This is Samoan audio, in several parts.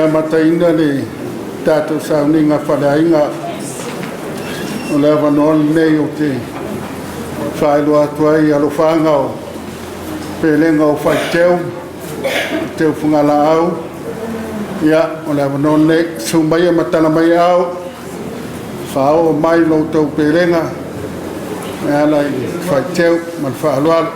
Amataina le tatou sauniga faaleaiga, o le avanoa lenei ou te faailoa atu ai alofaaga o Pelega o Faiteu Teufagalaau. Ia, o le avanoa lenei, susu maia ma tala mai aao, faaoo mai lo outou pelega e ala i le faiteu ma le faaaloalo.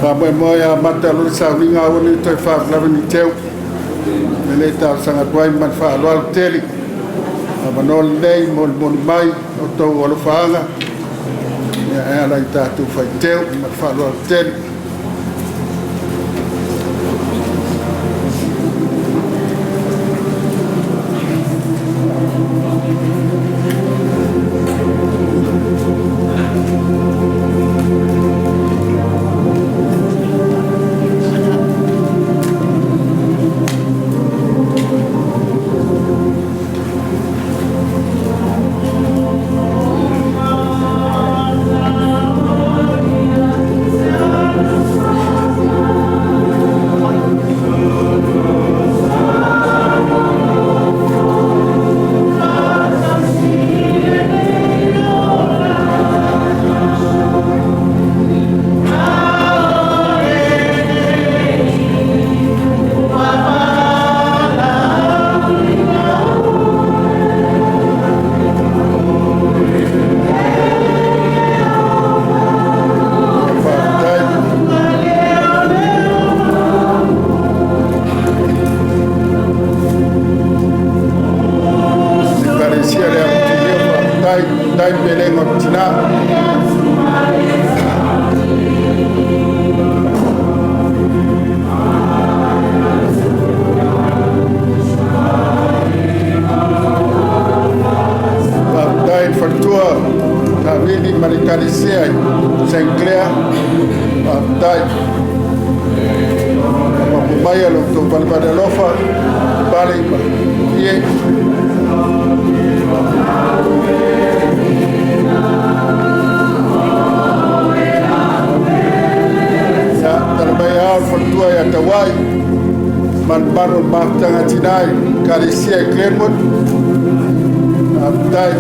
Faamoemoe e amata loa le sauniga aua nei toe faalavelave ni teu. O le mea lea e talosaga atu ai ma le faaaloalo tele, avanoa lenei e molimoli mai o outou alofaaga e ala i tatou faiteu ma le faaaloalo tele. Faafetai. Ekalesia le Apotilia faafetai, faafetai Pelega o Tina. Faafetai i le faletua Savili ma le Ekalesia i St Clair, faafetai. Faaopoopo maia lo outou valevale alofa, Pale ma Ie. Ia, tala mai ao le faletua ia Tauai, malumalu o le mafutaga a tina i Ekalesia i Glenwood. Faafetai.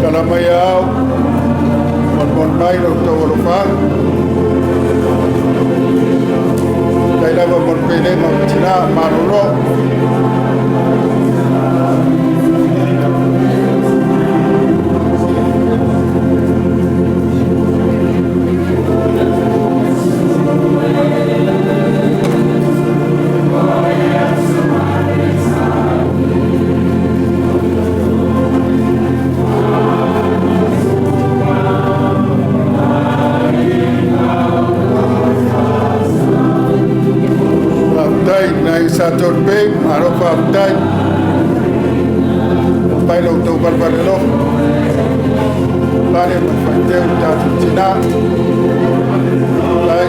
Tala mai ao, molimoli mai lo outou alofaaga. Tai lava mo le pelega o tina malolo. Faafetai nai sa tolopei, malo faafetai. Mai lo outou valevale alofa. Pale ma faiteu tatou tina. Faafetai.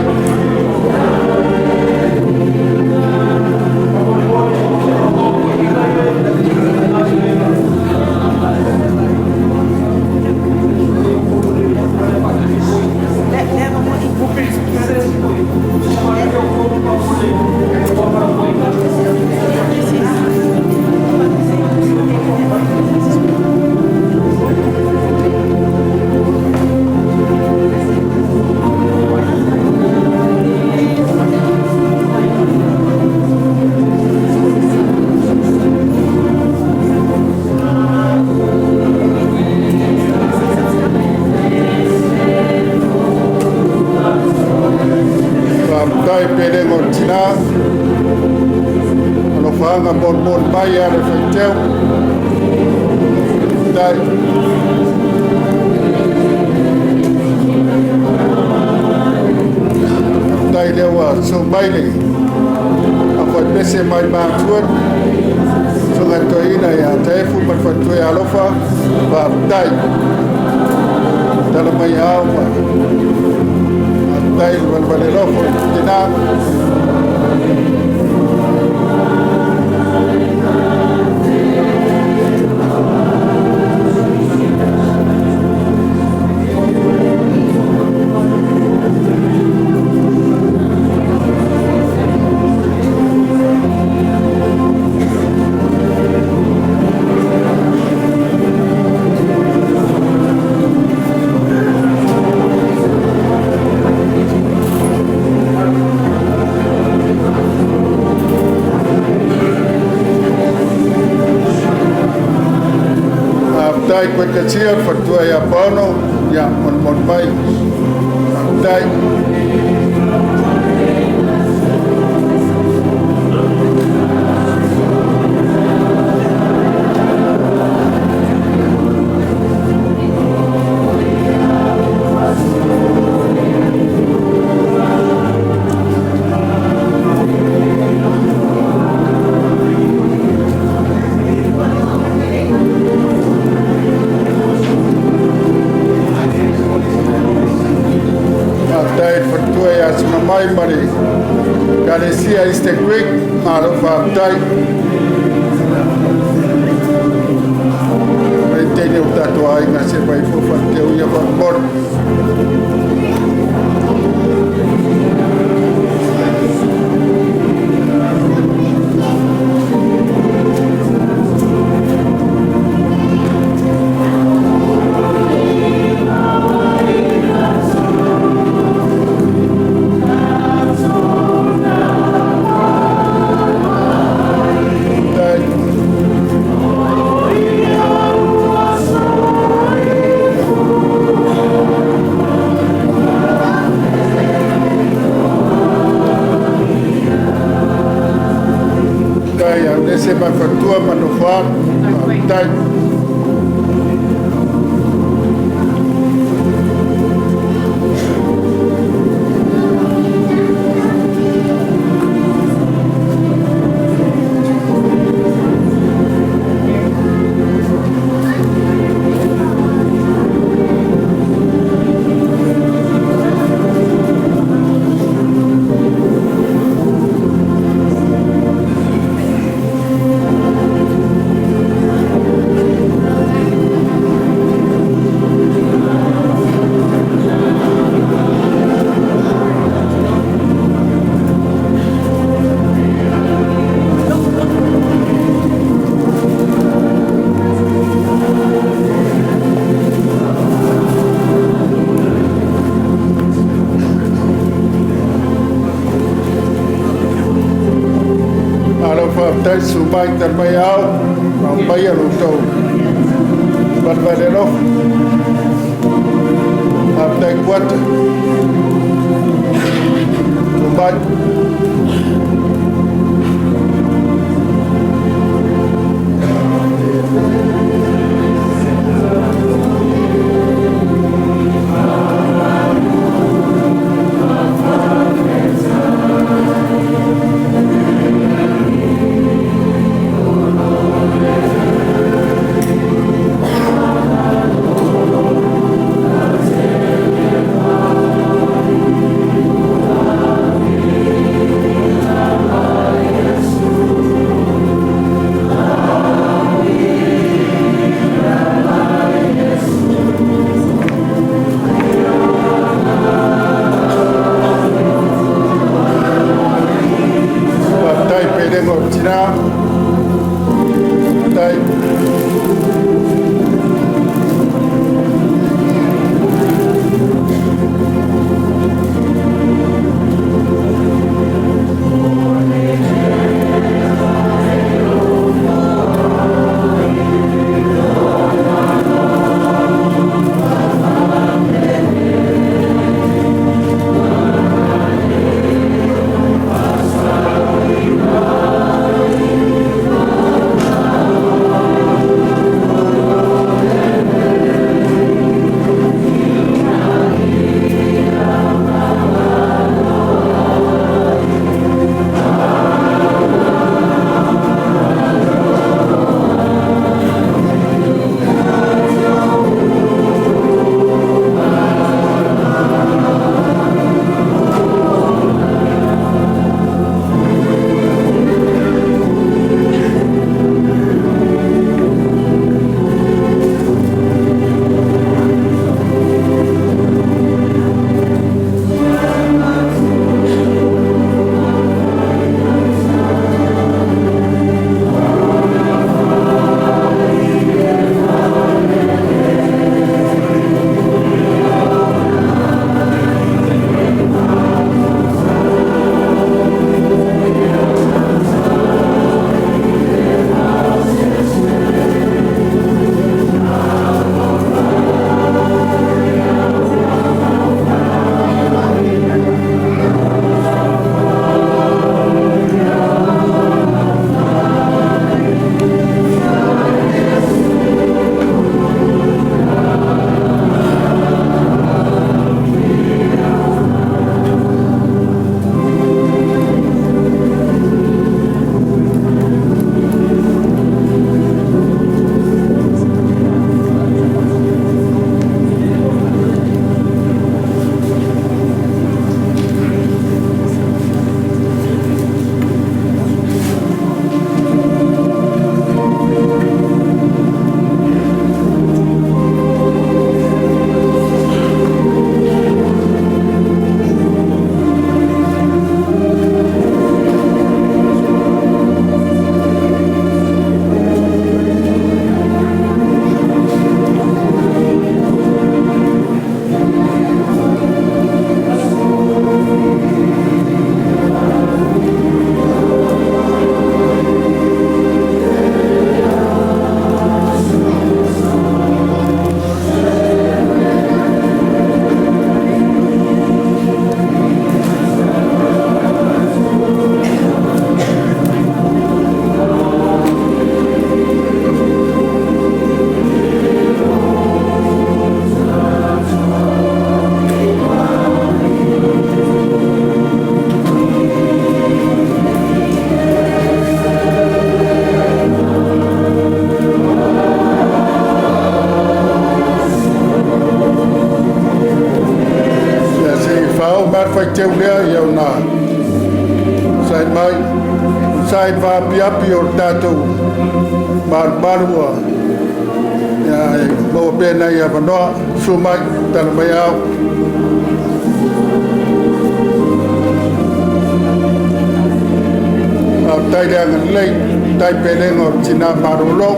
Faafetai pelega o tina. Alofaaga molimoli mai ale faiteu. Faafetai. Faafetai lea ua susu mai le aufaipese mai Matutu, Susuga i le Toeaina ia Taefu ma le faletua ia Alofa, faafetai. Tala mai ao ma faafetai le valevale alofa i tina. Faafetai Koe Katia, le faletua ia Paono, ia molimoli mai. Faafetai. Faafetai i le faletua ia Sinamai ma le Ekalesia Eastern Creek, malo faafetai. Mai teine o tatou aiga se mai fo faateu ia faamolemole. Faafetai. Faafetai a lese mai faletua ma nofoaga. Faafetai. Malo faafetai susu mai tali mai ao, ma paia lo outou valevale alofa. Faafetai kuata. Tumai. Faafetai pelega o tina. Faafetai. Vaapiapi o le tatou malumalu ua ia, e maua pea nai avanoa. Susu mai, tala mai ao. Faafetai le agalelei, tai pelega o le tina malolo.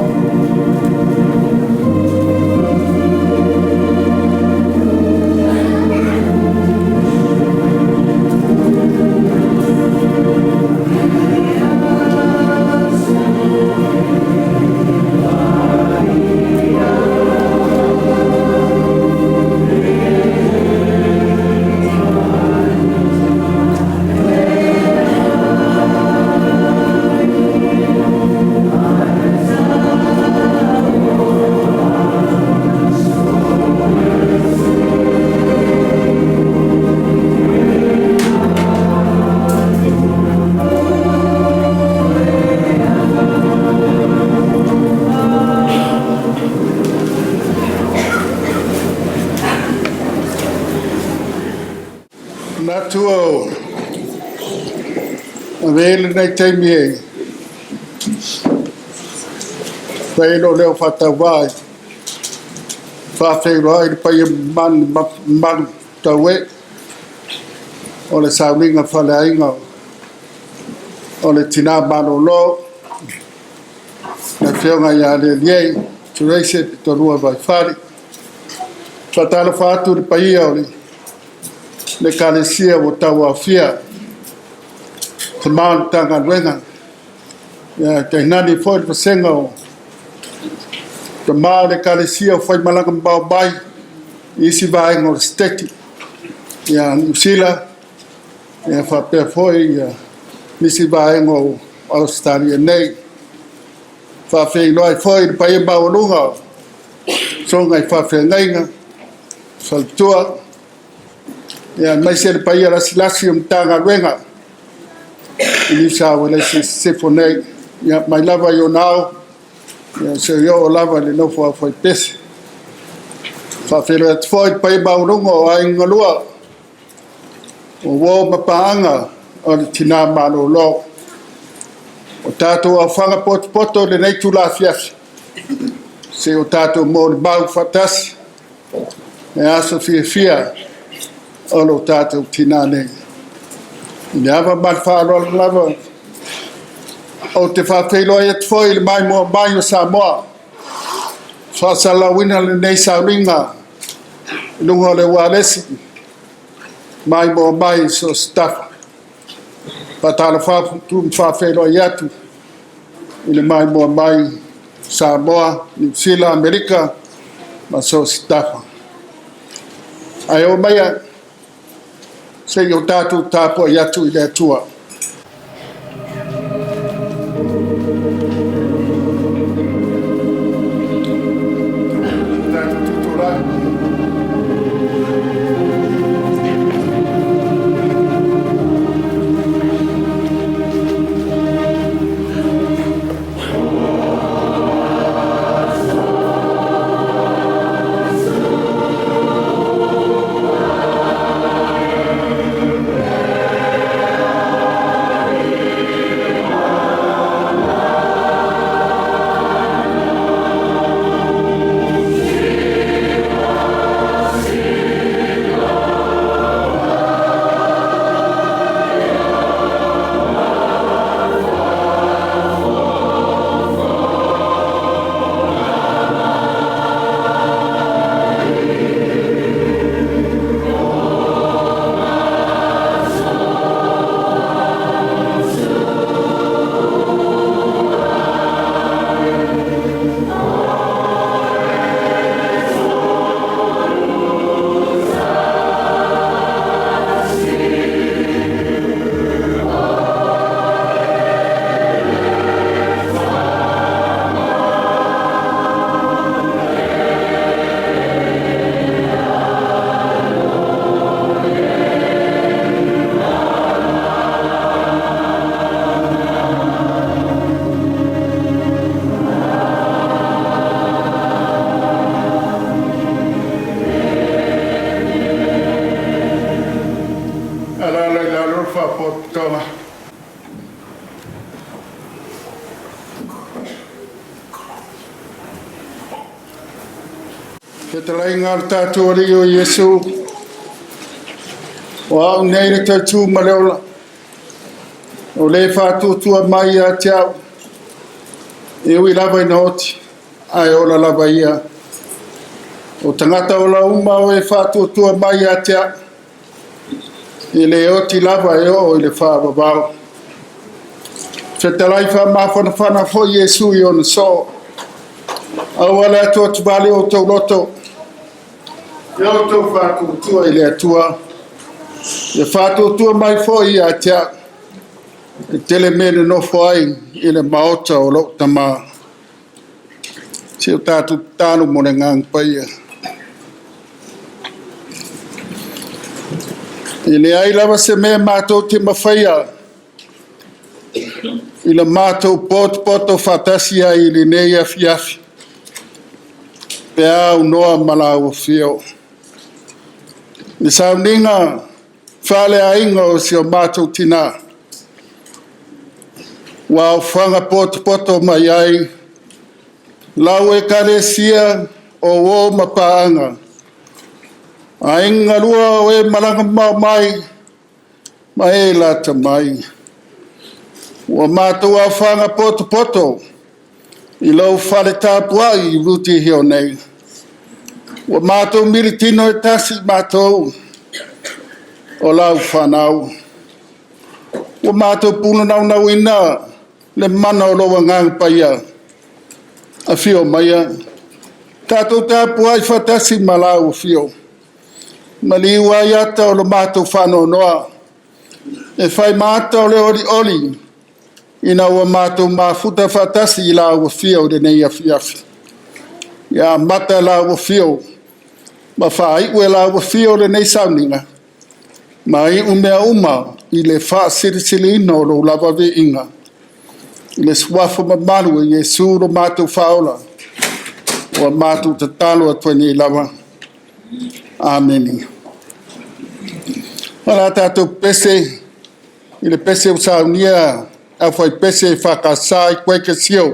Manatu o avea lenei taimi e fai ai lou leo faatauvaa e faafeiloai le paia mamalu tauee o le sauniga faaleaiga o le tina malolo, le afioga ia Lialie Theresa Pitolua Vaifale. E faatalofa atu i le paia o le Ekalesia ua tauaofia, tama o le Matagaluega, ae tainane foi le vasega o tama o le Ekalesia o faimalaga mamao mai i isi vaega o le Setete, Niu Sila faapea foi nisi vaega o Ausetalia nei. E faafeiloai foi i le paia maualuga o susuga i faafeagaiga, faletua, aemaise le paia lasilasi o Matagaluega i Niu Uelese i Sisifo nei, mai lava i ona ao seia oo lava i le nofo a fai-Pese. E faafeiloai atu foi i le paia maualuga o aiga e lua, o uo ma paaga o le tina malolo. O tatou aofaga potopoto i lenei itula afiafi, se i tatou molimau faatasi i le aso fiafia o lo tatou tina nei. I le ava ma le faaaloalo lava, ou te faafeiloai atu foi i le maimoa mai o Samoa, faasalalauina lenei sauniga i luga o le ualesi, maimoa mai i so o se tafa. E faatalofa atu ma faafeiloai atu i le maimoa mai Samoa, Niu Sila, Amerika ma so o se tafa. Ae oo maia se i o tatou tapuai atu i le Atua. Tatou tutulai. Alaala i lalo le faapotopotoga. Fetalaiga a le tatou Alii o Iesu, o au nei le toetū ma le ola, o le faatuatua mai ia te au, e ui lava ina oti, ae ola lava ia. O tagata ola uma o e faatuatua mai ia te au, e le oti lava e oo i le faavavau. Fetalai faamafanafana foi Iesu i ona soo, aua le atuatuvale o outou loto, ia outou faatuatua i le Atua, ia faatuatua mai foi ia te au. E tele mea e nonofo ai i le maota o lou Tama. Se i o tatou tatalo mo le Agaga Paia. E leai lava se mea matou te mafaia i le matou potopoto faatasi ai i lenei afiafi pe a aunoa ma lau afio. I le sauniga faaleaiga o si o matou tina ua aofaga potopoto mai ai lau Ekalesia o uo ma paaga, aiga galua o e malaga mamao mai ma e lata mai. Ua matou aofaga potopoto i lou fale tapuai i Rutihio nei, ua matou militino e tasi matou o lau fanau. Ua matou punaunauina le mana o lou Agaga Paia. Afio maia, tatou tapuai faatasi ma lau afio, maliu ai ata o lo matou faanoanoa e fai ma ata o le olioli ina ua matou mafuta faatasi i lau afio i lenei afiafi. Ia amata lau afio ma faaiu e lau afio lenei sauniga, ma iu mea uma i le faasilisiliina o lou lava viiga i le suafa mamalu o Iesu lo matou Faaola, ua matou tatalo atu ai nei lava. Amene. O le a tatou pese i le pese ua saunia e le aufaipese EFKS i Greatest Hill.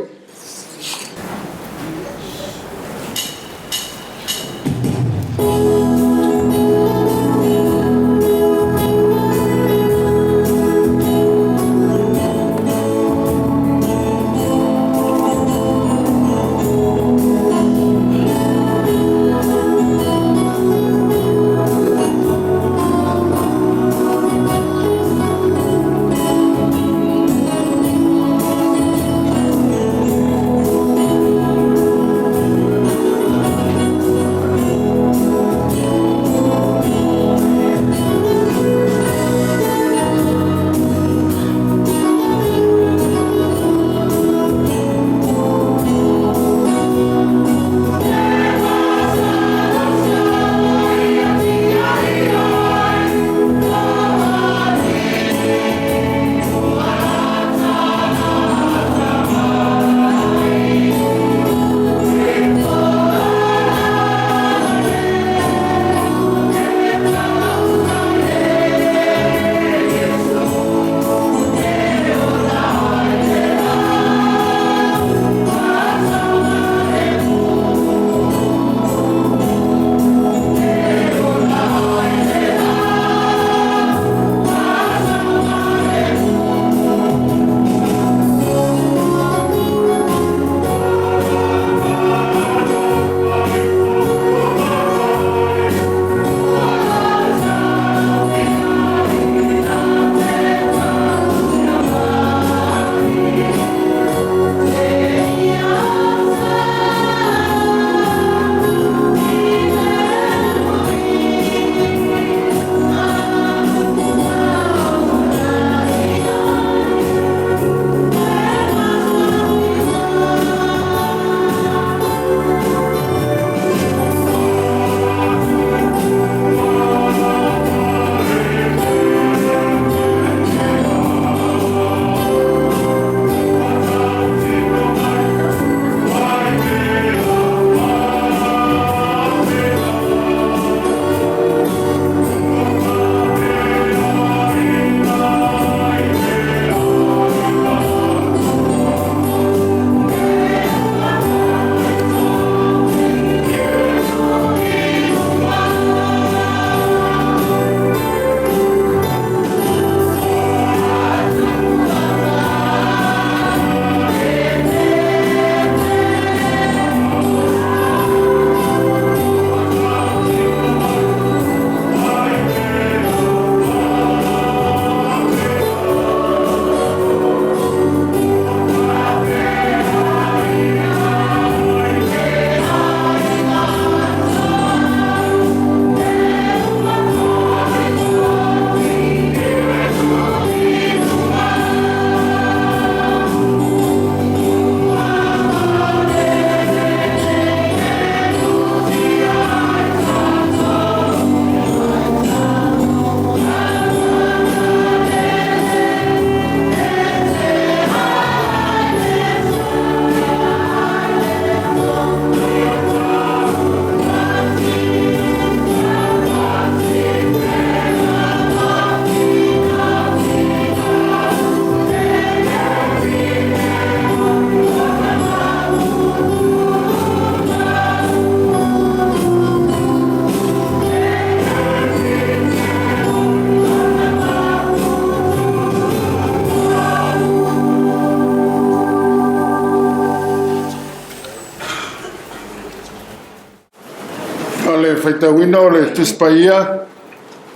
le faitauina o le Tusi Paia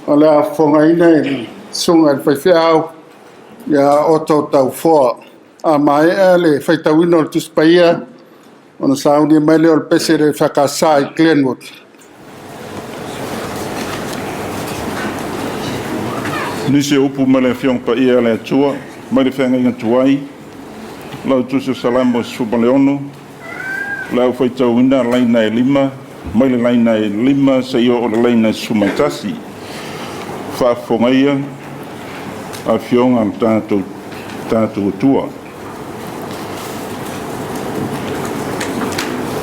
o le a fofogaina e le Susuga i le Faifeau ia Otto Taufoa. A maea le faitauina o le Tusi Paia, ona sauni mai lea o le Pesi a le EFKS i Glenwood. Nisi o upu mai le Afioga Paia a le Atua, mai le feagaiga tuai, lau Tusi o Salamo e 16, o le a ou faitauina laina e 5, mai le laina e 5 seia oo i le laina e 11. Faafofoga ia, Afioga a le tatou Atua.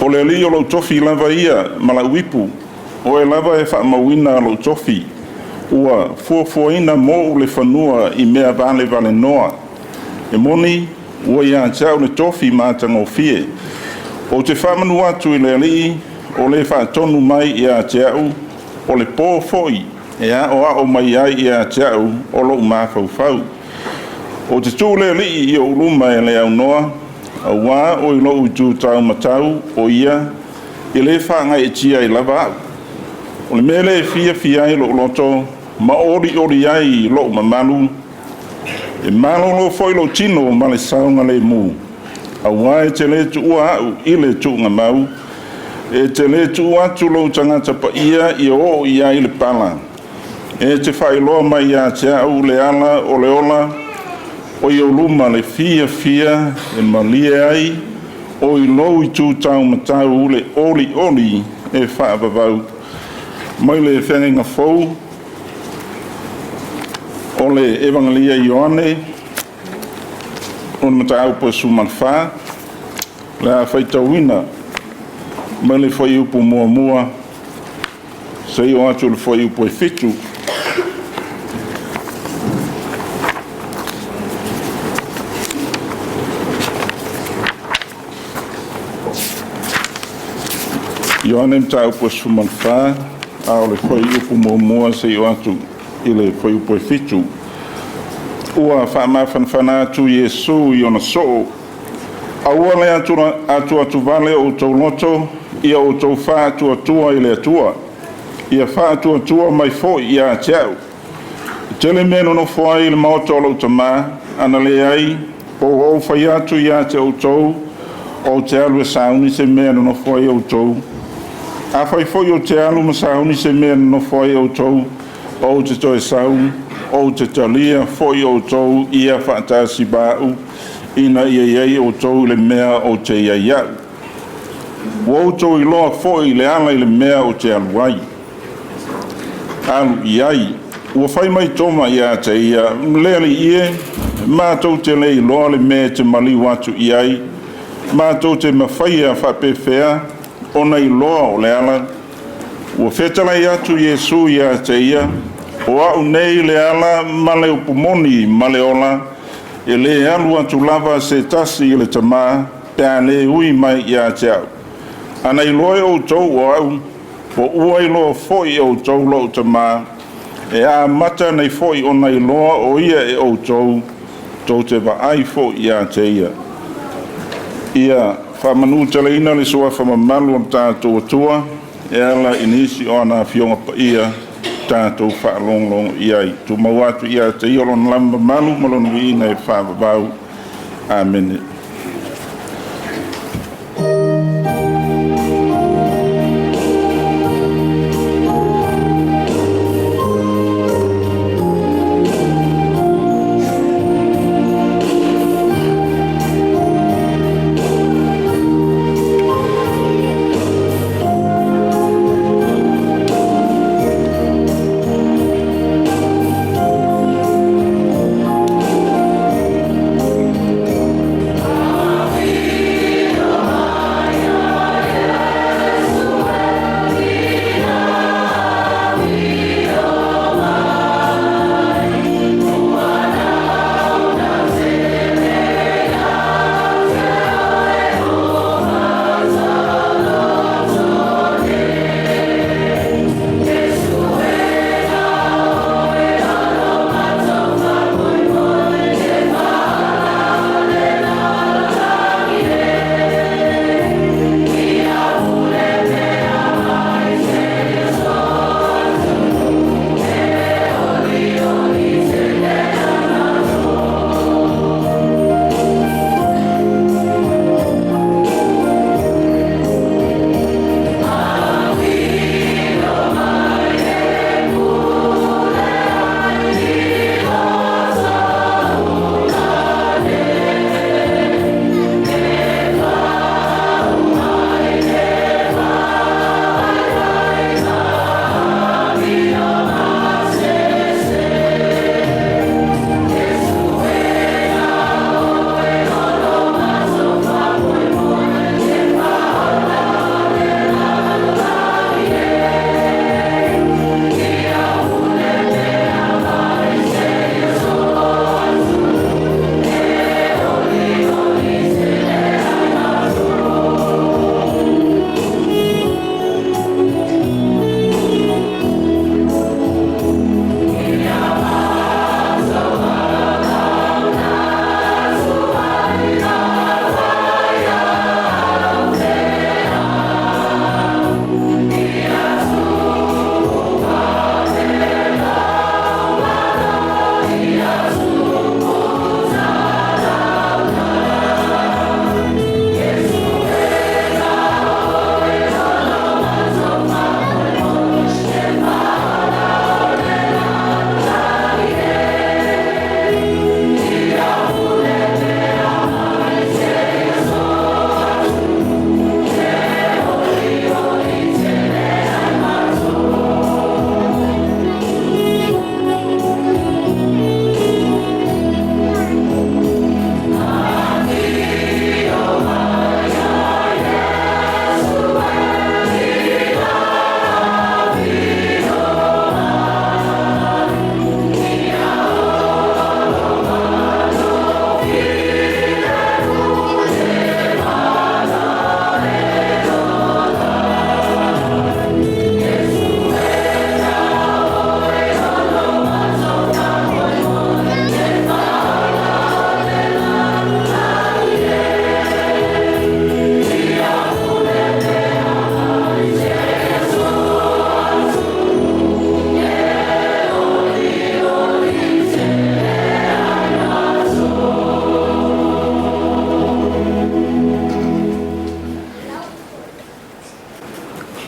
O le Alii o lou tofi lava ia ma lau ipu, o oe lava e faamauina lou tofi, ua fuafuaina mou le fanua i mea valevalenoa. E moni ua ia te au le tofi matagofie. Ou te faamanu atu i le Alii, o le faatonu mai ia te au, o le po foi e aoao mai ai ia te au o lou mafaufau. Ou te tuu le Alii i ou luma e le aunoa, auā o i lou itu taumatau o ia, e le faagaeetia ai lava au. O le mea lea e fiafia ai lou loto ma olioli ai lou mamalu, e malolo foi lou tino ma le saogalemu, auā e te le tuua au i le tuugamau, e te le tuu atu lou tagata paia ia oo i ai le pala. E te faailoa mai ia te au le ala o le ola, o i ou luma le fiafia e malie ai, o i lou itu taumatau le olioli e faavavau. Mai le feagaiga fou o le Evagelia Ioane, o le mataupu e 14, o le a faitauina mai le fuaiupu 1 seia oo atu i le fuaiupu e 7. Ioane Mataupu e 14, a o le fuaiupu 1 seia oo atu i le fuaiupu e 7. Ua faamafanafana atu Iesu i ona soo, aua le atuatuvale o outou loto, ia outou faatuatua i le Atua, ia faatuatua mai foi ia te au. E tele mea e nonofo ai i le maota o lou Tama, ana leai, po ua ou fai atu ia te outou, ou te alu e sauni se mea e nonofo ai outou. Afai foi ou te alu ma sauni se mea e nonofo ai outou, ou te toe sau, ou te talia foi outou ia faatasi ma au, ina ia i ai outou i le mea ou te i ai au. Ua outou iloa foi le ala i le mea ou te alu ai. Alu i ai. Ua fai mai Toma ia te ia, le Alii e, matou te le iloa le mea e te maliu atu i ai, matou te mafaia faapefea ona iloa o le ala. Ua fetalai atu Iesu ia te ia, o au nei le ala ma le upu moni ma le ola, e le alu atu lava se tasi i le Tamā, pe a le ui mai ia te au. Ana iloa e outou o au, po ua iloa foi e outou lou Tamā, e amata nei foi ona iloa o ia e outou, tou te vaai foi ia te ia. Ia faamanuteleina le suafa mamalu o le tatou Atua e ala i nisi o ana afioga paia tatou faalogologo i ai. Tumau atu ia te ia lona lava mamalu ma lona viiga e faavavau. Amene.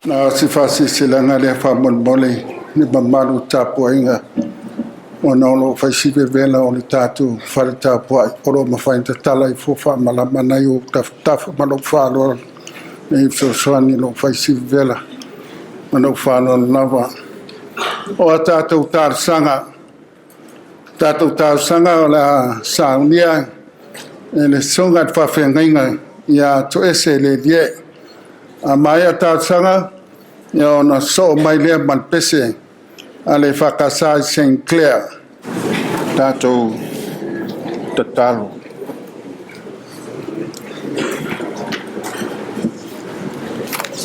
Na o si faasilasilaga lea faamolemole i le mamalu o le tapuaiga ona o lo o fai si vevela o le tatou fale tapuai, o lo o mafai ona tatala ifo faamalama na i ou tafatafa. Ma lou faaaloalo i fesoasoani o lo o fai si vevela. Ma lou faaaloalo lava. O a tatou talosaga, o le a saunia e le susuga i le faafeagaiga ia Toese Lilie. A maea talosaga, ona sosoo mai lea ma le pese a le EFKS i St Clair. Tatou tatalo.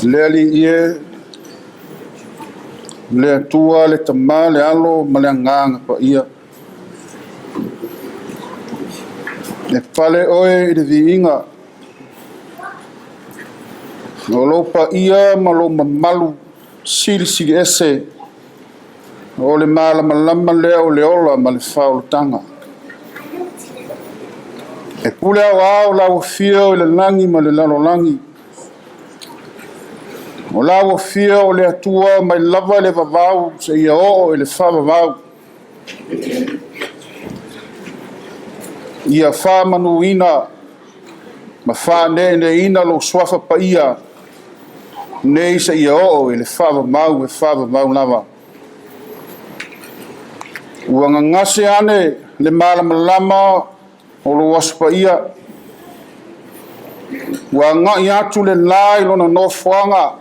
Le Alii e, le Atua, le Tama, le Alo ma le Agaga Paia, e pale oe i le viiga, o lou paia ma lou mamalu silisili ese, o le malamalama lea o le ola ma le faaolataga. E pule aoao lau afio i le lagi ma le lalolagi, o lau afio o le Atua mai lava le vavau seia oo i le faavavau. Ia faamanuina ma faaneeneeina lou suafa paia nei seia oo i le faavavau e faavavau lava. Ua gagase ane le malamalama o lou Aso Paia, ua agai atu le la i lona nofoaga,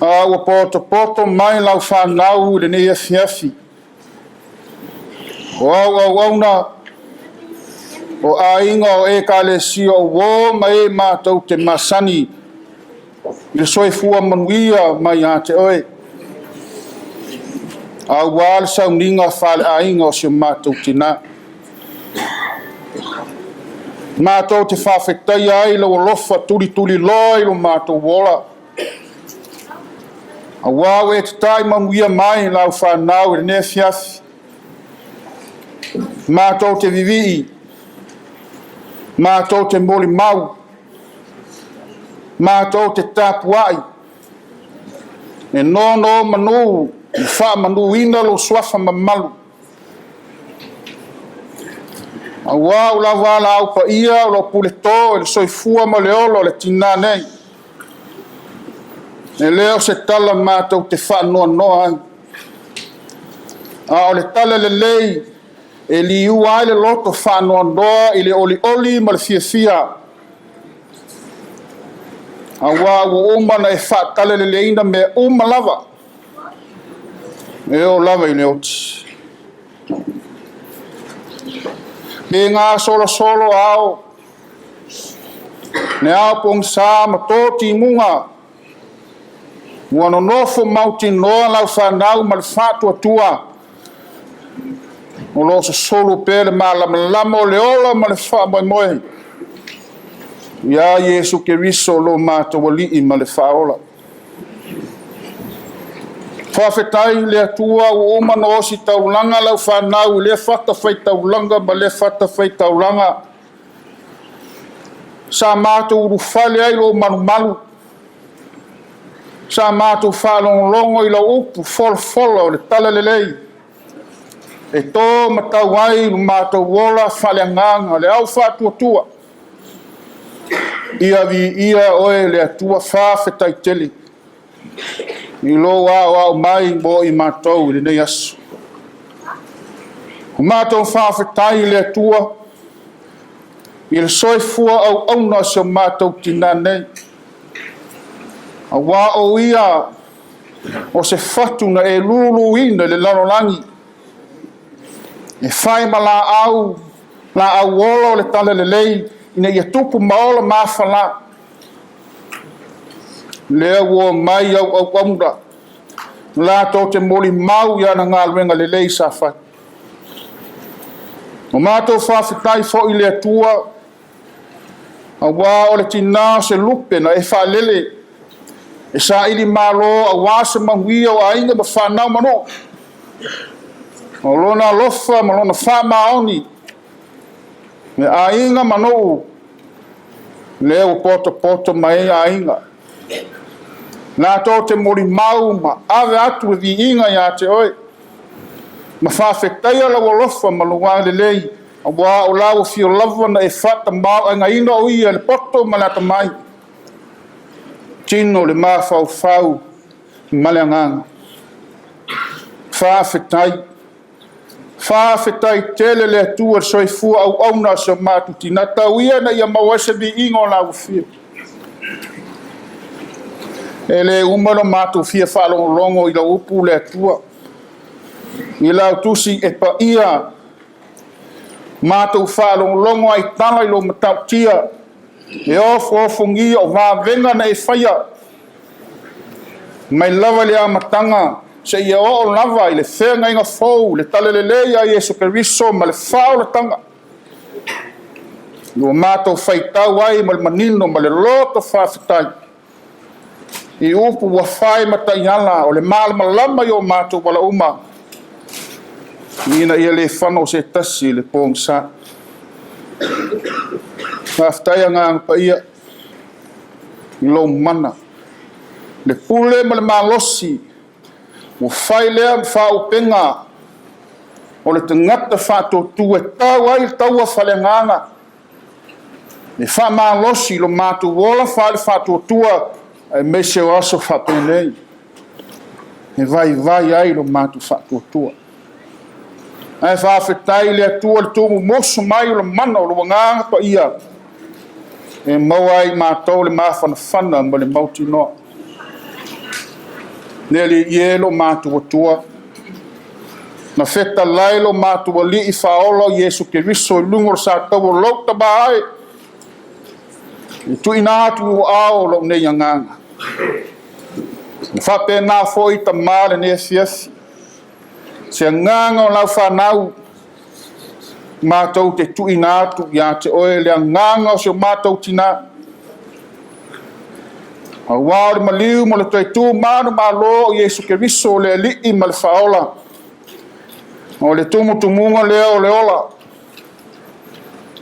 a ua potopoto mai lau fanau i lenei afiafi. O au auauna, o aiga o Ekalesia o uo ma e matou te masani i le soifua manuia mai ia te oe, aua le sauniga faaleaiga o si o matou tina. Matou te faafetaia ai lou alofa tulituliloa i lo matou ola, aua ua e tatai manuia mai lau fanau i lenei afiafi. Matou te vivii, matou te molimau, matou te tapuai, e nonomanu ma faamanuina lou suafa mamalu. Aua o lau valaau paia o lo o puleto i le soifua ma le ola o le tina nei. E le o se tala matou te faanoanoa ai, a o le tala lelei e liua ai le loto faanoanoa i le olioli ma le fiafia, aua ua uma ona e faataleleleina mea uma lava, e oo lava i le oti. Pe gasolosolo ao, le ao pogisa ma to timuga, ua nonofo mautinoa lau fanau ma le faatuatua, o lo o sosolo pea le malamalama o le ola ma le faamoemoe ia Iesu Keriso lo matou Alii ma le Faaola. Faafetai i le Atua ua uma ona ositaulaga lau fanau i lea fatafaitaulaga ma lea fatafaitaulaga. Sa matou ulufale ai i lou malumalu, sa matou faalogologo i lau upu folafola o le talalelei, e to ma tau ai lo matou ola faaleagaga, le au faatuatua. Ia viia oe le Atua, faafetai tele i lou aoao mai mo i matou i lenei aso. Ua matou faafetai i le Atua i le soifua auauna o si o matou tina nei, aua o ia o se fatu na e luluina i le lalolagi, e fai ma laau, laau ola o le talalelei ina ia tupu ma ola mafala. Lea ua omai au auauna latou te molimau i ana galuega lelei sa fai. Ua matou faafetai foi i le Atua, aua o le tina o se lupe na e faalele e sailimalo aua se manuia o aiga ma fanau ma nuu. O lona alofa ma lona faamaoni i aiga ma nuu, lea ua potopoto mai ai aiga. Latou te molimau ma ave atu le viiga ia te oe, ma faafetaia lou alofa ma lou agalelei, aua o lau afio lava na e faatamaoaigaina o ia i le poto ma le atamai, tino le mafaufau ma le agaga. Faafetai, faafetai tele le Atua i le soifua auauna o si o matou tina. Tau ia ina ia maua ai se viiga o lau afio. E le uma lo matou fia faalogologo i lau upu le Atua, i lau tusi e paia, matou faalogologo lava i tala i lou matautia, e ofoofogia o vavega na e faia, mai lava i le amataga seia oo lava i le feagaiga fou, le talalelei a Iesu Keriso ma le faaolataga, ua matou faitau ai ma le manino ma le loto faafetai i upu ua fai ma taiala o le malamalama i o matou vala uma, ina ia le fano se tasi i le pogisa. Faafetai Agaga Paia i lou mana, le pule ma le malosi ua fai lea ma faaupega o le tagata faatuatua e tau ai le taua faaleagaga e faamalosi lo matou ola faale-faatuatua aemaise o aso faapenei e vaivai ai lo matou faatuatua. Ae faafetai i le Atua i le tuumumusu mai o le mana o lou Agaga Paia e maua ai e matou le mafanafana ma le mautinoa. Le Alii e, lo matou Atua, na fetalai lo matou Alii Faaola o Iesu Keriso i luga o le sataua o lou Tama e, e tuuina atu i ou aao lou nei agaga. E faapena foi Tama lenei afiafi, se agaga o lau fanau matou te tuuina atu ia te oe le agaga o si o matou tina, aua o le maliu ma le toe tu manumalo o Iesu Keriso o le Alii ma le Faaola, o le tumutumuga lea o le ola,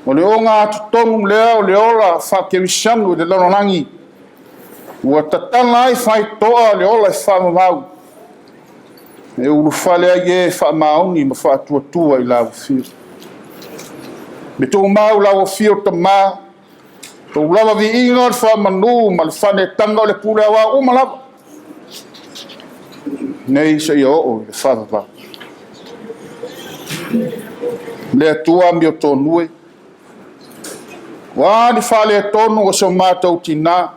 o le ogatotonu lea o le ola faakerisiano i le lalolagi, ua tatala ai faitotoa le ola e faavavau, e ulufale ai e faamaoni ma faatuatua i lau afio. E tumau lau afio Tama, tou lava viiga o le faamanu ma le faaneetaga o le pule aoao uma lava, nei seia oo i le faavavau. Le Atua amiotonu e, o a ni faaletonu o si o matou tina,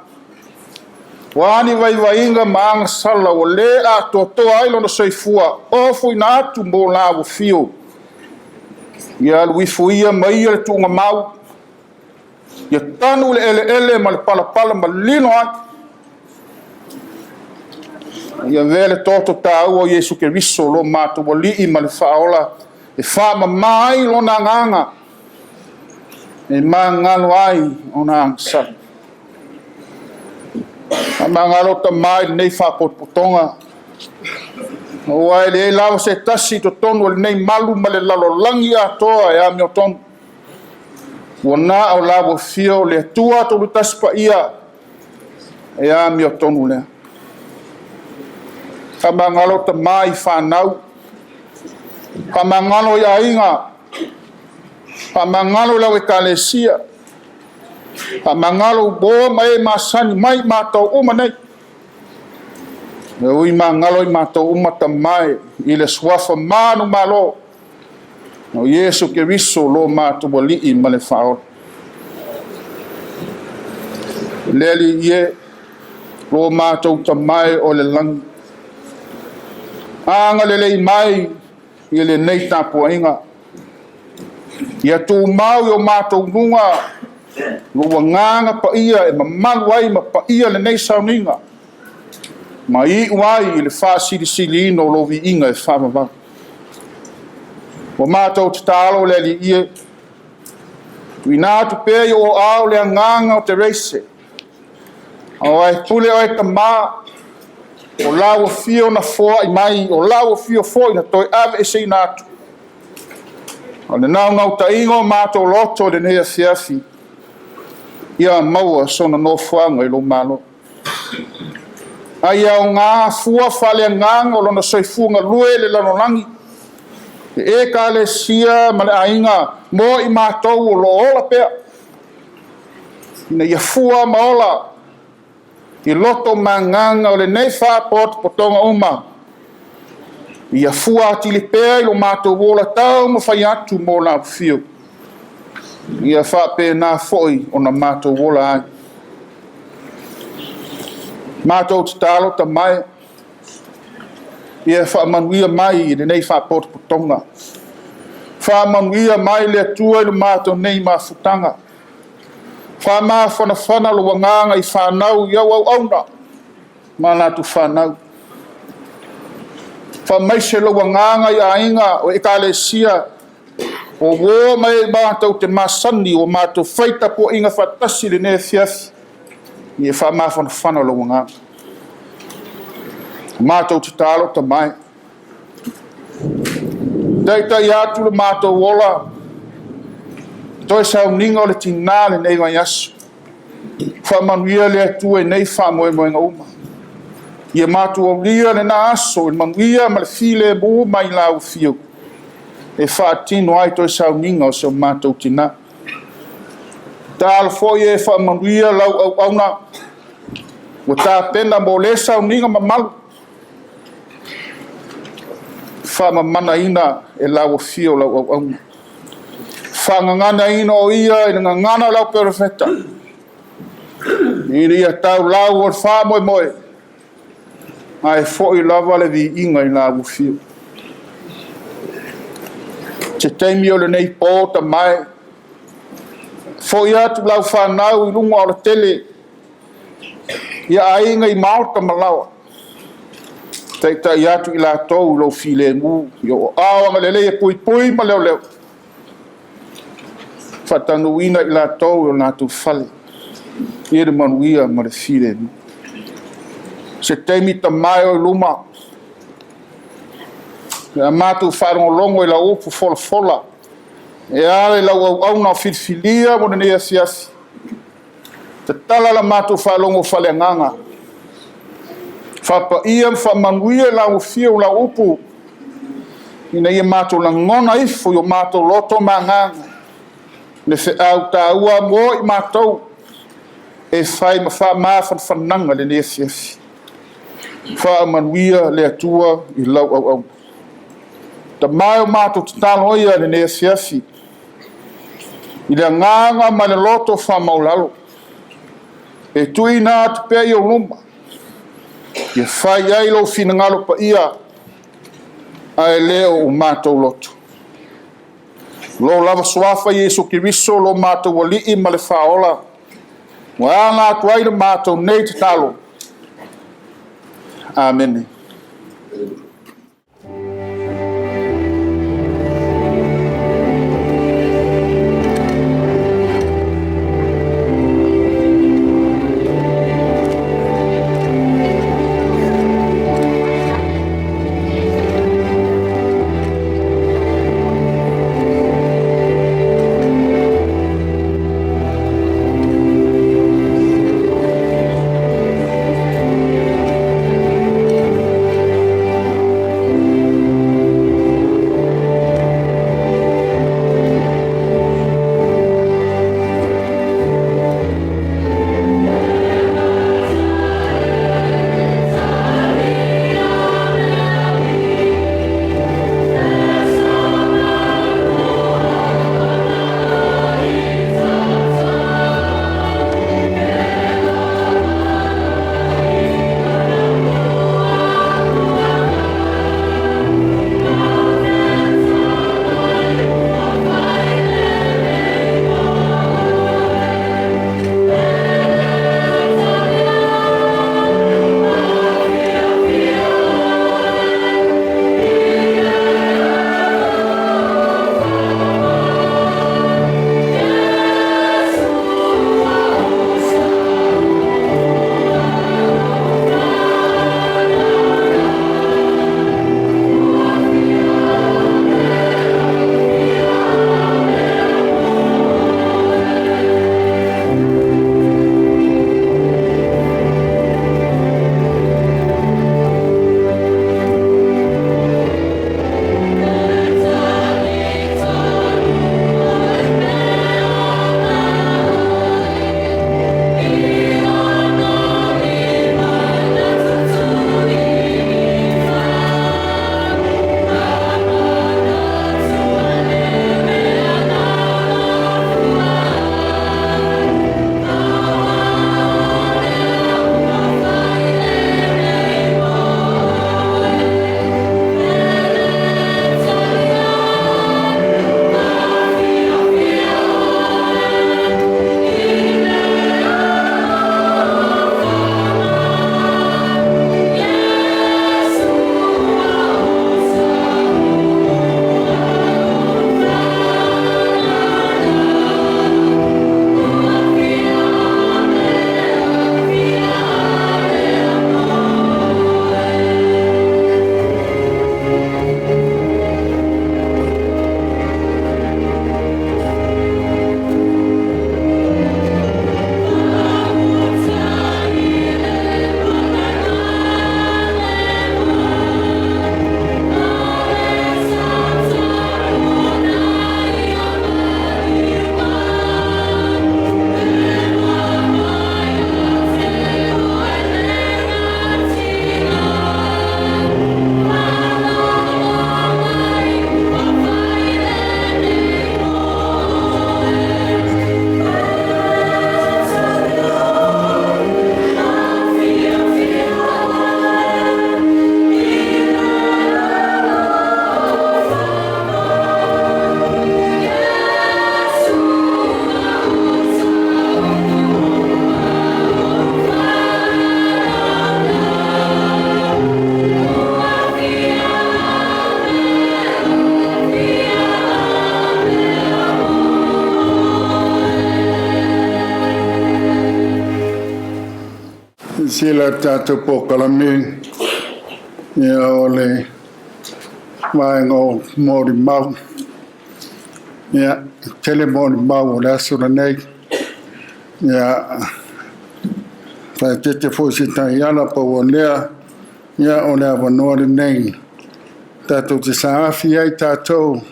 o a ni vaivaiga ma agasala ua le atoatoa ai lona soifua, ofoina atu mo lau afio, ia alu ifo ia ma ia le tuugamau, ia tanu i le eleele ma le palapala ma lilo ai. Ia avea le toto taua o Iesu Keriso lo matou Alii ma le Faaola e faamama ai lona agaga, e magalo ai ona agasala. Faamagalo Ta i lenei faapotopotoga, aua e leai lava se tasi i totonu o lenei malu ma le lalolagi atoa e amiotonu, ua na o lau afio le Atua Tolu Tasi Paia e amiotonu lea. Faamagalo Ta i fanau, faamagalo i aiga, faamagalo i lau Ekalesia, faamagalo uo ma e masani mai i matou uma nei. E ui magalo i matou uma Tama e, i le suafa manumalo o Iesu Keriso lo matou Alii ma le Faaola. Le Alii e, lo matou Tama e o le lagi, agalelei mai i lenei tapuaiga, ia tumau i o matou luga lou agaga paia e mamalu ai ma paia lenei sauniga, ma iu ai i le faasilisiliina o lou viiga e faavavau. Ua matou tatalo le Alii e, tuuina atu pea i ou aao le agaga o Terace, aua e pule oe Tama, o lau afio na foai mai, o lau afio foi na toe aveeseina atu. O le naunautaiga o matou loto i lenei afiafi, ia maua sona nofoaga i lou malo. A ia aoga fua faaleagaga o lona soifua galue i le lalolagi, le Ekalesia ma le aiga mo i matou o lo o ola pea, ina ia fua ma ola i loto ma agaga o lenei faapotopotoga uma, ia fua atili pea i lo matou ola taumafai atu mo le afifio, ia faapena foi ona matou ola ai. Matou tatalo Tama e, ia faamanuia mai i lenei faapotopotoga, faamanuia mai le Atua i le matou nei mafutaga, faamafanafana lou agaga i fanau i au auauna ma a latou fanau. Faamaise lou agaga i aiga o Ekalesia, o uo ma e matou te masani ua matou fai tapuaiga faatasi i lenei afiafi, ia faamafanafana lou agaga. Matou tatalo Tama e, taitai atu lo matou ola i toe sauniga o le tina i lenei vaiaso. Faamanuia le Atua i nei faamoemoega uma. Ia matou aulia lena aso i le manuia ma le filemu mai lau afio e faatino ai toe sauniga o si o matou tina. Tatalo foi ia faamanuia lau auauna ua tapena mo lea sauniga mamalu, faamamanaina e lau afio lau auauna, faagaganaina o ia i le gagana a lau Perofeta, ina ia taulau o le faamoemoe, ae foi lava le viiga i lau afio. Se taimi o lenei po Tama e, foi atu lau fanau i luga o alatele i aiga i maota ma laoa, taitai atu i latou i lou filemu, i ou aao agalelei e puipui ma leoleo, faataunuuina i latou i o latou fale i le manuia ma le filemu. Se taimi Tama e o i luma, pe a matou faalogologo i lau upu folafola e ala i lau auauna filifilia mo lenei afiafi, tatala la matou faalogo faaleagaga, faapaia ma faamanuia i lau afio lau upu, ina ia matou lagona ifo i o matou loto ma agaga le feau taua mo i matou e fai ma faamafanafanaga i lenei afiafi. Faamanuia le Atua i lau auauna. Tama e, o matou tatalo ia i lenei afiafi, i le agaga ma le loto faamaualalo, e tuuina atu pea i ou luma e fai ai lou finagalo paia, ae le o matou loto. I lou lava Suafa Iesu Keriso lo matou Alii ma le Faaola, ua ala atu ai la matou nei tatalo. Amene. Silasila i le tatou polokalame, ia o le vaega o molimau. Ia, e tele molimau o le aso lenei. Ia, faaeteete foi se taiala pau o lea, ia o le avanoa lenei tatou te saafi ai tatou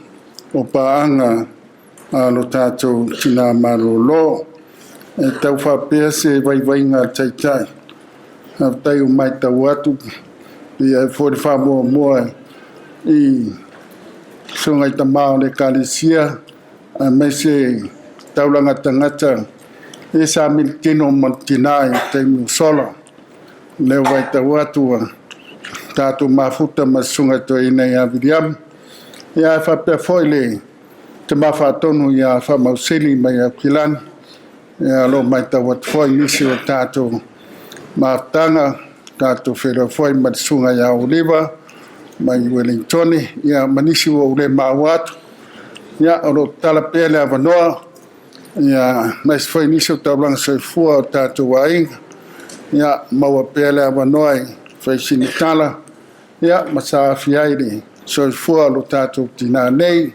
o paaga a lo tatou tina malolo. E tau faapea se vaivaiga a le Taitai, faafetai ua matau atu ia foi le faamuamua i susuga i tama o le Ekalesia aemaise taulaga tagata e sa militino ma le tina i le taimi ua sola. O lea ua matau atu ua tatou mafuta ma le susuga i le toeaina ia Viliamu. Ia ae faapea foi le tama faatonu ia Faamausili mai Aukilani. Ia o lo o matau atu foi nisi o tatou mafutaga, tatou feiloai foi ma le susuga ia Oliva mai Ueligitone, ia ma nisi ua ou le maua atu. Ia o lo o tatala pea le avanoa, ia aemaise foi nisi o taulaga soifua o tatou aiga, ia maua pea le avanoa e fai sina tala, ia ma saafi ai le soifua o lo tatou tina nei.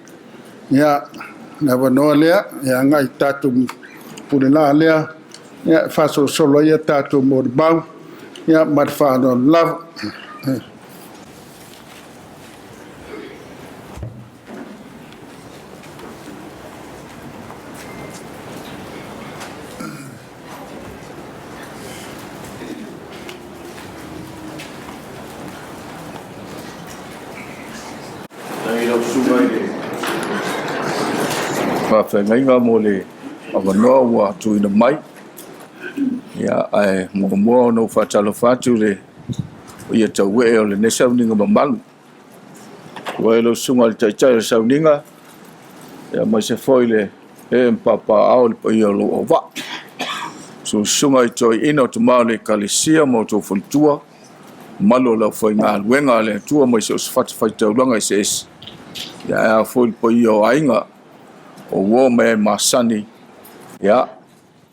Ia, le avanoa lea e agai i tatou pulelaa lea e faasolosolo ai a tatou molimau, ia ma le faaaloalo lava. Faafetai i lau Susuga i le Faafeagaiga mo le avanoa ua tuuina mai. Ia, ae muamua ona ou faatalofa atu i le paia tauee o lenei sauniga mamalu. Ua i lau Susuga i le Taitai o le sauniga, aemaise foi le ee ma papaaao i le paia o lou auvaa. Susu susuga i toeaiina o tama o le Ekalesia ma outou faletua, mamalu o le aufaigaluega a le Atua mai so o se fatafaitaulaga eseese, ia ae a foi le paia o aiga, o uo ma e masani, ia,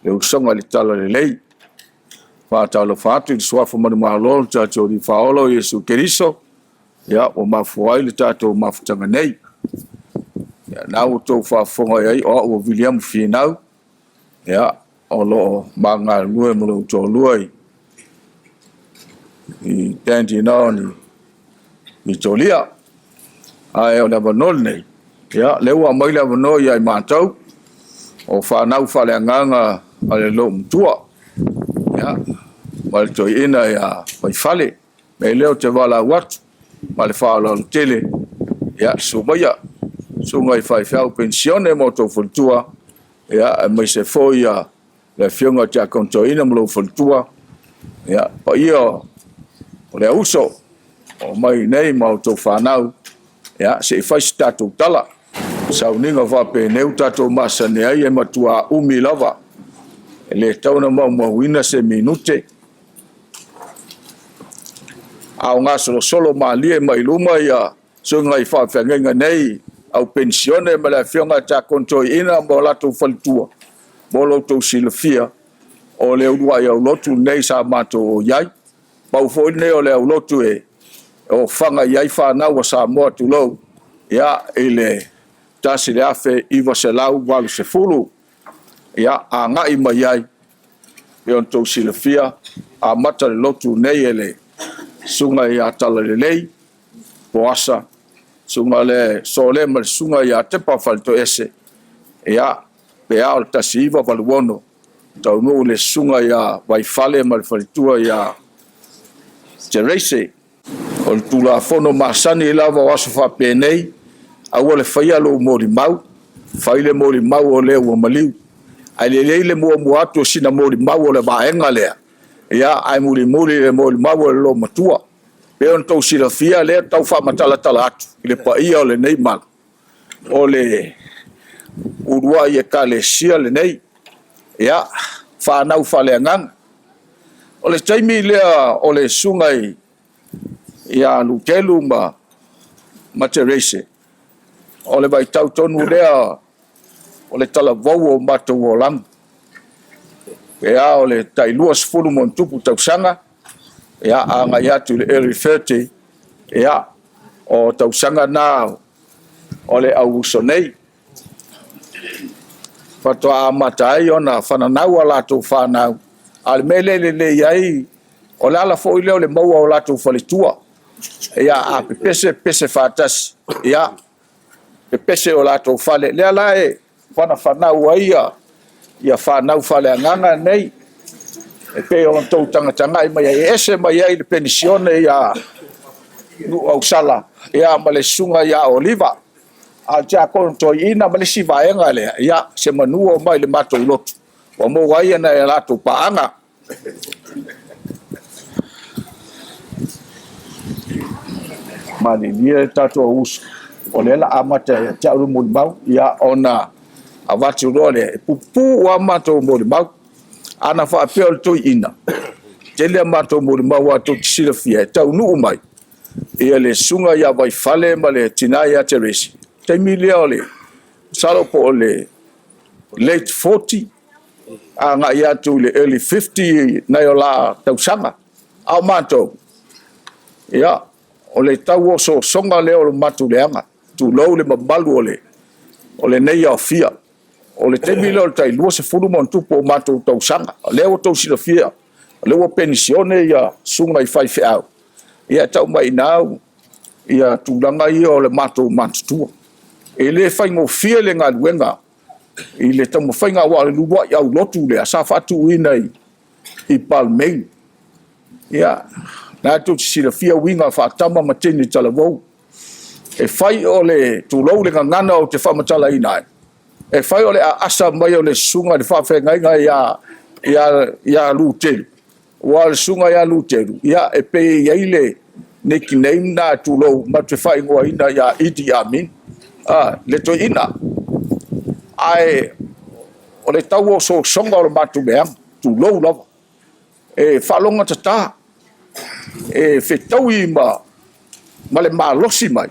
le usoga i le talalelei. Faatalofa atu i le suafa manumalo o le tatou Alii Faaola o Iesu Keriso, ia ua mafua ai le tatou mafutaga nei. Ia, na ua outou faafofoga i ai o au o Viliamu Finau, ia, o lo o ma galulue ma lou toalua i Dandenong i Vitoria. Ae o le avanoa lenei, ia, lea ua aumai le avanoa ia i matou, o fanau faaleagaga a le loomatua, ia, ma le toeaina ia Vaifale. Mea lea ou te valaau atu ma le faaaloalo tele, ia, susu maia, susuga i faifeau penisione ma outou faletua, ia, aemaise foi ia le afioga i le Tiakono Toeaina ma lou faletua, ia, paia o le auuso o mai nei ma outou fanau, ia, se i fai se tatou tala. Sauniga faapenei ua tatou masani ai e matua umi lava, e le tatau ona maumauina se minute. A o gasolosolo malie mai luma ia susuga i faafeagaiga nei, au penisione ma le afioga ia Tiakono Toeaina ma o latou faletua, mo lo outou silafia, o le uluai aulotu lenei sa matou o i ai. Pau foi lenei o le aulotu e ofaga i ai fanau a Samoa, tulou, ia, i le 1980, ia, agai mai ai, pei ona outou silafia, amata le lotu lenei e le Susuga ia Talalelei Poasa, susuga lea Sole ma le Susuga ia Tepa Faletoese, ia, pe a o le 1986, taunuu le Susuga ia Vaifale ma le faletua ia Terace. O le Tulafono masani lava o aso faapenei, aua le faia lou molimau, fai le molimau o le ua maliu. Ae lelei le muamua atu o sina molimau o le vaega lea, ia, ae mulimuli le molimau o le loomatua. Pei ona outou silafia lea e tau faamatalatala atu i le paia o lenei malu, o le uluai Ekalesia lenei, ia, fanau faaleagaga. O le taimi lea o le susuga ia Lutelu ma Terace, o le vaitau tonu lea o le talavou o matou olaga. Ia, o le tai 20+ tausaga, ia, agai atu i le early 30, ia, o tausaga na o le au uso nei. Faatoa amata ai ona fananau a latou fanau, a o le mea lea e lelei ai, o le ala foi lea o le maua o latou faletua. Ia, a pepese, pepese faatasi, ia, pepese o latou fale. Lea la e fanafanau ai ia fanau faaleagaga nei, e pei ona outou tagatagai mai ai, e ese mai ai le penisione ia Nuuausala ma le susuga ia Oliva. A o le tiakono toeaina ma le isi vaega lea, ia, semanu ua omai i le matou lotu, ua maua ai nai a latou paaga. Malilie le tatou uso, o lea o le a amata ia te au le molimau, ia ona avatu loa lea, e puupuu lava matou molimau. Ana faapea o le toeaina, e tele a matou molimau aua tou te silafia, e taunuu mai le susuga ia Vaifale ma le tina ia Teresi, o le taimi lea o le masalo po o le late 40 agai atu i le early 50 nai o la tausaga. A o matou, ia, o le tau osoosoga lea o le matou leaga, tulou le mamalu o lenei aofia. O le taimi lea o le tai 20+ o matou tausaga, o lea ua outou silafia, o lea ua penisione susuga i faifeau, ia e tau mai i ina le tulaga ia o le matou matutua. E le faigofie le galuega i le taumafaiga, aua o le uluai aulotu lea sa faatuina i Balmain. Ia, o lena tou te silafia uiga faa-tama ma teine talavou. E fai o le, tulou le gagana ou te faamatalaina ai, e fai o le aasa mai o le susuga i le faafeagaiga ia Luteru, aua o le susuga ia Luteru, ia e pei e i ai le nickname lena tulou, matou te faaigoaina ia Idi Amin, le toeaina. Ae o le tau osoosoga o le matou leaga, tulou lava. E faalogogatata, e fetaui ma le malosi mai,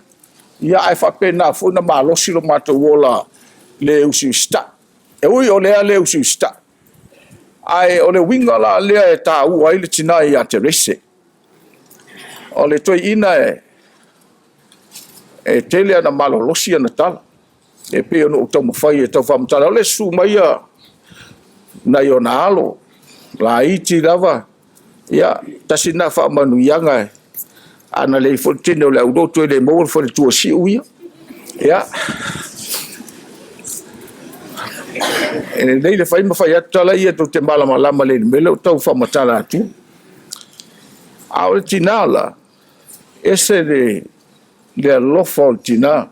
ae faapena foi ona malosi lo matou ola le usiusitai. E ui o lea le usiusitai, ae o le uiga la lea e taua ai le tina ia Terese. O le toeaina e tele ana malolosi ana tala, e pei ona ou taumafai e tau faamatala. O le susu mai nai ona alo laiti lava, ia, tasi lena faamanuiaga, ana leai foi le teine o le aulotu e le maua le faletua siu ia. Ia, e lelei le fai ma fai atu tala ia tou te malamalama lelei i le mea lea ou te tau faamatala atua. A o le tina la, e ese le alofa o le tina.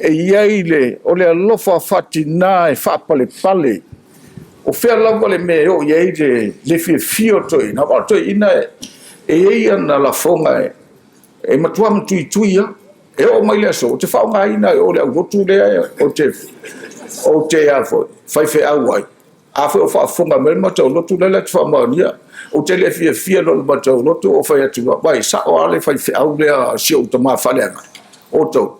E i ai le, o le alofa faatina e faapalepale. O fea lava le mea e oo i ai le fiafia o le toeaina, aua o le toeaina e i ai ana lafoga e matua matuitui lava. E oo mai i le aso, ou te faaaogaina i o i le aulotu lea ou te faifeau ai. Afai o faafofoga mai le matou lotu lea la e te faamaonia, ou te le fiafia loa i le matou lotu ou fai atu loa, vaai, e sao lava le faifeau lea a si ou tama faaleaga, outou,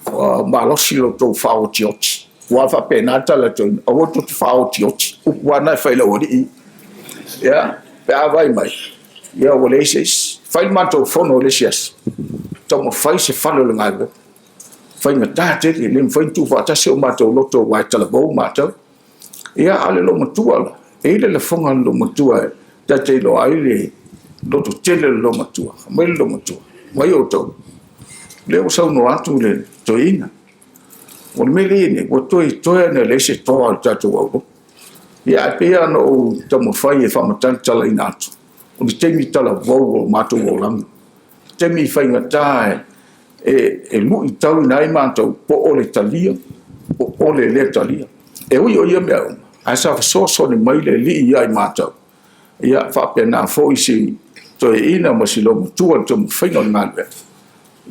ua malosi lo outou faaotioti. Aua e faapena le tala a le toeaina, aua tou te faaotioti. O upu lava na e fai i le aualii ia, pe a vaai mai, ia ua leai se isi. Fai le matou fono i le isi aso, taumafai se fale o le galuega. Faigata tele, le mafai ona tuufaatasi o matou lotu aua e talavou matou. Ia, a o le loomatua la, e i ai le lafoga a le loomatua e ta te iloa ai le lototele o le loomatua. Fai mai le loomatua, vaai outou, o lea ua saunoa atu le toeaina. O le mea lea e i ai nei, ua toetoe lava ina leai se toa o le tatou aulotu. Ia, ae pei lava ona ou taumafai e faamatalatalaina atu, o le taimi talavou o le matou olaga, taimi faigata e luitauina ai matou, po o le talia, po o le le talia. E ui o ia mea uma, ae sa fesoasoani mai le Alii ia i matou, ia faapena foi si toeaina ma si loomatua i le taumafaiga o le galuega.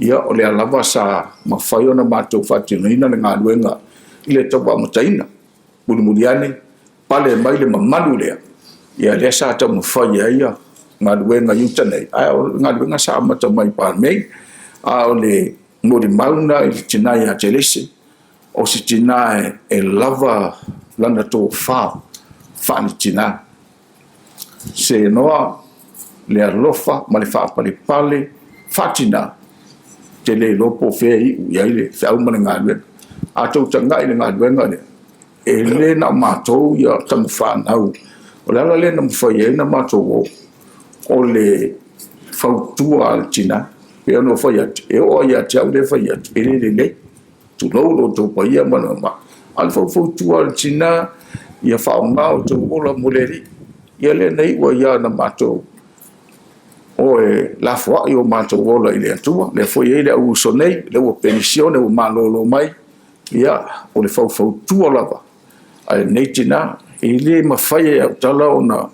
Ia, o lea lava sa mafai ona matou faatinoina le galuega i le tau amataina. Mulimuli ane, pale mai le mamalu lea, ia lea sa taumafai ai galuega i uta nei, ae o le galuega sa amata mai i Balmain, a o le molimau lena i le tina ia Terese, o se tina e lava lana tofa faale-tina. Senoa le alofa ma le faapalepale faatinā, ou te le iloa po o fea e iu i ai le feau ma le galuega. A outou tagai i le galuega lea, e le na o matou ia tamafanau, o le ala lea na mafai ai ona matou o, o le fautua a le tina. E pei ona ou fai atu, e oo lava ia te au lea e fai atu, e le lelei, tulou lo outou paia ma le mamalu, a o le faufautua a le tina ia faaaoga outou ola mo le Alii. Ia lea na iu ai lava ina matou o e lafoai o matou ola i le Atua. Lea foi e i ai le au uso nei, lea ua penisione ua malolo mai, ia, o le faufautua lava a lenei tina. E le mafai e au tala ona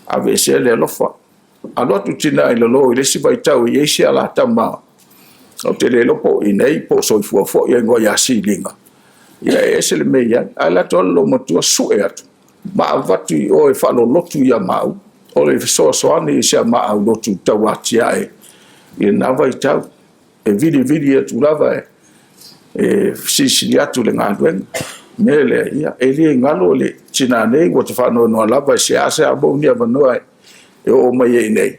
aveesea le alofa. Alu atu le tina i lalo i le isi vaitau e i ai si alatama, ou te le iloa po o i nei po o soifua foi, e igoa ia Siliga, ia e ese le mea e i ai. Ae alu atu le loomatua sue atu ma avatu i o e faalolotu ia maua. O le fesoasoani i si a ma aulotu tau atiae i lena vaitau. E vilivili atu lava e fesilisili atu i le galuega. O le mea lea, ia, e le galo le tina nei, ua ta faanoanoa lava e seasea maua ni avanoa e oo mai ai i inei,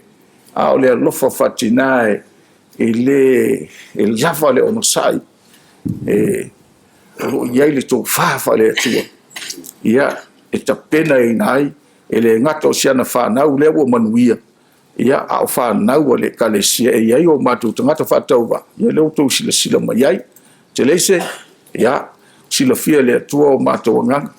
a o le alofa faatina e le e lava le onosai e o lo o i ai le tofa faale-Atua ia, e tapenaina ai e le gata o si ana fanau lea ua manuia, ia, a o fanau a le Ekalesia e i ai o matou tagata faatauvaa, ia lea ua outou silasila mai ai. Teleise, ia, silafia e le Atua o matou agaga.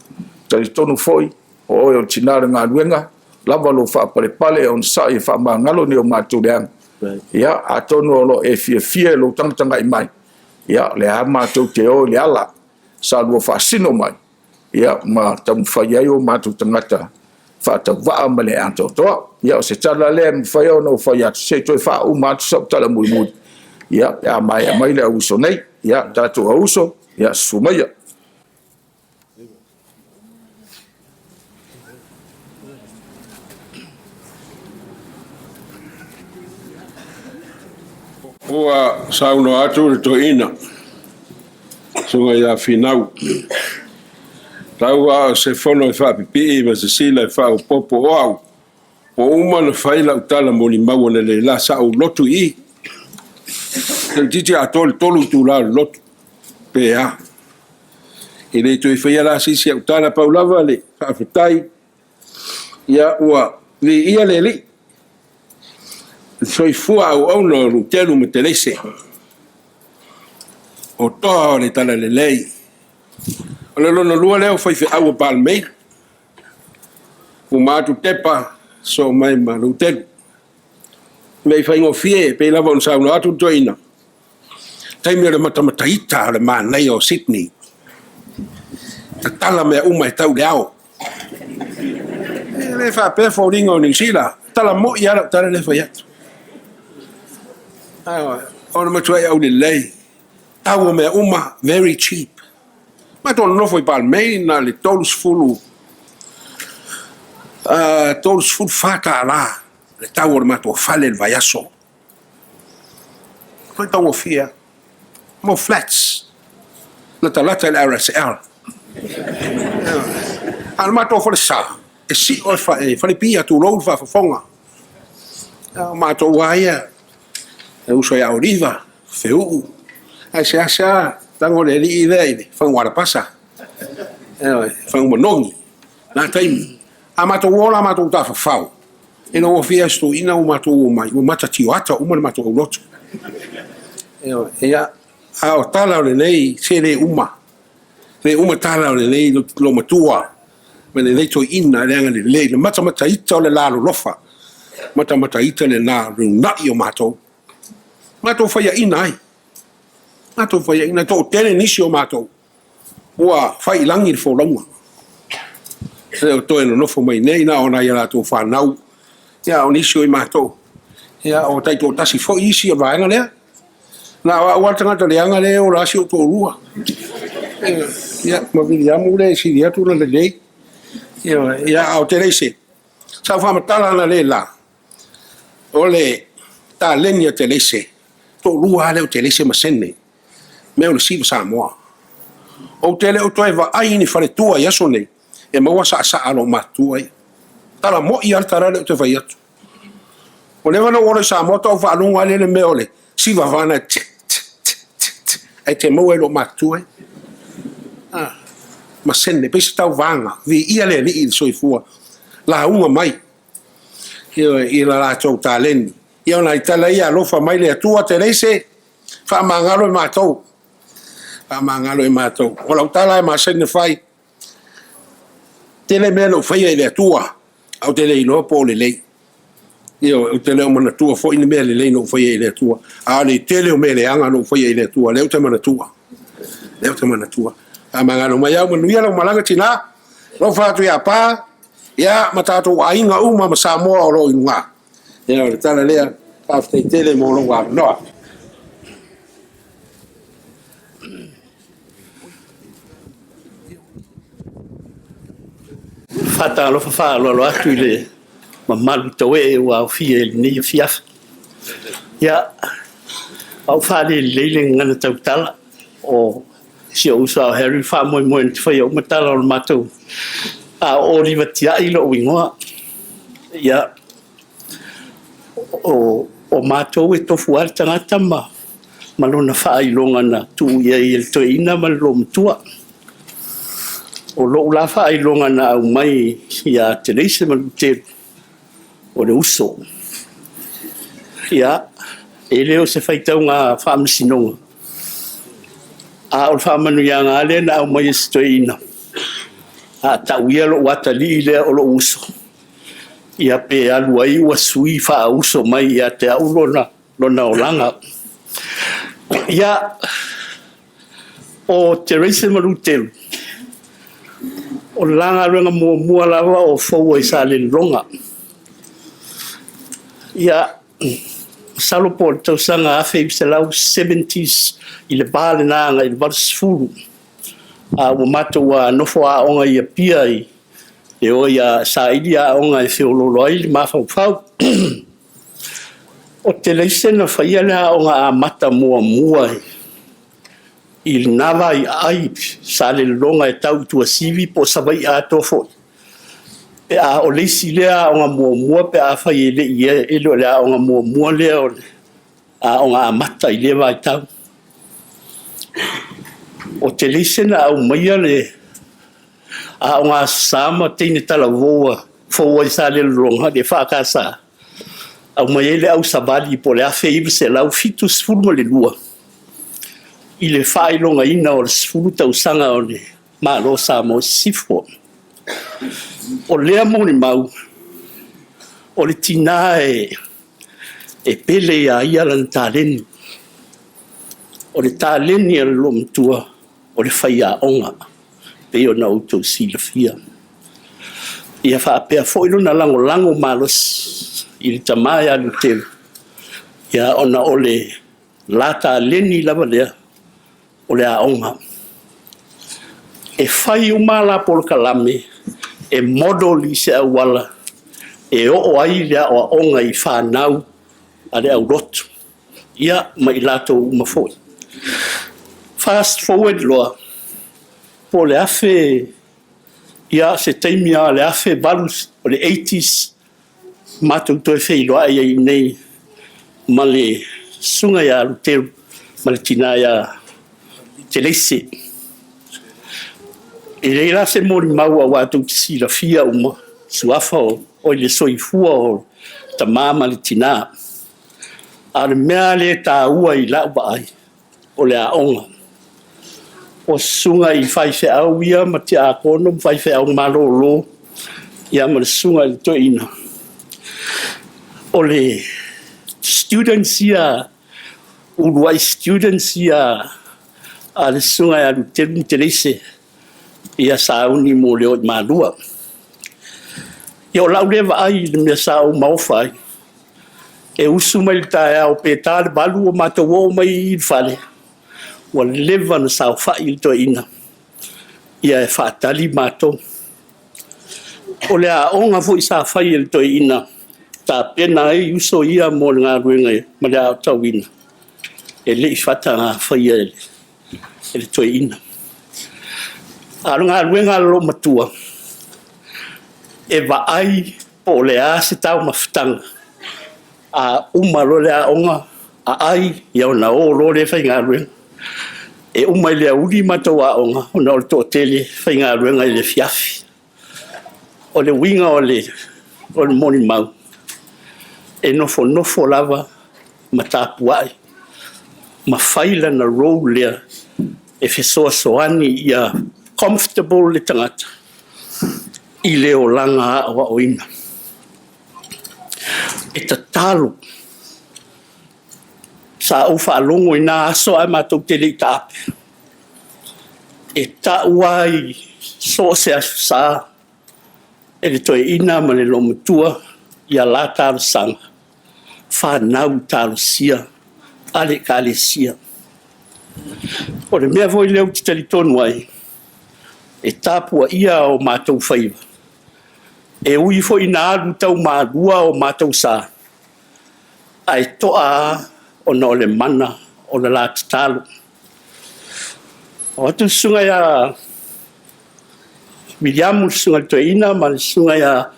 Talitonu foi, o oe o le tina o le galuega, lava lou faapalepale e onosai e faamagalo ni o matou leaga. Ia, atonu o lo o e fiafia i lou tagatagai mai, ia, o lea lava matou te o i le ala sa lua faasino mai, ia, ma taumafai ai o matou tagata faatauvaa ma le atoatoa. Ia, o se tala lea e mafai ona ou fai atu, se i toe faauma atu sau tala mulimuli, ia, pe a maea mai le auuso nei. Ia, tatou auuso, ia, susu maia. Ua saunoa atu le toeaina, le susuga ia Finau, tau lava o se fono e faapipii ma se sila e faaopoopo. O au, ua uma ona fai lau tala molimau analeila sa ou lotu i i. Toeitiiti atoa le 3 itula o le lotu, pe a. E le toe faia la se isi au tala, pau lava le faafetai, ia ua viia le Alii, le soifua auauna o Luteru ma Teleise, o toa o le talalelei. O le lona lua lea o faifeau a Palmail, uma atu Tepa, sosoo mai ma Luteru. E le i faigofie, e pei lava ona saunoa atu le toeaina, taimi o le matamataita o le manaia o Sydney, tatala mea uma e tau i le ao. E le faapea foliga o Niu Sila, tala moi lava lau tala lea e fai atu. O le matuai aulelei, tau o mea uma, very cheap. Matou nonofo i Balmain na o le 30, $34 le tau o le matou fale i le vaiaso. Matua taugofie lava. Mo flats, latalata i le RSL. A o le matou falesa, e sio e falepia, tulou le faafofoga. O matou lava ia, e uso ia Oliva, Feuu, ae seasea tago le alii lea i le fagu alapasa, fagu manogi, na taimi. A matou o la matou tafafao, ina ua fia si toeaina ua matou omai, ua matatioata uma le matou aulotu. Ia, a o tala o lenei, se le uma, le uma tala o lenei loomatua ma lenei toeaina le agalelei, le matamataita o le lalolofa, matamataita lena o le uunai o matou. Matou faiaina ai, matou faiaina ai, toatele nisi o matou ua fai i lagi le folauga. E le o toe nonofo mai nei, na o nai a latou fanau, ia o nisi o i matou, ia o taitoatasi foi isi o le vaega lea. Na o au lava le tagata leaga lea e ola lava si ou toalua. Ia, ma Viliamu lea e sili atu ona lelei. Ia, a o Teleise, sa ou faamatala analeila, o le taleni a Teleise, toalua lava lea o Teleise ma Sene, mea o le Siva Samoa. Ou te le o toe vaai i ni faletua i aso nei e maua saasaa a loomatutua ia. Tala mo'i lava le tala lea ou te fai atu. Ua leva ona ou ola i Samoa faatoa ou faalogo lava lea i le mea o le siva na tsk tsk tsk tsk tsk ae te maua i lou matutua ai. A, masene, pei se tauvaga, viia le Alii i le soifua, lauga mai ioe, i la latou taleni. Ia o nai tala ia, alofa mai le Atua, Teleise, faamagalo e matou, faamagalo e matou. O lau tala e masani ona fai, tele mea na ou faia i le Atua, ae ou te le iloa po o lelei. Ioe, ou te le o manatua foi ni mea lelei na ou faia i le Atua, a o le tele o mea leaga na ou faia i le Atua, lea ou te manatua. Lea ou te manatua. Faamagalo mai au, manuia lau malaga tina, alofa atu ia Pa, ia, ma tatou aiga uma ma Samoa o lo o i luga. Ia, o le tala lea, faafetai tele mo lou avanoa. Faatalofa faaaloalo atu i le mamalu tauee ua aofia i lenei afiafi. Ia, a ua faalelelei le gagana tautala o si ou uso a Harry faamoemoe na te faia uma tala o le matou a o Oliva Tiai lou igoa. Ia, o matou e tofu lava le tagata ma lona faailoga na tuu i ai e le toeaina ma le loomatua. O lou la faailoga na aumai ia Teleise ma Luteru, o le uso. Ia, e le o se faitauga faamasinoga, a o le faamanuiaga lava lea na aumai e si toeaina, a tau ia lou atalii lea o lou uso, ia pe alu ai ua sui faauso mai ia te au lona olaga. Ia, o Terason ma Luteru, o le la galuega muamua lava o fou ai Salelologa. Ia, masalo po o le tausaga 1970s i le va lena agai le 80, a ua matou nofo aoga i Apia e o e saili aoga e feoloolo ai le mafaufau. O Teleise na faia le aoga amata muamua i lena vaiaai i Salelologa e tau i Tuasivi po o Savaii atoa foi, pe a o le isi lea aoga muamua pe afai e le o le aoga muamua lea o le aoga amata i lea vaitau. O Teleise na aumaia le Aoga Aso Sa ma teine talavou fou ai Salelologa le EFKS, aumai ai le ausavali po o le 1972 i le faailogaina o le 10 tausaga o le Malo o Samoa i Sisifo. O lea molimau, o le tina e pele ia ia lana taleni. O le taleni a le loomatua, o le faiaoga, e pei ona outou silafia. Ia faapea foi lona lagolago malosi i le tama ia Luteru, ona o le la taleni lava lea o le aoga. E fai uma a la polokalame e model i se auala e oo ai le aoaoga i fanau a le aulotu, ia ma i latou uma foi. Fast forward loa, po o le 1000, ia, se taimi lava o le 1800, o le 80s, matou toe feiloai ai i inei ma le susuga ia Luteru ma le tina ia Teleise. E leai la se molimau aua tou te silafia uma suafa o le soifua o le tama ma le tina. A o le mea lava lea e taua i lau vaai, o le aoga. O susuga i faifeau ia ma tiakono ma faifeau malolo, ia ma le susuga i le toeaina, o le students ia, uluai students ia a le susuga ia Luteru ma Teleise, ia sauni mo le o i Malua. Ia o lau lea vaai i le mea sa ou maofa ai, e usu mai le taeao pe ta le 8 ua matou oo mai i i le fale, ua leva ona saofai le toeaina e faatali matou. O le aoga foi sa fai e le toeaina e tapena ai uso ia mo le galuega ma le aotauina, e le i faataga faia e le toeaina. A o le galuega a le loomatua, e vaai. Po o le a se taumafataga, a uma loa le aoga, aai, ia ona o loa lea faigaluega. E uma i le aoauli matou aoga, ona o le toatele e faigaluega i le afiafi. O le uiga o le molimau, e nofonofo lava ma tapuai ma fai lana role lea e fesoasoani ia comfortable le tagata i le olaga aoaoina. E tatalo, sa ou faalogo i na aso ae matou te le i taape, e tau lava i so o se Aso Sa e le toeaina ma le olomatua ia la talosaga, fanau talosia a le Ekalesia. O le mea foi lea ou te talitonu ai, e tapuaia o matou faiva, e ui foi ina alu taumalua o matou sa, ae toa lava ona o le mana o le la tatalo. Oo atu le susuga ia Viliamu le susuga i le toeaina ma le susuga ia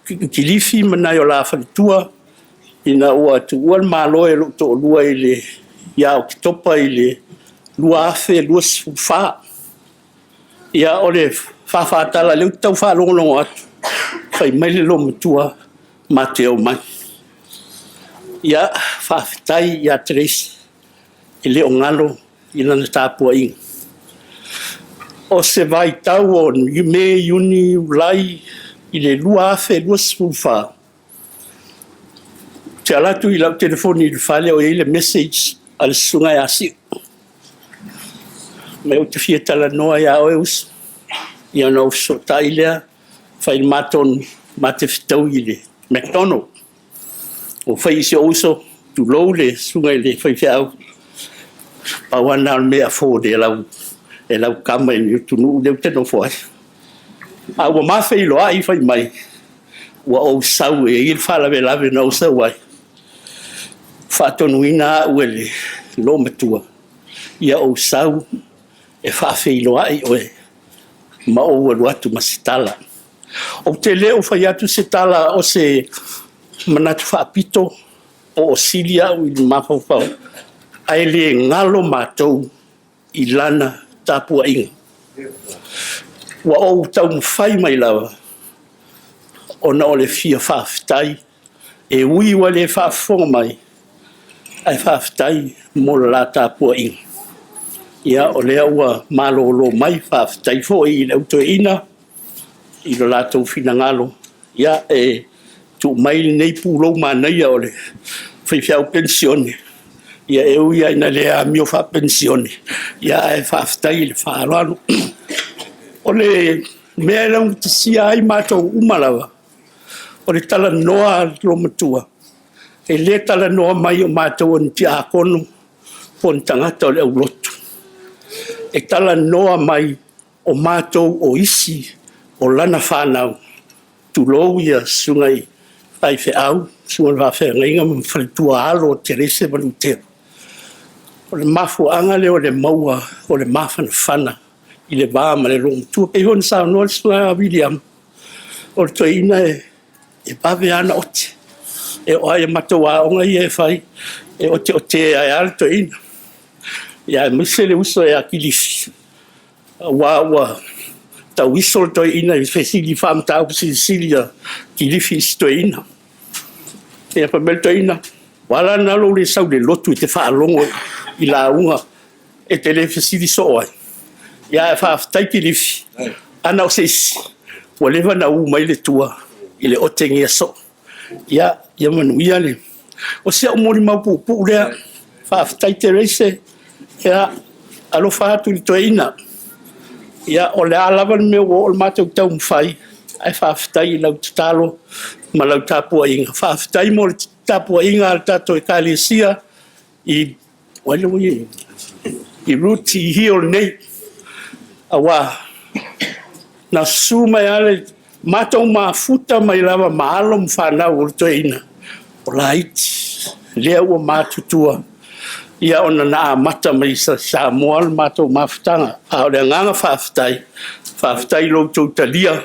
Kilifi ma nai o la faletua, ina ua tuua le Malo e lou toalua ia Oketopa i le 2024. Ia o le faafatala o lea ou te tau faalogologo atu, fai mai le loomatua, ma te omai. Ia, faafetai ia Therese, e le o galo i lana tapuaiga. O se vaitau o Me, Iuni, Iulai i le 2024, ou te alu atu i lau telefoni i le fale o i ai le message a le susuga ia Si'u, fai mai ou te fia talanoa ia oe uso. Ia ona ou fesootai lea fai le ma tonu, ma te fetaui i le McDonald. Ou fai i si ou uso, tulou le susuga i le faifeau, pau lava lena o le mea e afford e lau tama i le atunuu lea ou te nofo ai. A ua ma feiloai fai mai ua ou sau e i ai le faalavelave na ou sau ai, faatonuina au e le loomatua, ia ou sau e faafeiloai oe ma ou alu atu ma se tala. Ou te le o fai atu se tala o se manatu faapito po o sili au i le mafaufau, ae le galo matou i lana tapuaiga. Ua ou taumafai mai lava ona o le fia faafetai, e ui ua le faafofoga mai, ae faafetai mo le la tapuaiga. Ia o lea ua malolo mai, faafetai foi i le au toeaina i lo latou finagalo e tuu mai lenei pulou manaia o le faifeau penisione, e ui lava ina le amio faapenisione, ae faafetai i le faaaloalo. O le mea e laugatasia ai matou uma lava, o le talanoa a le loomatua, e le talanoa mai o matou o ni tiakono po o ni tagata o le aulotu, e talanoa mai o matou o isi o lana fanau, tulou susuga i faifeau, susuga i le faafeagaiga ma faletua, alo o Terese ma Luteru. O le mafuaaga lea o le maua o le mafanafana i le va ma le loomatua. E pei foi ona saunoa le susuga ia Viliamu, o le toeaina e vave lava ona ote. E oo lava i a matou aoga ia e fai, e oteote ai lava le toeaina, aemaise le uso ia Kilifi, aua ua tauiso le toeaina i fesili faa-mataupu silisili a Kilifi i si toeaina. Ia fai mai le toeaina, ua ala la ona lou le sau i le lotu e te faalogo i lauga e te le fesili soo ai? Ae faafetai Kilifi, ana o se isi, ua leva ona u mai le tua i le otegia soo. Ia manuia le... O si au molimau puupuu lea, faafetai Terese, ia alofa atu i le toeaina. Ia o le a lava le mea ua oo i ai le matou taumafai, ae faafetai i lau tatalo ma lau tapuaiga. Faafetai mo le tapuaiga a le tatou Ekalesia i Ruti Hill nei, aua na susu mai lava le matou mafuta mai lava ma alo ma fanau o le toeaina, o laiti, lea ua matutua, ia ona na amata mai i Samoa le matou mafutaga. A o le agaga faafetai, faafetai i lo outou talia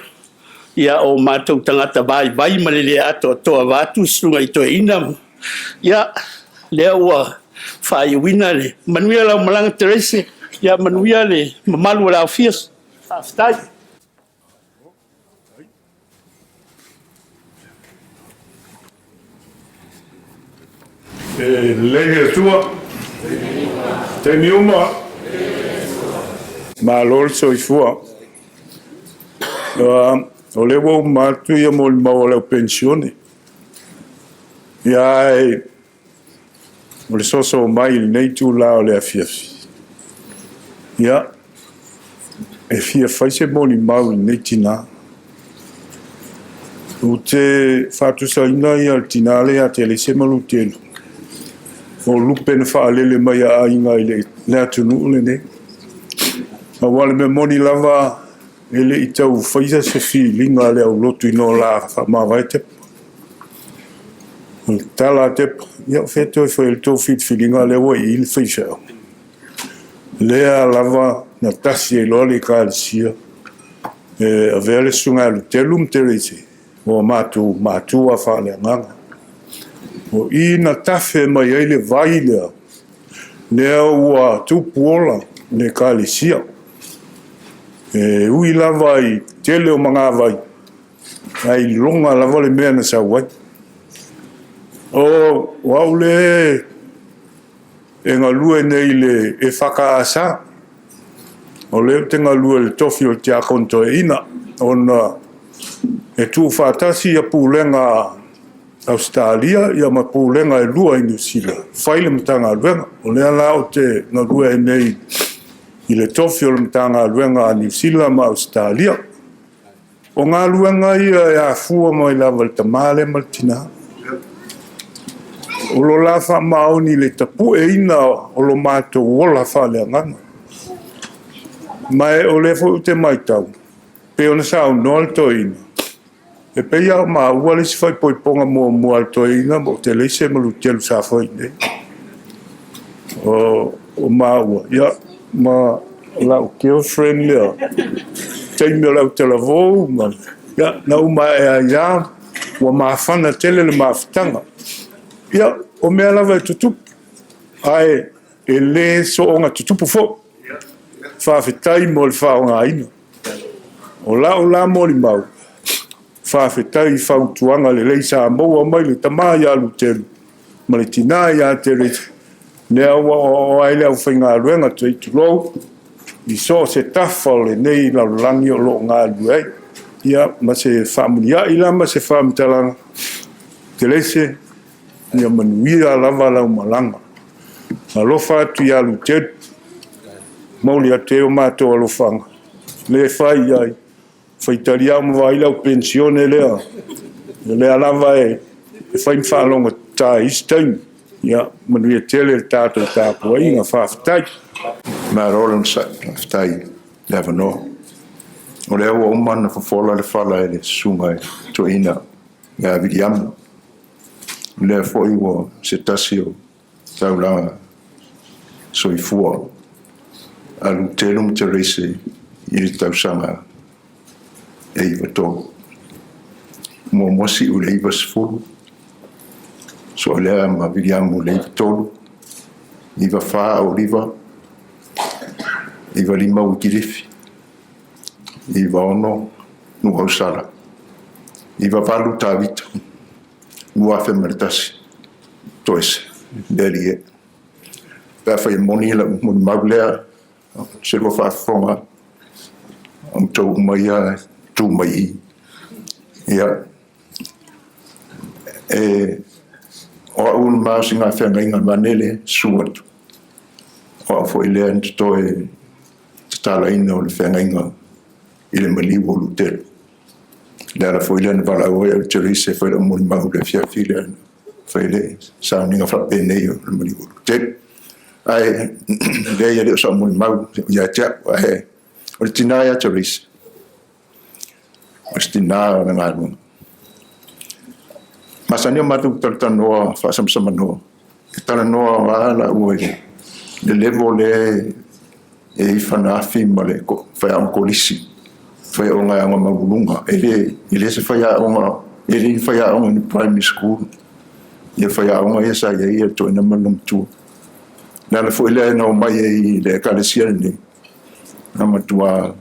Ia, o matou tagata vaivai ma le le atoatoa vaeatu le susuga i toeaina. Ia, lea ua faaiuina le manuia lau malaga Therese, ia manuia le mamalu o le aofia. Faafetai. E lelei le Atua i taimi uma. Malo le soifua. O lea ua uma atu ia molimau a le au penisione. Ia ae o le soso mai i lenei itula o le afiafi, ia, e fia fai se molimau i lenei tina. Ou te faatusaina ia le tina lea ia Teleise ma Lutelu, o lupe na faalele mai a aiga i le atunuu lenei. Aua o le mea moni lava, e le i tau faia se filiga a le aulotu ina o la faamavae Tepa. O le tala a Tepa, ia o fea e toe fai ai le tou filifiliga lea ua i i le faifeau. Lea lava na tasi ai loa le Ekalesia e avea le Susuga ia Lutelu ma Tereise o a matou matua faaleagaga. O i na tafe mai ai le vai lea, lea ua tupu ola le Ekalesia. E ui lava i tele o magavai, ae iloga lava le mea na sau ai. O au lea e galue nei i le EFKS, o lea ou te galue i le tofi o le Tiakono Toeaina, ona e tuufaatasi Pulega a Ausetalia ma Pulega e 2 i Niu Sila, fai le Matagaluega. O lea la ou te galue ai nei i le tofi o le Matagaluega a Niu Sila ma Ausetalia. O galuega ia e afua mai lava i le tama lea ma le tina. O lo la faamaoni i le tapueina o lo matou ola faaleagaga. Ma o lea foi ou te matau, pei ona saunoa le toeaina, e pei lava o maua le isi faaipoipoga muamua a le toeaina o Teleise ma Lutelu sa fai i inei. O maua, ia, ma lau girlfriend lea, taimi o le autalavou, ma, ia, na uma ae ai lava, ua mafana tele le mafutaga. Ia, o mea lava e tutupu, ae e le soona tutupu foi. Faafetai mo le faaaogaina. O lau la molimau, faafetai i fautuaga lelei sa maua mai le tama ia Lutelu ma le tina ia Teresa, lea ua oaoa ai le aufaigaluega sei tulou i so o se tafa o lenei lalolagi o lo o galulue ai. Ia, ma se faamuliai la ma se faamatalaga, Terese, ia manuia lava lau malaga. Alofa atu ia Lutelu, mauli atu ai o matou alofaga, le fai i ai, faitalia ma vaai lau penisione lea, o lea lava e fai ma faalogotata i isi taimi. Ia, manuia tele le tatou tapuaiga, faafetai. Malo le onosai, faafetai i le avanoa. O lea ua uma ona fofola le fala e le susuga i le toeaina ia Viliamu. O lea foi ua se tasi o taulaga soifua a Lutelu ma Tereise i le tausaga e 93. Muamua siu i le 90, Soalea ma Viliamu i le 93, 94 Oliva, 95 Uikilifi, 96 Nuuausala, 98 Tavito, 2001 Toese, le alii e. Pe a fai e moni lau molimau lea, se lua faafofoga, o outou uma ia e tu mai i i. Ia, e, o au le ma o sina feagaiga vaeane susu atu. O au foi lea na totoe tatalaina o le feagaiga i le maliu o Lutelu. Le ala foi lea na valaau ai au i Teresa e fai lau molimau i le afiafi lea na fai le sauniga faapenei o le maliu o Lutelu. Ae leai e le o sau molimau ia te au, ae o le tina ia Teresa, o se tina o le galuega. Masani o matou talatalanoa faasamasamanoa, e talanoa lava laua i le level lea e i Fanaafi ma le faiaoga kolisi. Faiaoga e aoga maualuluga. E le, e le se faiaoga, e le ni faiaoga ni primary school. Ia faiaoga ia sa i ai ia le toeaina ma le matua. O le ala foi lea na omai ai i le ekalesia lenei, na matua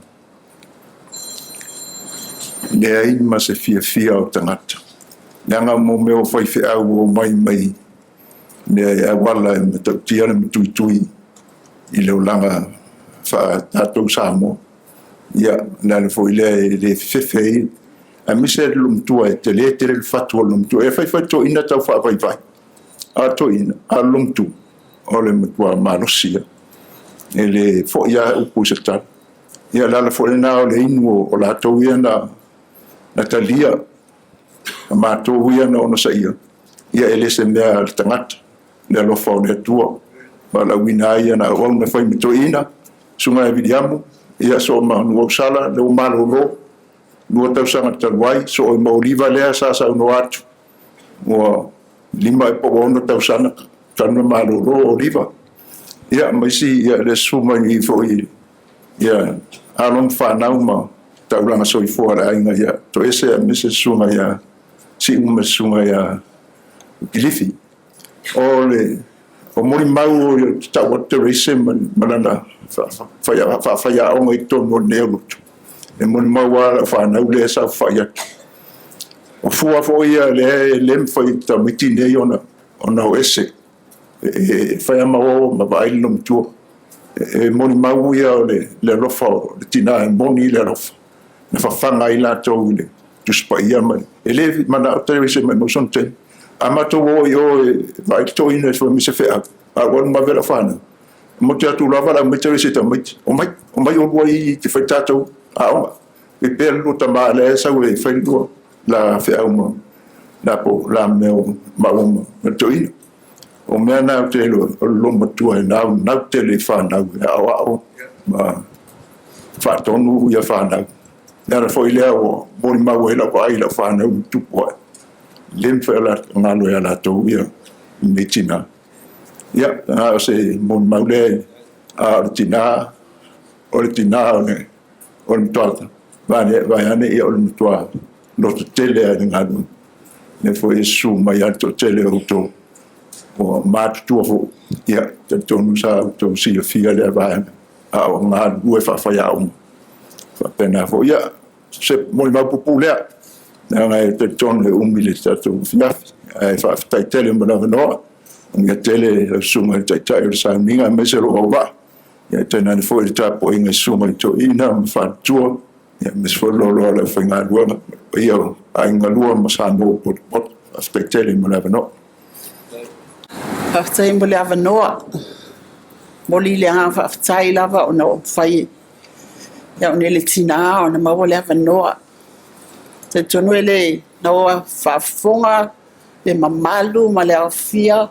leai ma se fiafia o tagata. Leaga mo mea o faifeau ua omai mai mea e auala e matautia le matuitui i le olaga faa-tatou Samoa. Ia, o le ala foi lea e le fefefe ai, aemaise le loomatua e tele tele le fatu o le loomatua. E fai foi le toeaina tau faavaivai, a o le toeaina, a o le loomatua, o le matua malosi lava. E le foi lava upu i se tala. Ia, o le ala foi lena o le inu o latou ia na talia, a matou ia na onosaia, ia e le se mea a le tagata, le alofa o le Atua. Valaauina ai ana auauna fai ma toeaina, Susuga ia Viliamu, ia soo ma Nuuausala, lea ua malolo, 2 tausaga talu ai, soo ai ma Oliva lea sa saunoa atu, ua 5 ea po ua 6 tausaga talu ona malolo Oliva. Ia, ma isi, ia, le susu mai foi, ia, alo ma fanau ma taulaga soifua a le aiga ia Toese aemaise le susuga ia Siu ma le susuga ia Kilifi. O le o molimau o le tau atu Teresa ma lana faafaiaoga i totonu o lenei aulotu, e molimau lava lau fanau lea e saofafai atu. O fua foi ia lea e le mafai e tamaiti nei ona o ese. E fai lava ma o ma vaai le loomatua. E molimau ia o le alofa o le tina e moni le alofa. Na fafaga ai latou i le Tusi Paia ma e le manao Teresa e maumau sona taimi. A matou o i o e vaai le toeaina e fai mai se feau, a ua alu ma ave lau fanau. Motu atu loa valaau mai Teresa i tamaiti, omai, omai oulua i te fai tatou aoga. E pea le lua tama lea e sau e fai le lua la feau ma la po la mea o maua ma le toeaina. O mea na ou te iloa, o le loomatua e naunau tele i fanau e aoao ma faatonu ia fanau. Le ala foi lea ua molimau ai lau vaai i lau fanau ma tupu ae. E le mafai ona galo ia latou ia lenei tina. Ia, na o se molimau lea, a o le tina, o le tina o le o le matua vaeane, ia o le matua loto tele lava i le galuega. Lea foi e susu mai lava le toatele o outou ua matutua foi, ia, talitonu sa outou silafia lea vaega, a o galulue faafaiaoga. Faapena foi, ia, se molimau puupuu lea, leaga e talitonu e umi le tatou afiafi, ae faafetai tele mo le avanoa. Manuia tele lau Susuga i le Taitai o le sauniga aemaise lou auvaa. Ia tainane foi le tapuaiga i susuga i toeaiina ma faletua, ia aemaise foi le loaloa o le aufaigaluega, le paia o Aiga Lua ma Samoa ua potopoto. Faafetai tele mo le avanoa. Faafetai mo le avanoa. Momoli le agaga faafetai lava ona ua mafai e au nei le tina ona maua le avanoa. E talitonu e le na faafofoga le mamalu ma le aofia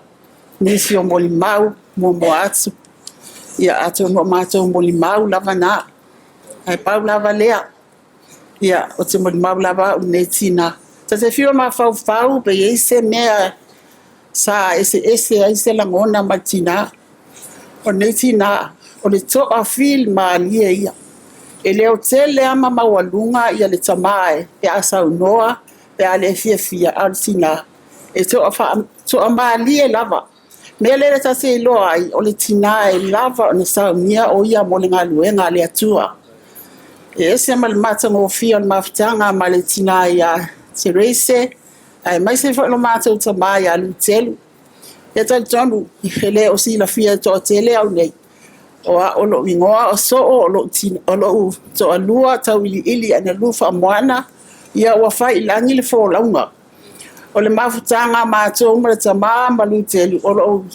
nisi o molimau muamua atu. Ia atonu o matou molimau lava na. Ae pau lava lea, ia, ou te molimau lava au i lenei tina. Ta te fiu e mafaufau pe i ai se mea sa eseese ai se lagona ma le tina. O lenei tina, o le toafilemalie ia. E leotele lava ma maualuga le tama pe a saunoa, pe a le fiafia, a o le tina, e toamalie lava. O le mea lea ta te iloa ai, o le tina e lava ona saunia o ia mo le galuega a le Atua. E ese ma le matagofie o le mafutaga ma le tina ia Therese, aemaise foi lo matou tama ia Lutelu. E talitonu, e le o silafia e toatele au nei, o au lou igoa o Soo, o lou toalua tauiliili Analu Faamoana, ia ua fai i lagi le folauga. O le mafutaga a matou ma le tama ma Lutelu, o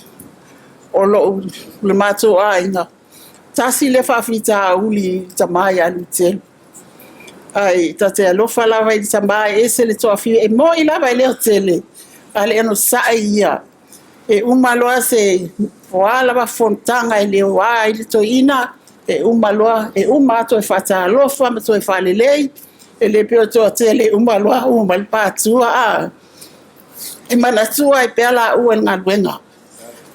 le matou aiga, tasi lea faafitauli i le tama ia Lutelu. Ai, ta te alofa lava i le tama e ese le toafia. E moi lava e leotele, a le onosai ia. E uma loa se, o a lava fonotaga e leoa ai le toeaina, e uma loa, e uma lava toe faatalofa ma toe faalelei, e le pei o le toatele e uma loa uma mai le patua. A e manatua ai pea laua i le galuega.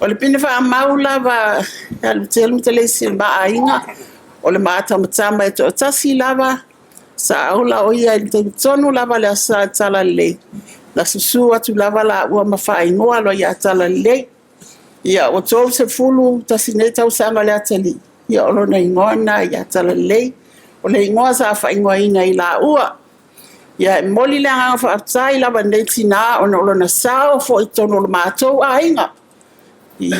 O le pine faamau lava ia Lutelu ma Teleisi o le ma aiga, o le ma tamatama e toatasi lava. Sa ola o ia i le taimi tonu lava le Aso Sa i le Talalelei, na susu atu lava laua ma faaigoa loa ia Talalelei. Ia, ua 31 nei tausaga o le atalii, ia o lona igoa lena ia Talalelei. O le igoa sa faaigoaina e i laua. Ia, e momoli le agaga faafetai lava i lenei tina ona o lona sao foi i totonu o lo matou aiga i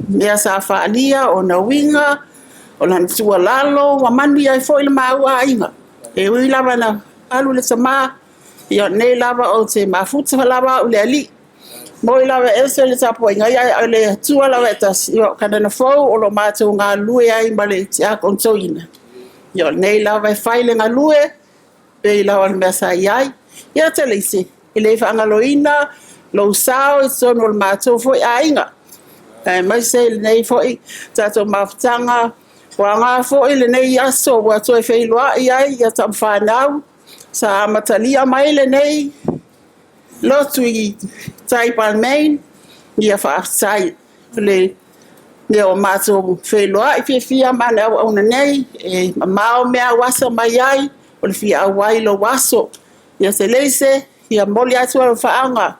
mea sa faaalia, ona uiga, o lana tuualalo, ua manuia ai foi lo maua aiga. E ui lava ina alu le tama, ia o lenei lava ou te mafuta lava au i le Alii. E moni lava e ese le tapuaiga a o le Atua lava e tasi, ia o Kanana Fou o lo o matou galulue ai ma le Tiakono Toeaina, ia o lenei lava e fai le galue pei lava o le mea sa i ai. Ia Teleise, e le faagaloina lou sao i totonu o le matou foi aiga, aemaise lenei foi tatou mafutaga, ua aoga foi lenei aso ua toe feiloai ai tamafanau sa amatalia mai lenei lotu i tai i Balmain. Faafetai o lea ua matou feiloai fiafia ma le auauna nei, e mamao mea e asa mai ai, o le fia auai i lou aso. Ia Teleise, ia momoli atu alofaaga i le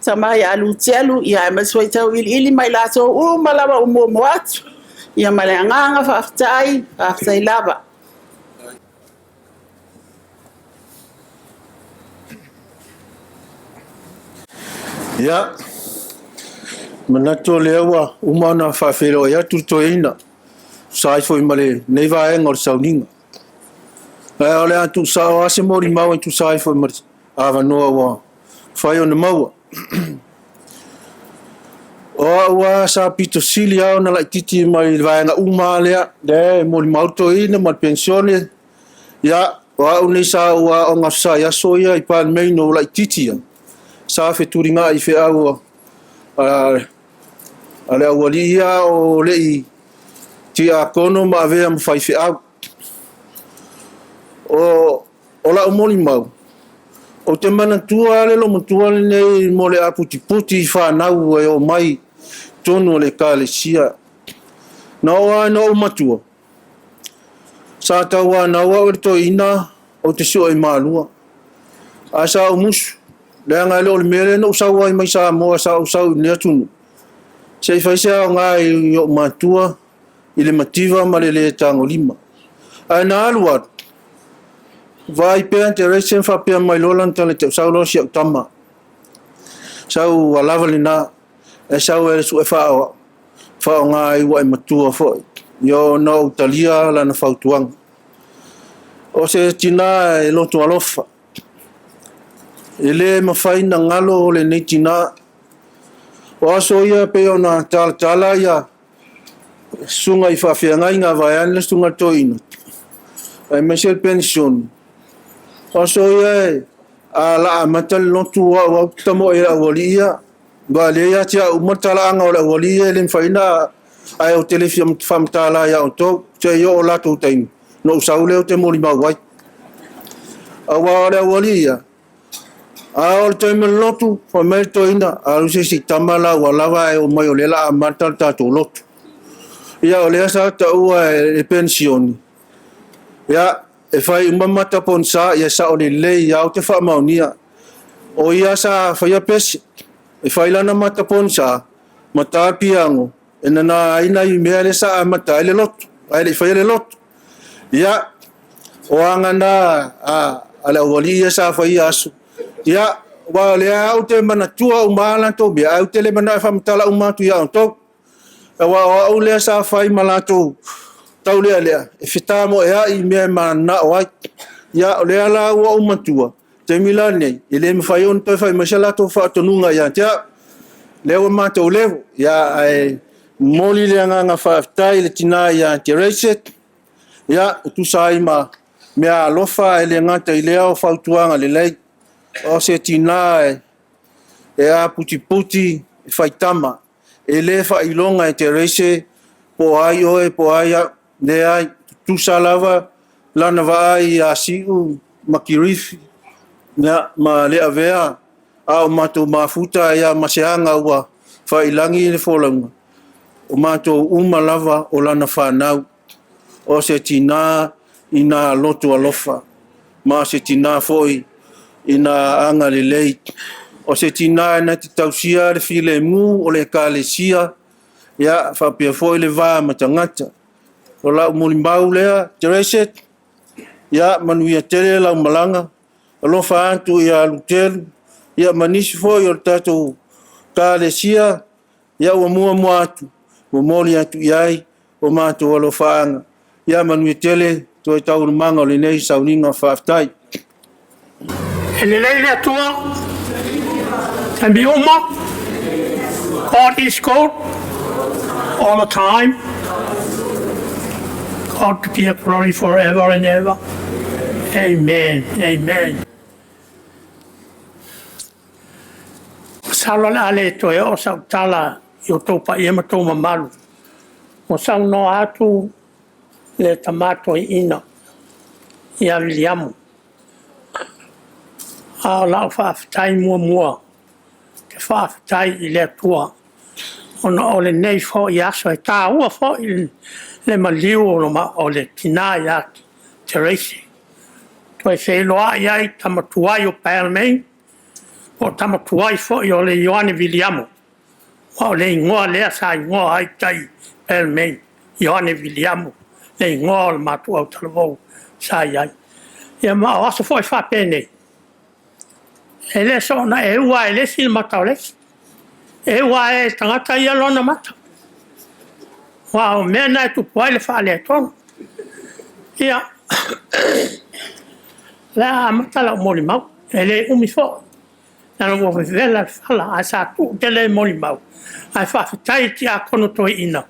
tama ia Luteru, aemaise foi Tauiliili ma i latou uma lava ua muamua atu. Ia ma le agaga faafetai, faafetai lava. Ia, manatu o lea ua uma ona faafeiloai atu le toeaina, e tusa ai foi ma lenei vaega o le sauniga. Ae o le a tuusao lava se molimau e tusa ai foi ma le avanoa ua mafai ona maua. O au lava sa pito sili lava ona laitiiti mai le vaega uma lava lea, lea e molimau le toeaina ma le penisione. Ia, o au nei sa ou aoga Aso Sa i aso ia i Balmain ina ua laitiiti lava, sa fetulinai i feau a le aualii ia a o le i tiakono ma avea ma faifeau. O lau molimau, ou te manatua lava le loomatua lenei mo le aputiputi i fanau e oo mai i totonu o le Ekalesia. Na oo lava ina ou matua, sa tauanau au e le toeaina ou te sue i Malua. Ae sa ou musu, leaga e le o le mea lea na ou sau ai mai Samoa, sa ou sau i lenei atunuu, se i fai se aoga i ou matua i le mativa ma le le tagolima. Ae na alu alu, vaai pea direction faapea mai loa lana tala ia te au, sau loa si au tama. Sau ua lava lena, e sau e sue faaaoga ai ua e matua foi. Ia ona ou talia lana fautuaga. O se tina e loto alofa, e le mafai ona galo lenei tina. O aso ia pei ona talatala ia susuga i faafeagaiga vaeane le susuga i le toeaina, aemaise le penisione. O aso ia a la amata le lotu o au ou te tamoe i le aualii ia, aua o lea e ia te au uma le talaaga o le aualii ia e le mafai ona, ae ou te le fia faamatala ia outou, se i oo i le latou taimi, ona ou sau lea ou te molimau ai. Aua o le aualii ia, A oo i le taimi o le lotu, fai mai le toeaina, alu se isi tama la ua lava ae omai o lea o le a amata le tatou lotu. Ia o lea sa taua e le penisione, ia, e fai uma mata pogisa, ia e sao lelei lava, ou te faamaonia. O ia sa faia pese, e fai lana mata pogisa, mata le piano, e nana ai nai mea lea sa amata ai le lotu, ae le i faia le lotu. Ia, o aga na a le aualii ia sa fai ia aso. Ia, aua o lea lava ou te manatua uma lava latou mea, ae ou te le manao e faamatala uma atu ia outou. Aua o au lea sa fai ma latou taulealea, e fetamoeai i mea e mananao ai. Ia, o lea la ua ou matua, taimi la lenei, e le mafai ona toe fai mai se latou faatonuga ia te au. Lea ua matou level, ia, ae momoli le agaga faafetai i le tina ia Terese, ia, e tusa ai ma meaalofa, ae le gata i lea o fautuaga lelei. O se tina e aputiputi, e faitama. E le faailoga e Terese po o ai oe po o ai au, leai, e tutusa lava lana vaai ia Siu ma Kerifi ma Leavea a o matou mafuta ai lava ma se aga ua faiilagi le folauga, o matou uma lava o lana fanau. O se tina ina loto alofa. ma o se tinā foi ina agalelei. O se tinā na te tausia le filemu o le Ekalesia, ia, faapea foi le va ma tagata. O lau molimau lea, Terese, ia, manuia tele lau malaga, alofa atu ia Lutelu, ia, ma nisi foi o le tatou Ekalesia, ia, ua muamua atu, momoli atu i ai o matou alofaaga. Ia manuia tele toe taualumaga o lenei sauniga faafetai. E lelei le Atua, taimi uma. God is good all the time. God to be a glory forever and ever. Amen. Amen. Masalo o le a le toe oo sau tala i o outou paia ma outou mamalu. Ua saunoa atu le tama toeaina ia Viliamu. A o lau faafetai muamua, te faafetai i le Atua ona o lenei foi aso, e taua foi le maliu o le tina ia Terace. Toe feiloai ai tama tuai o Balmain, po o tama tuai foi o le Ioane Viliamo, aua o le igoa lea sa igoa ai tai i Balmain, Ioane Viliamo, le igoa o le matou autalavou sa i ai. Ia ma o aso foi faapenei, e le soona eua lava e le isi le mata o le isi. E eu lava e le tagata ia lona mata. Aua o mea na e tupu ai le faaletonu. Ia, o le a amata lau molimau, e le umi foi, leaga ua vevela le fala, ae sa tuu tele molimau, ae faafetai i le tiakono toeaina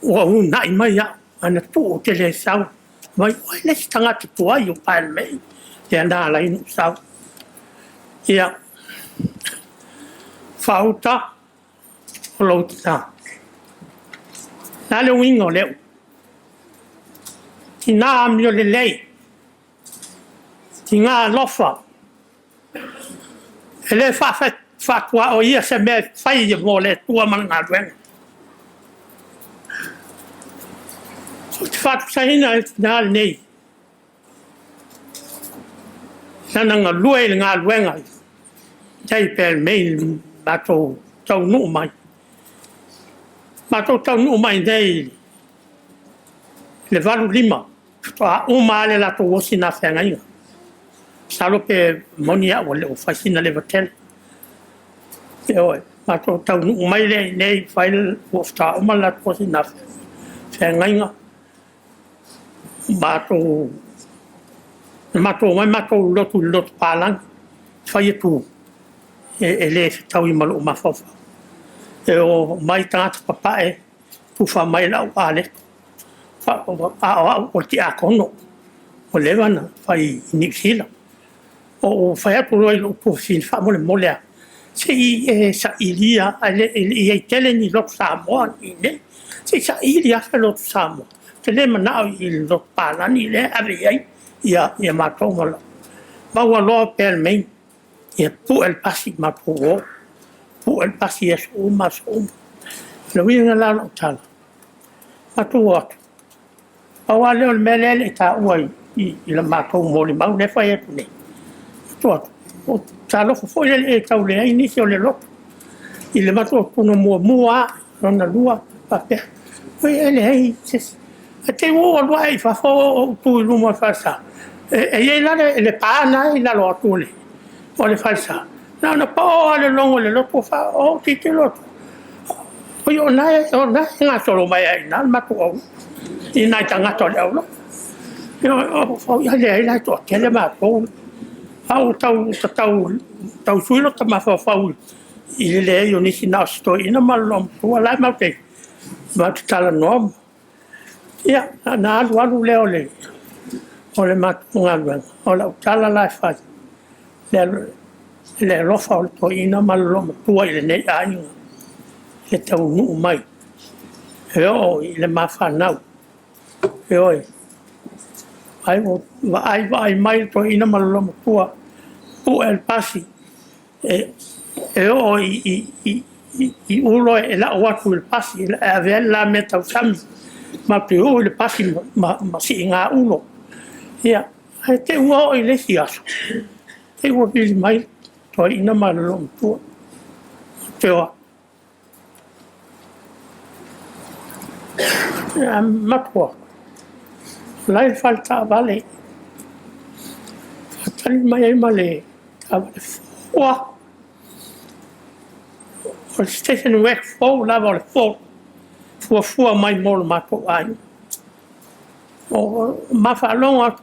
ua uunai mai au, ae na tuu ou te le sau. Fai mai, o ai le isi tagata tuai o Balmain lea na ala ai ona ou sau. Ia, faauta o lou tina. O le a le uiga o lea upu? Tina amio lelei, tina alofa, e le faatuaoia se mea e fai mo le Atua ma le galuega. Ou te faatusaina le tina lenei, lana galue i le galuega i Balmain matou taunuu mai. Matou taunuu mai i inei i le 85, faatoa uma lava le latou osi na feagaiga. Masalo pe moni au e le o fai sina leva tele. Ioe, matou taunuu mai lea i inei fai faatoa uma le latou osi na feagaiga. Matou omai matou lotu i le lotu palagi, fai atu e le fetaui ma lou mafaufau. E omai tagata papae tufa mai lau aleto. A o au o le tiakono ua leva ona fai i Niu Sila. Ou fai atu loa i lou tuafafine, faamolemole lava, se i e sailia, ae le i i ai tele ni lotu Samoa i inei. Se i saili lava se lotu Samoa. Ou te le manao i le lotu palagi lea e ave i ai ia matou. Maua loa Balmain, ia pue le pasi matou o. Pue le pasi i aso uma aso uma. O le uiga la o lau tala, matou o atu, pau lava lea o le mea lea e le i taua i le matou molimau lea e fai atu nei. Matou o atu, talofa foi lele e tau leai nisi o le lotu. I le matou atuga muamua lava, lona lua, faapea, oi e leai se isi. Ae te i ua ou alu ae i fafo ou tu i luma o le falesa, e i ai la le pa lena e i lalo atu o le falesa, na ona pao lava o le logo o le lotu, ou tilotilo atu, oi o na e gasolo mai lava i ina le matou aulotu, i nai tagata o le aulotu. Ia leai la e toatele matou, a ua tau tau sui lota mafaufau i le leai o nisi na o si toeaina ma le loomatua la e matou te talanoa. Ia, ona alu alu lea o le matou galuega, o lau tala la e fai, le alofa o le toeaina ma le loomatua i lenei aiga, e taunuu mai, e oo i le ma fanau. Ioe, ai ua vaai vaai mai le toeaina ma le loomatua, pue le pasi, e oo i ulo e lau atu i le pasi e ave ai le la mea tausami. Matou te o i le pasi ma siiga ulo. Ia, Ae te i ua oo i le isi aso, te i ua vili mai le toeaina ma le loomatua. Te o atu. Matua, o la e i le fale taavale. Faatali mai ai ma le taavale fou lava. O le station wagon fou lava o le Ford, fuafua mai mo le matou aiga. O ma faalogo atu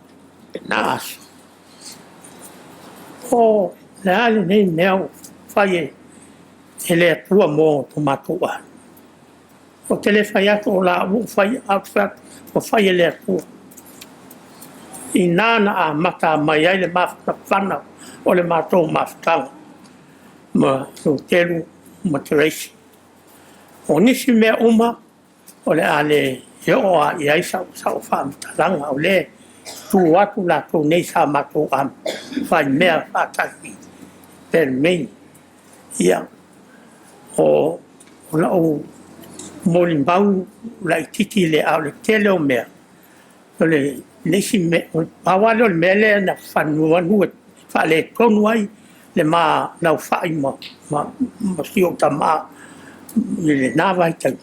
i lena aso, o le a lenei mea ua fai e le Atua mo lo matou aiga. Ou te le fai atu o laua ua faia, ae ou te fai atu ua fai e le Atua. I ina na amata mai ai le mafanafana o le matou mafutaga ma Luteru ma Teraisi. O nisi mea uma o le a le oo lava i ai sau faamatalaga, o lea e tu atu latou nei sa matou faimea faatasi i Balmain. Ia, o lau molimau laitiiti lea, a o le tele o mea, o le isi mea, pau lava lea o le mea lea na faaletonu ai le ma laufai ma si ou tama i lena vaitaimi,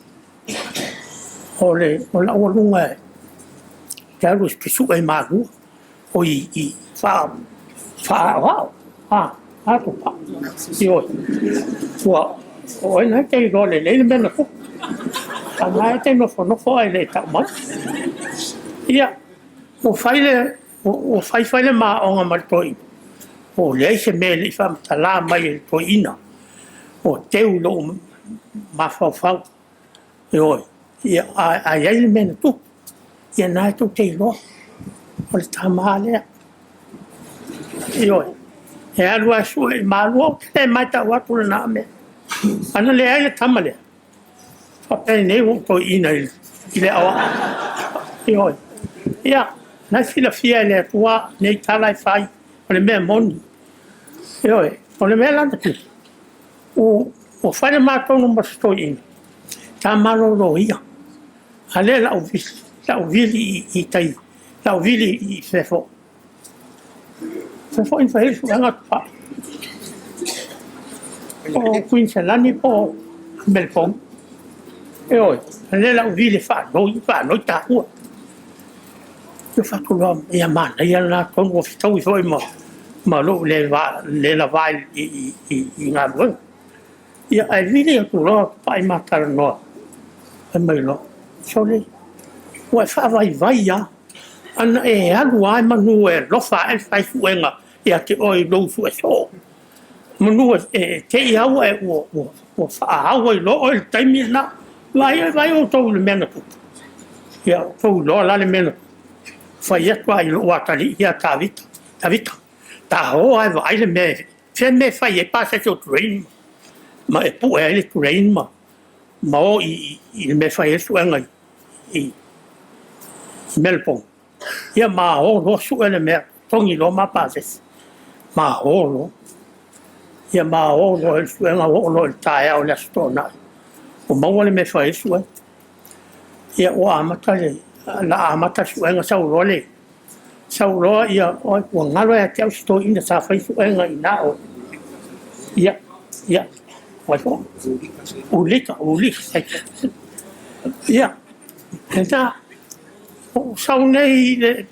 o lau aluga ou te alu ou te sue i Malua, oi i faa-aoao. Ioe, o oe lena e te iloa lelei le mea na tupu, a o lena e te nofonofo ae le tau mai. Ia, ua fai fai le ma aoga ma le toeaina, ua leai se mea e le i faamatala mai e le toeaina, ua teu i lou mafaufau. Ioe, ae i ai le mea na tupu, ia o lena tou te iloa, o le tama lea. Ioe, e alu lava e sue i Malua, ou te le matau atu lena mea. Ana leai le tama lea, faapenei ua ou toeaina i le aoao. Ioe, ia, o lena e silafia e le Atua nei tala e fai, o le mea moni. Ioe, o le mea la na tupu, ua fai le ma tonu ma si toeaina, ta malolo ia, a o lea o le a ou vili i tai, o le a ou vili i fea foi na fai ai le suega Tupai? Po o Kuiniselani po o Melepona. Ioe, o lea o le a ou vili e faanoi, faanoi taua. Ou fai atu loa, ia manaia lena tonu ua fetaui foi ma lou le lava i galuega. Ia, ae vili atu loa Tupai ma talanoa, fai mai loa, sole, ua e faavaivai lava, ana e alu lava manu e alofa ae le fai suega ia te oe i lou sue soo. Manu e te i lava ua faaau ai loa oe i le taimi lena. Vaai vaai outou i le mea na tupu. Ia ua outou iloa la le mea na tupu. Fai atu lava i lou atalii ia Tavita, Tavita, ta o lava e vaai le mea, fea le mea e fai ai pasese o train ma e pue ai le train ma o i le mea e fai ai le suega i Melbourne. Ia ma o loa sue le mea, totogi loa ma pasese, ma o loa. Ia ma o loa i le suega, oo loa i le taeao o le Aso Toonai, ua maua le mea e fai ai le suega. Ia ua amata le, la amata le suega sau loa le, sau loa ia, ua galo ia te au si toeaina sa fai suega i ina o, ia, ia, o ai foi? Ulika, Ulika. Ia, lena, ua sau nei,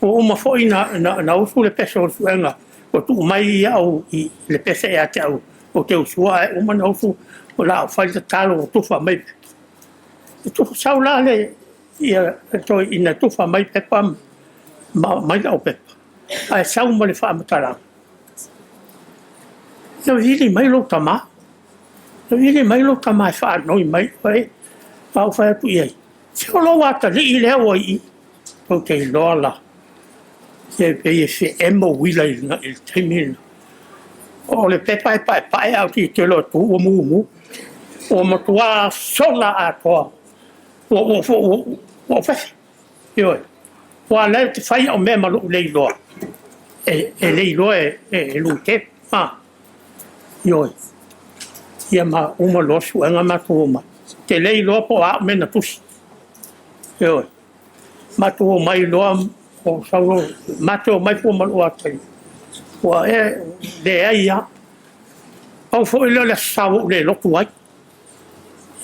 ua uma foi na usu le pese o le suega, ua tuu mai au i le pese ia te au, ou te usua ae uma na usu, o la fai le tatalo ua tufa mai. Sau la le, ia, toeaina tufa mai pepa ma aumai lau pepa, ae sau ma le faamatalaga, na vili mai lou tama, na vili mai lou tama e faanoi mai oe, a ou fai atu i ai, se o lou atalii lea ua i i. Ou te iloa la, se pei e feemo uila i le taimi lena. O le pepa e paepae ae ou tilotilo atu ua mumu. Ua matua sola atoa. Ua ou fefe. Ioe. Aua o lea ou te fai au mea ma lou le iloa, e le iloa e Luteru. Ioe. Ia ma uma loa le suega matou omai. Ou te le iloa po o a au mea na tusi. Ioe. Matou omai loa Ou sau loa, ma te omai fua ma lou atalii, ua e leai lava. Pau foi lea o le Aso Sa ua ou le lotu ai.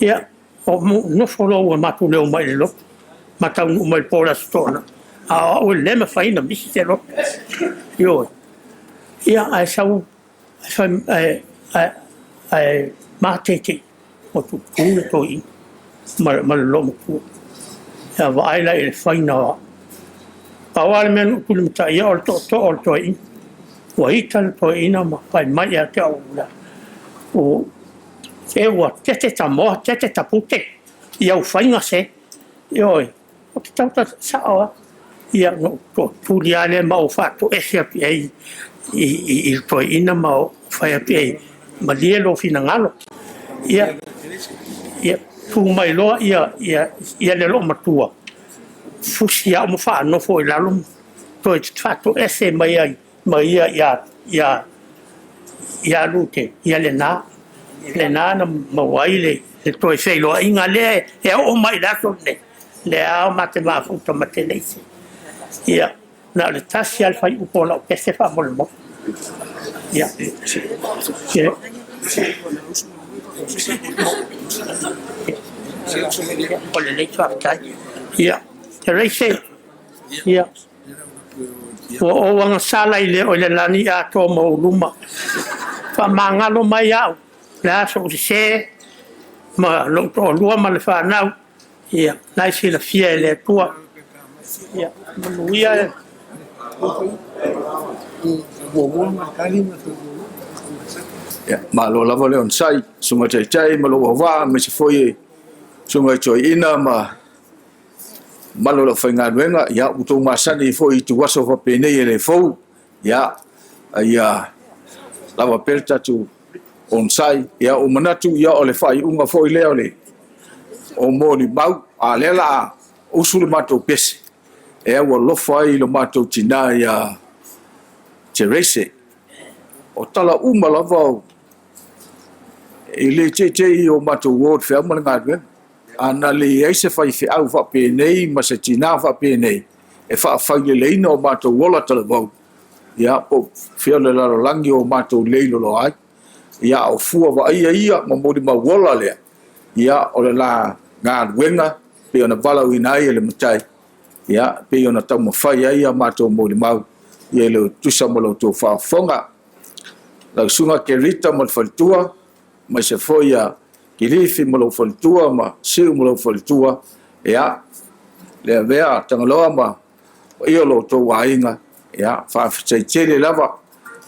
Ia, ou nofo loa ua matou le omai i le lotu, ma taunuu mai i le po o le Aso Toonai, a o au e le mafai ona misi se lotu. Ioe. Ia, ae sau ae mateitei ua tutu le toeaina ma le loomatua. Ia vaai la i le faiga o au. Pau lava le mea na ou tulimataia o le tootoo o le toeaina. Ua ita le toeaina ma fai mai ia te au, se ua tete ta moa tete ta pute i au faiga se. Ioe, ou te tautala sao lava. Ia na ou tootuli lava lea ma ou faatoese atu i ai i le toeaina ma ou fai atu i ai, malie lou finagalo. Ia, ia tu mai loa ia le loomatua, fusi au ma faanofo i lalo ma toe faatoese mai ai ma ia ia Lute, ia lena. Lena na maua ai le toe feiloaiga lea e oo mai i le aso lenei, lea lava ma te mafuta ma Teleise. Ia, na o le tasi lava le fuaiupu o lau pese faamolemole. Ia. Ua lelei, faafetai. Ia, Teleise, ia, ua ou agasala i le lagi atoa ma ou luma. Faamagalo mai au, le a sou sese ma lou toalua ma le fanau, ia, na e silafia e le Atua. Ia, manuia. Ia, malo lava le onosai, Susuga Taitai ma lou auvaa, aemaise foi e Susuga i Toeaina ma mamalu o le aufaigaluega. Ia, ua outou masani foi i ituaso faapenei e le fou. Ia, a ia lava pea le tatou onosai. Ia, ua manatu, ia, o le faaiuga foi lea o le o molimau, a o lea o le a usu le matou pese e aualofa ai i lo matou tinã ia Terese. O tala uma lava e le teitei i o matou o i le feau ma le galuega. A na leai se faifeau faapenei ma se tinã faapenei e faafaileleina o matou ola talavou, ia, po o fea o le lalolagi o matou leiloloa ai. Ia, a o fua vaaia ia ma molimau ola lea, ia, o le la galuega pei ona valaauina ai e le Matai, ia, pei ona taumafai ai a matou molimau, ia, e le o tutusa ma lo outou faafofoga. Lau Susuga Kerita ma le faletua, aemaise foi ia Kilifi ma lou faletua ma Siu ma lou faletua, ia, le avea Tagaloa ma paia o lo outou aiga, ia, faafetai tele lava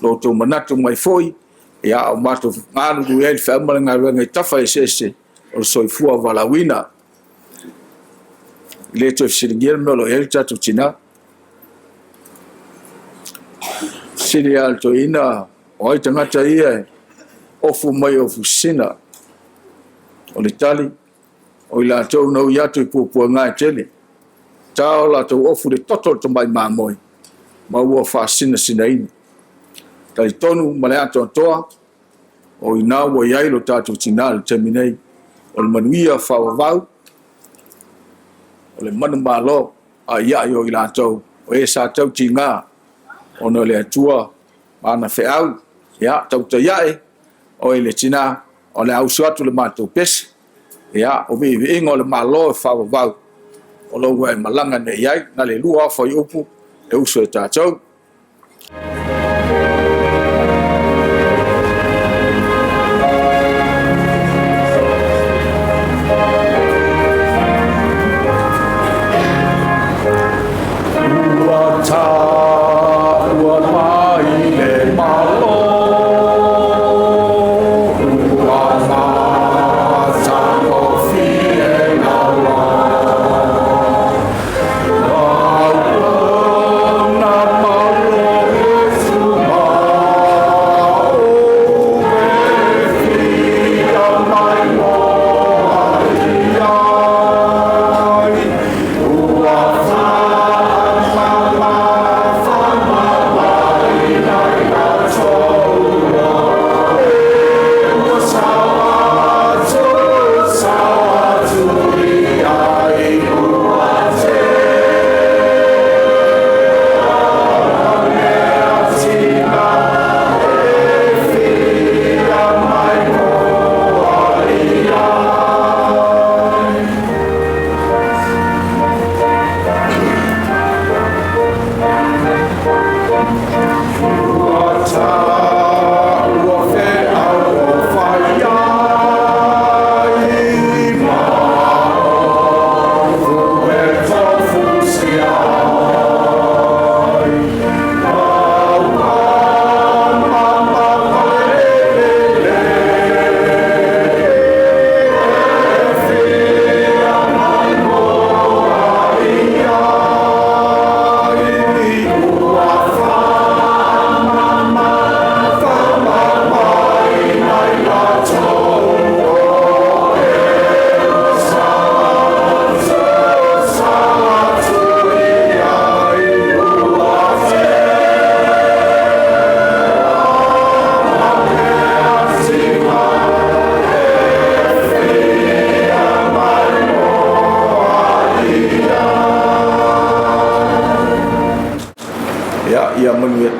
lo outou manatu mai foi, ia, o matou galulue ai le feau ma le galuega i tafa eseese o le soifua valaauina. E le toe fesiligia le mea o lo o i ai le tatou tinã. Fesili lava le toeaina, o ai tagata ia e ofu mai ofu sisina? O le tali, o i latou na ui atu i puapuaga e tele. Ta o latou ofu i le toto o le tamai mamoe ma ua faasinasinaina. Talitonu ma le atoatoa, o i ina ua i ai lo tatou tinã i le taimi nei, o le manuia faavavau, o le manumalo aiai o i latou o e sa tautiga ona o le Atua ma ana feau. Ia, tautai ae oe le tinã, o le a usu atu le matou pese. Ia, o viiviiga o le Malo e faavavau o lo ua e malaga nei i ai. Na le lua lava fuaiupu e usu e tatou. Ua taua mai le Malo, ua matagofie lava. Auauna malo e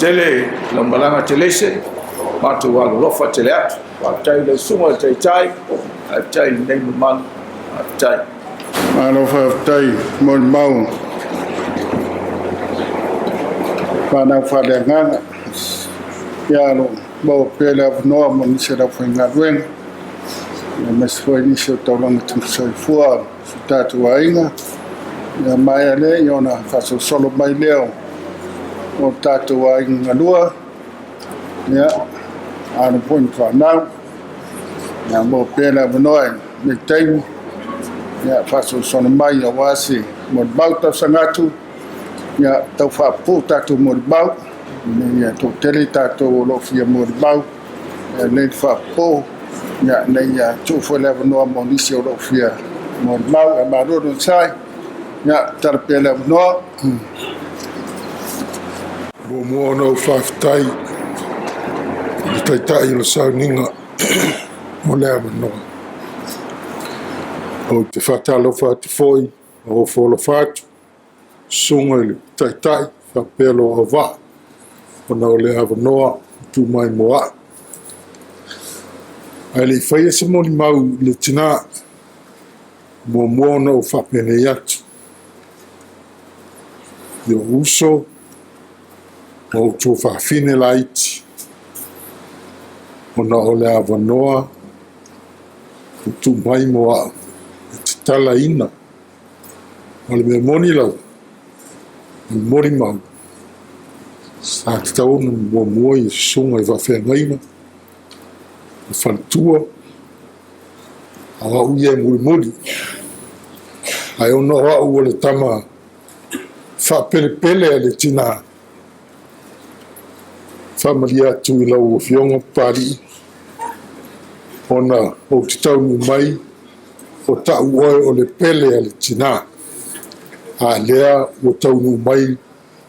tele lau malaga Telese, matou alolofa tele atu. Faafetai i lau susuga i le Taitai, faafetai i lenei mamalu, faafetai. Malo faafetai mo le mau fanau faaleagaga. Ia lo maua pea le avanoa mo nisi o le aufaigaluega, aemaise foi nisi o taulaga soifua o si o tatou aiga. Ia maea lea ia ona faasolosolo mai lea o tatou aiga galua, ia, alo foi ma fanau. Ia maua pea le avanoa i lenei taimi, ia faasolosolo mai aua se molimau tausaga atu, ia tau faapupuu tatou molimau, ina ia toatele tatou o lo o fia molimau, ia lelei le faapupuu, ia ina ia tuu foi le avanoa mo nisi o lo o fia molimau. Ae malo le onosai, ia tatala pea le avanoa. Muamua ona ou faafetai i le Taitai o le sauniga mo le avanoa. Ou te faatalofa atu foi ma ofo alofa atu i susuga i le Taitai faapea lou auvaa ona o le avanoa ua tuu mai mo au. Ae le i faia se molimau i le tina, muamua ona ou faapenei atu i ou uso ma ou tuafafine laiti, ona o le avanoa ua tuu mai mo au e tatalaina. O le mea moni lava, o le molimau, sa tatau ona muamua ia susuga i faafeagaiga, le faletua, a o au ia e mulimuli. Ae ona o au o le tama faapelepele a le tina, faamalie atu i lau Afioga Papalii, ona ou te taunuu mai o ta'u oe o le pele a le tina, a lea ua taunuu mai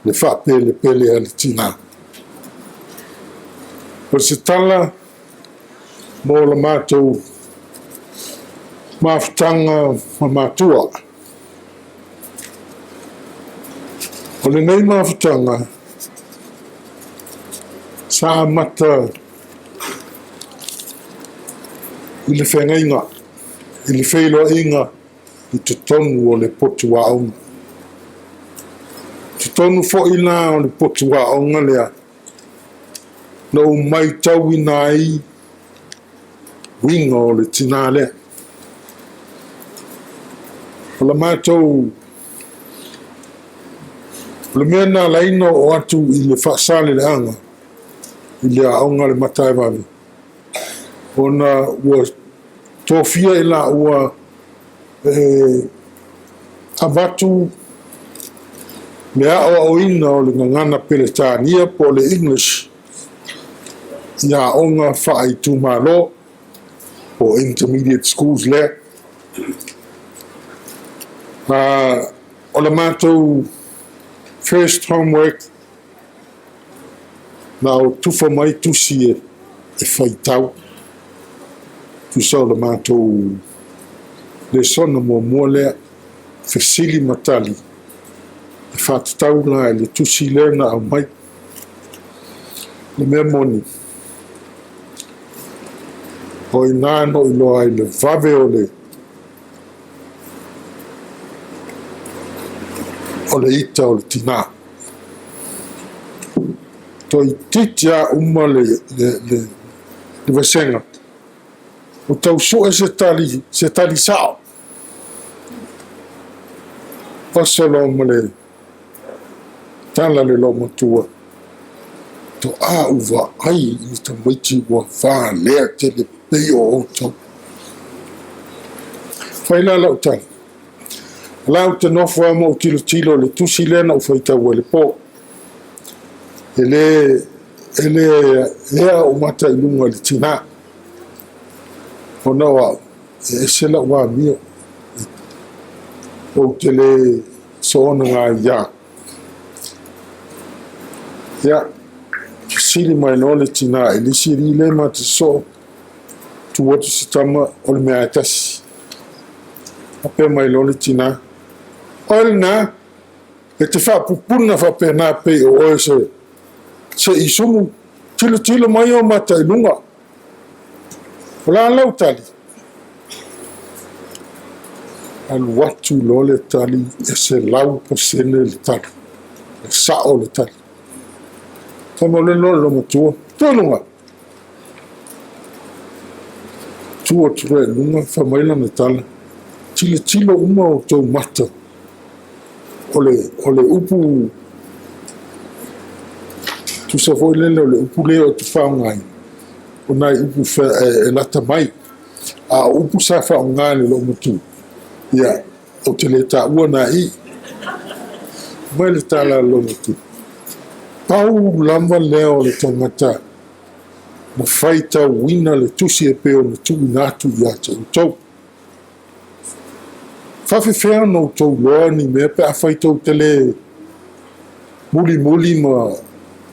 le faapelepele a le tina. O se tala mo la matou mafutaga ma matua. O lenei mafutaga sa amata i le feagaiga, i le feiloaiga i totonu o le potu aoga. I totonu foi la o le potu aoga lea, na ou matauina ai uiga o le tina lea. O la matou, o le mea na ala ai ona oo atu i le faasaleleaga i le aoga a le Mataevave, ona ua tofia e laua e avatu le aoaoina o le gagana Peretania po o le English i aoga faaitumalo po o intermediate schools lea. O le matou first homework Na o tufa mai tusi e faitau, tusa o le matou lesona muamua lea, fesili ma tali, e faatatau la i le tusi lea na aumai. O le mea moni, o i ina na ou iloa ai le vave o le o le ita o le tina. Toeitiiti lava uma le vasega, ua tau sue se tali, se tali sao. Oso loa ma le tala le loomatua, toa ou vaai i ni tamaiti ua valea tele pei o outou. Fai la lau tala, O la ou te nofo lava ma ou tilotilo i le tusi lea na ou faitau ai i le po. E le, e le ea ou mata i luga i le tina. Ona o au, e ese lau amio. Ou te le soona gaia. Ia, fesili mai loa le tina i le isi alii lea ma te sosoo, tu atu si tama o le mea lava e tasi. Faapea mai loa le tina, Oe lena, e te faapupuna faapena pei o oe se Se i sumu, tilotilo mai ou mata i luga. O le a lau tali? Alu atu loa le tali e 100% le tali, e sa'o le tali. Fai mai o le loa le loomatua, Tu i luga! Tu atu loa i luga, fai mai lana tala, Tilotilo uma outou mata, o le, o le upu tusa foi lele o le upu lea ou te faaaogaina, o nai upu e lata mai, a o upu sa faaaoga e le loomatua, ia, ou te le taua na i. Mai le tala a le loomatua, pau lava lea o le tagata na faitauina le tusi e pei ona tuuina atu ia te outou. Faafefea ona outou iloa ni mea pe afai tou te le mulimuli ma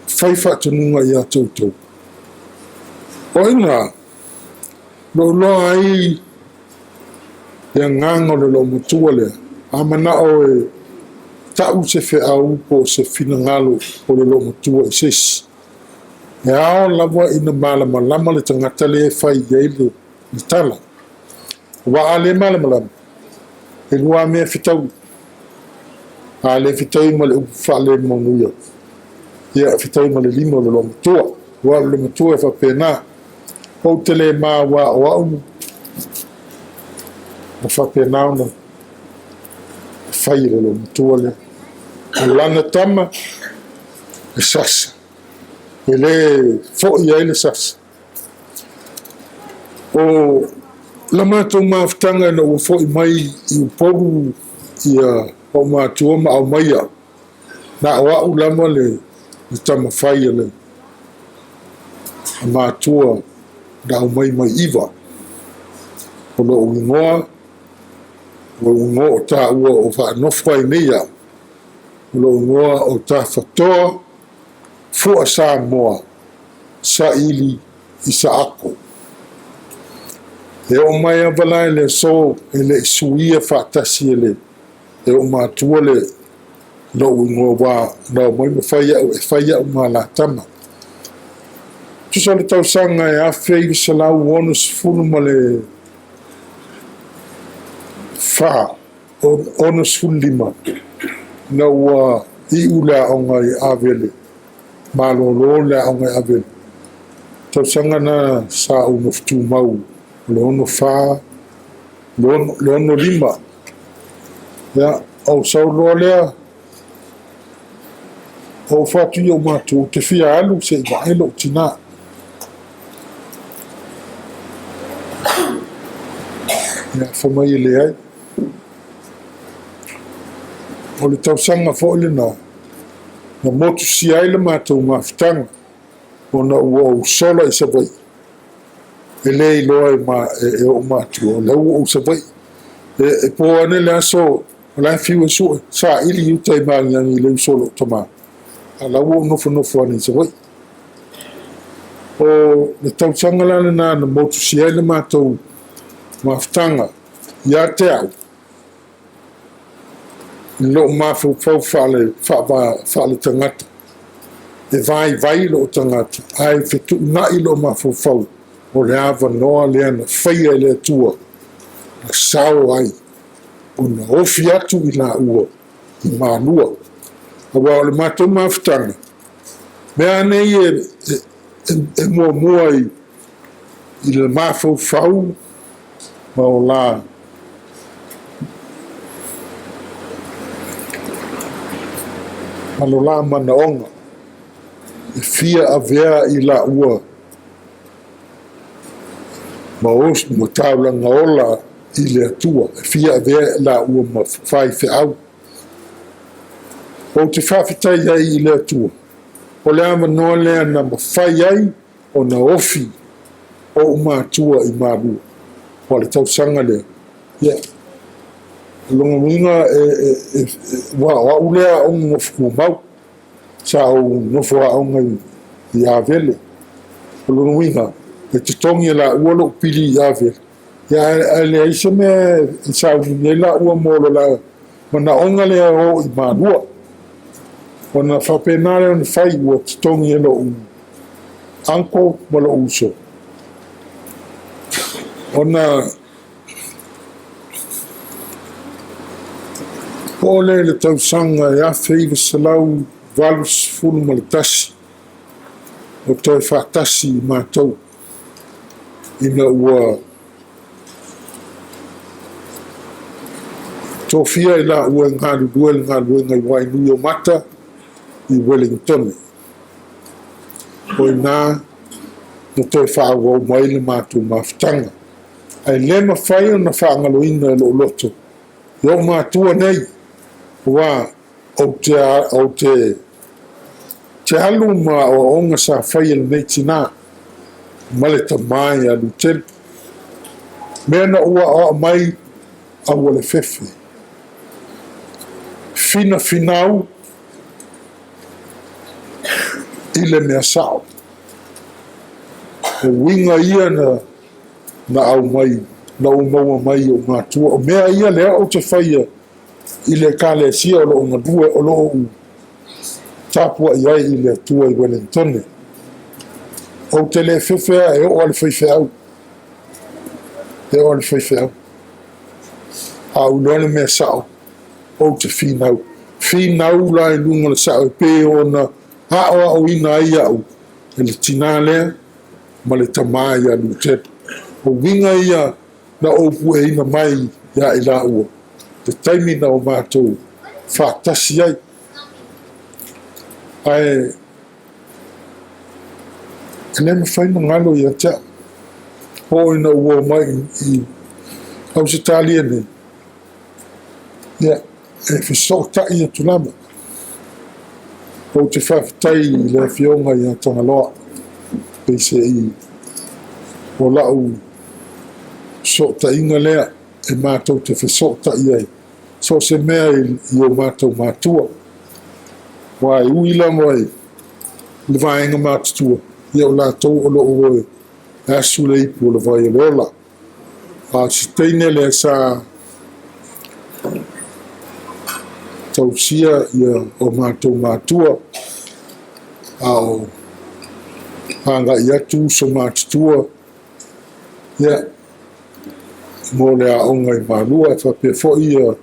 fai faatonuga ia te outou? O ai na na ou iloa ai le agaga o le loomatua lea, a manao e ta'u se feau po o se finagalo o le loomatua i se isi? E ao lava ina malamalama le tagata lea e fai i ai le tala. Aua a le malamalama, e lua mea e fetaui. A le fetaui ma le upu faale-manuia, ia, e fetaui ma le lima o le loomatua. Aua o le loomatua e faapena. Ou te le ma aua o au na faapena ona fai e le loomatua lea. O lana tama, e sasa. E le foi ai le sasa. O la matou mafutaga ina ua foi mai i Upolu ia ou matua ma aumai au, na o au lava le tama fai a le matua na aumai mai Iva. O lou igoa, o lou igoa o taua o faanofo ai nei au, o lou igoa o Tafatoa Fua Samoa Saili Isaako. E oo mai lava la i le aso e le i suia faatasi e le e ou matua le lou igoa ua na omai ma fai au e fai au ma la tama. Tusa o le tausaga e 1964 65 ina ua iu le aoga i Avele, malolo le aoga i Avele. Tausaga na sa ou nofo tumau o le 64, le 65. Ia, ou sau loa lea, ou fai atu i ou matua, ou te fia alu se i vaai lou tinā. Ia, fai mai e leai. O le tausaga foi lena na motusia ai le matou mafutaga ona ua ou sola i Savaii. E le iloa e, ma, e, e ou matua, o lea ua ou Savaii. E, e po ane le aso, o la e fiu e sue, saili i uta i Magiagi i le uso o lou tama. A la ua ou nofonofo ane i Savaii. O le tausaga la lena na motusia ai le matou mafutaga ia te au, i lou mafaufau faale-tagata, e vaivai lou tagata, ae fetuunai lou mafaufau, o le avanoa lea na faia e le Atua, na sao ai ona ofi atu i laua i Malua. Aua o le matou mafutaga, mea a nei e muamua i le mafaufau ma o la ma lo la manaoga e fia avea i laua ma ma taulaga ola i le Atua, e fia avea i laua ma faifeau. Ou te faafetai ai i le Atua, o le avanoa lea na mafai ai ona ofi ou matua i Malua. Aua o le tausaga lea, ia, o lona uiga e, e, e, aua o au lea aoga nofo tumau, sa ou nofo aoga i, i Avele. O lona uiga, e totogi e laua lou pili i Avele, ia, ae, ae leai se mea e sauniuni ai laua mo lo la manaoga lea e o i Malua. Ona faapena lea ona fai ua totogi e lo'u uncle ma lo'u uso. Ona oo lea i le tausaga e 1981 o toe faatasi i matou ina ua tofia i laua e galulue le galuega i Wainuiomata i Wellingtone. O i ina na toe faaauau mai le matou mafutaga. Ae le mafai ona faagaloina e lou loto i ou matua nei, aua ou te, ou te, te alu ma aoaoga sa fai e lenei tinā ma le tamā ia Lutelu. Mea na ou aoao mai aua le fefe. Finafinau i le mea sao. O uiga ia na na aumai, na ou maua mai i ou matua. O mea ia lea ou te faia i le Ekalesia o lo o galue, o lo o ou tapuai ai i le Atua i Welentone. Ou te le fefe lava e oo lava i le faifeau, e oo lava i le faifeau. A ou iloa le mea sao, ou te finau. Finau la i luga o le sao e pei ona aoaoina ai au e le tinā lea ma le tamā ia Lutelu. O uiga ia na ou pueina mai ia i laua le taimi na o matou faatasi ai. Ae e le mafai ona galo ia te au. Oo ina ou oo mai i Ausetalia nei, ia, e fesootai atu lava. Ou te faafetai i le Afioga ia Tagaloa, peiseai o lau fesootaiga lea e matou te fesootai ai, so o se mea i o matou matua. Aua e ui lava i le vaega matutua, ia o latou o lo o e asu le ipu o le vai o le ola. A o se teine lea sa tausia ia o matou matua, a o agai atu uso matutua, ia, mo le aoga i Malua, e faapea foi ia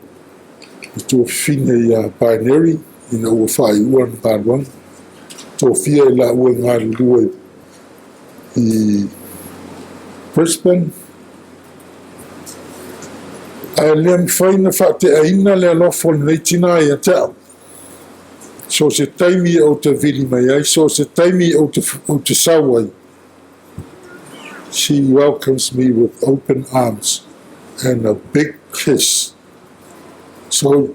le tuafafine ia Binary ina ua faaiua le galuega, tofia i laua e galulue i Brisbane. Ae le mafai ona faateaina le alofa o lenei tinā ia te au. So o se taimi ou te vili mai ai, so o se taimi ou te sau ai, she welcomes me with open arms and a big kiss. So,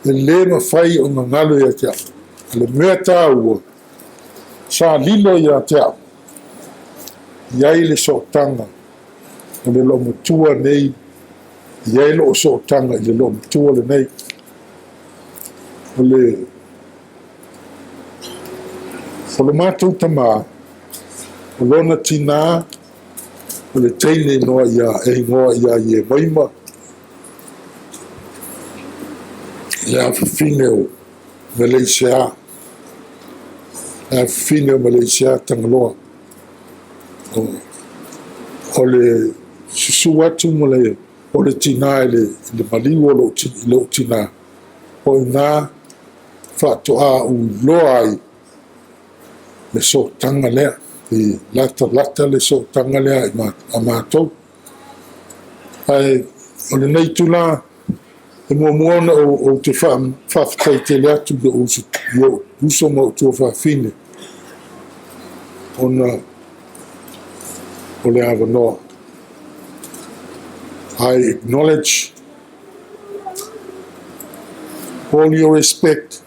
e le mafai ona galo ia te au. O le mea taua, sa lilo ia te au, i ai le sootaga o le loomatua nei, i ai loo sootaga i le loomatua lenei. O le o le matou tamā, o lona tinā, o le teine noa ia e igoa ia Iemaima, le afafine o Malaysia, le afafine o Malaysia Tagaloa. O, o le susu atu ma le, o le tinā i le, i le maliu o lou, i lou tinā, o i ina faatoa ou iloa ai le sootaga lea, i latalata le sootaga lea a matou. Ae o lenei itula, e muamua ona ou te faafetai tele atu i ou uso ma ou tuafafine ona o le avanoa. I acknowledge all your respect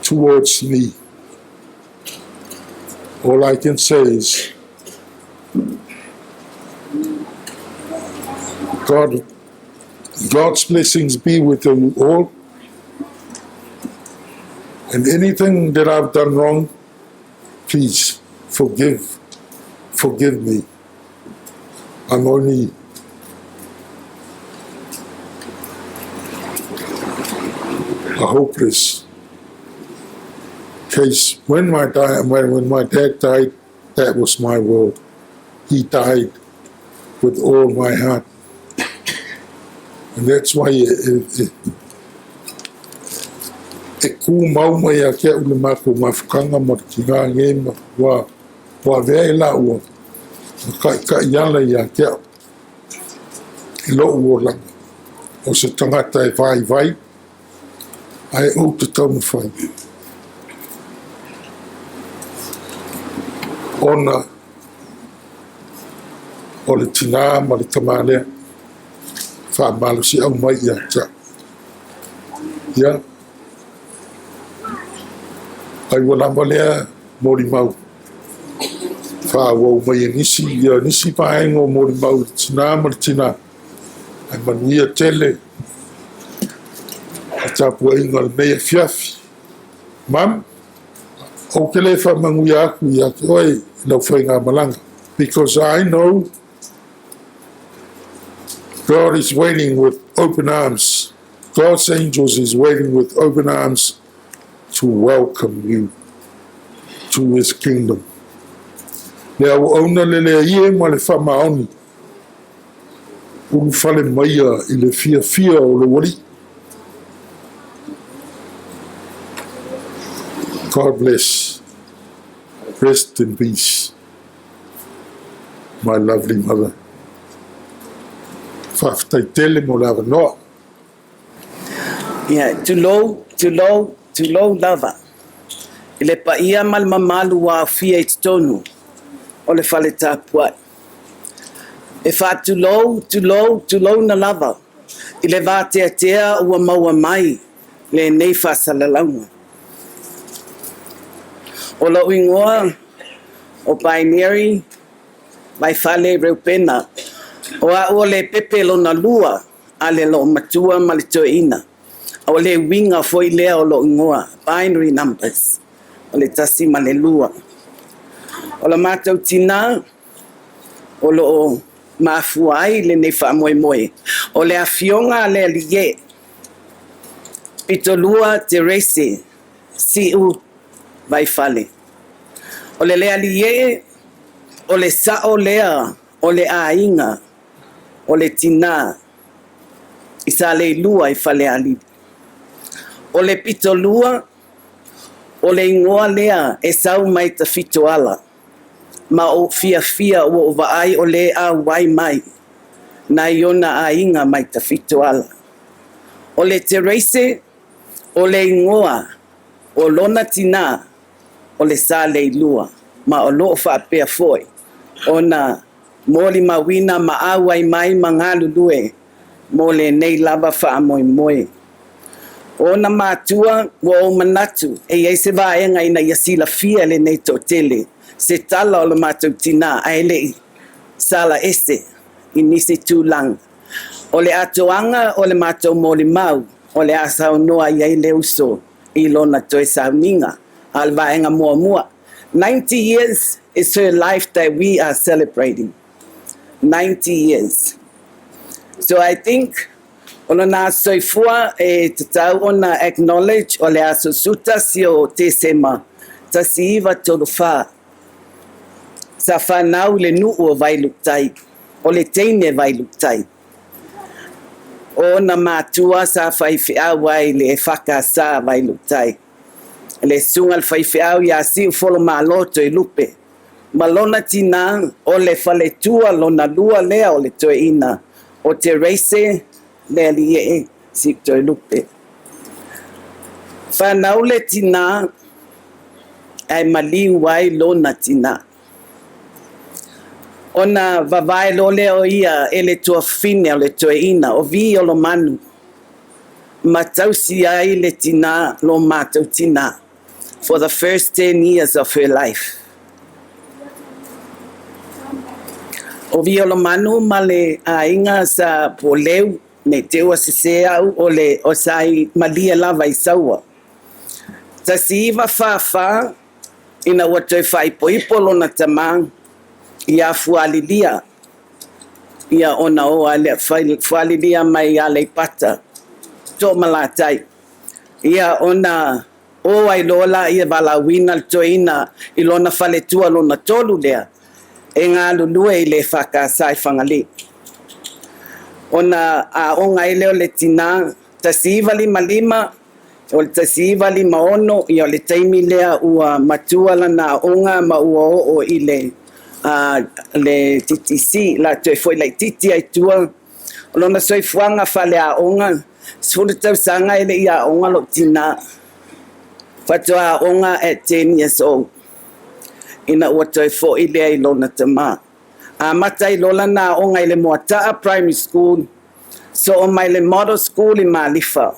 towards me. All I can say is God, God's blessings be with you all. And anything that I've done wrong, please forgive, forgive me. I'm only a hopeless Because when my, di- when, when my dad died, that was my world. He died with all my heart. And that's why e, e, e, e kūmau mai ia te a'u le matou mafutaga ma le tinā nei ma ua ua avea ai lāua ma taʻitaʻiala ia te a'u i lo'u olaga o se tagata e vaivai ae ou te taumafai ona o le tinā ma le tamā lea faamalosiau mai ia te a'u. Ia, ai ua lava lea molimau faaauau mai e nisi, ia nisi vaega o molimau i le tinā ma le tinā, ae manuia tele le tapuaiga o lenei afiafi. Mum, ou te le faamanuia atu ia te oe i lau faigamalaga, because I know God is waiting with open arms. God's angels is waiting with open arms to welcome you to his kingdom. Le auauna le lea ie ma le faamaoni, ulufale maia i le fiafia o lou Alii. God bless. Rest in peace. My lovely mother. Faafetai tele mo le avanoa. Ia, tulou, tulou, tulou lava i le paia ma le mamalu ua aofia i totonu o le fale tapuai. E faatulou, tulou, tulouna lava i le vateatea ua maua mai lenei faasalalauga. O lou igoa o Binary Vaifale Reupena, o a'u o le pepe lona lua a le loomatua ma le toeaina. O le uiga foi lea o lou igoa, binary numbers, o le tasi ma le lua. O la matou tinā o lo o mafua ai lenei faamoemoe, o le Afioga a le Alii e, Pitolua Terese Si'u Vaifale. O le Lealii e, o le sa'o lea o le aiga o le tinā i Saleilua i Falealili. O le Pitolua, o le igoa lea e sau mai Tafitoala, ma ou fiafia ua ou vaai o lē auai mai nai ona aiga mai Tafitoala. O le Terese, o le igoa o lona tinā o le Saleilua, ma o loo faapea foi ona molimauina ma auai mai ma galulue mo lenei lava faamoemoe. O ona matua, ua ou manatu e i ai se vaega ina ia silafia e lenei toatele se tala o le matou tinā ae le i sala ese i nisi tulaga. O le atoaga o le matou molimau o le a saunoa i ai le uso i lona toe sauniga. A o le vaega muamua, 90 years is her life that we are celebrating. 90 years. So I think o lona soifua e tatau ona acknowledge o le aso 11 o Tesema 1934 sa fanau i le nuu o Vailuutai, o le teine Vailuutai. O ona matua sa faifeau ai le EFKS Vailuutai. Le susuga i le faifeau ia Siufonomalo Toelupe ma lona tinā o le faletua lona lua lea o le toeaina o Terace Lealiiee Siu Toelupe. Fanau le tinā ae maliu ai lona tinā. Ona vavae loa lea o ia e le tuafafine o le toeaina o Violomanu ma tausi ai le tinā, lo matou tinā, for the first 10 years of her life. O Violomanu ma le aiga sa Poleu, ne i te ua sesē au o le o sa i malie lava i Saua. 1944 ina ua toe faaipoipo lona tamā ia Fualilia, ia ona o a lea Fualilia mai Aleipata, Toomalatai, ia ona O ai loa lāia valaauina le toeaina i lona faletua lona tolu lea e galulue i le EFKS i Fagalii. Ona aoga ai lea o le tinā, 1955, o le 1956, ia o le taimi lea ua matua lana aoga ma ua oo i le le TTC, la toe foi laitiiti lava i tua. O lona soifuaga faaleaoga, 10 tausaga e le i aoga lou tinā. Faatoa aoga at 10 years old ina ua toe foi lea i lona tamā. Amata ai loa lana aoga i le Moataa Primary School, soo mai le Model School i Malifa.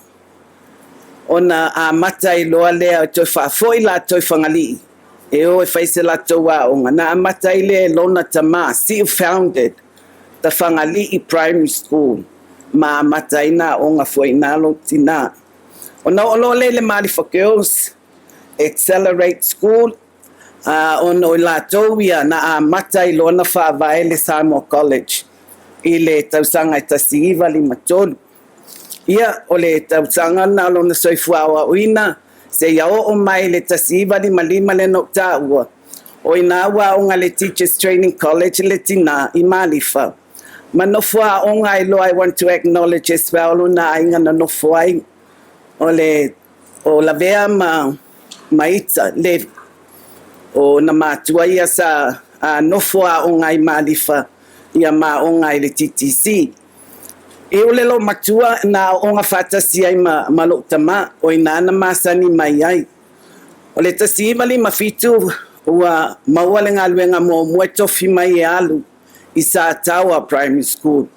Ona amata ai loa lea toe faafoi latou i Fagalii e o e fai se latou aoga. Na amata ai lea e lona tamā, Siu founded the Fagalii Primary School ma amata ai na aoga foi i ina lou tinā. Ona oo loa lea i le Malifa Girls Accelerate School, ona o i latou ia na amata ai loa na faavae le Samoa College i le tausaga e 1953. Ia, o le tausaga lena o lona soifua aoaoina seia oo mai i le 1955 lea na ou taua, o i ina ua aoga i le Teachers Training College le tinā i Malifa ma nofo aoga ai loa. I want to acknowledge as well lona aiga na nofo ai, o le o Lavea ma Maita le o na matua ia sa nofo aoga ai i Malifa ia ma aoga ai i le TTC. I ule lou matua na aooga faatasi ai ma, ma lou tamā, o i ina na masani mai ai. O le 1957 ua maua le galuega muamua e tofi mai e alu i Sataoa Primary School.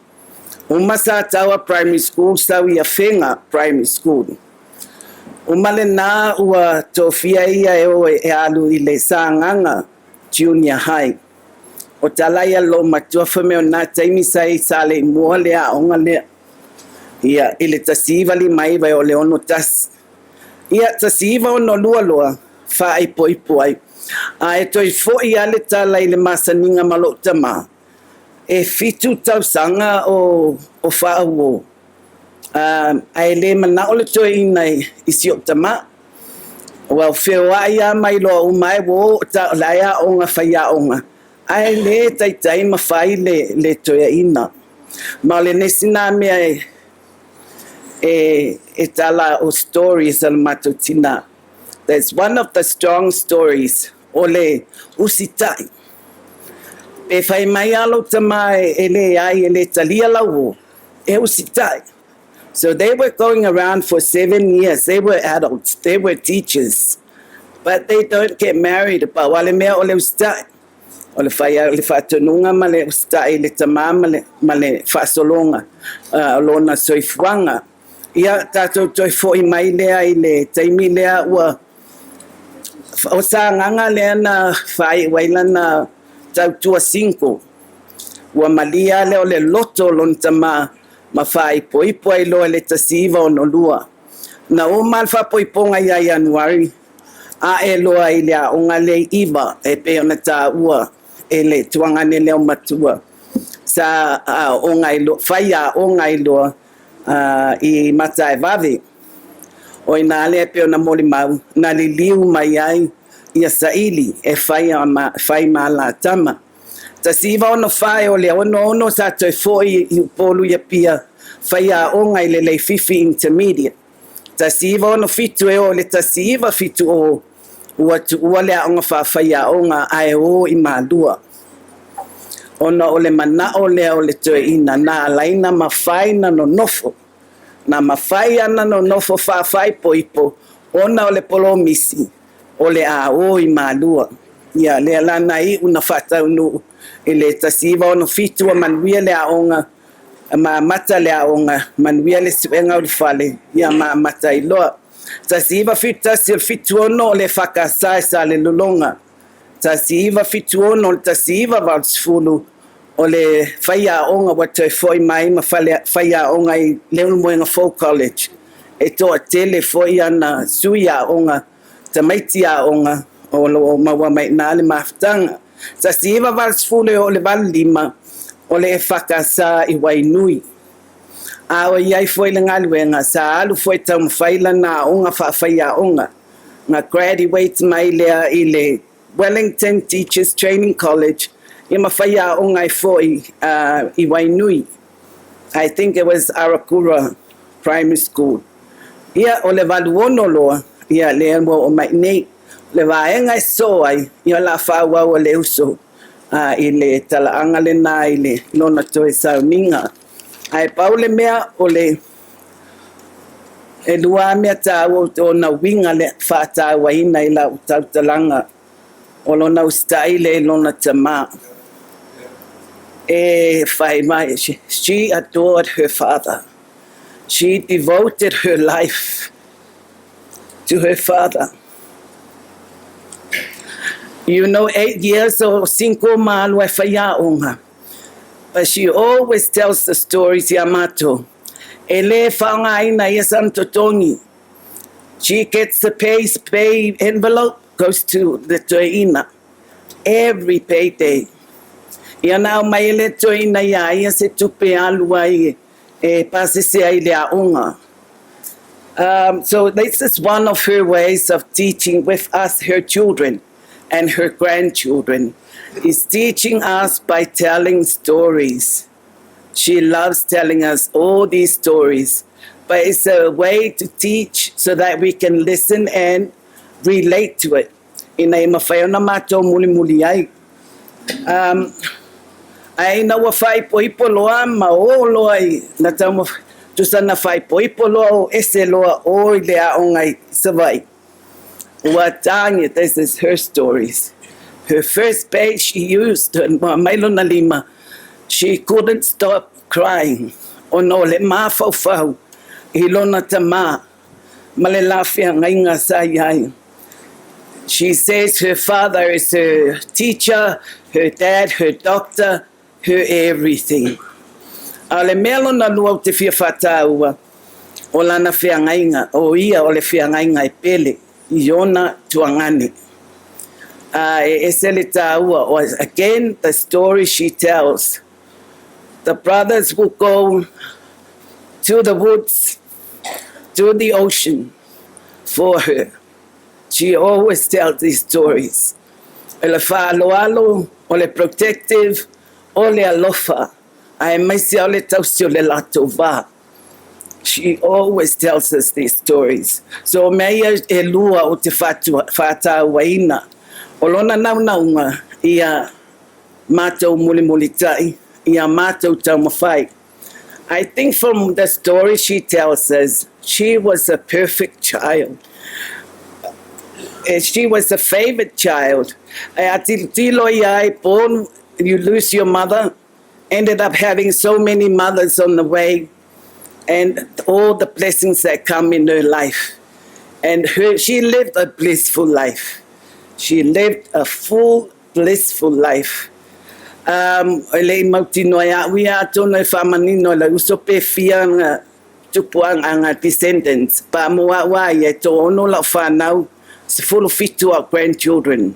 Uma Sataoa Primary School sau i Afega Primary School. Uma lena ua tofia ia e o e alu i le Sagaga Junior High. O tala ia a lou matua fai mai o lena taimi sa i Saleimoa le aoga lea. Ia, i le 1959 e o le 61. Ia, 1962 loa, faaipoipo ai. A e toe foi lava le tala i le masaniga ma lou tamā, e 7 tausaga o faauo, ae le manao le toeaina i si ou tamā. Ua feoai lava ma iloa uma ai ua o la e aoga faiaoga, ae le taitai ma fai le toeaina. Ma o le nisi nā mea e tala o stories a le matou tinā. That's one of the strong stories o le usitai. Pe fai mai lava lou tamā e leai e le talia lau o, e usitai. So they were going around for 7 years. They were adults. They were teachers. But they don't get married. Pau lava le mea o le usitai. O le fai le faatonuga ma le usitai le tamā ma le faasologa o lona soifuaga. Ia tatou toe foi mai lea i le taimi lea ua o Sagaga lea na faaiu ai lana tautua single. Ua malia lea o le loto o lona tamā ma faaipoipo ai loa i le 1962. Na uma le faapoipoga ia Ianuari ae loa i le aoga lea i 'Iva e pei ona taua e le tuagane lea o matua. Sa aoga ai loa, fai aoga ai loa i Mataevave. O ina lea e pei ona molimau na liliu mai ai ia saili e fai, ma, fai ma alatama. 1964 e o le 66 sa toe foi i Upolu i Apia fai aoga i le Leififi Intermediate. 1967 e o le 1970 ua tuua le aoga faafaiaoga ae o i Malua. Ona o le manao lea o le toeaina na alaina mafai na nonofo. Na mafai ana nonofo faafaipoipo ona o le polomisi o le a o i Malua. Ia lea la na iu na faataunuu i le 1967 ua manuia le aoga ma amata le aoga manuia le suega o le fale ia ma amata ai loa. 1971 o le 76 o le EFKS i Salelologa. 1976 o le 1980 o le faiaoga ua toe foi mai ma faiaoga i Leulumoega Fou College. E toatele foi ana sui aoga, tamaiti aoga o lo o maua mai i ina le mafutaga. 1980 e oo i le 85 o le EFKS i Wainui. A o i ai foi le galuega, sa alu foi taumafai lana aoga faafaiaoga. Na graduate mai lea i le Wellington Teachers Training College, ia ma faiaoga ai foi i Wainui. I think it was Arakura Primary School. Ia, o le 86 loa, ia lea ua oo mai nei. O le vaega e sosoo ai, ia o le a faaauau e le uso i le talaaga lena i le lona toe sauniga. Ae pau le mea o le e lua lava mea taua ona uiga le faatauaina i lau tautalaga o lona usitai lea i lona tama. E fai mai, she adored her father. She devoted her life to her father. You know, 8 years o cinco ma alu ai faiaoga. But she always tells the stories iā matou. E le faaaogaina ia sana totogi. She gets the pay envelope, goes to the toeaina. Every payday. Ia na aumai e le toeaina iā ia se tupe alu ai e pasese ai i le aoga. So this is one of her ways of teaching with us, her children and her grandchildren, is teaching us by telling stories. She loves telling us all these stories, but it's a way to teach so that we can listen and relate to it. Ina ia mafai ona matou mulimuli ai. Ae ina ua faaipoipo loa ma ō loa i na taumafai, tusa na faaipoipo loa o ese loa ō i le aoga i Savaii. Ua tagi, this is her stories. Her first page she used, ua mai lona lima, she couldn't stop crying ona o le mafaufau i lona tama ma le la feagaiga sa i ai. She says her father is her teacher, her dad, her doctor, her everything. A o le mea lona lua ou te fia faataua, o lana feagaiga, o ia o le feagaiga e pele i ona tuagane. A e ese le taua, o again the story she tells. The brothers will go to the woods, to the ocean for her. She always tells these stories. O le faaaloalo, o le protective, o le alofa, aemaise o le tausi o le latou va. She always tells us these stories. So o mea ia e lua ou te faatauaina. O lona naunauga ia matou mulimulitai, ia matou taumafai. I think from the story she tells us, she was a perfect child. She was a favorite child. A tilotilo ia ai, born, you lose your mother, ended up having so many mothers on the way, and all the blessings that come in her life. And she lived a blissful life. She lived a full, blissful life. E le i mautinoa e a'u ia atonu e faamanino e lau uso pe fia na tupuaga nga descendants pa mo a'u a ia e toaono la'u fanau, 17 a'u grandchildren.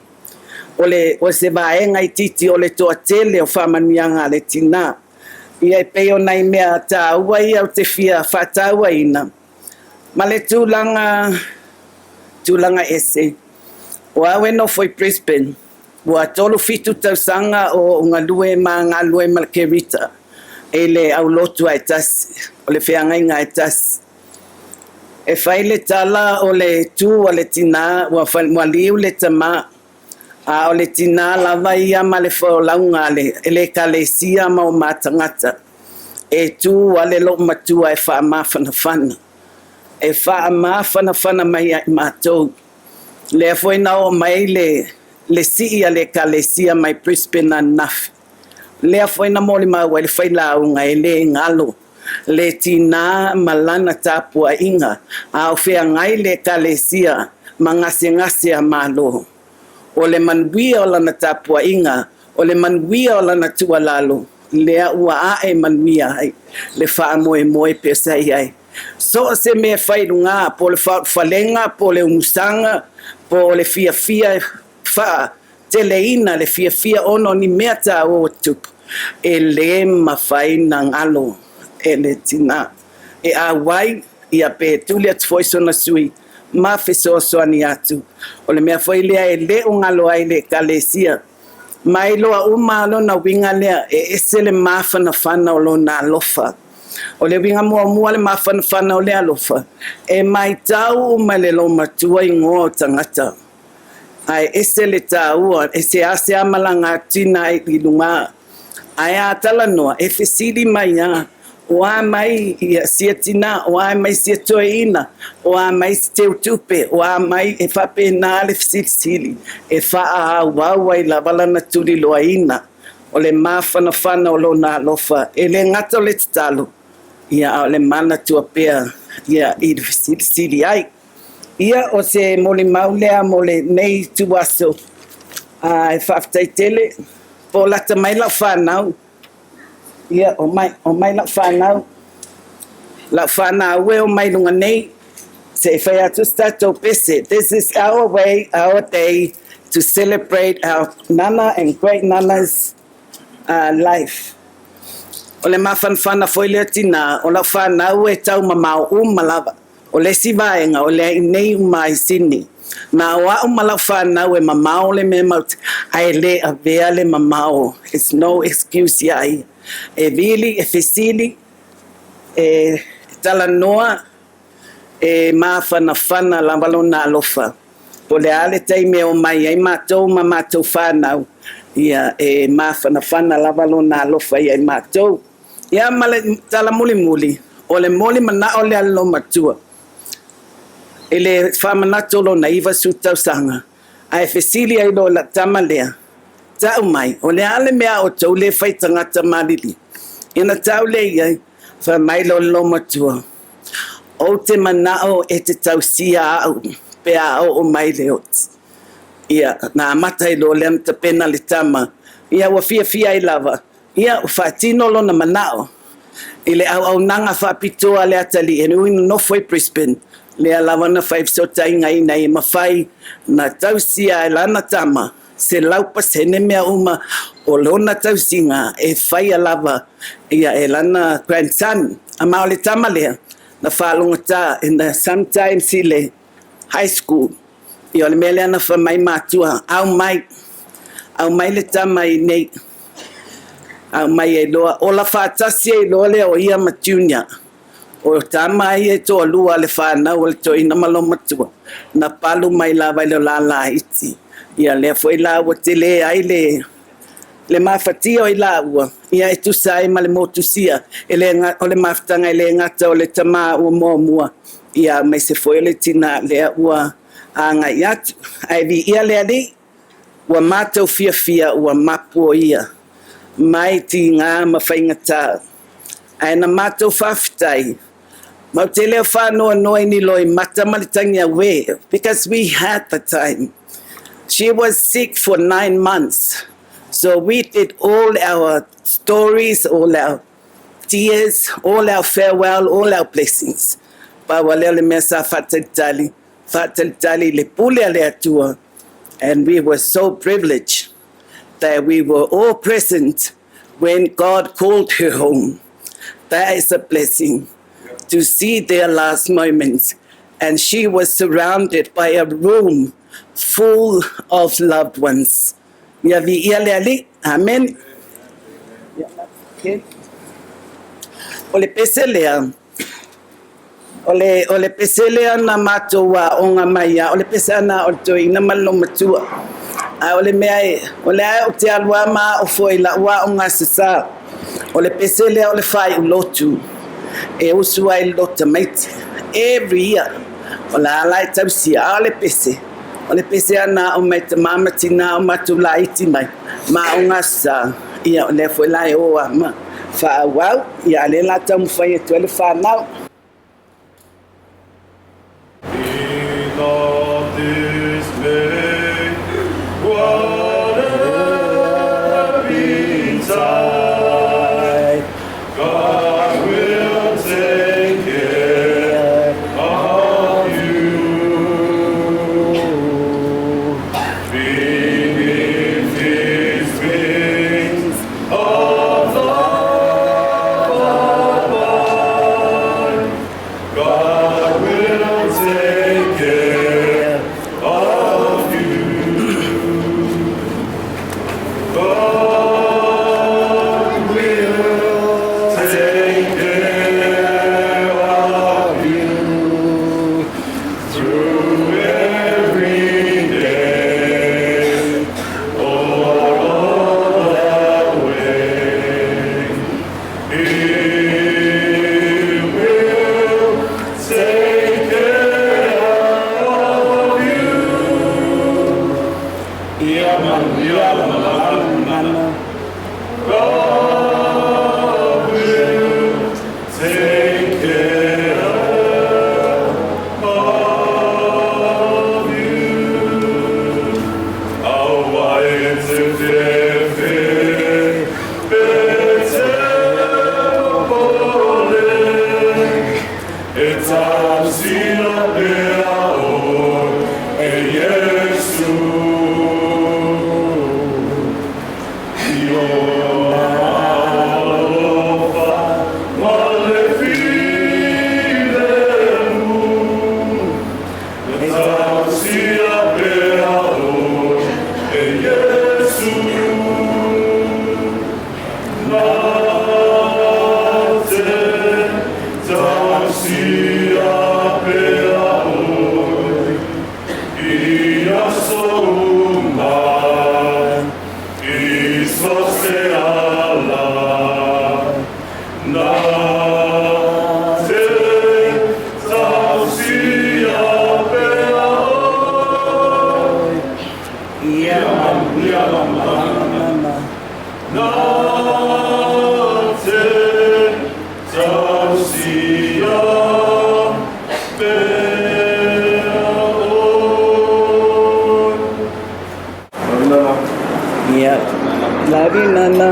O le o se vaega itiiti o le toatele o faamanuiaga a le tinā. Ia e pei o nai mea taua ia ou te fia faatauaina ma le tulaga tulaga ese. O au e nofo i Brisbane, ua 37 tausaga o ou galue ma galue ma le Kerita i le aulotu ae tasi, o le feagaiga ae tasi. E fai le tala o le tū a le tinā ua liu le tamā, a o le tinā lava ia ma le folauga a le ekalesia ma o matagata e tū a le loomatua e faamafanafana. E faamafanafana mai ia i matou. Lea foi na oo mai le sii a le ekalesia mai Brisbane ananafi. Lea foi na molimau ai le failauga e le galo le tinā ma lana tapuaiga a o feagai le ekalesia ma gasegase a Malo. O le manuia o lana tapuaiga, o le manuia o lana tuualalo, lea ua ae manuia ai le faamoemoe pe sa i ai. So o se mea fai i luga, po o le faaulufalega, po o le umusaga, po o le fiafia e faateleina le fiafia ona o ni mea taua ua tutupu, e le mafai na galo e le tinā. E auai, ia pe tuli atu foi sona sui. ma fesoasoani atu. O le mea foi lea e le o galo ai le Ekalesia. Ma e iloa uma lona uiga lea, e ese le mafanafana o lona alofa. O le uiga muamua le mafanafana o le alofa, e matau uma e le loomatua igoa o tagata. Ae ese le taua, e seasea malaga atu i ina i luga. Ae a talanoa, e fesili mai lava, o a mai sia tinā, o a mai sia toeaina, o a mai si teutupe, o a mai, e faapena le fesilisili, e faaauau ai lava lana tuliloaina. O le mafanafana o lona alofa, e le gata o le tatalo, ia a o le manatua pea ia i le fesilisili ai. Ia o se molimau lea mo lenei ituaso, ae faafetai tele. Po o lata mai lau fanau, ia omai, omai lau fanau. Lau fanau e omai i luga nei, se i fai atu se tatou pese. This is our way, our day to celebrate our nana and great nana's life. O le mafanafana foi lea tinā, o lau fanau e taumamao uma lava. O le isi vaega, o lea i inei uma ai i Sydney. Na o au ma lau fanau e mamao le mea matou te, ae le avea le mamao, it's no excuse iā ia. E vili, e fesili, e talanoa, e mafanafana lava lona alofa. Po o le a le taimi e omai ai matou ma matou fanau, ia e mafanafana lava lona alofa ia i matou. Ia ma le tala mulimuli, o le moli manao lea a le loomatua i le faamanatu o lona 90 tausaga, ae fesili ai loa i lau tama lea, Tau mai, o le a le mea a outou le fai tagata maliliu? Ia na tau lea i ai, fai mai loa le loomatua, Ou te manao e te tausia au pe a oo mai le oti. Ia, na amata ai loa lea na tapena le tama, ia ua fiafia ai lava, Ia, ua faatino lona manao i le auaunaga faapitoa a le atalii e ui nonofo i Brisbane, lea lava na fai fesootaiga ina ia mafai ona tausia e lana tama 100% mea uma o lona tausiga e faia lava ia e lana grandson. Ma o le tama lea na faalogotā ina sometimes i le high school. Ia o le mea lea na fai mai matua, aumai, aumai le tama i nei. Aumai ai loa, ola faatasi ai loa lea o ia ma Junior. O tama ia e toalua a le fanau a le toeaina ma lona matua, na palu mai lava i le lala iti. Ia lea foi la ua tele ai le mafatia o i laua, ia e tusa ai ma le motusia, e le o le mafutaga e le gata o le tamā ua muamua, ia aemaise foi o le tinā lea ua agai atu. Ae viia le Alii, ua matou fiafia ua mapu o ia mai tigā ma faigatā. Ae na matou faafetai, matou te le o faanoanoa i ni loimata ma le tagiauē, because we had the time. She was sick for 9 months. So we did all our stories, all our tears, all our farewell, all our blessings. Pau lea o le mea sa faatalitali, faatalitali i le pule a le Atua. And we were so privileged that we were all present when God called her home. That is a blessing to see their last moments. And she was surrounded by a room full of loved ones. Ia viia le Alii. Amen. Okay. O le pese lea, o le pese lea na matou aoga mai a, o le pese ana o le toeaina ma le loomatua. Ae o le mea e, o le a ou te alu lava ma ao foi lau aoga Aso Sa. O le pese lea o le faaiulotu e usu ai le lotu tamaiti. Every year, o le a la e tausia, a o le pese, o le pese ana ao mai tamā ma tinā o matou laiti mai, ma aoga Aso Sa, ia o lea foi la e o a ma faaauau, ia a lea la taumafai atu ai le fanau. Be not dismayed, whatever betide, God will take care of you. Beneath His wings of love abide, God will take care. Ia, Lavi nana.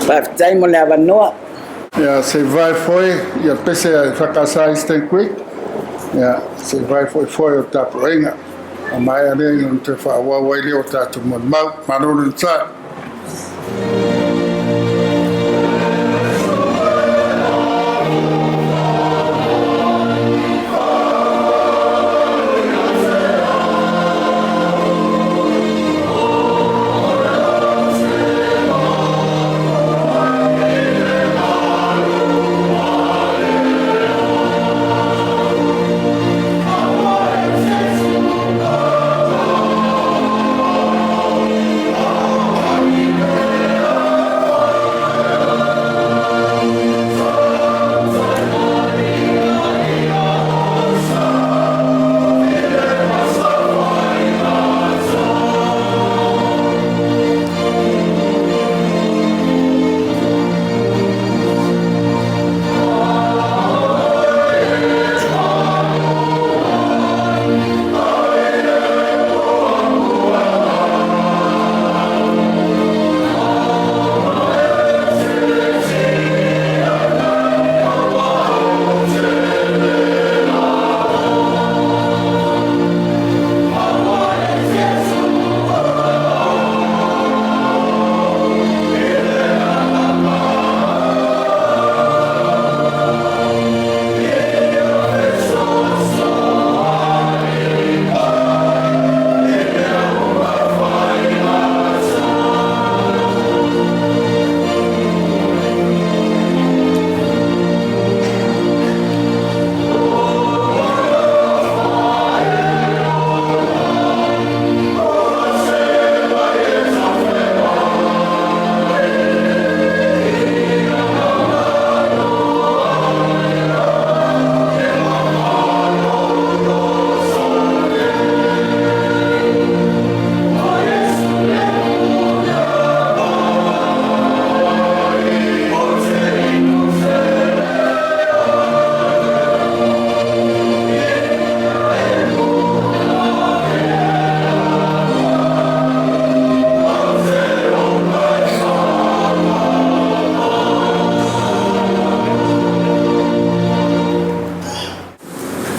Faafetai mo le avanoa. Ia, se i vae foe ia pese a EFKS Eastern Creek. Ia, se i vae foi foe o le tapuaiga. A maea lea ia ona toe faaauau ai lea o tatou molimau. Malo le onosai.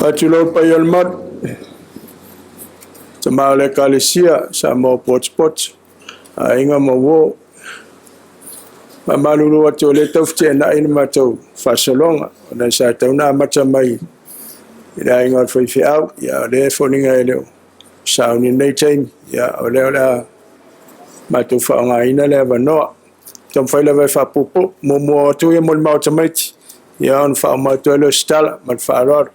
Faatulou le paia o le malu, tama o le Ekalesia, Samoa potopoto, aiga ma uo. Faamalulu atu o lea e tau feteenai le matou faasologa, ona sa tatau ona amata mai i le aiga o le faifeau, ia o lea e foliga e le o sauni i lenei taimi, ia o lea o le a matou faaaogaina le avanoa. Taumafai lava e faapuupuu, muamua atu ia molimau a tamaiti, ia ona faauma atu ai lea o se tala ma le faaaloalo.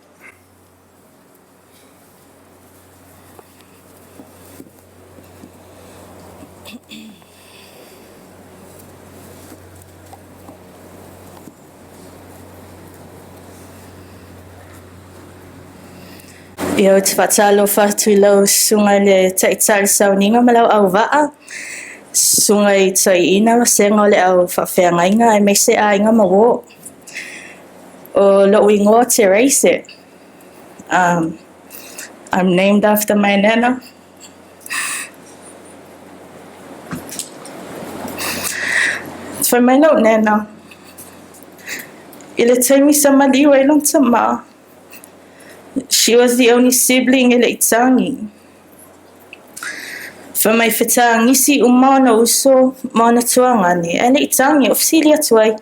Ia, ou te faatalofa atu i lau susuga i le Taitai o le Sauniga ma lau auvaa, susuga i toeaiina vasega o le au faafeagaiga aemaise aiga ma uo. O lou igoa o Therese. I'm named after my nana. Fai mai lau nana, i le taimi sa maliu ai lona tama, she was the only sibling e le i tagi. Fai mai fetagisi uma ona uso ma ona tuagane, ae le i tagi. Ou fesili atu ai,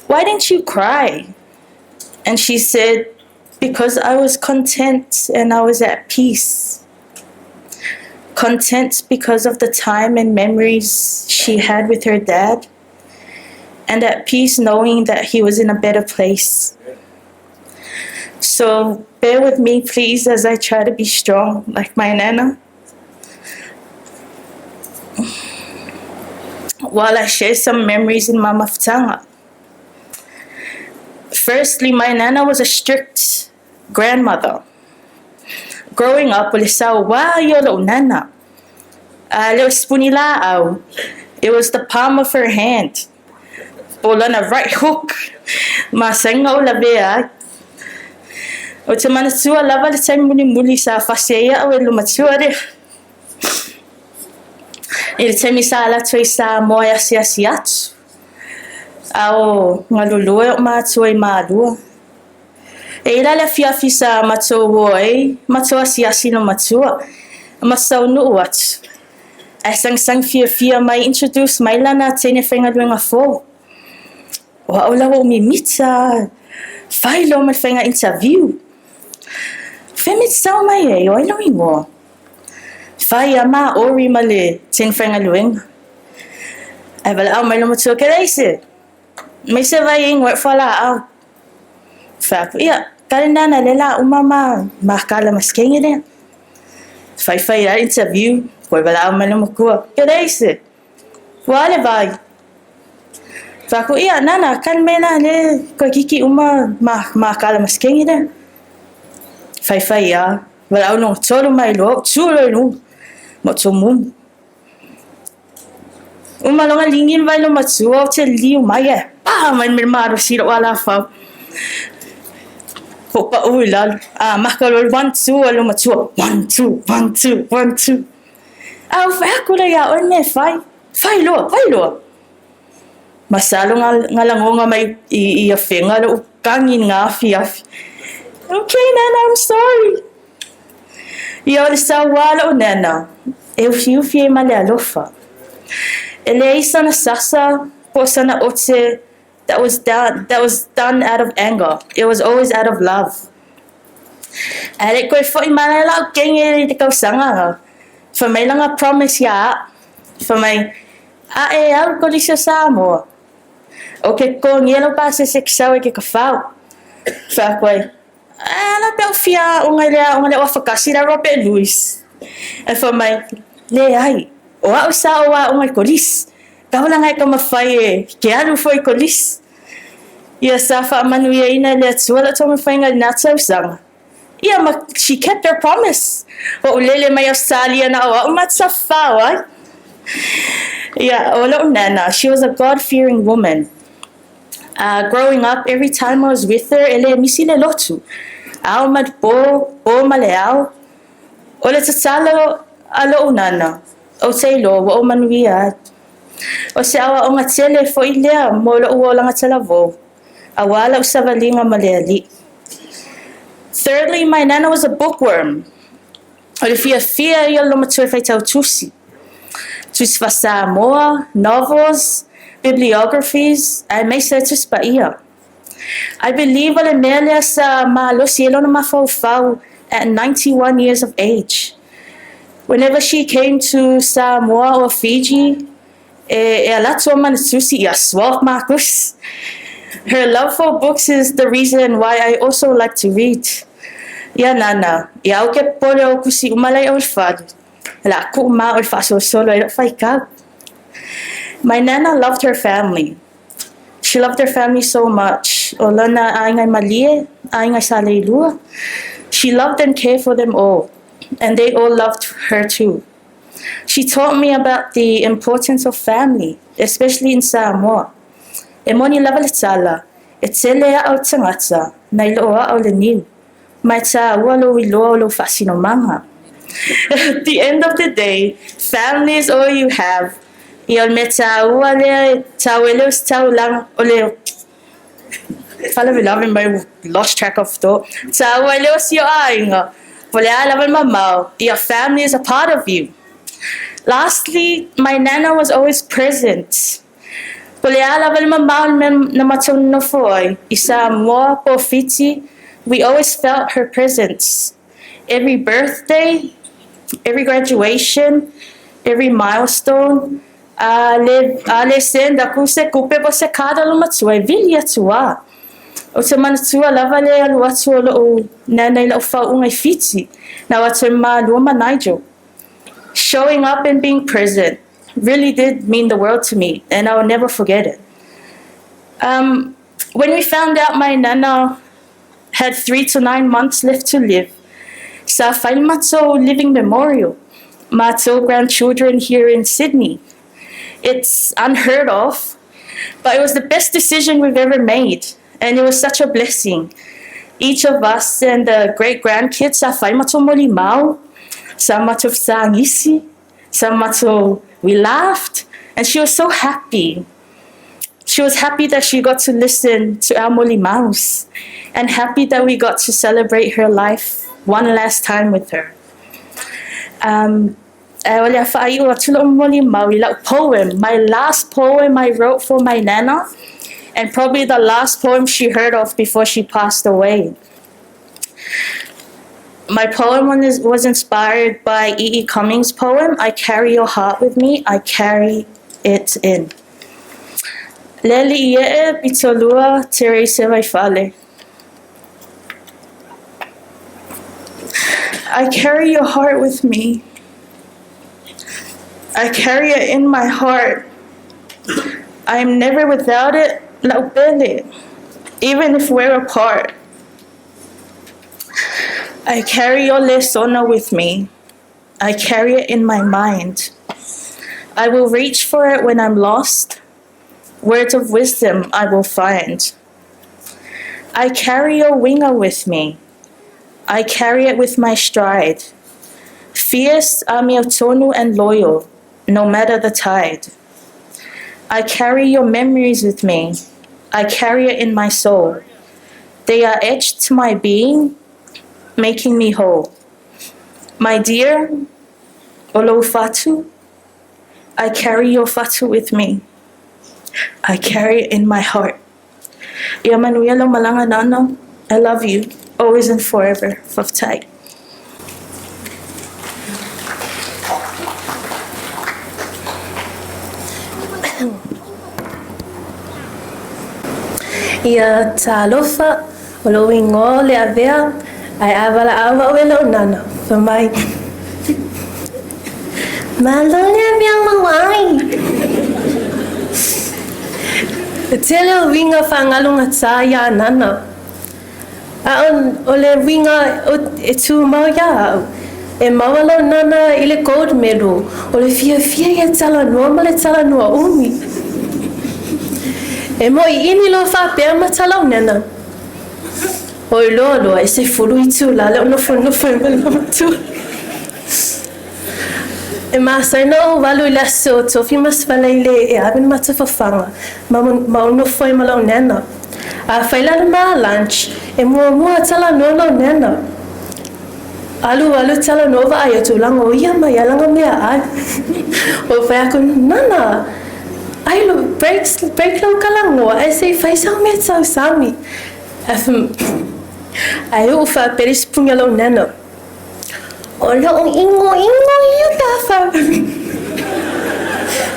why didn't you cry? And she said, because I was content and I was at peace. Content because of the time and memories she had with her dad, and at peace knowing that he was in a better place. So bear with me, please, as I try to be strong like my nana. While I share some memories in my mafutaga. Firstly, my nana was a strict grandmother. Growing up, o le sauā ia o lo'u nana. A le o se puni lā'au, it was the palm of her hand, po lana right hook, masani ona ou lavea ai. Ou te manatua lava le taimi mulimuli sa fasi ai a'u e le matua lea. I le taimi sa alu atu ai i Samoa e asiasi atu, a o galulue o'u matua i Malua. E i la le afiafi sa matou o ai, matou asiasi i le matua, ma saunu'u atu. Ae sagisagi fiafia mai introduce mai lana teine faigaluega fou. O a'u la ua ou mimita, fai loa ma le faiga interview. Fea mea e te sao mai ai, o ai lou igoa? Fai a ma ori ma le teine faigaluega. Ae valaau mai le matua, Keleise, mai se vai e igoa e fualaau. Fai atu, ia, kale nana le la uma ma ma kala maskenge lea. Fai fai a interview, koe valaau mai le matua, Keleise, ua ale vai. Fai atu, ia, nana, kale mai la le koe kiki uma ma ma kala maskenge lea. Fai fai a, valaau lona tolu mai loa, ou tu loa i luga, ma ou tumumu. Uma loa ligi le vai le matua ou te liliu mai ae pa mai le mea malosi i lou alafau. Hoʻopaʻu i lalo. A maka loa le 1, 2 a le matua. 1, 2, 1, 2, 1, 2. A ua fai aku lea iā ʻoe le mea e fai. Fai loa, fai loa. Masalo nga lagoga mai i afega loʻu kagi i ngā afiafi. Okay, Nana, I'm sorry. Ia o le sauā loʻu nana, e ufiufi ai ma le alofa. E leai sana sasa po o sana ote that was done, that was done out of anger. It was always out of love. Ae le i koe foʻi mai la'u kenge i le tausaga nga, fai mai lana promise iā a'u, fai mai, A'e au i Kolisi o Samoa, o ke totogia lau pasese ke sau ai ke kafau. Fai aku ai, Ae ala pea ou fia aoga i le aoga lea o afakasi la Robert Louis. Ae fai mai, Leai, o a'u sa ou aoga i Kolisi, kaulana e ka mafai e ke alu foi i Kolisi. Ia sa faamanuiaina e le Atua la'u taumafaiga i lena tausaga. Ia ma she kept her promise. Ua ou lele mai Australia na o a'u ma tafafao ai. Ia, o lo'u nana, she was a God-fearing woman. Growing up, every time I was with her, e le misi le lotu. Ao ma le pō, pō ma le ao. O le tatalo a lo'u nana, ou te iloa ua ou manuia atu. O se aoaoga tele fo'i lea mo lo'u olaga talavou, auā la'u savaliga ma le Alii. Thirdly, my nana was a bookworm. O le fiafia ia o le loumatua e faitau tusi. Tusi faa-Samoa, novels, bibliographies, aemaise le Tusi Paia. I believe o le mea lea sa malosi ai lona mafaufau at 91 years of age. Whenever she came to Samoa or Fiji, e, e alu atu ma na tusi ia swap Marcus. Her love for books is the reason why I also like to read. Ia nana, ia au ke popole o kusi uma lai o le fale. La kuʻu ma o le faasolosolo ai loʻu faitau. My nana loved her family. She loved her family so much. O lona aiga i Malie, aiga i Saleilua. She loved and cared for them all, and they all loved her too. She taught me about the importance of family, especially in Samoa. E moni lava le tala, e tele a'a o le tagata, nai lo a'a o le niu. Ma e tāua lou iloa o lou faasinomaga. At the end of the day, family is all you have. Ia o le mea tāua lea e tau e le o se taulaga o le faalavelave mai ua lost track of thought. Tāua e le o si o aiga, po o le a lava le mamao, ia family is a part of you. Lastly, my nana was always present. Po o le a lava le mamao o le mea na matou nonofo ai, i Samoa po o Fiti, we always felt her presence. Every birthday, every graduation, every milestone, a le, a le send aku se kupe po o se card a lou matua e vili atu lava. Ou te manatua lava le alu atu o lo'u nana i la'u faau'uga i Fiti, na o atu ai malua ma Nigel. Showing up and being present really did mean the world to me, and I will never forget it. Um, When we found out my nana had 3 to 9 months left to live, sa fai le matou living memorial, matou grandchildren here in Sydney. It's unheard of, but it was the best decision we've ever made, and it was such a blessing. Each of us and the great grandkids sa fai matou molimau, sa matou fesagisi, sa matou we laughed, and she was so happy. She was happy that she got to listen to our molimaus and happy that we got to celebrate her life one last time with her. Ae o le a faaiu atu lou molimau i lau poem, my last poem I wrote for my nana, and probably the last poem she heard of before she passed away. My poem was inspired by E. E. Cummings' poem, I Carry Your Heart With Me, I Carry It In. Le alii ee pitolua Terese Vaifale. I carry your heart with me. I carry it in my heart. I am never without it, lau pele, even if we're apart. I carry your lesona with me. I carry it in my mind. I will reach for it when I'm lost. Words of wisdom I will find. I carry your winger with me. I carry it with my stride. Fierce, amiotonu, and loyal, no matter the tide. I carry your memories with me. I carry it in my soul. They are etched to my being, making me whole. My dear, o lou fatu, I carry your fatu with me. I carry it in my heart. Ia manuia lau malaga Nana, I love you, always and forever. Faafetai. Ia talofa, o lou igoa o Leavea, ae a valaau au e lou nana, fai mai, Malo Leavea mau ai! E tele o uiga faagalogatā iā Nana. A o le uiga e tumau iā au, e maua lau nana i le gold medal, o le fiafia ia talanoa ma le talanoa umi. E moʻiʻini loa faapea ma talau nana. Oi loa loa e 10 itulā le nofonofo ai ma le matua. E masani ona ou alu i le aso Tofi ma Sefalaile e ave le matou fafaga ma ma ou nofo ai ma lau nana. Afai la le ma lunch, e muamua talanoa lau nana. Alu alu talanoa vaai atu laga o ia mai a laga meaai. Ou fai atu, Nana, ai lo break break lau kalagoa ae se i fai sau mea tausami. Ae oo faapea le isi puni a lau nana. O lou igoigo ia pe a fa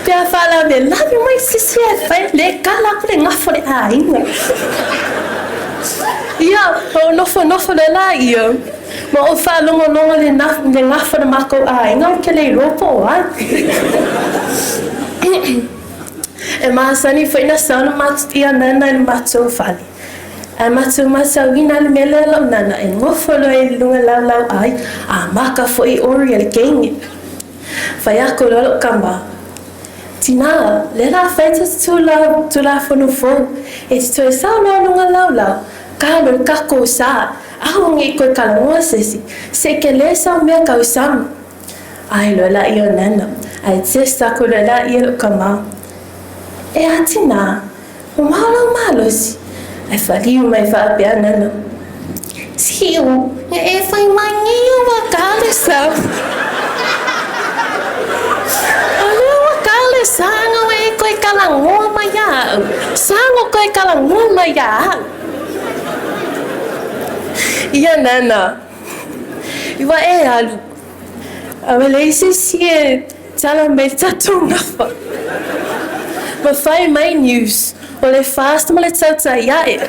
pe a faalavelave mai se isi e fai le kala aku le gafa o le aiga. Ia, ou nofonofo loa laia ma ou faalogologo i le le gafa o le makou aiga ou te le iloa po o ai. E masani foi ona sao le ia nana i le matou fale. Ae matou matauina le mea lea lau nana e nofo loa i luga laulau ai a maka foi i ori a le kenge. Fai aku loa lou kama, Tinā, lea la fai ta tula tulafono fou, e te toe sao loa luga laulau, ka alu i le kakou sa, aua nei koe kalagoa se isi, se i kele sau mea kausami. Ai loa laia o Nana, ae test aku loa laia lou kama. E a tinā, mamao lau malosi. Ae faliu mai faapea Nana. Siu, ia e fai mai nei ua ka le sa. O lea ua ka le saga ua e koe kalagoa mai ia au. Sago koe kalagoa mai ia au. Ia Nana, ua e alu. A ua leai se isi e tala mai le tatou gafa. Ma fai mai news, o le fast ma le tautai ae.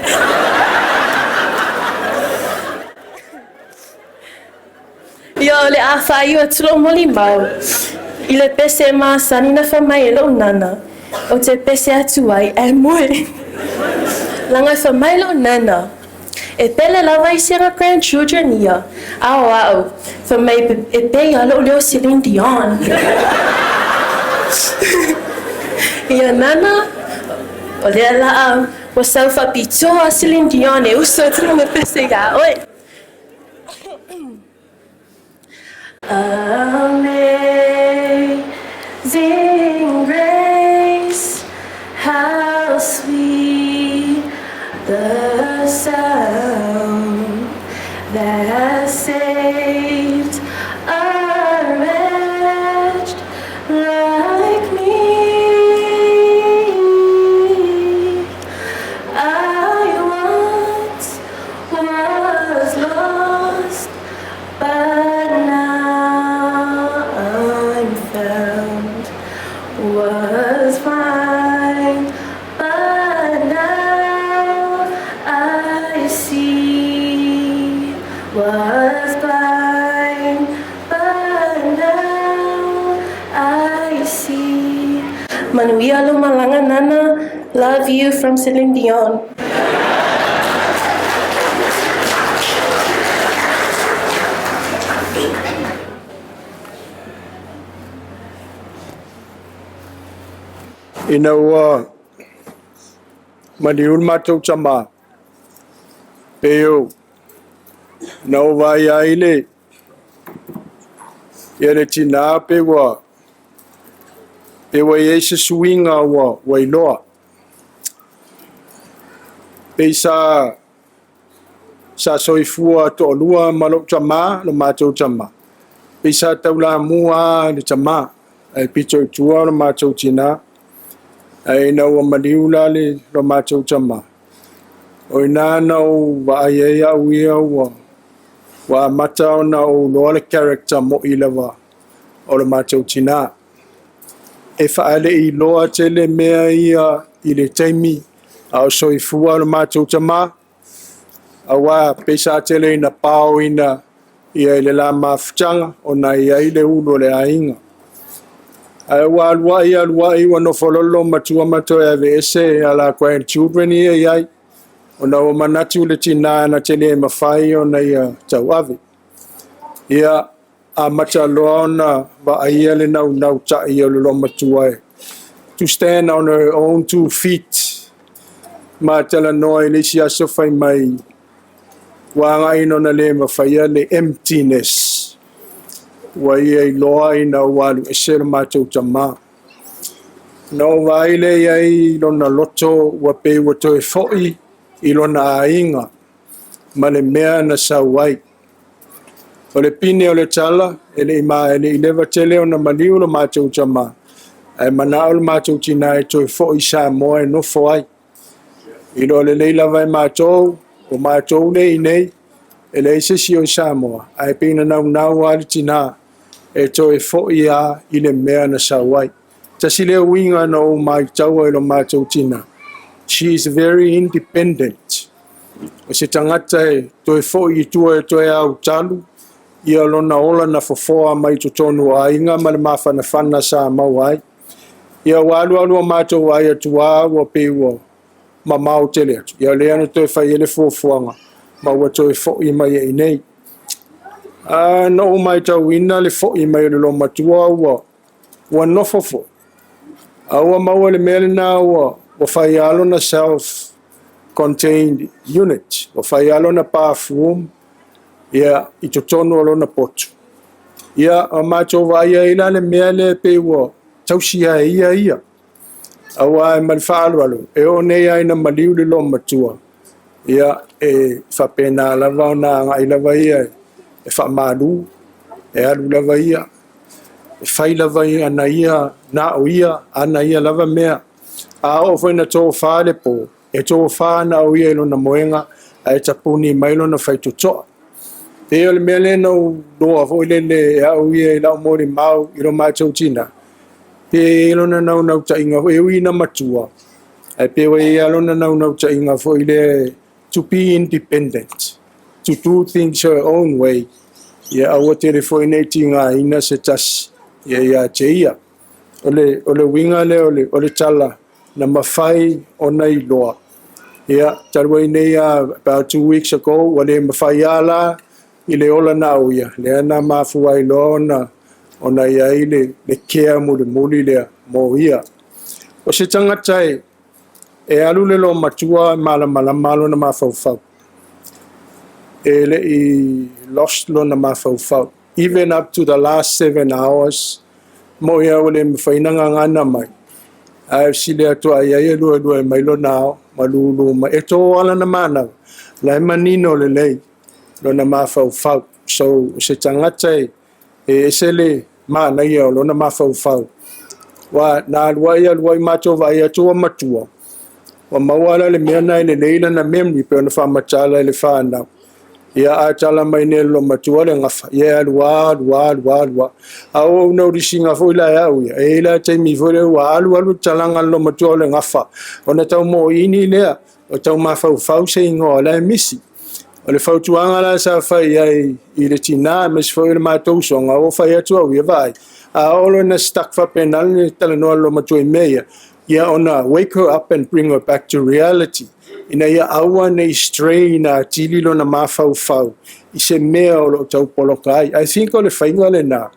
Ia o le a faaiu atu lou molimau i le pese e masani ona fai mai e lou nana, ou te pese atu ai ae moe. Leaga e fai mai lou nana, E pele lava isi aga grandchildren ia, a o a'u, fai mai e pei a lou leo Celine Dion. Ia nana, o lea la'a ua sau faapitoa a Celine Dion e uso atu lana pese iā oe. Amazing grace, how sweet the sound that saved a wretch like me. I once was lost, but now I'm found. Was blind, but now I see. Was blind, but now I see. Manuia lou malaga Nana, love you from Celine Dion. Ina ua maliu le matou tama, pei o na ou vaai ai le ia le tinā pe ua pe ua i ai se suiga ua ua iloa. Pei sa sa soifua toalua ma lou tama, lo matou tama. Pei sa taulamua lava le tama, ae pito i tua lo matou tinā. Ae ina ua maliu la le lo matou tama, o i ina na ou vaai ai au ia ua ua amata ona ou iloa le character mo'i lava o lo matou tinā. E faale'iloa tele mea ia i le taimi a o soifua lo matou tamā, auā pei sa tele ina paoina ia i le la mafutaga ona e i ai le ulu o le aiga. Ae ua alua'i alua'i ua nofololo matua ma toe aveese a la grandchildren ia i ai, ona ua manatu le tinā na te lē mafai ona ia tauave. Ia, amata loa ona vaaia le naunauta'i o le loomatua e to stand on her own two feet. Ma talanoa i le isi aso fai mai ua againa ona lē mafaia le emptiness ua ia iloa ina ua alu ese lo matou tamā. Na ou vaai lea i ai i lona loto ua pei ua toe fo'i i lona aiga ma le mea na sau ai. O le pine o le tala, e le i ma e le i leva tele ona maliu lo matou tamā, ae mana'o lo matou tinā e toe fo'i i Samoa e nofo ai. Iloa lelei lava e matou, o matou lea i inei, e leai se isi o i Samoa, ae pei na naunau lava le tinā e toe fo'i lava i le mea na sau ai. Tasi lea uiga na ou maitaua i lo matou tinā, she is very independent. O se tagata e toe fo'i i tua e toe autalu ia lona ola na fofoa mai totonu o aiga ma le mafanafana sa maua ai. Ia ua alualu o matou vaai atu lava ua pei ua mamao tele atu. Ia lea na toe fai ai le fuafuaga ma ua toe fo'i mai ai nei. A na ou matauina le fo'i mai o le loomatua ua ua nofo foi. A ua maua le mea lena ua ua fai lava lona self contained unit, ua fai lava lona bathroom ia i totonu o lona potu. Ia ua matou vaai ai la le mea lea pei ua tausi lava e ia ia. Aua ma le faaaloalo, e oo nei lava ina maliu le loomatua, ia e faapena lava ona agai lava ia e faamalu, e alu lava ia, e fai lava ana ia, na o ia, ana ia lava mea. A oo foi ina tofa le po, e tofa na o ia i lona moega, ae tapuni mai lona faitotoa. Pei o le mea lea na ou iloa foi lele e au ia i lau molimau i lo matou tinā, pe i ai lona naunautaiga foi, e ui ina matua, ae pe ua i ai lona naunautaiga foi lea to be independent, to do things her own way, ia aua tele foi ne i tigaina se tasi ia ia te ia. O le uiga lea o le tala na mafai ona iloa. Ia, talu ai nei about 2 weeks ago, ua le mafai lava la i le ola na au ia, lea na mafua ai loa ona i ai le care mulimuli lea mo ia. O se tagata e alu le lomatua e malamalama lona mafaufau. E le i lost lona mafaufau. Even up to the last 7 hours, mo ia ua le mafai na gagana mai. Ae sili atu ai ai e lua lua e mai lona ao, ma lulu mai. E tō ala na manau, la e manino lelei lona mafaufau. So, se tagata e ese le manaia o lona mafaufau. Wa na alu ai alu ai matou vaai atu ua matua. Ua maua ala le mea na e lelei lana memory pe ona faamatala i le whanau. Ia a tala mai nei lo matua le gafa. Ia alu alu alu alu. A o una urisinga foi la au ia. E ila taimi foi le ua alu alu talanga lo matua le gafa. Ona tau mo ini lea o tau mafaufau se ingoa la e misi. O le fautuaga la sa fai ai i le tinā ma se foi le matou usoga ua fai atu au ia vaai. A oo loa ina stuck faapena le talanoa lo matua i mea ia, ia ona wake her up and bring her back to reality. Ina ia aua nei strain atili lona mafaufau i se mea o lo o tau poloka ai. I think o le faiga lena.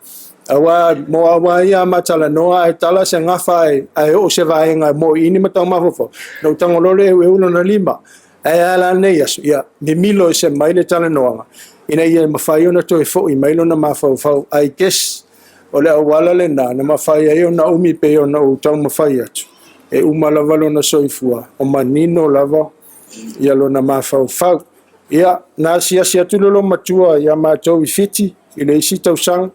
Aua mo aua ia matalanoa ai tala se gafa ai ai o se vaega mo ini ma tau mafaufau. Na utago loa le eueu lona lima. Ae a la nei aso, ia, mimilo e se mai le talanoaga, ina ia mafai ona toe fo'i mai lona mafaufau. I guess, o le auala lena, na mafai ai ona umi pei ona ou taumafai atu. E uma lava lona soifua, o manino lava ia lona mafaufau. Ia, na asiasi atu le lomatua ia matou i Fiti, i le isi tausaga.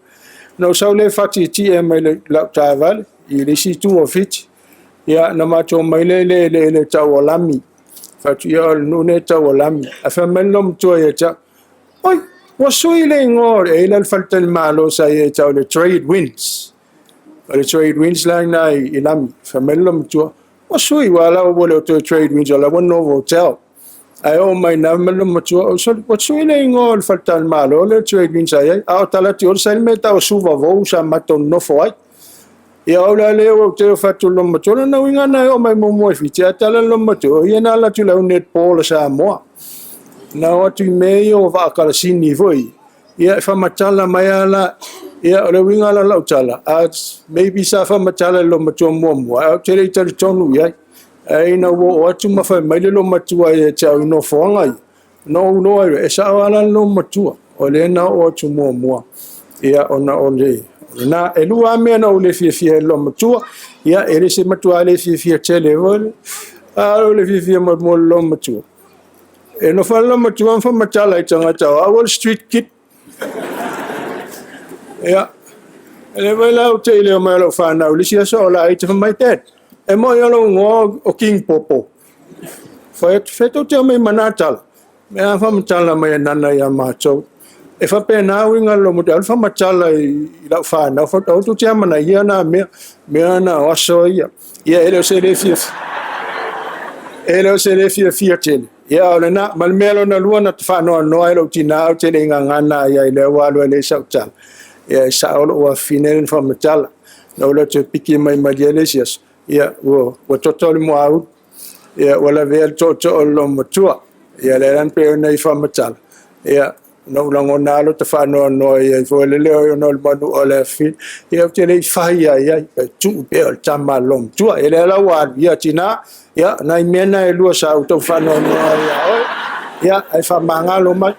Na ou sau le fatitie mai le lau taavale, i le isi itu o Fiti. Ia, na matou mai le le le le tau o Lami. Fatu ia o le nuu nei tau o Lami. A fai mai le lomatua ia te au, oi, ua sui le igoa e ila le faletalimalo sa ia tau le Trade Winds. O le Trade Winds la ina i Lami. Fai mai le lomatua, ua sui ua la ua le o toe Trade Winds o la ua Novotel. Ae o mai na mai le lomatua, o soli, ua sui le igoa o le faletalimalo le Trade Winds ai ai. A o talati o le saili me tau suva vou sa matou nofo ai. Ia o la le o te o fatu lo matua na uiga na o mai muamua i Fiti a tala lo matua ia na ala atu lau netball a Samoa. Na o atu i mea ia o vaakalasini foi. Ia e faamatala mai ala ia o le uiga la lau tala. A maybe sa faamatala i lo matua muamua. A o te le i talitonu i ai. Ai ina ua o atu ma fai mai le lo matua ia te au i nofoaga ia. Na ou loa e sao ala lo matua. O le na o atu muamua. Ia ona o le na e lua mea na ou le fiafia i lo matua. Ia e le se matua le fiafia tele foi. A o le fiafia mo mo lo matua. E no fa lo matua fa matala i tangata o Wall Street Kid. Ia. E le vai lau te ile o mai lau whanau, lisi aso o la ai te mai dad. E mo i alo ngoa o King Popo. Whai atu wheto te mai manatala. Me a whamatala mai e nana ia mātou. E whapena uinga lo mo te alu whamatala i lau whanau. Wha au tu te amana ia nā mea, mea nā o aso ia. Ia ele o se le fia. Ele o se le fia fia tele. Ia o le na, ma le mea lona lua na te whaanoa noa e lau tina au te le inga ngana ia i lea walu e le sau tala. Ia e sa olo ua fine le whamatala. Na ula te piki mai malia le sias. Ia ua toto le mua au. Ia ua lavea le toto o lo matua. Ia le lan pe ona i whamatala. Ia na ulagona alo te whaanoa ia i fo le leo ona o le manu o le afi. Ia o te le i whai ai ai. E tuu pe o le tama lo matua. E le la ua alu ia tina. Ia nai mea na e lua sa u tau whaanoa ia oi. Ia ai whamangalo mai.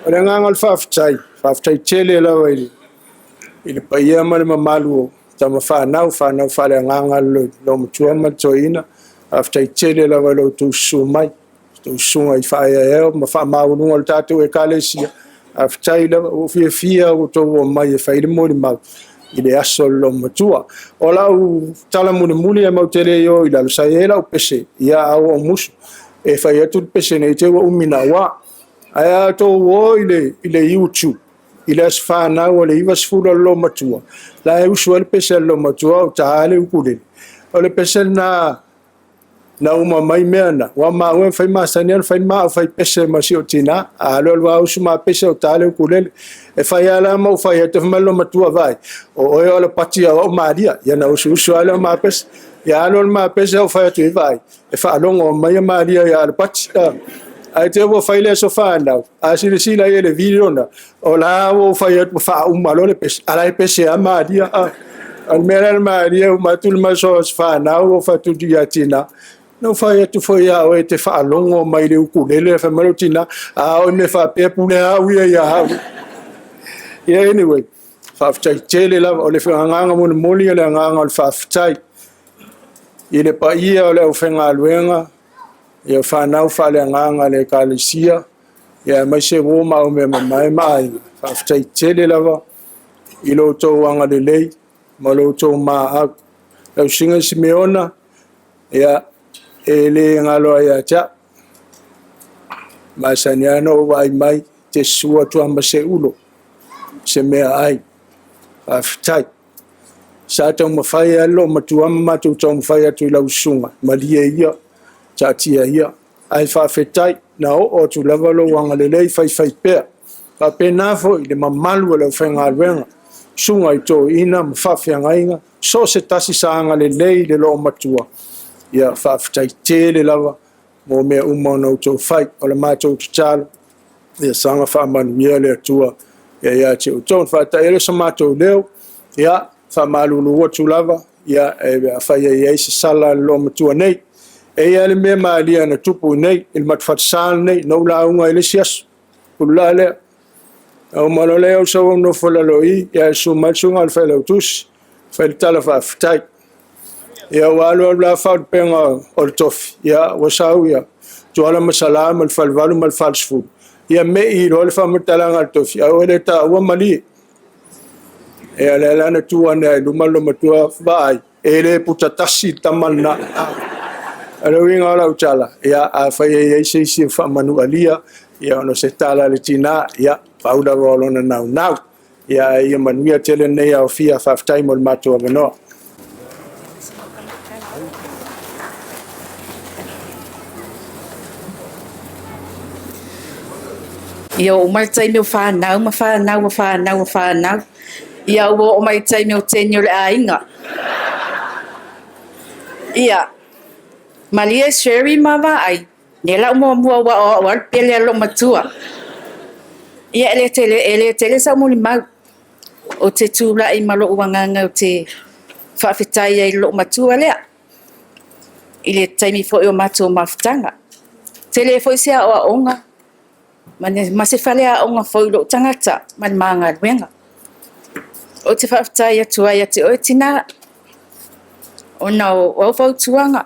O le nganga o le whaafetai. Whaafetai tele lawa i le paia ma le mamalu o tama whanau, whanau whale nganga lo, lo matua ma le toeaina. Whaafetai tele lava lo tou susu mai. Tou susuga i whaea ma whaamauluga o le tātou ekalesia. Whaafetai lava o fiafia o tou o mai e whai le molimau i le aso le matua. O lau tala mulimuli e mau tele i o i lalo sa e lau pese ia au o musu. E whai atu le pese nei te ua umina wa. Ae a tou o i le YouTube i le aso whanau o le 90 o le matua. La e usu ai le pese a le matua o tā le ukulele. O le pese na Na uma mai mea na, ua maua e fai masani ona fai ma au fai pese ma si ou tinā. A alu alu lava usu ma pese o tā le ukulele. E fai lava la ma ou fai atu, fai mai lona matua, Vaai, o oe o Alapati au au Malia. Ia na usuusu lava lea o ma pese. Ia alu alu ma pese ou fai atu i Vaai, e faalogo mai a Malia ia Alapati. Ae te ua fai le aso fanau, a silasila i le video na, o la ua ou fai atu ua faauma loa le pese, a la e pese lava Malia. O le mea lea le Malia, uma atu le maso aso fanau, ou fai atu ia Tina, na ou fai atu foi ia oe e te faalogo mai le ukulele, fai mai lou tina, a o i mea faapea pule au ia ia au. Yeah, anyway, faafetai tele lava, o le agaga molimoli o le agaga o le faafetai i le paia o le aufaigaluega, ia fanau faaleagaga a le Ekalesia, ia aemaise uo ma au mea mamae ma aiga. Faafetai tele lava i lo outou agalelei ma lo outou maau. Lau Susuga Simeona, ia, e le galo ai ia te au. Masani lava ona ou vaai mai, te susu atu lava ma se ulo, se meaai. Faafetai. Sa taumafai lava le loomatua ma matou taumafai atu i lau susuga, malie ia, taatia ia. Ae faafetai, na oo atu lava lou agalelei faifaipea. Faapena foi le mamalu o le aufaigaluega, susuga i toeaiina ma faafeagaiga, so o se tasi sa agalelei i le loomatua, ia faafetai tele lava mo mea uma ona outou fai. O le matou tatalo, ia saga faamanuia le Atua ia te outou. Ona faata'i ai lea o so matou leo, ia faamalulu atu lava, ia e afai e i ai se sala a le loomatua nei. E i ai le mea malie na tupu i nei, i le matufatasa lenei, na ou lauga i le isi aso, pululaa lea. Na uma loa lea ou sau ou nofo i lalo i i, ia e susu mai le susuga i le Failautusi, fai le tala faafetai. Ia ua alu alu la faalupega o le tofi, ia ua sau ia Tuala ma Sala ma le Falevalu ma le Falesefulu, ia mei loa le faamatalaga a le tofi, ae ua le taua malie. Ia lea la na tu ane ai i luma le loomatua, vaai, e le puta tasi le tama lena. O le uiga o lau tala, ia afai e i ai se isi o faamanualia, ia ona o se tala a le tina, ia pau lava o lona naunau. Ia ae ia manuia tele lenei aofia, faafetai mo le matou avanoa. Ia oo mai le taimi o fanau ma fanau o fanau o fanau. Ia ua oo mai le taimi o teine o le aiga. Ia, malie Sherry ma Vaai, lea la muamua ua o au le pele a lou matua. Ia e le tele, e le tele sau molimau. O te tulai ma lou agaga o te faafetai ai i lou matua lea. I le taimi foi o matou mafutaga. Tele foi se aoaoga ma se faleaoga foi i lou tagata ma le ma galuega. Ou te faafetai atu ai ia te oe tina, ona o au fautuaga,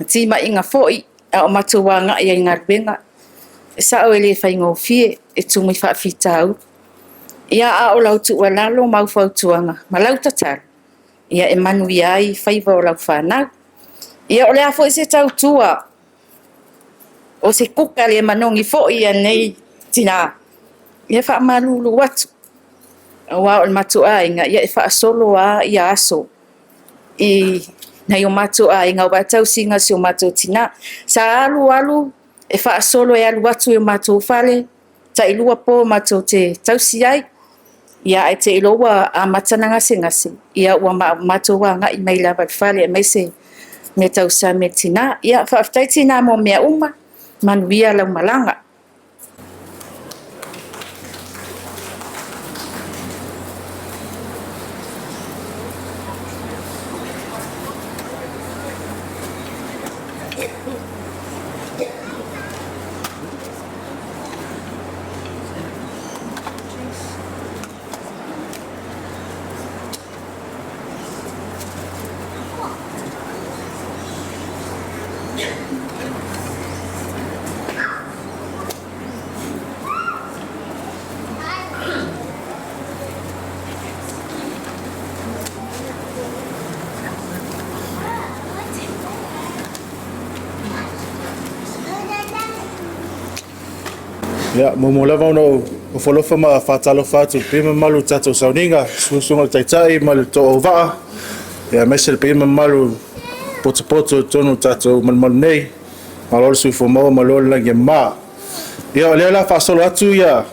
ma timaiga foi a o matou agai ai i galuega, e sao e le faigofie, e tumu i faafitauli. Ia a o lau tuualalo ma au fautuaga ma lau tatalo, ia e manuia ai faiva o lau fanau. Ia o le a foi se tautua o se kuka le manogi foi a lenei tina, ia faamalulu atu, aua o le matou aiga, ia e faasolo lava ia aso i nai o matou aiga aua tausiga a si o matou tina. Sa alu alu e faasolo e alu atu i o matou fale, tailua po matou te tausi ai, ia ae te i loa ua amata ona gasegase, ia ua matou agai mai lava i le fale aemaise mea tausami a le tina. Ia faafetai tina mo mea uma, manuia lau malaga. Ia, muamua lava ona ou ofo alofa ma faatalofa atu i le paia ma mamalu o le tatou sauniga, susuga i le Taitai ma le Toauvaa, ia aemaise le paia ma mamalu potopoto i totonu o le tatou malumalu nei. Malo le soifua maua, malo le lagi e mama. Ia, o lea o le a faasolo atu ia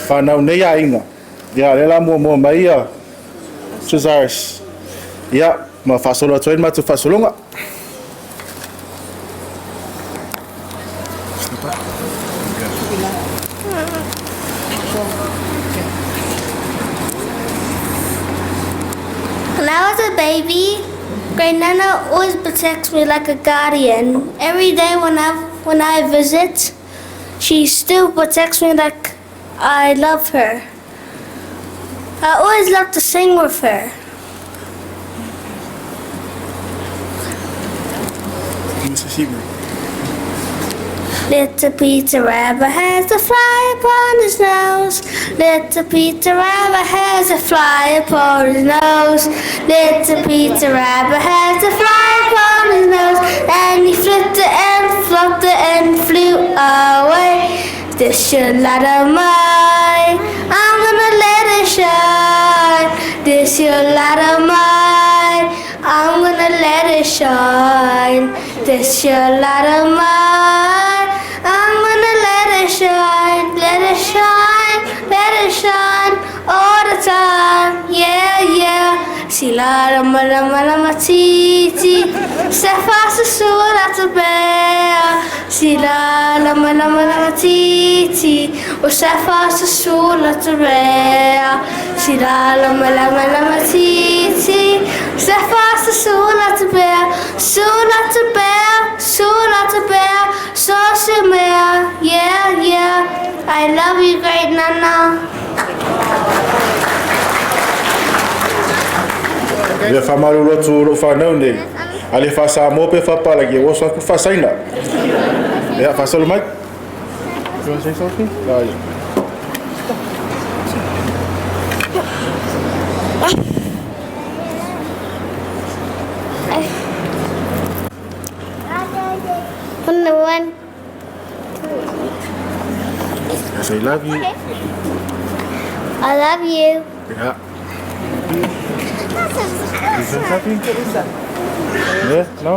fanau nei aiga. Ia, o lea o le a muamua mai ia Cesaris. Ia, ma faasolo atu ai le matou faasologa. When I was a baby, Great Nana always protects me like a guardian. Every day when I when I visit, she still protects me like I love her. I always love to sing with her. Little Peter Rabbit has a fly upon his nose. Little Peter Rabbit has a fly upon his nose. Little Peter Rabbit has a fly upon his nose. And he flipped it and flopped it and flew away. This your light of mine. I'm gonna let it shine. This your light of mine. I'm gonna let it shine. This your light of mine. I'm gonna let it shine. Let it shine. Let it shine all the time. Yeah, yeah. Si la la ma la ma la ma ti ti. Se fa su su la tu bea. Si la la ma la ma la ma ti ti. O se fa su su la tu bea. Si la la ma la ma la ma ti ti. Se fa su su la tu bea. Su la tu bea. Su la tu bea. So su mea. Yeah, yeah. I love you, great nana. Ia faamalulu atu o lou fanau nei, a le faa-Samoa pe faa-Papalagi, ua oso atu le faa-Saina. Ia, faasolo mai. You want to say something? Oh, yeah. One, I say love you. I love you. Yeah. You say something? Yeah? No?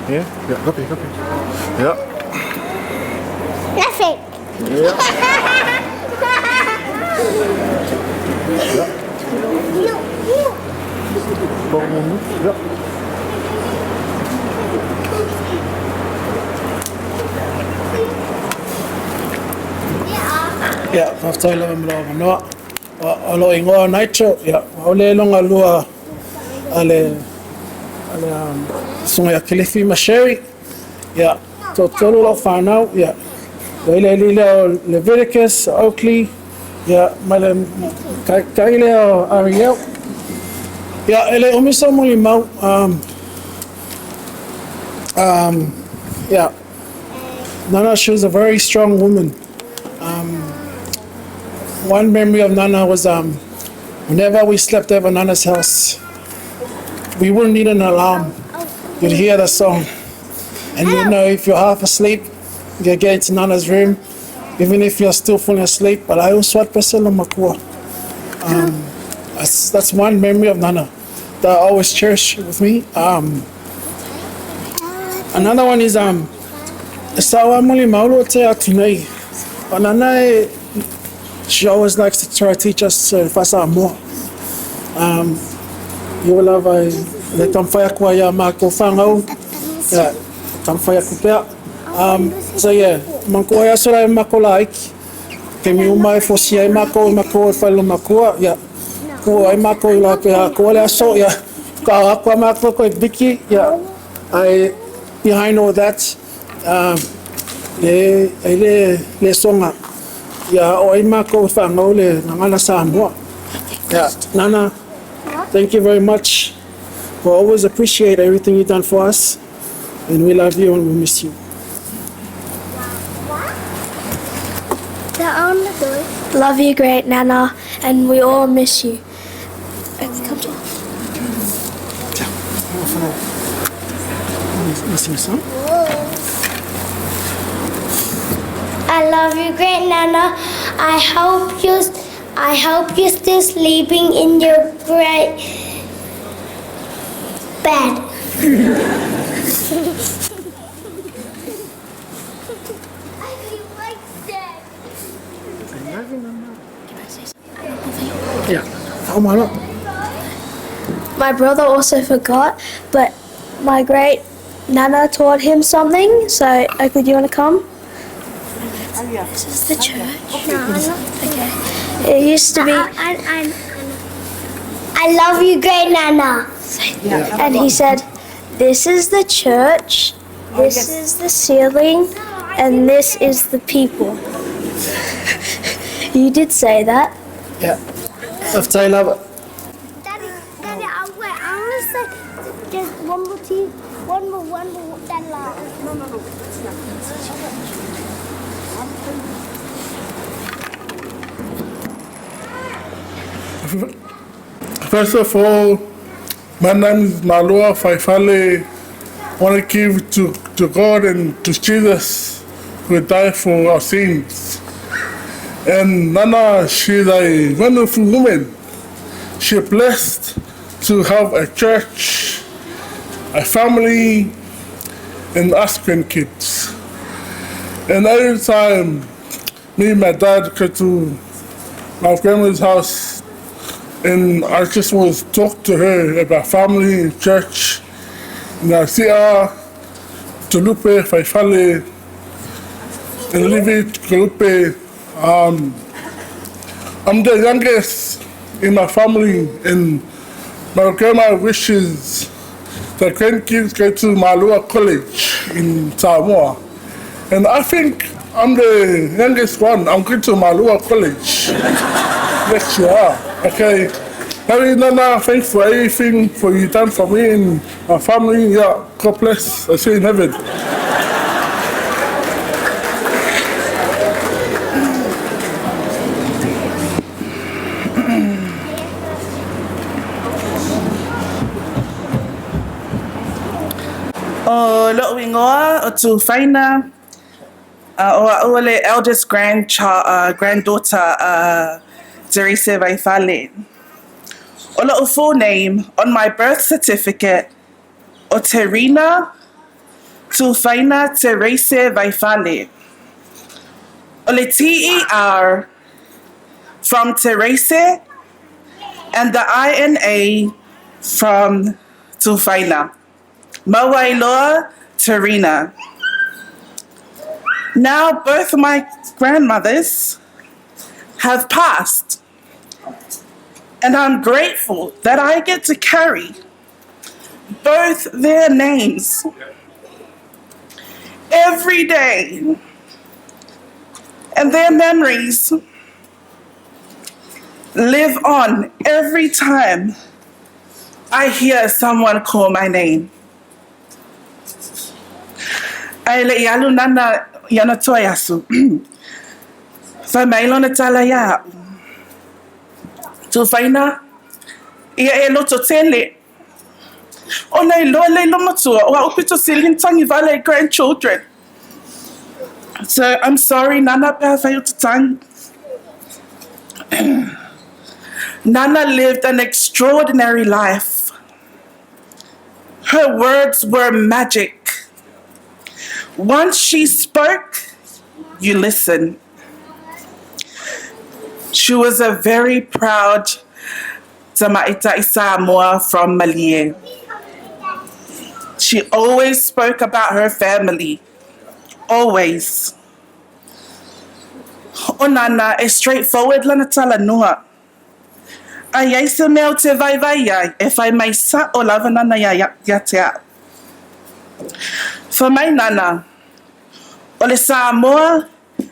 Yeah? Yeah, copy, copy. Yeah. Nothing. Yeah. Yeah. Yeah. Ia, faafetai lava mo lou avanoa. O lou igoa o Nigel, ia, o au le iloga lua a le a le susuga ia Kilifi ma Sherry. Ia, toatolu lau fanau, ia, o le alii lea o Leviticus, Oakley, ia, ma le taitai lea o Ariel. Ia, e le umi sou molimau, um, um, yeah. Nana, she was a very strong woman. Um, one memory of Nana was um, whenever we slept over Nana's house, we wouldn't need an alarm. You'd hear the song. And you know if you're half asleep, you get into Nana's room, even if you're still falling asleep. But I also makua. That's, that's one memory of Nana that I always cherish with me. Um, another one is um, e sao a moli maolo te atu nei. But Nana, e, she always likes to try to teach us uh, Samoa. Um, i lava e le taumafai atu ai ia matou fanau, ia taumafai atu pea. Um, so yeah, manatua ai aso la e matou laiti. Taimi uma e fosia ai matou e matou e fale matua, ia ku ai matou i la pe atoa le aso, ia ka atu a matou koe biki, ia ae behind all that, um, le ai le le soga ia o ai matou e fanau le gagana Samoa. Yeah, Nana, thank you very much. We always appreciate everything you've done for us, and we love you and we miss you. Love you, great Nana, and we all miss you. Come to I love you, great Nana. I hope you I hope you're still sleeping in your great bed. My brother also forgot, but my great nana taught him something. So, Oakley, do you want to come? This is the church. Okay. It used to be. I, I love you, great nana. And he said, This is the church, this is the ceiling, and this is the people. You did say that. Yeah. Faafetai lava. Daddy, Daddy, I, wait, I want to say just one more tea, one more, one more, then last. No, no, no. First of all, my name is Malua Faifale. I want to give to, to God and to Jesus who died for our sins. And Nana, she's a wonderful woman. She blessed to have a church, a family, and us grandkids. And every time me and my dad go to my grandma's house, and I just was talk to her about family and church. And I see her to Lupe, Faifale, and Livi Lupe. I'm the youngest in my family, and my grandma wishes the grandkids go to Malua College in Samoa. And I think I'm the youngest one. I'm going to Malua College next year. Okay. Harry Nana, thanks for everything for you done for me and my family. Yeah, God bless. I see you in heaven. O lo'u igoa o Tufaina, a o a'u o le eldest grandchild, granddaughter a Terese Vaifale. O lo'u full name on my birth certificate o Terina Tufaina Terese Vaifale. O le T-E-R from Terese and the I-N-A from Tufaina. Mawailoa Terina. Now both my grandmothers have passed, and I'm grateful that I get to carry both their names every day and their memories live on every time I hear someone call my name. Ae le i alu nana i ana toi asu. Whai mai lona tala ia a'u. Tuwhaina, ia e loto tele. Ona i loa lei lomatua o a'u pito sili tangi vale grandchildren. So I'm sorry, Nana, pe a whai o te tangi. Nana lived an extraordinary life. Her words were magic. Once she spoke, you listen. She was a very proud Tamaita Samoa from Malie. She always spoke about her family. Always. O Nana, e straightforward lana talanoa. A iai se mea o te vaivai ai, e whai mai sa'o lava nana ia ia te a'o. Fai mai Nana, o le Samoa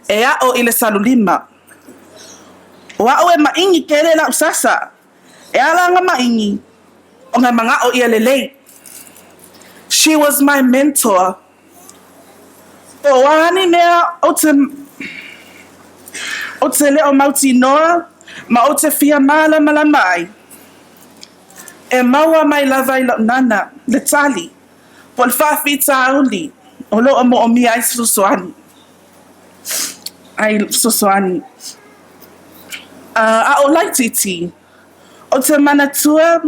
e a'o i le salulima. O a'o e maʻiņi kele la'u sasa, e ala nga maʻiņi o nga manga'o ia lelei. She was my mentor. Po o a ni mea o te o te leo mautinoa ma o te fia mālamalama ai. E maua mai lava i la'u nana, le tali, po o le faafitauli o lo'o mo'omia ai se fesoasoani. Ai fesoasoani. A o laitiiti, o te manatua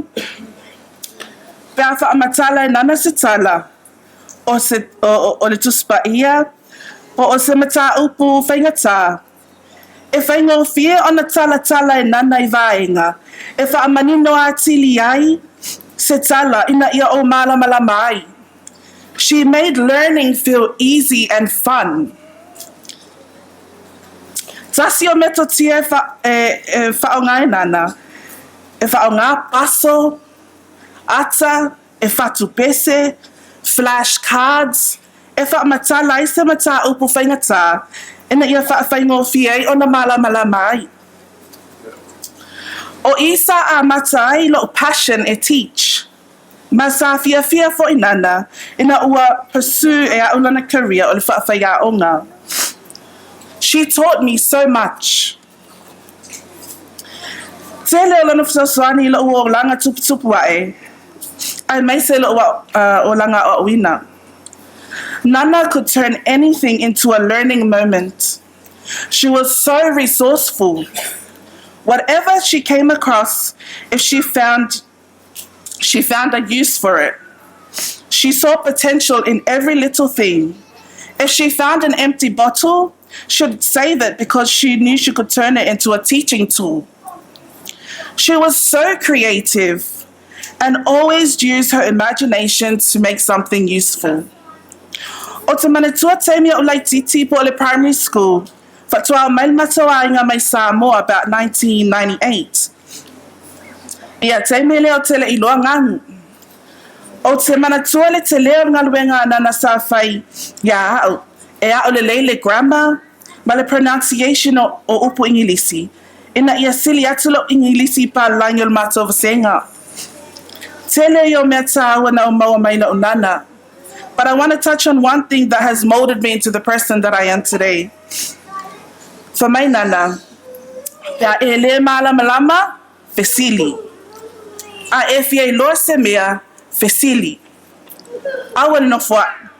Pe a faamatala e Nana se tala, o se, o, o le Tusi Paia, po o se mataupu faigata, e faigofie ona talatala e Nana i vaega e faamanino atili ai se tala ina ia ou malamalama ai. She made learning feel easy and fun. Tasi o metotia e, wha, e, e whaonga e Nana, e whaonga paso, ata, e whatu pese, flash cards, e faamatala ai se mataupu faigata ina ia faafaigofie ai ona malamalama ai. O i sa amata ai lo'u passion e teach, ma sa fiafia fo'i Nana ina ua pursue e a'u lana career o le faafaiaoga. She taught me so much. Tele o lana fesoasoani i lo'u olaga tuputupu a'e, aemaise lo'u olaga aoaoina. Nana could turn anything into a learning moment. She was so resourceful. Whatever she came across, if she found she found a use for it. She saw potential in every little thing. If she found an empty bottle, she'd save it because she knew she could turn it into a teaching tool. She was so creative and always used her imagination to make something useful. O te manatua taimi o laititi po o le primary school, faatoa omai le matou aiga mai Samoa about 1998. Ia taimi lea o te le iloa gagu. O te manatua le tele o le galuega a Nana sa fai iā a'u, e a'o lelei le grammar ma le pronunciation o upu Igilisi, ina ia sili atu lo'u Igilisi i palagi o le matou vasega. Tele ia o mea tāua na ou maua mai lo'u Nana. But I want to touch on one thing that has molded me into the person that I am today. Fai mai Nana, pe a e lē malamalama, fesili. A e fia iloa se mea, fesili. Aua le nofoa'i.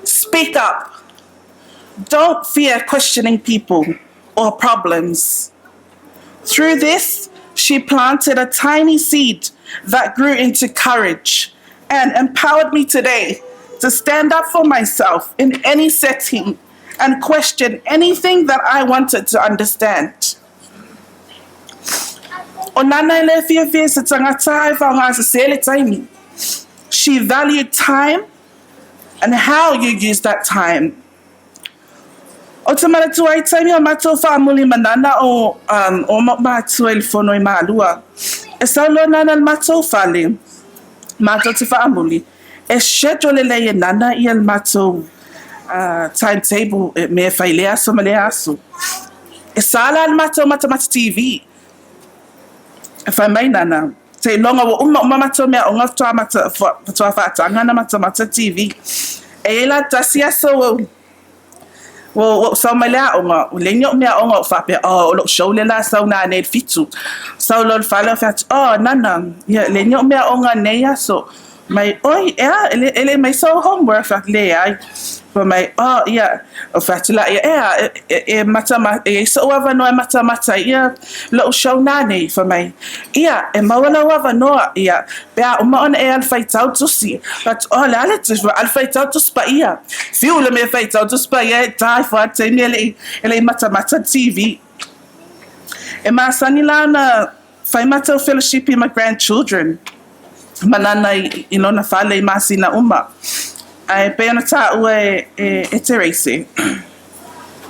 Speak up. Don't fear questioning people or problems. Through this, she planted a tiny seed that grew into courage and empowered me today to stand up for myself in any setting and question anything that I wanted to understand. O Nana e le fiafia se tagata e faaaoga sesē le taimi. She valued time and how you use that time. Ou te manatua i taimi o matou faamuli ma Nana o um o matua i le fono i Malua. E sau loa Nana i le matou fale, matou te faamuli, e schedule lelei e Nana ia le matou uh timetable e mea e fai i lea aso ma lea aso. E sa la le matou matamata TV. E fai mai Nana, Seiloga ua uma uma matou meaaoga faatoa mata faatoa faataga ana matamata TV. E i ai la tasi aso ua ua ou sau mai le aoga, ua leai ni o'u meaaoga ou faapea, oh, o lo'u show lea o le a sau nanei i le fitu. Sau loa i le fale ou fai atu, oh, Nana, ia, leai ni o'u meaaoga nei aso. Mai, oi, ea, e le, e le mai sou homework? Fai atu, leai. Fai mai, oh, ia, ou fai atu laia, ea, e, e, e matama, e i ai so'u avanoa e matamata ai ia lo'u show nanei. Fai mai, ia, e maua lou avanoa, ia, pe a uma ona e alu faitau tusi. Fai atu, oh, le a le tusi? Alu faitau Tusi Paia. Fiu le mea e faitau Tusi Paia e tā ifo a taimi e le'i, e le'i matamata TV. E masani la ona Fai matou fellowshipi ma grandchildren ma Nana i lona fale i masina uma. Ae pei ona taua e Therese,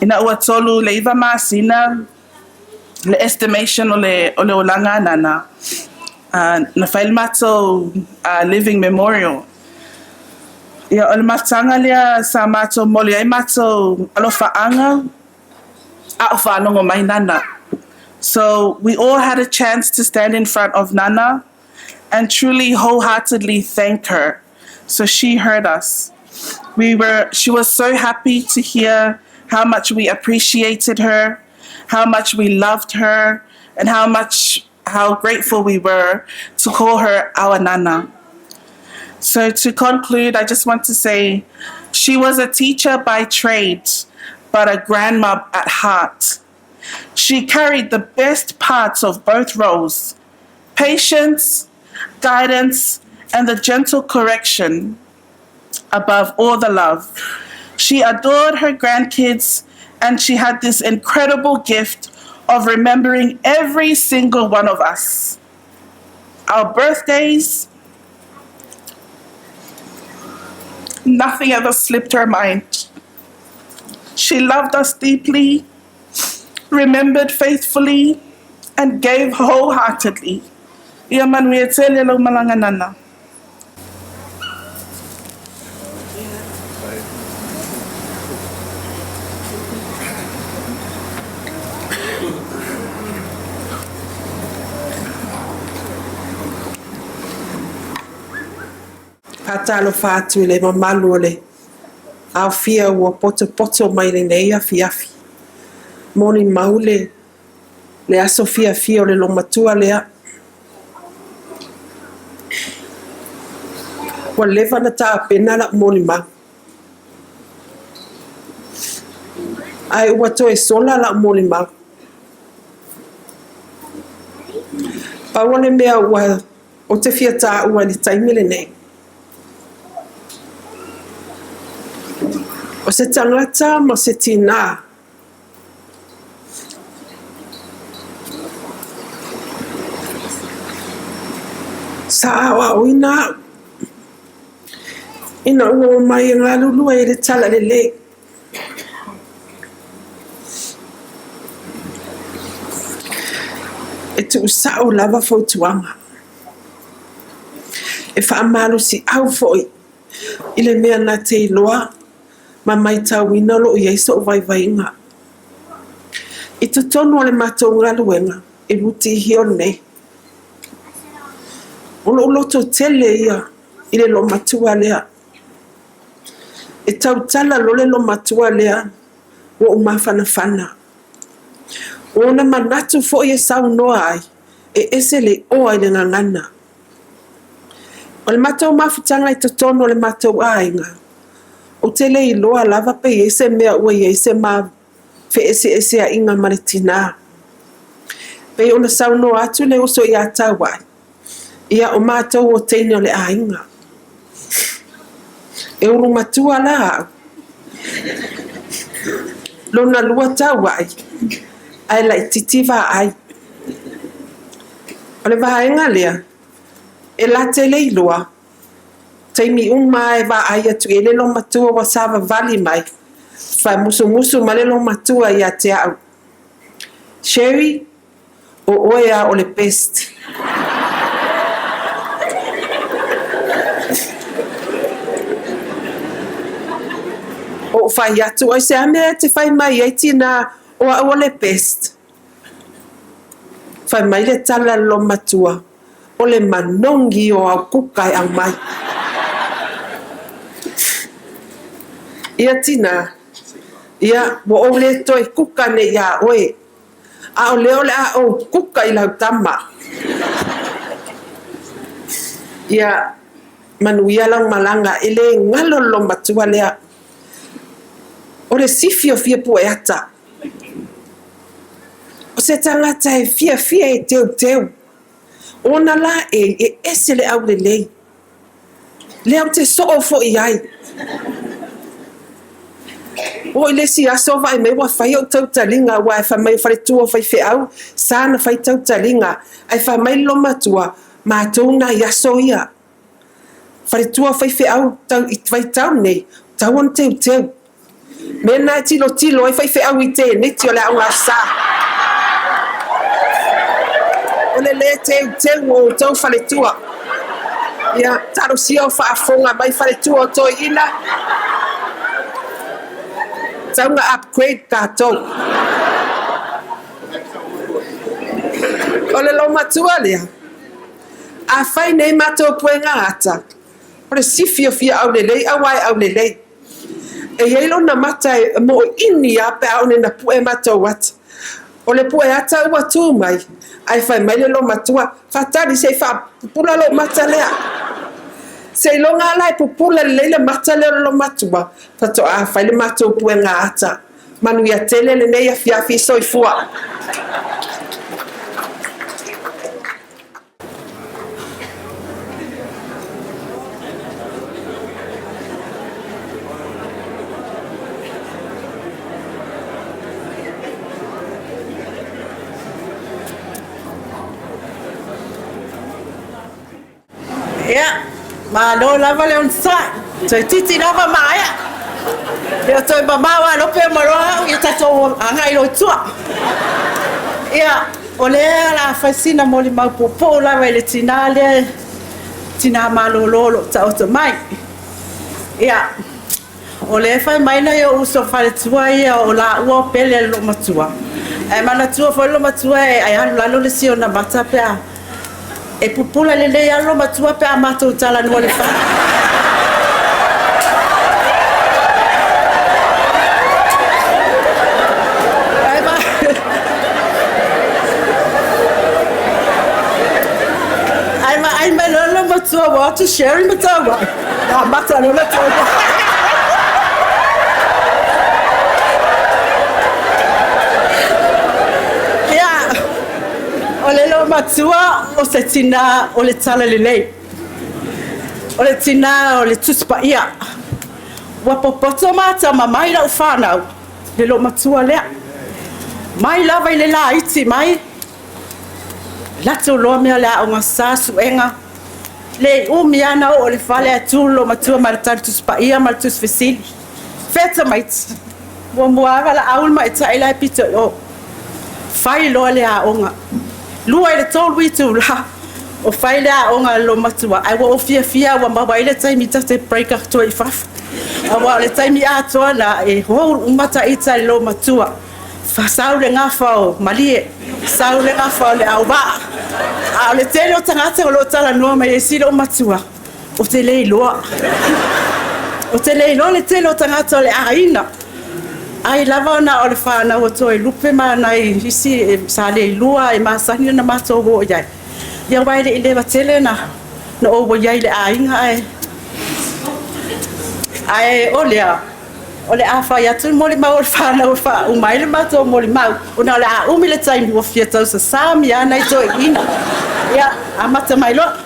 ina ua 39 masina le estimation o le olaga a Nana, na fai le matou living memorial. Ia, o le mafutaga lea sa matou momoli ai matou alofaaga, a o faalogo mai Nana. So we all had a chance to stand in front of Nana and truly wholeheartedly thank her. So she heard us. We were, she was so happy to hear how much we appreciated her, how much we loved her, and how much how grateful we were to call her our Nana. So to conclude, I just want to say she was a teacher by trade, but a grandma at heart. She carried the best parts of both roles, patience, guidance, and the gentle correction above all the love. She adored her grandkids and she had this incredible gift of remembering every single one of us. Our birthdays, nothing ever slipped her mind. She loved us deeply, remembered faithfully, and gave wholeheartedly. Ia manuia tele lau malaga Nana. Faatalofa atu i le mamalu o le aofia ua potopoto mai lenei afiafi. Molimau le le aso fiafia o le loomatua lea. Ua leva ona tapena la'u molimau. Ae ua toe sola la'u molimau. Pau o le mea ua ou te fia tāua i le taimi lenei. O se tagata ma se tinā. Sa aoaoina au ina ua omai e galulue i le talalelei. E tuusao lava fautuaga. E faamalosiau foi i le mea na te iloa ma maitauina o lo o i ai so'u vaivaiga. I totonu o le matou galuega i Rooty Hill nei, o lo'u loto tele ia i le loomatua lea. E tautala loa le loomatua lea ua ou mafanafana. O ona manatu foi e saunoa ai, e ese le oa i le gagana. O le matou mafutaga i totonu o le matou aiga, ou te le iloa lava pe i ai se mea ua i ai se ma feeseeseaiga ma le tinā. Pei ona saunoa atu le uso ia Tauai, ia o matou o teine o le aiga. E ulu matua la au. Lona lua Tauai, ae laitiiti Vaai. O le vaega lea, e late le iloa, taimi uma lava e vaai atu i ai le loomatua ua savavali mai, faamusumusu mai le loomatua ia te au, Sherry, o oe lava o le best. Ou fai atu, Aisea mea e te fai mai ai tinā o au o le best? Fai mai le tala a le loomatua, O le manogi o au kuka e aumai. Ia tinā, ia, ua ou le toe kuka nei iā oe, a o lea o le a ou kuka i lau tama. Ia, manuia lau malaga, e le galo le loomatua lea. O le sifi o fia pueata. O se tagata e fiafia e teuteu. Ona la e, e ese le aulelei. Lea ou te soo foi ai. Oo i le isi aso vaai mai ua fai ou tautaliga aua e fai mai o faletua o faifeau sa na fai tautaliga ae fai mai le loomatua matou nai aso ia. Faletua o faifeau tau i vaitau nei tau ona teuteu. Mea na e tilotilo ai faifeau i teneti o le aoga sa. O le le teuteu o outou faletua. Ia, talosia o faafofoga mai faletua o toeaina. Tau na upgrade tatou. O le loomatua lea, afai nei matou puega ata, o le sifi o fia aulelei aua e aulelei. E i ai lona mata e moʻoʻini a pe a one na puʻe matou ata. O le puʻe ata ua tu mai, ae fai mai le loomatua, Faatali se i faapupula lou mata lea. Seiloga lava la e pupula lelei le mata lea o le loomatua, faatoa fai le matou puega ata. Manuia tele lenei afiafi. Soifua. Ia, malo lava le onosai. Toeitiiti lava maea. E le o toe mamao lava Lope ma loa au, ia tatou agai loa i tua. Ia, o lea o le a fai sina molimau puupuu lava i le tinā lea, tinā malolo o lo o taoto mai. Ia, O lea e fai mai nai ou uso faletua ia o laua o Pele a le loomatua. Ae manatua foi le loomatua e alu lalo le si ona mata pe a e pupula lelei lava le loomatua pe a matou talanoa i le fale. Ae vaai mai loa le loomatua ua o atu Sherry ma taua. Amata loa le tolu. Ia, o le loomatua o se tinā o le talalelei. O le tinā o le Tusi Paia. Ua popoto ma atamamai lau fanau le loomatua lea. Mai lava i le laiti mai, latou loa mea o le aoga sa suega. Le umi lava na oo i le fale ae tu le loomatua ma le tali Tusi Paia ma le Tusi Fesili. Fea tamaiti? Muamua lava valaau le ma'itai la e pito i o. Fai loa le aoga. 2 i le 3 itulā o fai le aoga a le loomatua ae ua ou fiafia ua maua ai le taimi ta te break atu ai i fafo. Aua o le taimi atoa lena e hold uma ta ita i le loomatua. Sau le gafa o Malie, sau le gafa o le auvaa. A o le tele o tagata o lo o talanoa mai ai si loomatua, ou te le iloa. Ou te le iloa le tele o tagata o le aiga. Ai lava ona o le fanau a Toelupe ma nai isi sa le iloa e masani ona matou o i ai. Ia aua e le i leva tele na ou i ai i le aiga ae ae o lea O le a fai atu le molimau o le fanau e faauma ai le matou molimau, ona o le a umi le taimi ua fia tausasā mi a nai toeaiina. Ia, amata mai loa.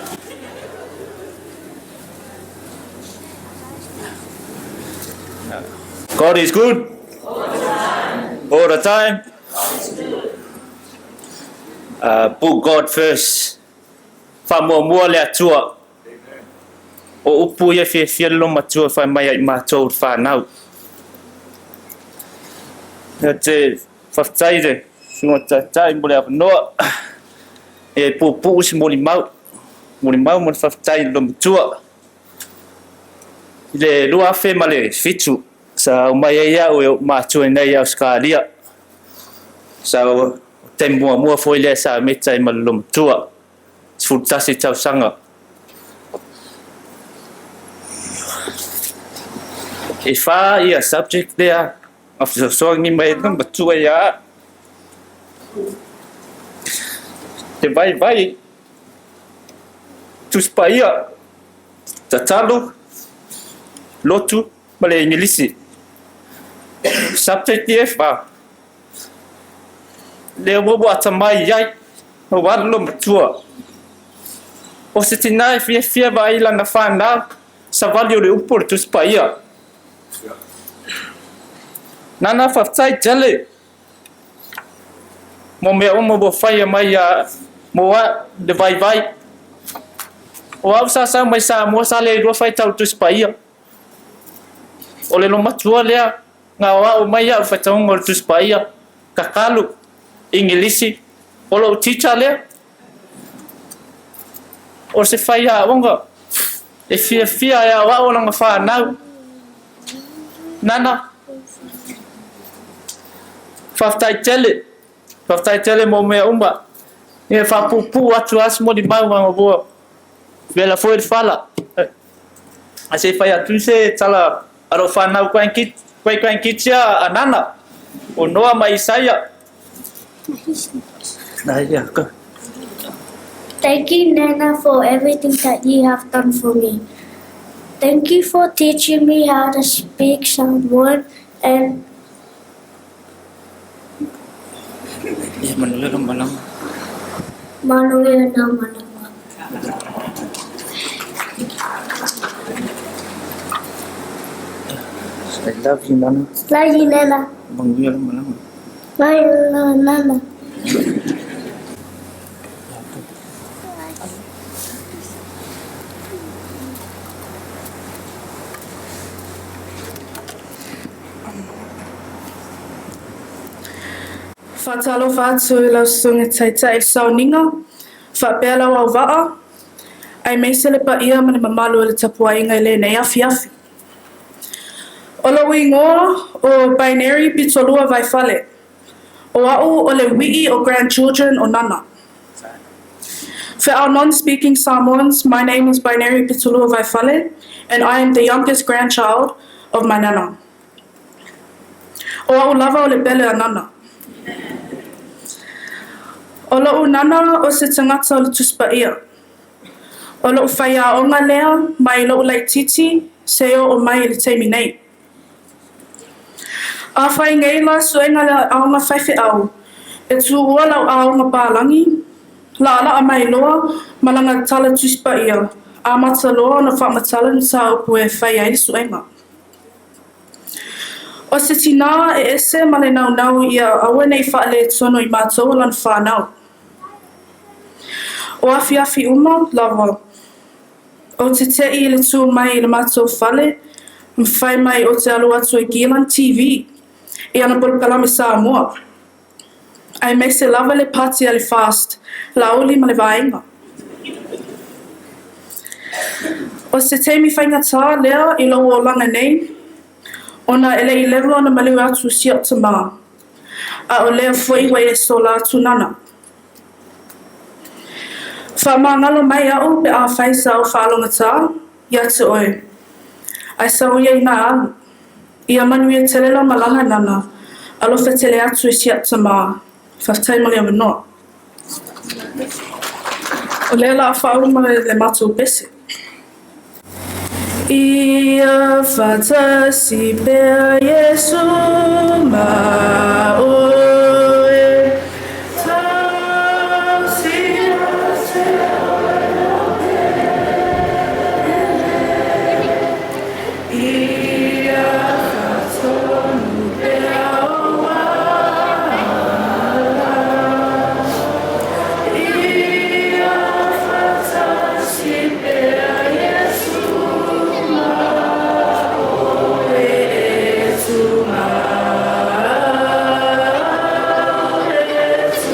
God is good. All the time. Put God first. Faamuamua le Atua. O upu ia e fiafia le loomatua e fai mai ai matou le fanau. Ia te faafetai le Susuga Taitai mo le avanoa e puupuu se molimau, molimau ma le faafetai i le loomatua. I le 2007 sa aumai ai au e ou matua i inei i Ausetalia. Sa taimi muamua foi lea sa meta ai ma le loomatua. 11 tausaga. E wha ia subject lea a fesoasoani mai ai matua ia au. Te vaivai, Tusi Paia, Tatalo, Lotu ma le Igilisi. Subject ia e wha. Lea ua ua atamai i ai, ua alu lou matua. O se tinā e fiafia vaai i lana whanau, savali o le upu o le Tusi Paia. Nana whawhetai tele mo mea uma ua whaia mai ia mo a le vaivai. O au sa sau mai Samoa sa le iloa whaitau le Tusi Paia. O le lomatua lea Na aoao mai au i faitauga o le Tusi Paia, Kakalu, Igilisi, o lou teacher lea. O se faiaoga e fiafia e aoao lana fanau. Nana, faafetai tele, faafetai tele mo mea uma. Ia faapuupuu atu lava se molimau ma ua vela foi le fala. Ae se i fai atu se tala a lou fanau great-grandkids ia a Nana, o Noa ma Isaia. Thank you, Nana, for everything that you have done for me. Thank you for teaching me how to speak Samoan and Manuia na malaga. I love you, Nana. Love you, Nana. Manuia na malaga. Manuia Nana. Faatalofa atu i lau Susuga Taitai Sauniga, faapea lau auvaa, aemaise le paia ma le mamalu o le tapuaiga i lenei afiafi. O lou igoa o Binary Pitolua Vaifale. O au o le wii o grandchildren o Nana. For our non-speaking Samoans, my name is Binary Pitolua Vaifale, and I am the youngest grandchild of my Nana. O au lava o le pele a Nana. O lou nana o se tagata o le Tusi Paia. O lou faiaoga lea mai lou laitiiti seia oo mai i le taimi nei. Afai nei la suega le aoga faifeau, e tuua lau aoga palagi, laalaa mai loa ma lana tala Tusi Paia, amata loa ona faamatala le mataupu e fai ai le suega. O se tinā e ese ma le naunau ia aua ne i faaletonu i matou o lana fanau. O afiafi uma lava, ou te te'i i le tu mai i le matou fale ma fai mai ou te alu atu e ki lana TV i ana polokalame Samoa, aemaise lava le pati a le FAST, Laauli ma le Vaega. O se taimi faigata lea i lou olaga nei, ona e le i leva ona maliu atu si a'u tamā, a o lea foi ua e sola atu Nana. Faamagalo mai au pe afai sa ou faalogata ia te oe, ae sau ia ina alu. Ia manuia tele lau malaga Nana, alofa tele atu i si a'u tamā. Faafetai mo le avanoa. O lea o le a faauma le matou pese. Ia faatasi pea Iesu ma oe. Tausia te Ia faatonu pea ou ala. Ia faatasi pea Iesu ma oe e tumau, e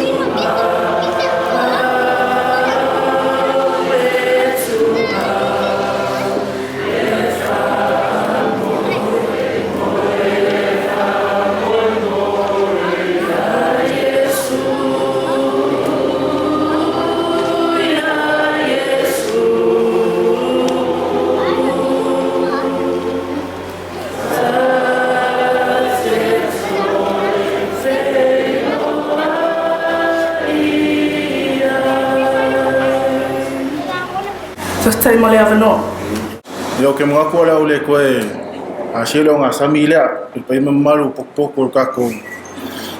tumau, e tumau, e faamoemoe, faamoemoe ia Iesu, ia Iesu. Ta te toe feiloai ai. Faafetai mo le avanoa. Ia, ou te manatu o le a ou le toe asia le ogasami lea i le paia ma mamalu potopoto o le tatou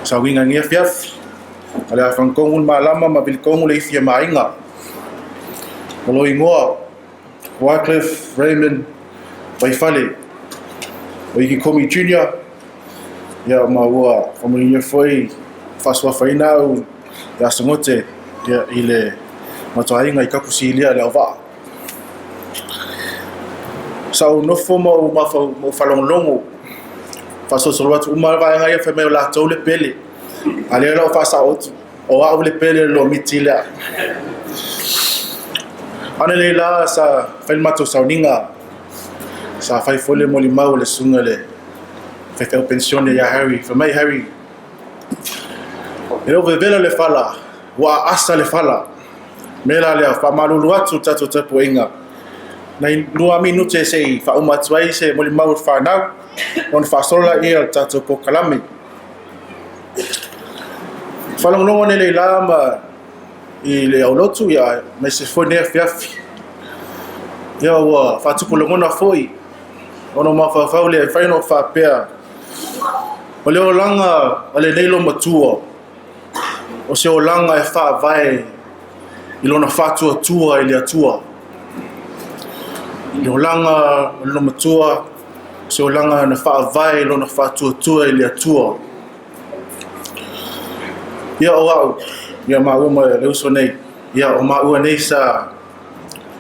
sauiga i lenei afiafi. O le a fagatonu le malama ma vilitonu le ifi a Maina. O lou igoa, Wycliffe Raymond Vaifale, o Iki Komi Junior, ia ma ua faamanuia foi faasuafaina au ia Sagote ia, i le matou aiga i Kapusilia le auvaa. Sa ou nofo ma ou mafau, ma ou faalogologo faasolosolo atu uma lava vaega ia fai mai o latou le pele. A lea la ua faasao atu, o au le pele o le lomiti lea. Ananei la sa fai le matou sauniga, sa fai foi le molimau a le susuga i le faifeau penisione ia Harry. Fai mai Harry, e le o vevela le fala, ua aasa le fala. O le mea la lea, faamalulu atu le tatou tapuaiga, nai lua minute se i faauma atu ai se molimau a le fanau, ona faasolo lea o le tatou polokalame. Faalogologo nei Leila ma i le aulotu ia aemaise foi lenei afiafi. Ia ua faatupu lagona foi ona ou mafaufau lea e mafai ona ou faapea o le olaga a lenei loomatua o se olaga e faavae i lona faatuatua i le Atua. Le olaga o le loomatua o se olaga na faavae i lona faatuatua i le Atua. Ia o au, ia maua ma le uso nei, ia o maua nei sa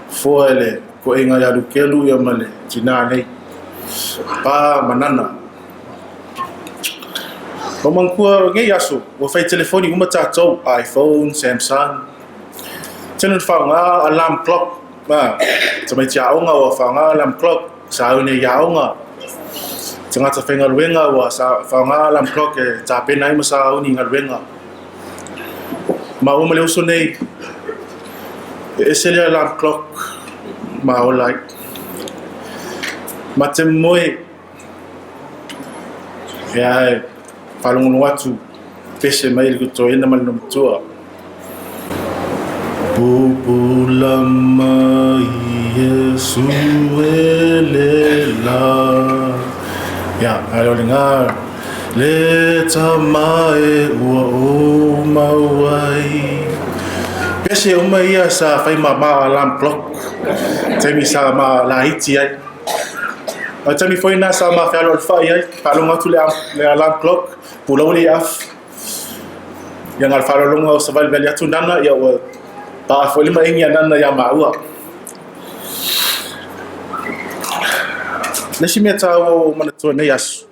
foa i le koena ia Lukelu ia ma le tinā nei, Pa ma Nana. O manatua o lenei aso, ua fai telefoni uma tatou, iPhone, Samsung. Tele ona faaaoga alarm clock, a, tamaiti aoga ua faaaoga alarm clock, sauni ai i aoga. Tagata faigaluega ua faaaoga alarm clock e tapena ai ma sauni i galuega. Maua ma le uso nei, e ese le alarm clock ma ola ai. Ma te moe, ia e faalogologo atu, pese mai le toeaina ma le olomatua. Pupula mai Iesu e le la. Ia, a o le ngā le tama e ua ou mau ai. Pese uma ia sa fai ma ma alarm clock. Taimi sa ma laiti ai. O taimi foi na sa ma fealoalofai ai, faalogo atu le, le alarm clock, pulau le afu. Ia na o le faaaloaloga o savalivali atu Nana, ia ua paa foi le maigi a Nana ia maua. Le isi mea taua ua ou manatua nei aso,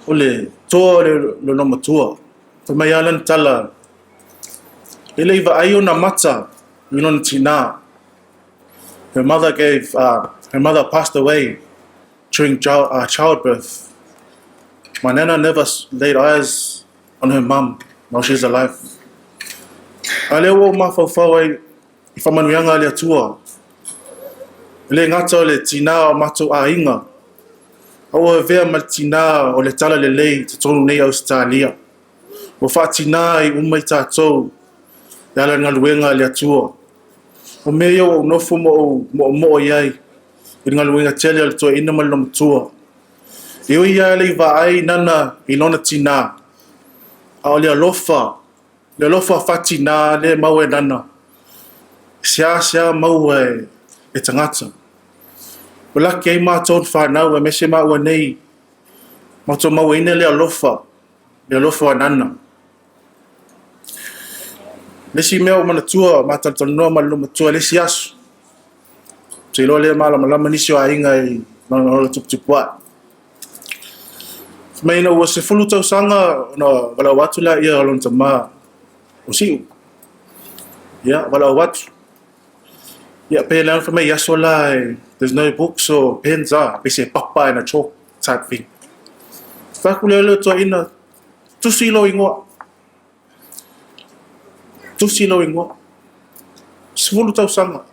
o le toa o le lolomatua. Fai mai lava lana tala, e le i vaai ona mata i lona tinā. Her mother gave, her mother passed away during child, childbirth. My nana never laid eyes on her mum while she was alive. A lea ua ou mafaufau ai i faamanuiaga a le Atua. E le gata o le tinā o matou aiga, a ua avea ma le tinā o le talalelei i totonu nei Ausetalia. Ua faatinā ai uma i tatou e ala i le galuega a le Atua. O mea ia ua ou nofo ma ou moomoo i ai i le galuega tele a le toeaina ma le olomatua. E ui lava le i vaai Nana i lona tinā, a o le alofa, le alofa faatinā lea e maua e Nana, e seasea maua e tagata. Ua laki ai matou na fanau aemaise maua nei, matou mauaina le alofa, le alofa o Nana. Le isi mea ua manatua ma talatalanoa ma le olomatua i le isi aso, Ou te iloa lea e malamalama nisi o aiga i lona ola tuputupu ae. Fai mai ina ua 10 tausaga ona valaau atu laia o lona tama o Siu. Ia, valaau atu. Ia, pei la fai mai i aso la, there's no books or pens, ah, pei se papa and a chalk type thing. Fai atu lea o le toeaina, tusi lou ingoa. Tusi lou ingoa. 10 tausaga.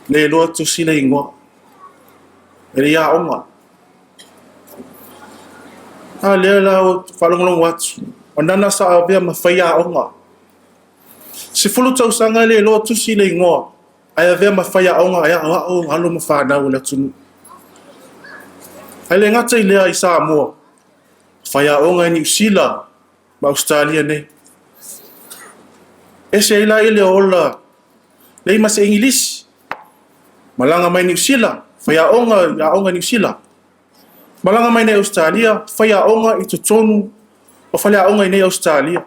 Le iloa tusi le ingoa. E le i aoga. A lea la ua faalogologo atu, o nana sa avea ma faiaoga. 10 tausaga e le iloa tusi le ingoa, ae avea ma faiaoga e aoao alo ma fanau o le atunuu. Ae le gata i lea i Samoa, faiaoga i Niu Sila ma Ausetalia nei. Ese ai la i le ola lei ma se Igilisi, malaga mai Niu Sila, faiaoga i aoga i Niu Sila. Malaga mai nei Ausetalia, faiaoga i totonu o faleaoga i nei Ausetalia.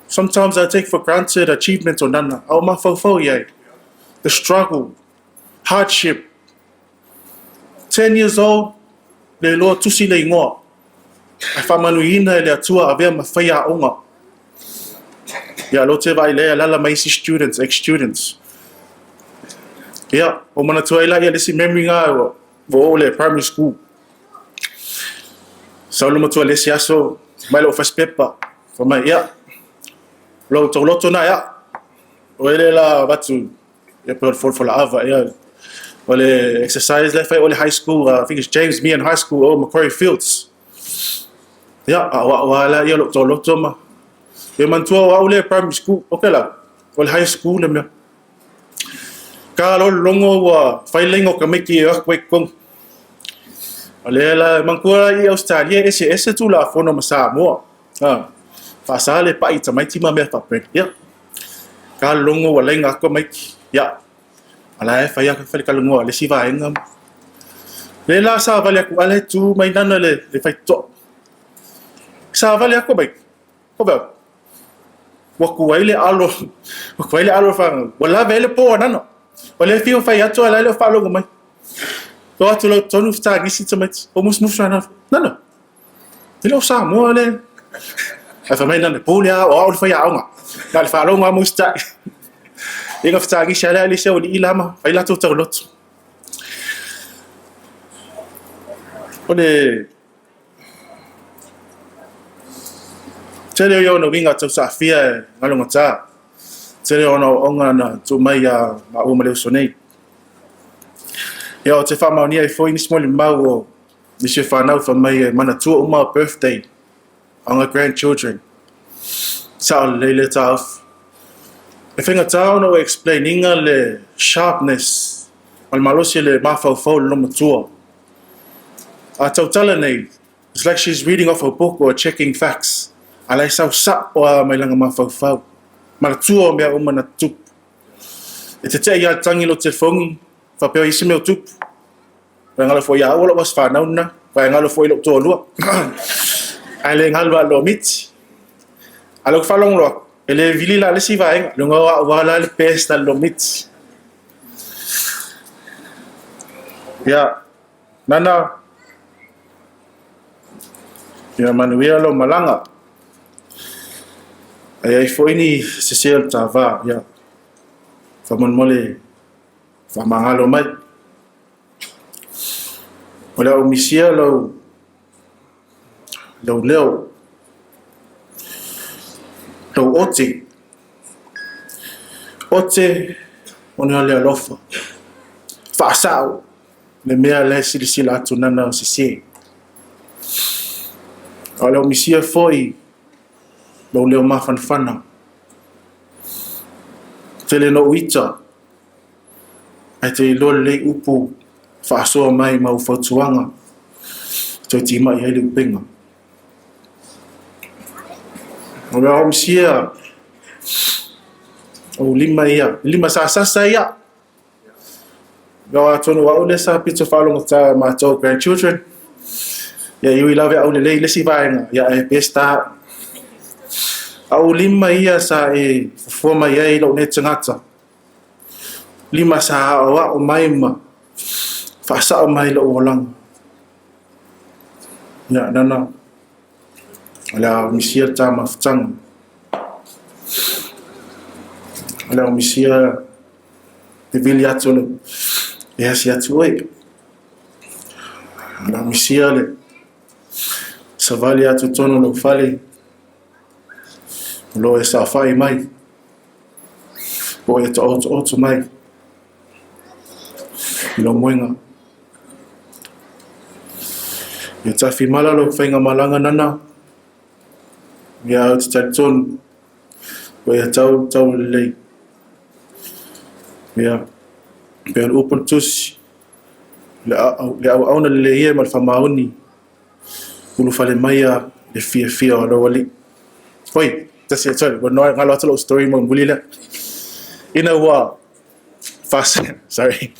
Sometimes I take for granted achievements o Nana, a o mafaufau i ai, the struggle, hardship, 10 years old, le iloa tusi le ingoa, ae faamanuiina e le Atua avea ma faiaoga. Ia, lea ou te vaai lea e alaala mai isi students, ex-students. Ia, ua manatua ai la ia le isi memory na ua oo i le primary school. Sau le matua i le isi aso, mai lou first paper, fai mai, ia, lou tauloto na ia, o ele la avatu Ia pei o le folafola ava, ia. O le exercise la e fai o le high school, I think it's James Meehan High School o Macquarie Fields. Ia, a o au lava la ia o lou toloto ma... Ia manatua o au lea e primary school, okay la, o le high school le mea. Ka loa le logo ua fai laina o tamaiti e o atu ai i totonu. O lea la, manatua la i Ausetalia e eseese Tulafono ma Samoa. Ha, faasa le pai i tamaiti ma mea faapena. Ia, ka logo ua laina atu tamaiti. Ia, a la e fai atu fai le talanoa a le isi vaega. Le la savali atu, a la e tu mai nana le, le faitotoa. Savali atu tamaiti. Ko wau, ua tuai le alo, ua tuai le alo o le fanau. Ua lave ai le po a nana. O lea fiu fai atu a la e le o faalogo mai. O atu lau tonu fetagisi tamaiti. O musumusu ana. Nana. E le o Samoa lea. Ae fai mai nana, pule lava o au le faiaoga. Na o le faalogo lava ma usitai. Ia na fetagisi lava le isi aualii la ma fai latou tauloto. O le tele ia o ona uiga tausaafia e galogata. Tele o ona aoaoga na tuu mai ia maua ma le uso nei. Ia ou te faamaonia ai foi nisi molimau o nisi o fanau fai mai e manatua uma birthday o ona grandchildren. Sao lelei lea taofi. E faigata ona ou explain ina le sharpness ma le malosi o le mafaufau o le loomatua. A tautala nei, it's like she's reading off a book or checking facts, a la e sau sao lava mai lana mafaufau. Manatua o mea uma na tutupu. E teteʻi lava le tagi o lou telefoni, faapea o i ai se mea o tupu. Ua galo foi ia au o lou aso fanau lena, ua galo foi i lou toalua. Ae le galo lava i lou miti. A o lea ou te faalogologo atu, e le vili la le isi vaega, luga o au lava la le best a le miti. Ia, Nana, ia manuia lou malaga. A i ai foi ni sese o le ta va, ia, faamolemole faamagalo mai. O le a ou misia lou, lou leo, lou ote. Ote ona o le alofa. Faasao le mea la e silasila atu nana o sese. A o le a ou misia foi lou leo mafanafana. Tele na ou ita Ae te iloa lelei upu faasoa mai ma ou fautuaga e toe timai ai le upega. O le aumisia o lima ia, lima sasasa ia. Leo atonu o au lea sa pito faalogotā e matou grandchildren. Ia e ui lava e au lelei le isi vaega, ia e best a. Au lima ia sa e fuafua mai ai lou nei tagata. Lima sa aoao mai ma faasao mai lou olaga. Ia, nana, o le a misia le ta mafutaga. O le a misia le vili atu o le e asi atu oe. O le a misia le savali atu i totonu o lou fale, o lo o e saofai mai. O e taotooto mai i lou moenga. Ia tawhimala lou faigamalaga nana, ia au te talitonu, o ia tau tau lelei. Ia, pei o le upu a le tusi, le, le auauna lelei ia ma le faamaoni, ulufale maia le fiafia o lou alii. Oi, tasi, sorry, ua noa galo atu lou story mulimuli lea. Ina ua fas, sorry.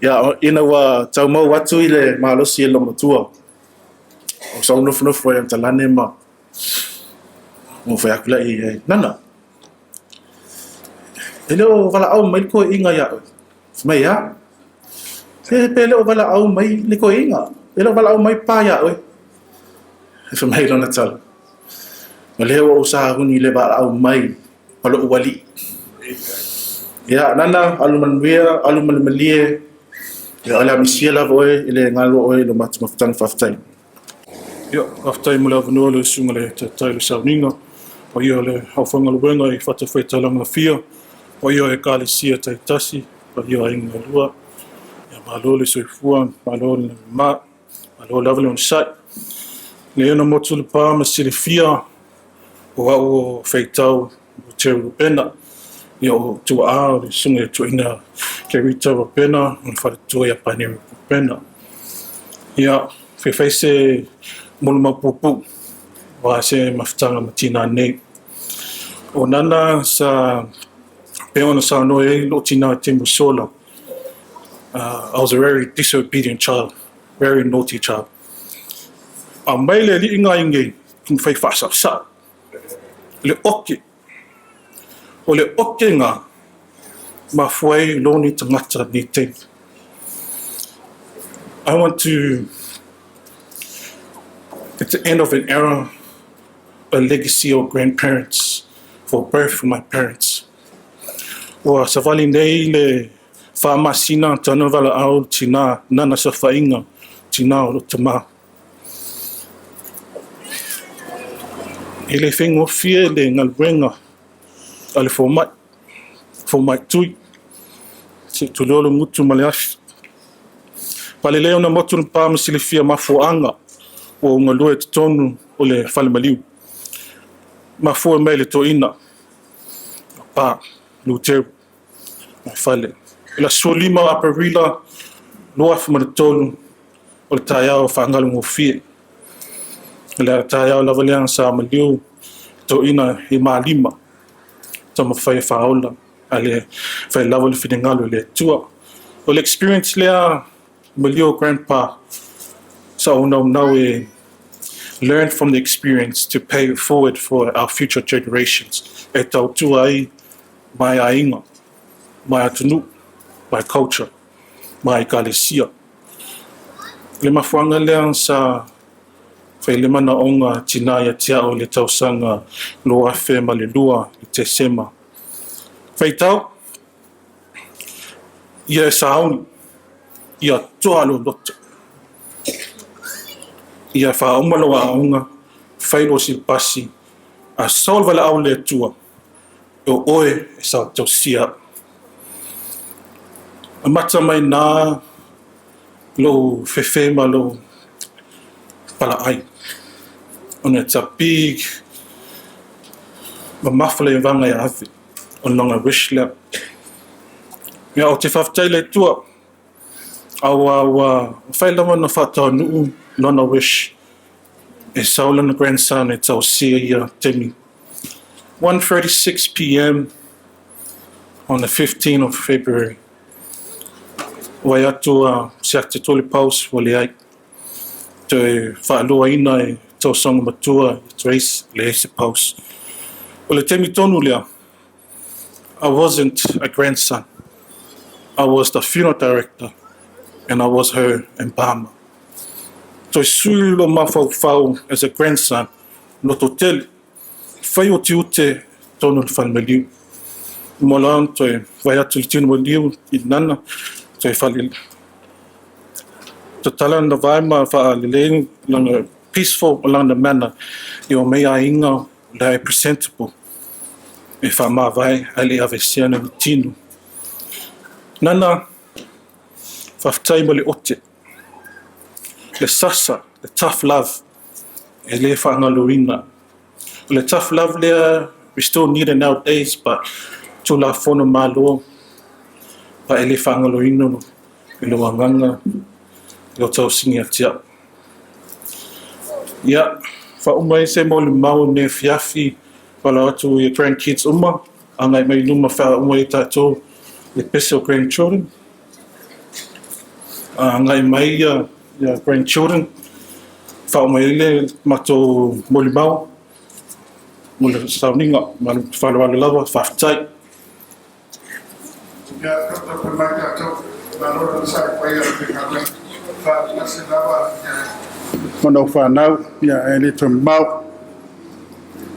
Ia, ina ua taumau atu i le malosi e lou matua, o sa ou nofonofo ai talane ma ua fai atu lea i ai, Nana, e le o valaau mai le toeaina ia oe. Fai mai, a? Se pe le o valaau mai le toeaina, e le o valaau mai pa ia oe. Fai mai lona tala, O lea ua ou sauni i le valaau mai o lou alii. Ia, Nana, alu manuia, alu malemalie, ia, o le a misia lava oe e le galo oe i lo matou mafutaga. Faafetai. Ia, faafetai mo le avanoa lau Susuga le Taitai o le Sauniga, paia o le aufaigaluega i fatafaitaulaga fia, paia o Ekalesia taitasi, paia o aiga e lua. Ia, malo le soifua, malo le ma, malo lava le onosai. Nei ona motu le pā ma silafia o au o Feitau o Terry Ropena, ia o tuaa o le susuga ia Tuaina Kerita Ropena ma le faletua ia Paineri Ropena. Ia, faifai se molimau puupuu aua se mafutaga ma tinā nei. O nana sa pei ona saunoa i ai lou tinā i taimi ua sola, I was a very disobedient child, very naughty child. Aumai le alii nga i nei, taumafai faasaosao. Le oke. O le oke nga, mafua ai lo ni tagata nei taimi. I want to It's the end of an era, a legacy of grandparents, for birth for my parents. Ua savali nei le faamasina tana valaau tinā nana safainga tinā o lou tamā. E le faigofie le galuega a le fomai, fomai tui, se i tulou le gutu ma le afi. Palelei ona motu le pa ma silafia mafuaaga ua ou galue i totonu o le fale maliu. Mafua mai le toeaina pa Luteru mai fale. I le aso 15 o Aperila 2003 o le taeao fagalugofie. O le taeao lava lea sa maliu le toeaina i Malima, taumafai e faaola a le fai lava le finagalo i le Atua. O le experience lea maliu o grandpa sa ou naunau e learn from the experience to pay it forward for our future generations e tautua ai my aiga, my atunuu, my culture, my ekalesia. O le mafuaaga lea sa fai le manaoga tinā ia te a'u i le tausaga 2002 i Tesema. Faitau, ia e sauni, ia toa lou loto. Ia faauma lou aoaoga, fai lou silapasi, a sau le valaau a le Atua, o oe e sa tausia a'u. Amata mai iná lou fefe ma lou palaai, ona it's a big mamafa le vaga e ave o le lona wish lea. Ia, ou te faafetai i le Atua, aua ua mafai lava ona faataunuu lona wish e sau lona grandson e tausia ia taimi. 1:36 pm on the 15 of February, vaai atu a siaki te tole pulse ua leai. Toe faaluaina e tausaga matua i Trace, leai se pulse. O le taimi tonu lea, I wasn't a grandson. I was the funeral director and I was her embalmer. Toe sui lou mafaufau as a grandson, loto tele, fai o tiute tonu le fale maliu. Mo la toe vaai atu i le tino maliu i nana, toe fale tatala na vae ma faalelei lana peaceful lana manner i o mei aiga la e presentable e faamavae ae le i aveesea lana tino. Nana, faafetai mo le ote, le sasa, le tough love e le faagaloina. O le tough love lea, we still need it nowadays, but Tulafono Malo, but e le faagaloina i lou agaga i lou tausiga ia te au. Ia, faauma ai se molimau i lenei afiafi, valaau atu i grandkids uma, agai mai i luma faauma ai tatou le pese o grandchildren. Agai mai ia grandchildren, faauma ai le matou molimau mo le sauniga. Ma le faaaloalo lava, faafetai. Ia, topetope mai tatou, malo le onosai paia o le faigaluega, faatasi lava ma lau fanau, ia e le toe mamao.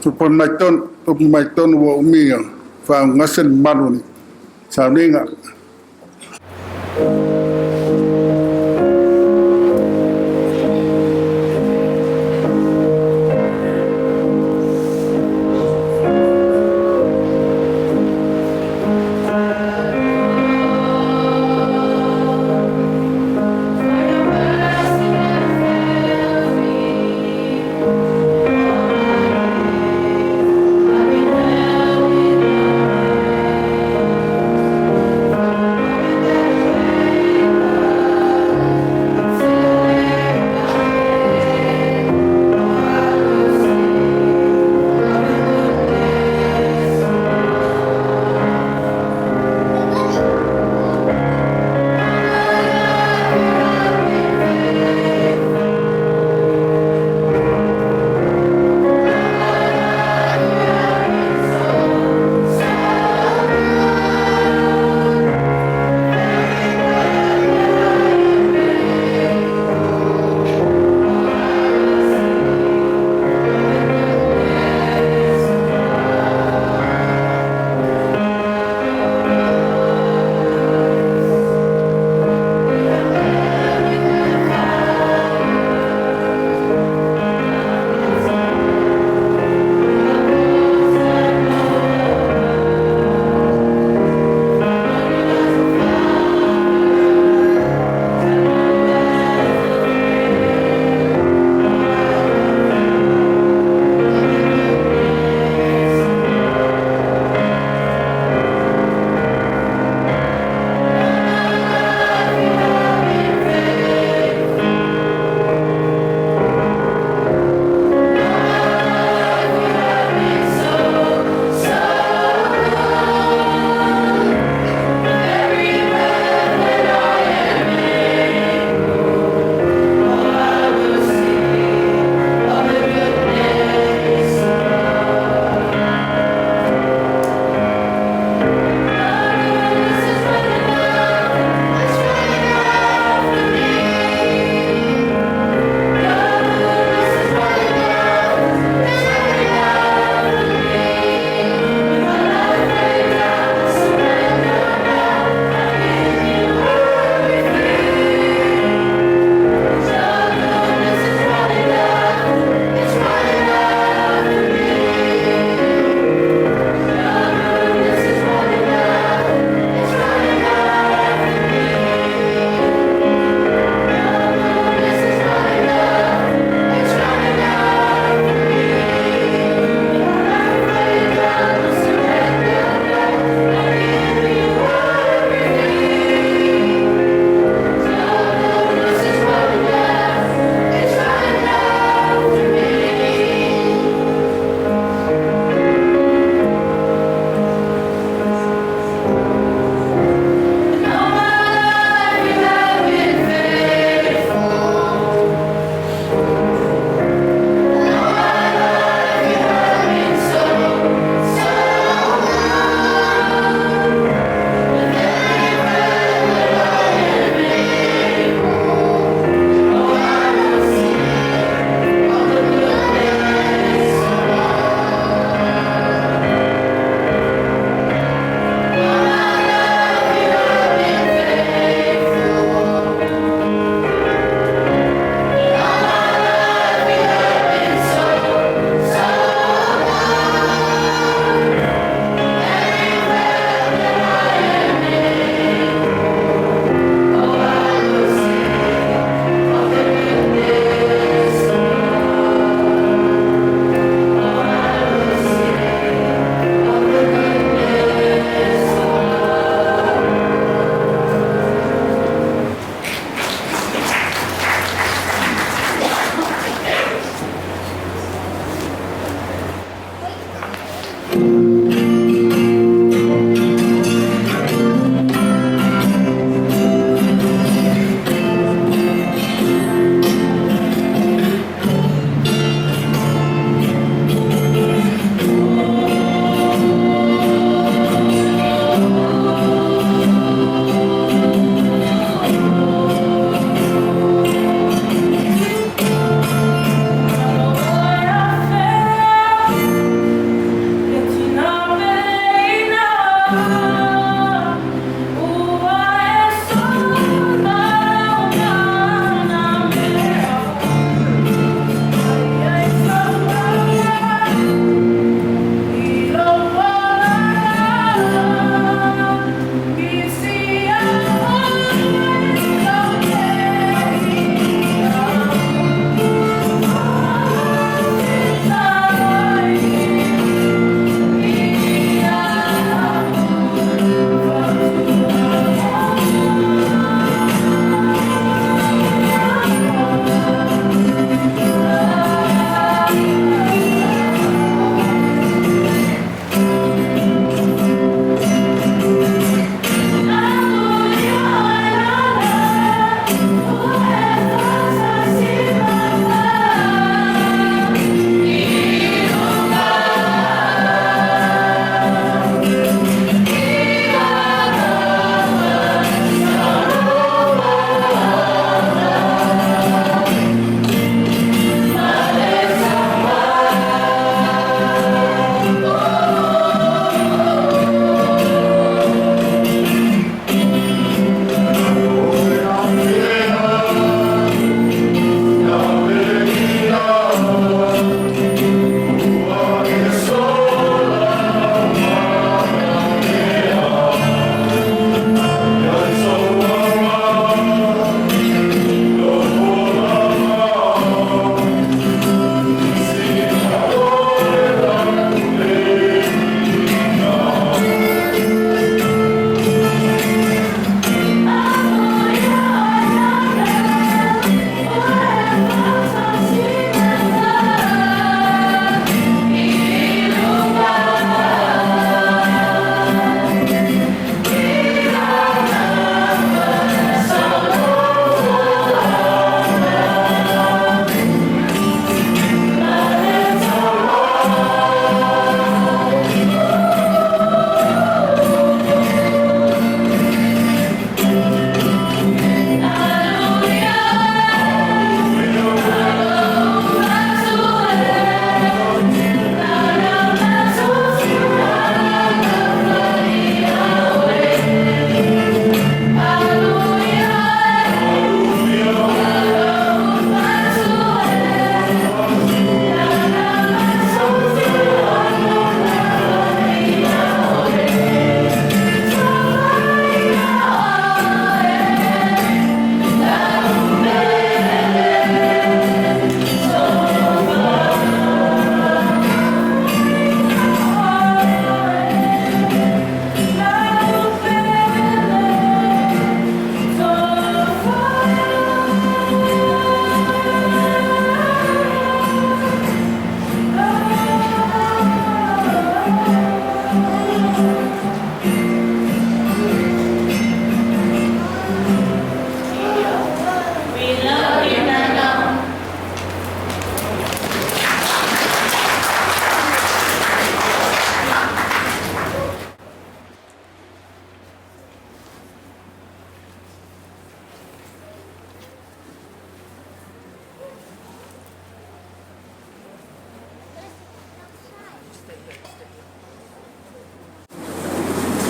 Tupu mai tonu, tupu mai tonu ua umi o faaugase le mamalu o le sauniga.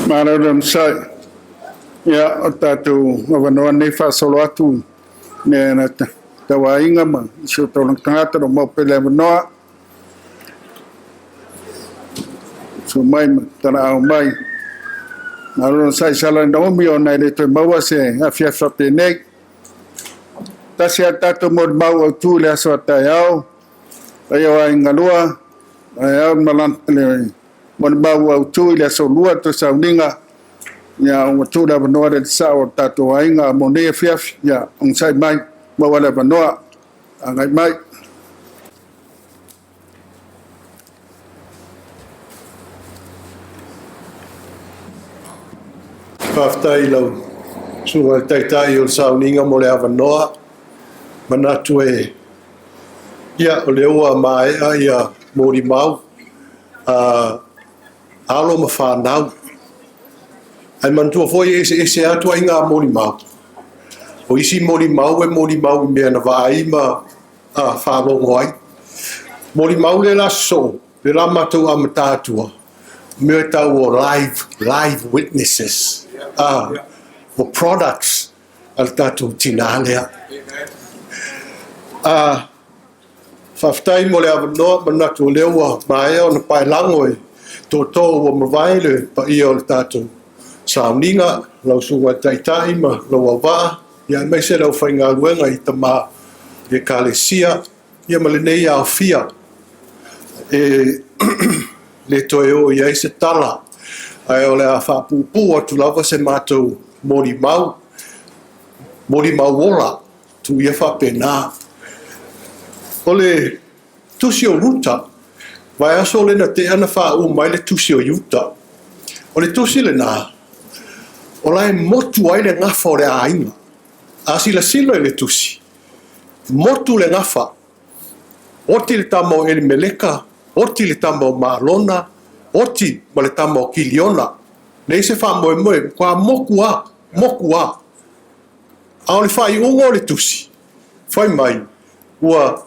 Malo le onosai. Ia, o tatou avanoa lenei faasolo atu i na tauaiga ma isi o taulaga tagata o lo o maua pea le avanoa. Susu mai ma talaau mai. Malo le onosai sala ina umi ona e le toe maua se afiafi faapenei. Tasi a tatou molimau autu i le aso a taeao, paia o aiga lua, taeao le molimau autu i le aso lua toe sauniga, ia ua tuu le avanoa le sao o le tatou aiga mo nei afiafi, ia onosai mai, maua le avanoa, agai mai. Faafetai i lau Susuga i le Taitai o le Sauniga mo le avanoa. Manatu e, ia, o lea ua maea ia molimau a alo ma fanau. Ae manatua foi e eseese lava ituaiga molimau. O isi molimau e molimau i mea na vaai ma faalogo ai. Molimau lea la sosoo, lea la matou amata atua, mea e tau o live, live witnesses, o products a le tatou tinā lea. Faafetai mo le avanoa, manatu o lea ua maea ona paelago e tootoo ua mavae le paia o le tatou sauniga, lau susuga i le Taitai ma lou auvaa, ia aemaise le aufaigaluega i tama i Ekalesia, ia ma lenei aofia e le toe oo i ai se tala, ae o le a faapuupuu atu lava se matou molimau, molimau ola, tuu ia faapena. O le tusi o Ruta, vaiaso lea na tea na faauu mai le tusi o Iuta. O le tusi lena, o la e motu ai le gafa o le aiga. A silasila i le tusi, motu le gafa, oti le tama o Elimeleka, oti le tama o Malona, oti ma le tama o Kiliona. Leai se faamoemoe, matua motu lava, motu lava. A o le faaiuga o le tusi, fai mai, ua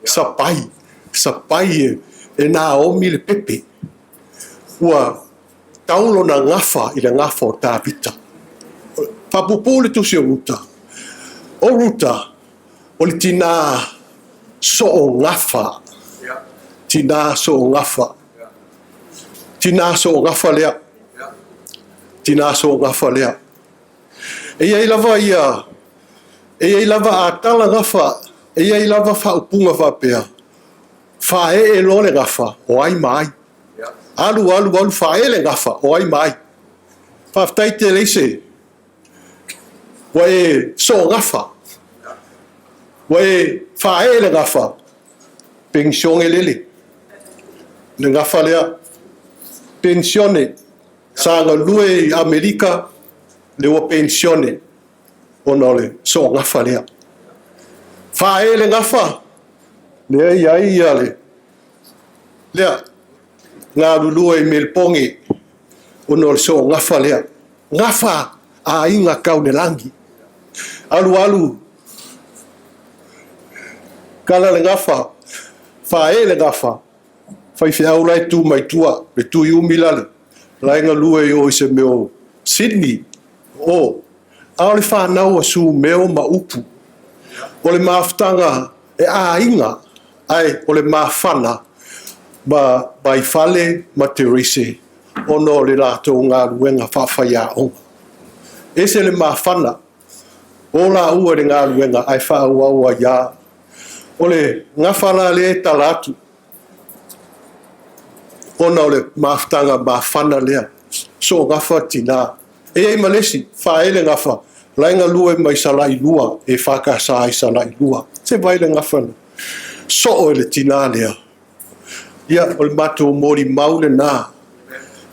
sapai, sapai e Naomi le pepe. Ua tau lona gafa i le gafa o Tavita. Faapuupuu le tusi o Ruta. O Ruta, o le tinā soogafa. Tinā soogafa. Tinā soogafa lea. Tinā soogafa lea. E i ai lava ia, e i ai lava a tala gafa, e i ai lava faaupuga faapea, faaee loa le gafa, o ai ma ai. Alu, alu, alu, faaee le gafa, o ai ma ai. Faafetai Teleise, ua e soogafa, ua e faaee le gafa, penisione lele, le gafa lea, penisione. Sa galue i Amerika, lea ua penisione ona o le soogafa lea. Faaee le gafa, lea e i ai ia le, lea, galulue i Melpone ona o le soogafa lea. Gafa aiga kau le lagi. Alu alu, kala le gafa, faaee le gafa, Faifeau la e tu mai tua, le tui umi la le la e galue i o i se mea o Sydney, o, a o le fanau a Sumeo ma Upu. O le mafutaga e aiga, ae o le mafana ma Vaifale ma Terese ona o le latou galuega faafaiaoga. Ese le mafana, o laua i le galuega ae faaauau ai lava. O le gafa la lea e tala atu, ona o le mafutaga mafana lea, soogafa tinā. E i ai ma le isi, faaele gafa, la e galue mai Salailua, e FKS i Salailua. Se vaai le gafa na soo e le tinā lea. Ia, o le matou molimau lenā.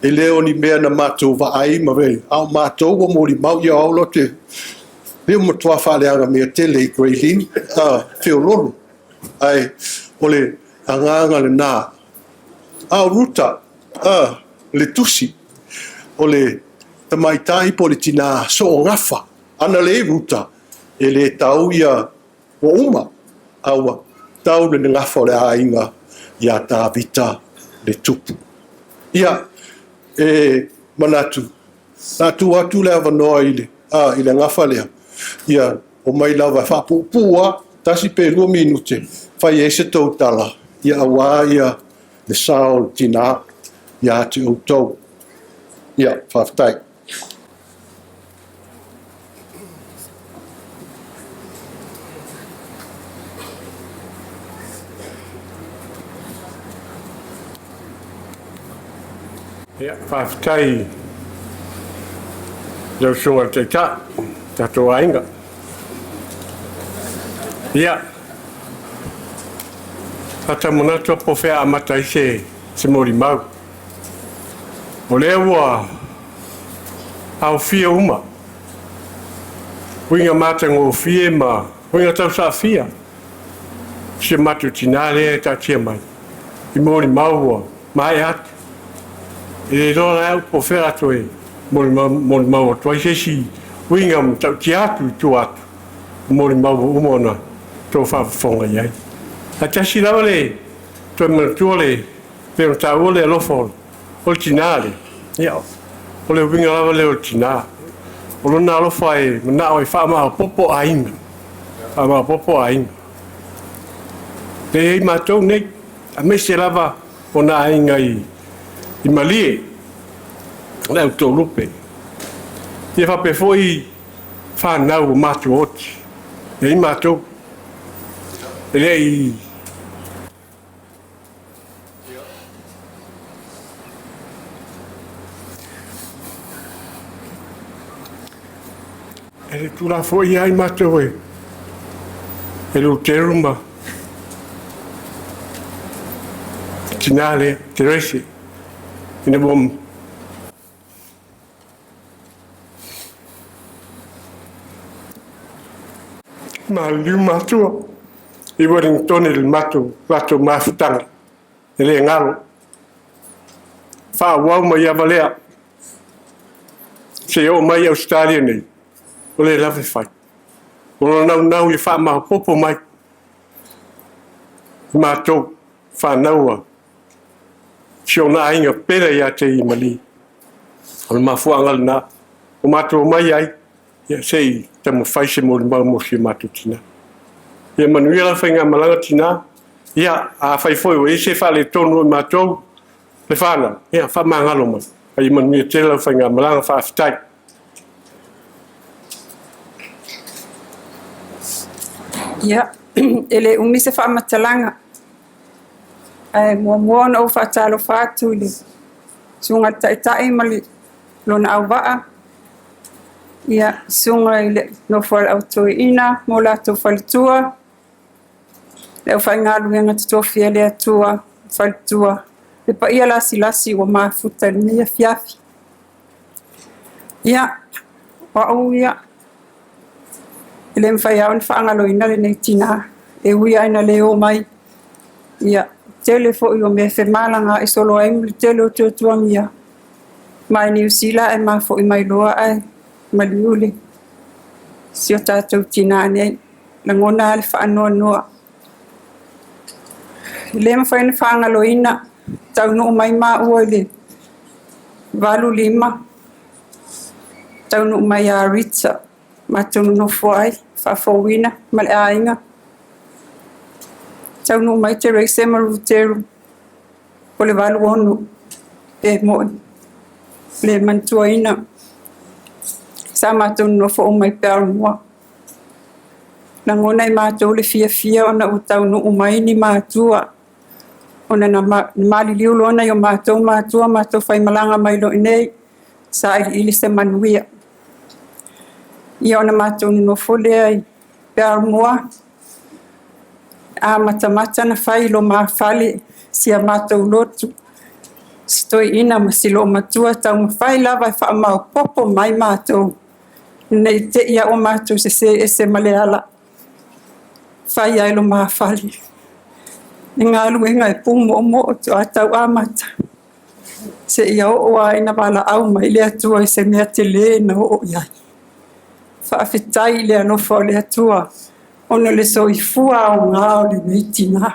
E le o ni mea na matou vaai ma vei, a o matou ua molimau, ia o au la ou te, lea ua matua faaleaga mea tele i Grey Lynn, a, feoloolo. Ae o le agaga lenā. A o Ruta, a, le tusi, o le tamaitai po o le tinā soogafa, ana leai Ruta, e le tau ia Ua uma, a ua tau le gafa o le aiga iā Tavita le tupu. Ia, e manatu, le a tuu atu le avanoa i le, a, i le gafa lea, ia omai lava e faapuupuu lava, tasi pe lua minute, fai ai se tou tala, ia aua ia le sao o le tinā ia te outou. Ia, faafetai. Ia, faafetai i lau Susuga i le Taitai, tatou aiga. Ia, sa tau manatu po o fea e amata ai se, se molimau. O lea ua aofia uma uiga matagofie ma uiga tausaafia si o matou tinā lea e taatia mai i molimau ua maea atu. E le iloa la e au po o fea la toe molimau atu ai se isi uiga matautia atu i tua atu o molimau ua uma ona outou faafofoga i ai. Ae tasi lava le toe manatua le pei ona taua le alofa o le tinā lea, ia, o le uiga lava lea o le tinā. O lona alofa e manao e faamaopoopo aiga, faamaopoopo aiga. E i ai matou nei, aemaise lava o nā aiga i, i Malie, le au toulupe. Ia faapea foi fanau o matua oti. E i ai matou. E le i E le tulafoia ai matou e e Luteru ma tinā lea, Terese, ina ua maliliu matua i Wellington i le matou latou mafutaga e le galo. Faaauau mai ava lea seia oo mai i Ausetalia nei, o lea lava e fai. O lona naunau ia faamaopoopo mai i matou fanau a si ona aiga pele ia te ia Malie. O le mafuaaga lena ua matou omai ai, ia se i taumafai se molimau mo si o matou tina. Ia manuia lau faigamalaga tina, ia afai foi ua i ai se faaletonu o matou le fanau, ia faamagalo mai. Ae ia manuia tele lau faigamalaga, faafetai. Ia, e le umi se faamatalaga, ae muamua ona ou faatalofa atu i le Susuga i le Taitai ma le lona auvaa, ia, susuga i le nofo a le au toeaina ma o latou faletua, le aufaigaluega totofi a le Atua, faletua, le paia lasilasi ua mafuta i lenei afiafi. Ia, o au ia, e le mafai lava ona faagaloina lenei tinā, e ui lava ina le o mai, ia, tele foi o mea e femalagaai solo ai ma le tele o tuatuagia mai Niu Sila ae ma foi mai loa ae maliu le si o tatou tinā nei. Lagona lava le faanoanoa. E le mafai ona faagaloina, taunuu mai maua i le 85, taunuu mai ia Rita, matou nonofo ai, faafouina ma le aiga. Taunuu mai Terese ma Ruteru o le 86 pe mo'i le manatuaina sa matou nonofo uma i Pearlmore. Lagona e matou le fiafia ona ua taunuu mai ni matua ona na maliliu loa nai o matou matua matou faimalaga mai loa i inei sailiili se manuia. Ia ona matou nonofo lea i Pearlmore, amatamata na fai i lumafale si a matou lotu, si toeaina ma si loomatua taumafai lava e faamaopoopo mai matou ne i te i ua matou sesē ese ma le ala. Fai ai lumafale le galuega e pumoomoo toa tau amata seia oo lava ina valaau mai le Atua i se mea telē na oo i ai. Faafetai i le alofa o le Atua ona o le soifua aoga o lenei tinā.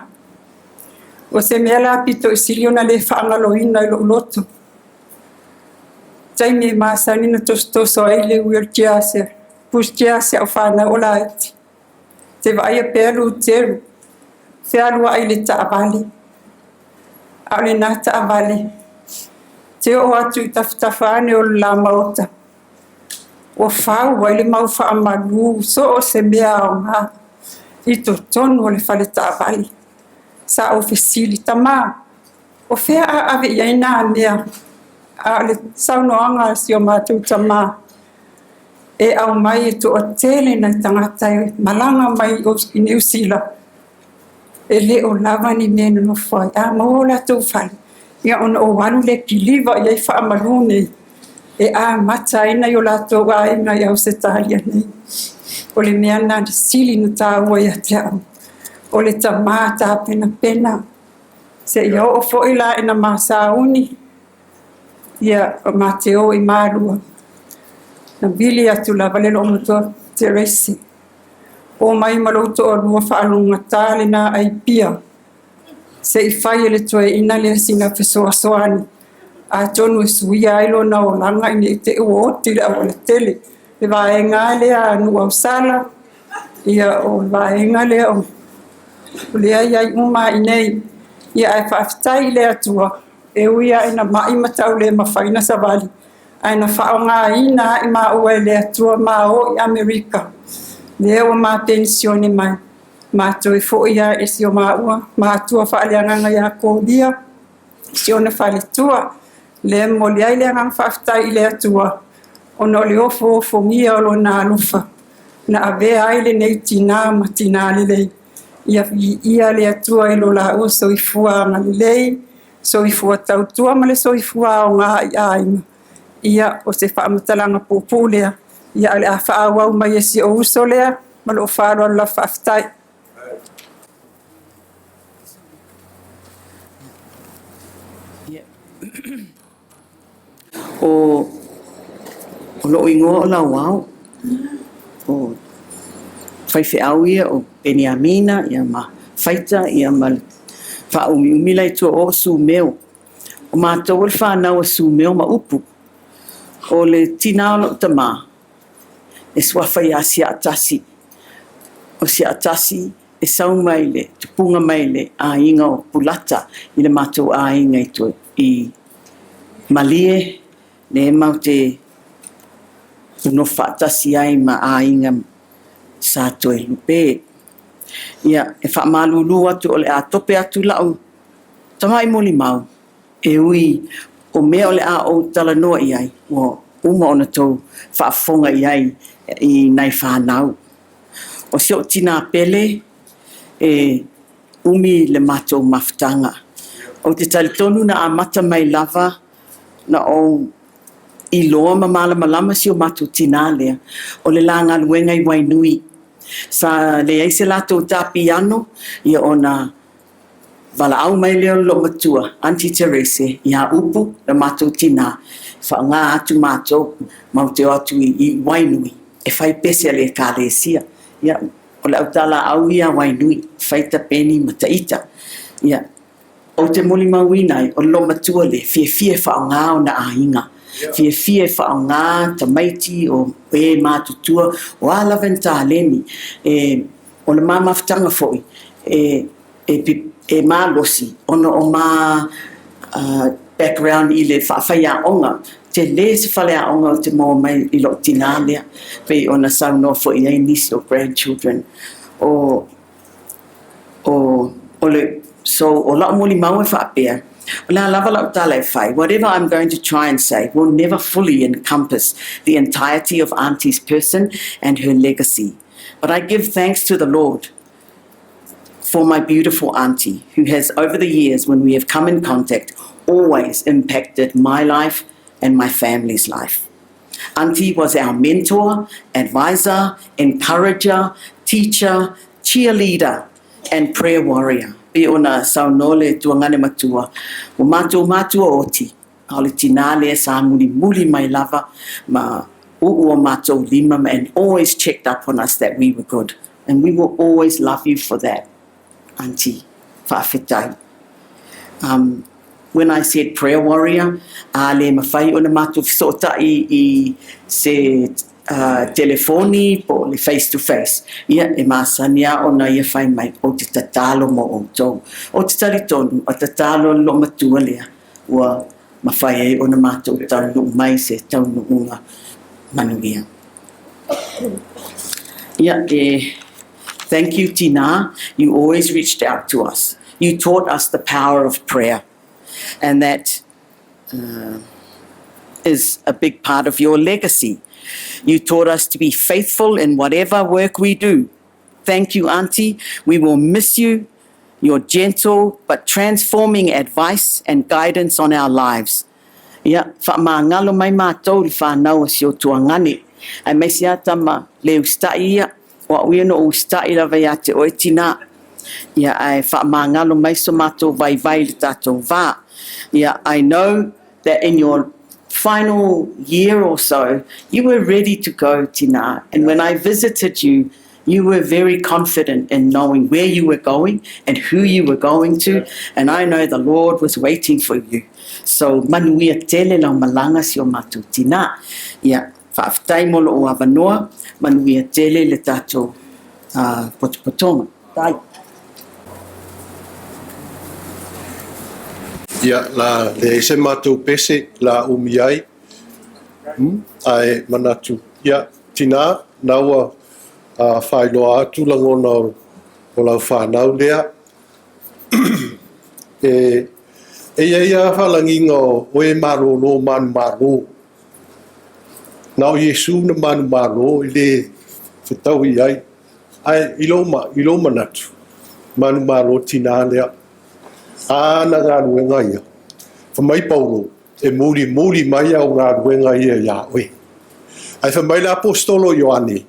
O se mea la pito i sili ona le faagaloina i lou loto. Taimi e masani ona tosotoso ai le wheelchair a si pushchair a si au fanau o laiti. Te vaaia pea Luteru fealuai i le taavale. A o lena taavale te oo atu i tafatafa ane o le la maota, ua fau ai le mau faamalu so o se mea aoga i totonu o le fale taavale. Sa ou fesili, Tama, o fea a ave i ai nā mea? A o le saunoaga a si o matou tama, e aumai e toatele nai tagata e malaga mai i Niu Sila, e le o lava ni mea e nonofo ai. A maua o latou fale, ia ona ou alu lea kiliva i ai faamalu nei, e amata ai nai o latou aiga i Ausetalia nei. O le mea lena na sili ona taua ia te au, o le tama tapenapena seia oo foi la ina ma sauni, ia ma te o i Malua. Na vili atu lava le loomatua Terese, o mai ma lou toalua faalogogata lena ai pia, se i fai e le toeaina lea sina fesoasoani, atonu e suia ai lona olaga ina i te i ua oti le aualatele. Le vaega lea a Nuuausala, ia o le vaega lea o lea i ai uma i inei. Ia ae faafetai i le Atua, e ui lava ina mai ma taulemafai na savali, ae na faaaogaina ai maua e le Atua ma o i Amerika. Lea ua ma penisione mai, ma toe foi lava i si o maua matua faaleagaga ia Kolia, si ona faletua. Lea e momoli ai le agaga faafetai i le Atua ona o le ofoofogia o Lona alofa na avea ai lenei tinā ma tinā lelei. Ia viia le Atua i lo laua soifua agalelei, soifua tautua ma le soifua aoga i aiga. Ia, o se faamatalaga puupuu lea, ia ae o le a faaauau mai e si ou uso lea ma lou faaaloalo lava. Faafetai. O o lou igoa o Lauao, o faifeau ia o Peniamina ia ma Faita ia ma le faaumiumi la i tua o o Sumeo. O matou o le fanau a Sumeo ma Upu. O le tinā o lou tamā, e suafa ia Siaatasi. O Siaatasi e sau mai le tupuga mai le aiga o Pulata i le matou aiga i tua i Malie, lea matou te nonofo faatasi ai ma aiga sa Toelupe. Ia, e faamalulu atu o le a tope atu lau tamai molimau, e ui o mea o le a ou talanoa i ai, ua uma ona tou faafofoga i ai i nai fanau. O si ou tinā pele, e umi le matou mafutaga. Ou te talitonu na amata mai lava na ou iloa ma malamalama si o matou tinā lea, o le la galuega i Wainui. Sa leai se latou ta piano, ia ona valaau mai lea o le loomatua, Aunty Terese, ia Upu, le matou tinā, faaaoga atu matou, matou te o atu i Wainui e fai pese a le Ekalesia. Ia, o le autalaau ia a Wainui, Faita, Peni ma Taita. Ia, ou te molimauina ai, o le loomatua lea, fiafia e faaaoga ona aiga, fiafia e faaaoga tamaiti o e matutua, o a lava ni taleni. E, o le ma mafutaga foi, e, e, e malosi ona o ma background i le faafaiaoga, tele se faleaoga ou te maua mai i lou tinā lea, pei ona saunoa foi i ai nisi o grandchildren. O, o, o le, so, o lau molimau e faapea, o le a lava lau tala e fai, whatever I'm going to try and say will never fully encompass the entirety of Auntie's person and her legacy. But I give thanks to the Lord for my beautiful auntie, who has over the years when we have come in contact, always impacted my life and my family's life. Auntie was our mentor, advisor, encourager, teacher, cheerleader and prayer warrior. Pei ona saunoa le tuagane matua, ua matou matua oti, a o le tinā lea sa mulimuli mai lava ma uu o matou lima ma and always checked up on us that we were good. And we will always love you for that, Auntie. Faafetai. Um, When I said prayer warrior, a le mafai ona matou fesootai i se telefoni po o le face to face, ia e masani lava ona ia fai mai, Ou te tatalo mo outou. Ou te talitonu, a tatalo le loomatua lea, ua mafai ai ona matou taunuu mai i se taunuuga manuia. Ia, e thank you Tina, you always reached out to us. You taught us the power of prayer and that is a big part of your legacy. You taught us to be faithful in whatever work we do. Thank you, Auntie. We will miss you, your gentle but transforming advice and guidance on our lives. Ia, faamagalo mai matou i le fanau a si o tuagane. Aemaise lava tama le usitai ia, o au ia na ou usitai lava ia te oe tinā. Ia, ae faamagalo mai so matou vaivai i le tatou va. Ia, I know that in your final year or so, you were ready to go, tinā. And when I visited you, you were very confident in knowing where you were going and who you were going to, and I know the Lord was waiting for you. So, manuia tele lau malaga si o matou tinā. Ia, faafetai mo lou avanoa, manuia tele le tatou potopotoga. Bye. Ia, la leai se matou pese la umi ai, ae manatu, ia, tinā, na ua faailoa atu lagona o lau fanau lea, e e i ai lava faalagiga o e malōlō manumalo. Na o Iesu na manumalo e le fetaui i ai. Ae i lou, i lou manatu, manumalo tinā lea. A ana galuega ia. Fai mai Paulo, E mulimuli mai au galuega ia iā oe. Ae fai mai le Aposetolo Ioane,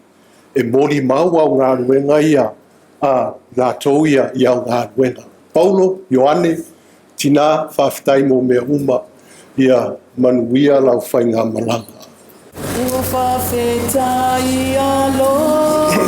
E molimau au galuega ia a latou ia i au galuega. Paulo, Ioane, Tinā, faafetai mō mea uma, ia manuia lau faigamalaga. Ua faafetai alofa.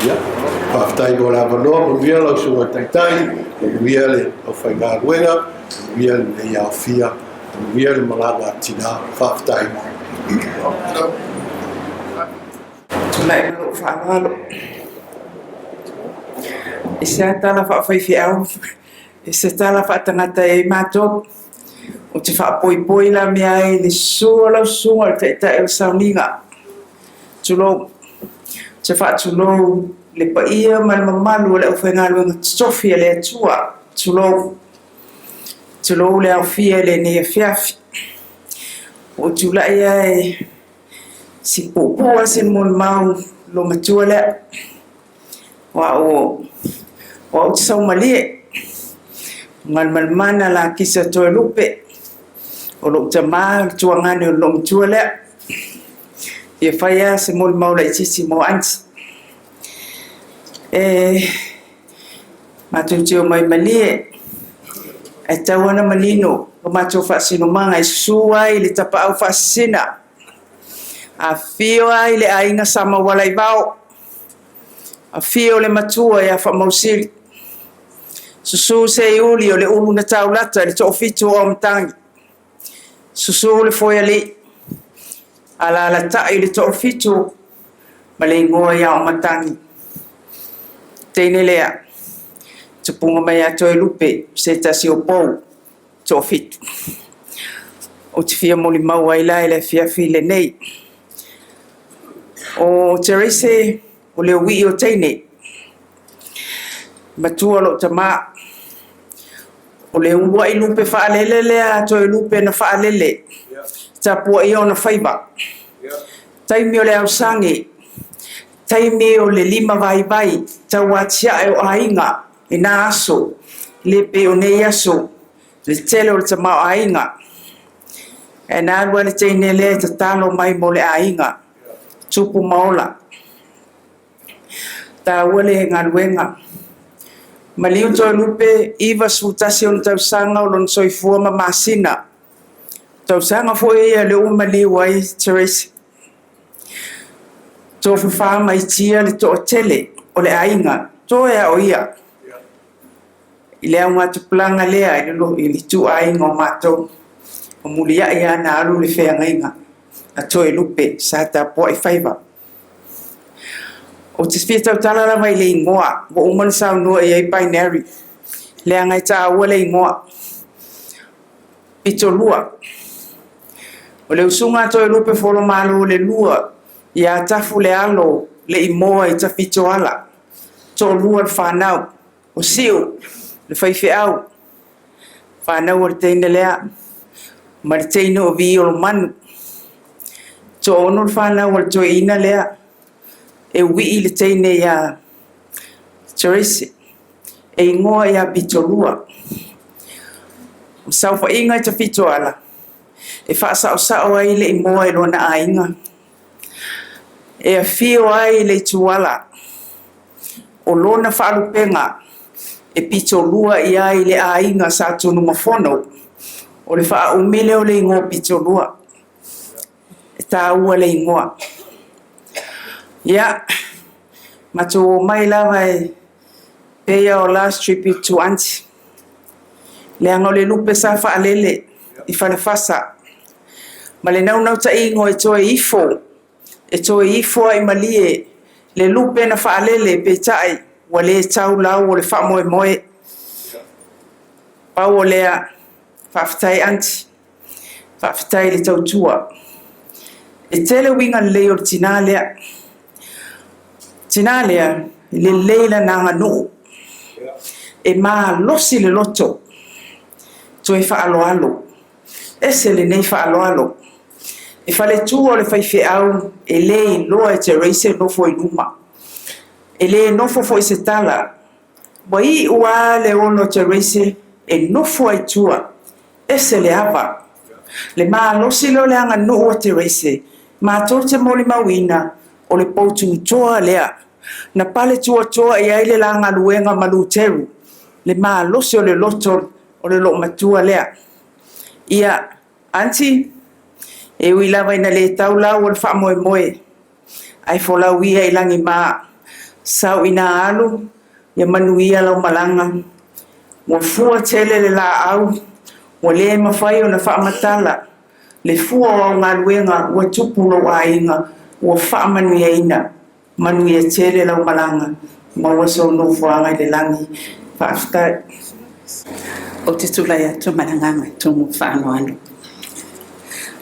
Ia, faafetai mo le avanoa, manuia lau Susuga Taitai, manuia le aufaigaluega, manuia lenei aofia, manuia le malaga a tina. Faafetai. Tulai ma lou faaaloalo. E se a tala faafaifeau, e se tala faatagata ai matou. Ou te faapoipoi la mea ai i le susu o lau susuga o le Taitai o le Sauniga. Tulou. Ou te faatulou le paia ma le mamalu o le aufaigaluega totofi a le Atua. Tulou. Tulou le aofia i lenei afiafi. Ua ou tulai lava e si puupuu lava se molimau loomatua lea. O au o au te saumalie. O Galumalemana Lakisa Toelupe, o lou tama o le tuagane o le loomatua lea. Fia fai lava se molimau laitiiti mo aunty. E matou te omai malie, ae tau lava ona manino. Lo matou faasinomaga e susu ai le tapaau faasisina, afifio ai le aiga Sa Maualaivao, afio le matua ia Faamausili, susu Seiuli o le ulu na taulata i le toafitu o Aumatagi, susu le Foealii, alaalatai le toafitu ma le igoa ia Aumatagi. Teine lea, tupuga mai ia Toelupe, se tasi o pou toafitu. Ou te fia molimau ai la i le afiafi lenei. O Terese o le uii o teine, matua lou tamā. O le uluai lupe faalele lea a Toelupe na faalele, tapuaia ona faiva. Taimi o le ausage, taimi o le lima vaivai, tauatiae o aiga i na aso, le pei o nei aso, le tele o le tamaoaiga. Ae na alu lava le teine lea e tatalo mai mo le aiga, tupu ma ola. Taua le galuega. Maliu Toelupe, 91 ona tausaga o lona soifua ma masina. Tausaga foi ia lea ua maliu ai Terese. Tofafa mai tia le toatele o le aiga, toe lava o ia i le augatupulaga lea i le ituaiga o matou. O muliai lava ona alu le feagaiga a Toelupe sa tapuai faiva. Ou te fia tautala lava i le igoa ua uma ona saunoa i ai Binary, leaga e taua le igoa. Pitolua. O le usuga a Toelupe Folomalo le lua ia Tafu le alo le imoa i Tafitoala, toalua le fanau, o Siu le faifeau, fanau o le teine lea, ma le teine o Viiolomanu. Toaono le fanau a le toeaina lea, e uii le teine ia Terese, e igoa ia Pitolua. O saofaiga i Tafitoala, e faasaosao ai le imoa i lona aiga. E afio ai le ituala o lona faalupega e pitolua i ai le aiga Sa Tunumafono. O le faaumi lea o le igoa Pitolua. E taua le igoa. Ia, matou omai lava e pay our last tribute to aunty. Leaga o le lupe sa faalele i Falefasa ma le naunautaiga e toe ifo, e toe ifo ai malie le lupe na faalele peitai ua le tau lau o le faamoemoe. Pau o lea, faafetai aunty, faafetai le tautua. E tele uiga lelei o le tinā lea. Tinā lea, e lelei lana aganuu. E malosi le loto, toe faaaloalo. Ese lenei faaaloalo. E faletua o le faifeau e le iloa e Terese nofo i luma. E le nofo foi se tala. Ua iu lava le ola o Terese e nofo ai tua. Ese le ava. Le malosi lea o le aganuu a Terese, matou te molimauina o le poututoa lea. Na pale tuatoa i ai le la galuega ma Luteru, le malosi o le loto o le loomatua lea. Ia, aunty, e ui lava ina le tau lau o le faamoemoe, ae folau ia i lagima, sau ina alu, ia manuia lau malaga. Ua fua tele le laau, ua le mafai ona faamatala le fua o au galuega ua tupu lou aiga, ua faamanuiaina. Manuia tele lau malaga, maua sou nofoaga i le lagi. Faafetai. Ou te tulai atu ma le agaga e tumu faaaloalo.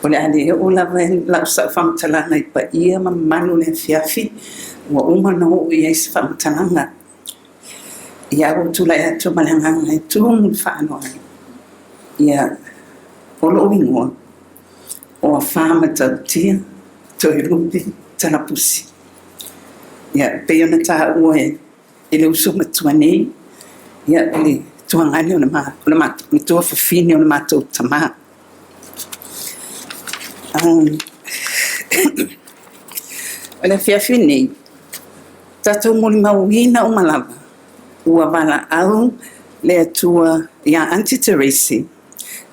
O le a le oo lava lau sau faamatalaga i paia ma mamalu o le afiafi, ua uma ona oo i ai se faamatalaga. Ia ua ou tulai atu ma le agaga e tumu le faaaloalo. Ia, o lou igoa, o Afa Matautia Toelupe Talapusi. Ia, e pei ona taua e e le uso matua nei, ia, o le tuagane o le matua fafine o le matou tamā. O le afiafi nei, tatou molimauina uma lava ua valaau le Atua ia Aunty Terese.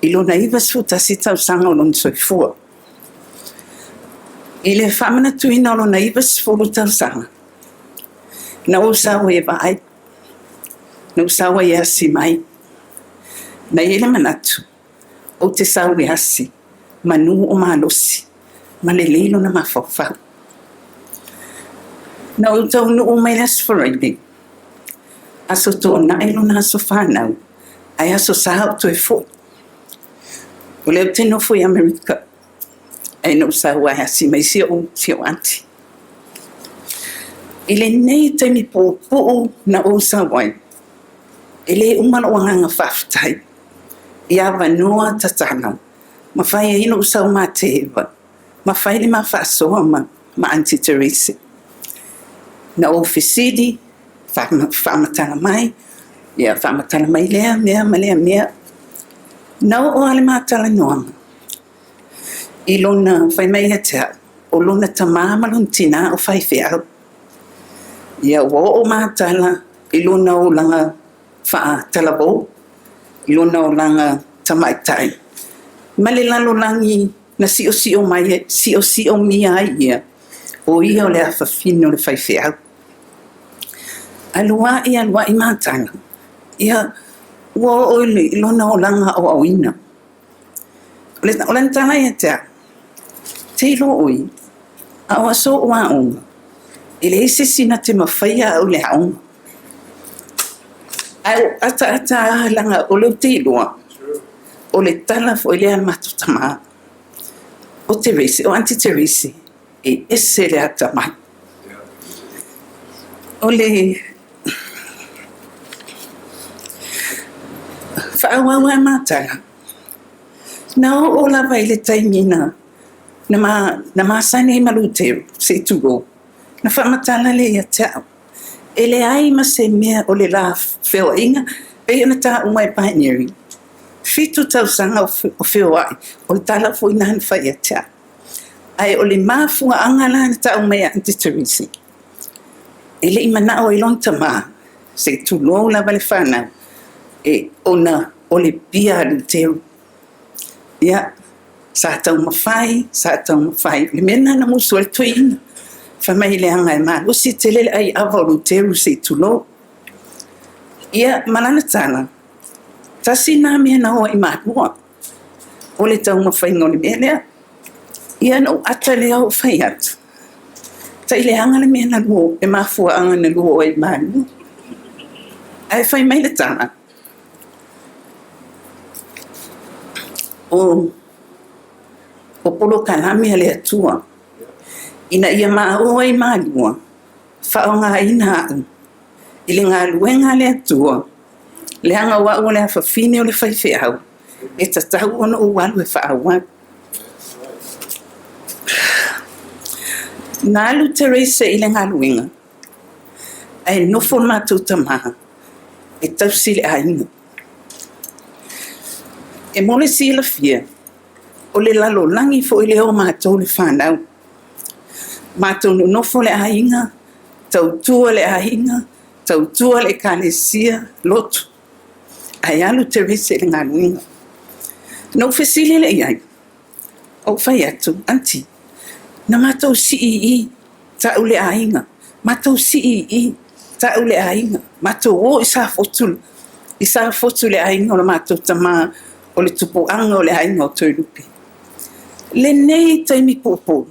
I lona 91 tausaga o lona soifua. I le faamanatuina o lona 90 tausaga, na ou sau ai e vaai, na ou sau ai e asi mai. Na i ai le manatu, ou te sau e asi, manu o malosi, ma lelei lona mafaufau. Na ou taunuu mai le Aso Faraile, Aso Toonai lona aso fanau, ae Aso Sa ou toe foi. O lea ou te nofo i Amerika, ae na ou sau lava e asi mai si ou aunty. I lenei taimi puupuu na ou sau ai, e le uma lou agaga faafetai i avanoa tatala ma fai ai lou sau mateva ma fai le ma faasoa ma Aunty Terese. Na ou fesili, faamatala mai, ia faamatala mai lea mea ma lea mea. Na oo lava le ma talanoaga i lona fai mai ia te au, o lona tama ma lona tina o faifeau. Ia ua oo ma tala i lona olaga faatalavou, i lona olaga tamaitai, ma le lalolagi na siosio mai, siosiomia ai ia, o ia o le afafine o le faifeau. Alu ae alu ae ma tala, ia ua oo i lona olaga aoaoina. O lana tala ia te au, te iloa ʻoe, a o aso o aoga, e leai se isi na te mafaia au i le aoga. Ae ou ataata lava leaga o lea ou te iloa, o le tala foi lea a le matou tama, o Terese, o Aunty Terese, e ese le atamai. O le faaauau lava ma tala, na oo lava i le taimi na na masani ai ma Luteru, se i tulou, na faamatala lea ia te au. E leai ma se mea o le la feoaiga, pei ona taua e Pioneering, 7 tausaga o feoai, o le tala foi lena na fai ia te au. Ae o le mafuaaga la na tau mai e Aunty Terese, e le i manao ai lona tama, se i tulou lava le fanau, e ona o le pia a Luteru. Ia, sa taumafai, sa taumafai. O le mea lena na musu ai le toeaina. Fai mai leaga e malosi tele le ai ava o Luteru se i tulou. Ia, ma lana tala, tasi lena mea na o ai malua, o le taumafaiga o le mea lea. Ia ona ou ata lea ou fai atu, taileaga le mea na lua, le mafuaaga na lua o ai malua. Ae fai mai le tala, o polokalame a le Atua ina ia ma o ai malua, faaaogaina au i le galuega a le Atua, leaga o au o le afafine o le faifeau, e tatau ona ou alu e faaauau. Na alu Terese i le galuega, ae nofo le matou tama e tausi le aiga. E mo le silafia, o le lalolagi foi lea o matou le fanau. Matou nonofo le aiga, tautua le aiga, tautua le ekalesia, lotu. Ae alu Terese i le galuega. Na ou fesili lea i ai, ou fai atu, Aunty, na matou sii i i, tau le aiga, matou sii i i, tau le aiga, matou o i Safotu, i Safotu le aiga o le matou tama, o le tupuaga o le aiga o Toelupe. Lenei taimi puupuu,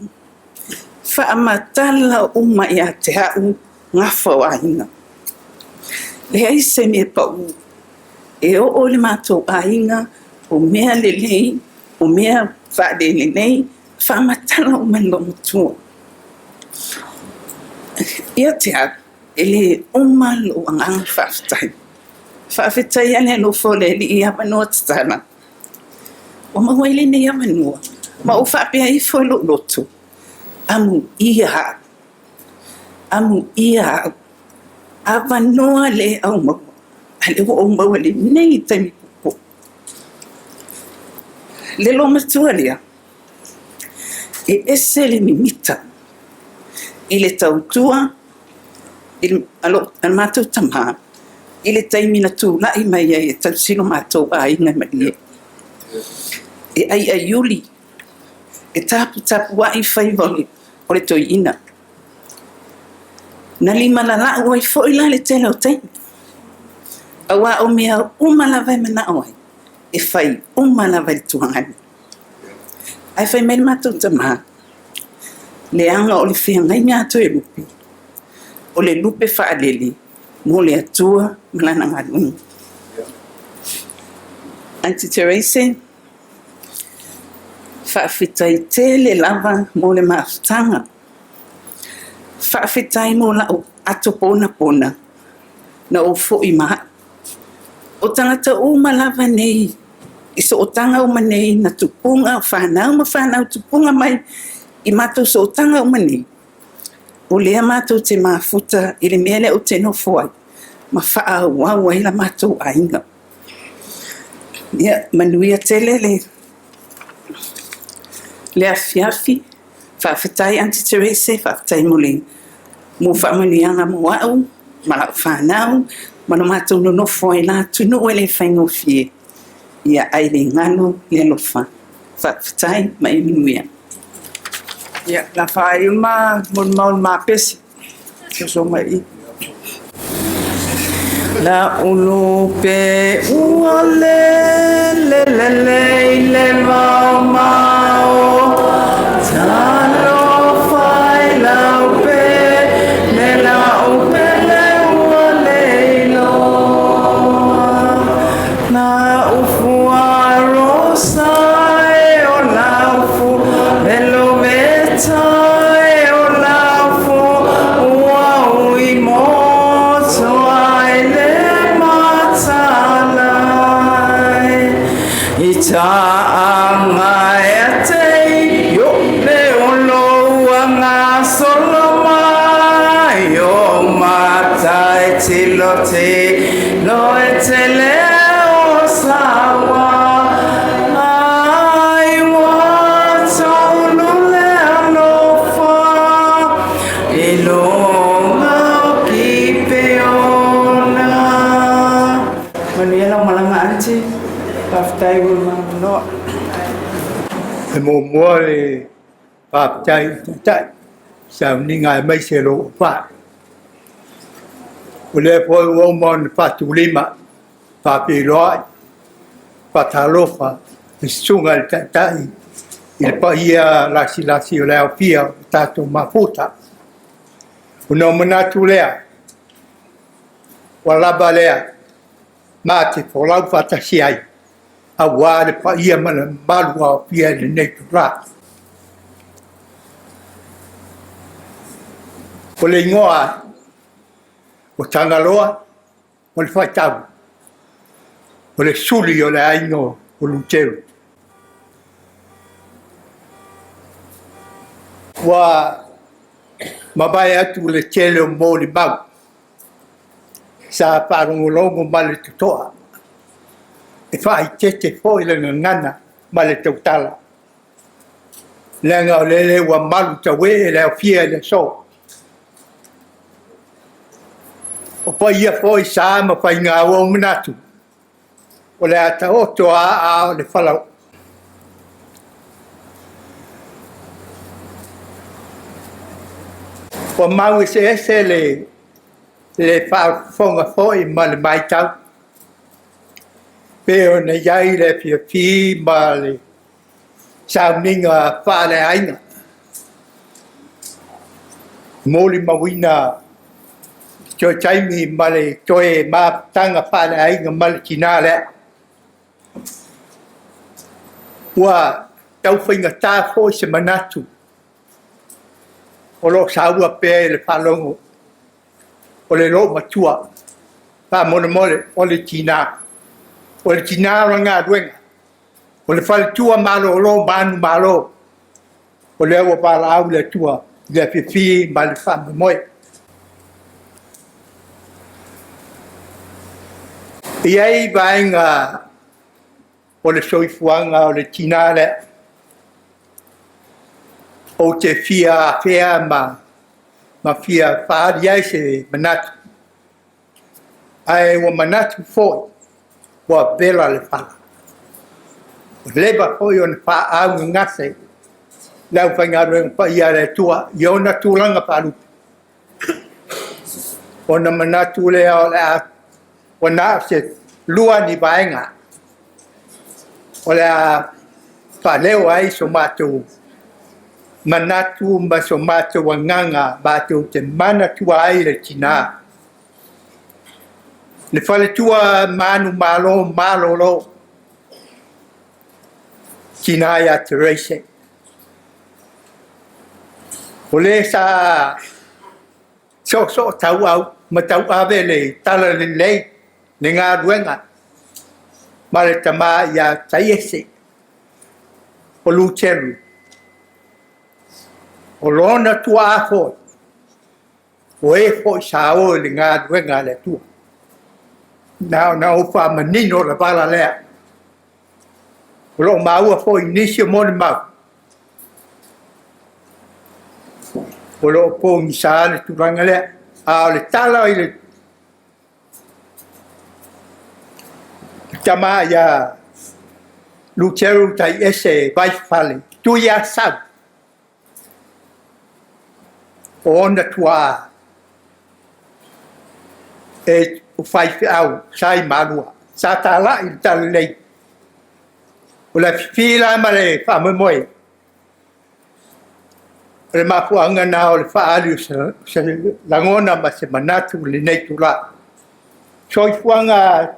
faamatala uma ia te au gafa o aiga. Leai se mea pau e oo i le matou aiga, o mea lelei, o mea faalelelei, faamatala uma e le loomatua. Ia te au, e le uma lou agaga faafetai. Faafetai le alofa o le Alii i avanoa tatala. Ua maua ai lenei avanoa, ma ou faapea ifo i lou loto, amuia au, amuia au, avanoa le au maua, a lea ua ou maua i lenei taimi puupuu. Le loomatua lea, e ese le mimita i le tautua a le matou tama i le taimi na tulai mai ai e tausi lo matou aiga i Malie. E aiaiuli, e taputapuai faiva o le toeaina. Na limalalau ai foi la le tele o taimi, auā o mea uma lava e manao ai, e fai uma lava e le tuagani. Ae fai mai le matou tamā, leaga o le feagaiga a Toelupe, o le lupe faalele mo le Atua ma Lana galuega. Aunty Terese, faafetai tele lava mo le mafutaga. Faafetai mo la'u ato ponapona na ou fo'i ma a'u. O tagata uma lava nei i sootaga uma nei na tupuga o fanau ma fanau tupuga mai i matou sootaga uma nei, o lea matou te mafuta i le mea lea ou te nofo ai ma faaauau ai la matou aiga. Ia, manuia tele le le afiafi. Faafetai Aunty Terese, faafetai mo le mo faamanuiaga mo a'u ma la'u fanau ma lo matou nonofo ai la atunuu e le faigofie, ia ae le galo le alofa. Faafetai ma ia manuia. Ia, la faaiu ma molimau le mapesi. Soso mai i. La ulupe ua lele lele i le maumau Talofa i lau pele lau pele ua le iloa Lau fua rosa e o lau fua veloveta e o lau fua ua ui moto ai le matalai I taʻaga e te io le olo ua gasolo mai o mata e tilotilo e tele o saua Ai ua taulu le alofa i luga o Kipeona. Manuia lau malaga Aunty. Faafetai mo le avanoa. E muamua le faafetai i Taitai, sauniga aemaise lou auvaa. O lea foi ua uma ona faatulima, faafeiloai, faatalofa i le susuga i le Taitai i le paia lasilasi o le aofia o tatou mafuta. Ona ou manatu lea, ua lava lea ma te folau faatasi ai aua le paia ma le mamalu ua aofia i lenei itula. O le igoa o Tagaloa o le faitau, o le suli o le aiga o Luteru. Ua mavae atu le tele o molimau sa faalogologo ma le totoa e faaeteete foi le gagana ma le tautala, leaga o lele ua malu tauee le aofia i le aso. O paia foi sa ma faiga ua ou manatu, o le a taoto a aa o le falaoo. Ua mau eseese le le faafofoga foi ma le matau, pei ona i ai le afiafi ma le sauniga faaleaiga. Molimauina le toe taimi ma le toe mafutaga faaleaiga ma le tina lea. Ua tau faigata foi se manatu o lo o saua pea i le faalogo o le loomatua. Faamolemole, o le tina. O le tina o le galuega. O le faletua malolo ma manumalo. O lea ua valaau le Atua i le afiafi ma le faamoemoe. E i ai vaega o le soifuaga o le tina lea. Ou te fia afea ma ma fia faaali ai se manatu. Ae ua manatu foi ua vela le fala. Ua leva foi ona faaaaugagase le aufaigaluega paia a le Atua i ona tulaga faalupe. Ona manatu lea o le a ua na o se lua ni vaega o le a faaleo ai so matou manatu ma so matou agaga matou te manatua ai le tinā. Le faletua manumalo malolo, tinā ia Therese. O le sa soosoo tauau ma tauave le talalelei le galuega ma le tama ia Taiese o Luteru. O lona tuaa foi, o e foi sa o i le galuega a le Atua. Na ona ou faamanino le vala lea. O lo o maua foi i nisi o molimau, o lo o pogisa le tulaga lea. A o le tala i le tama ia Luteru Taiese Vaifale, Tuiasau, o ona tuaa e o faifeau sa i Malua, sa talai le talalelei. O le afifi la ma le faamoemoe, o le mafuaaga na o le faaali o se lagona ma se manatu i lenei itula. Soifuaga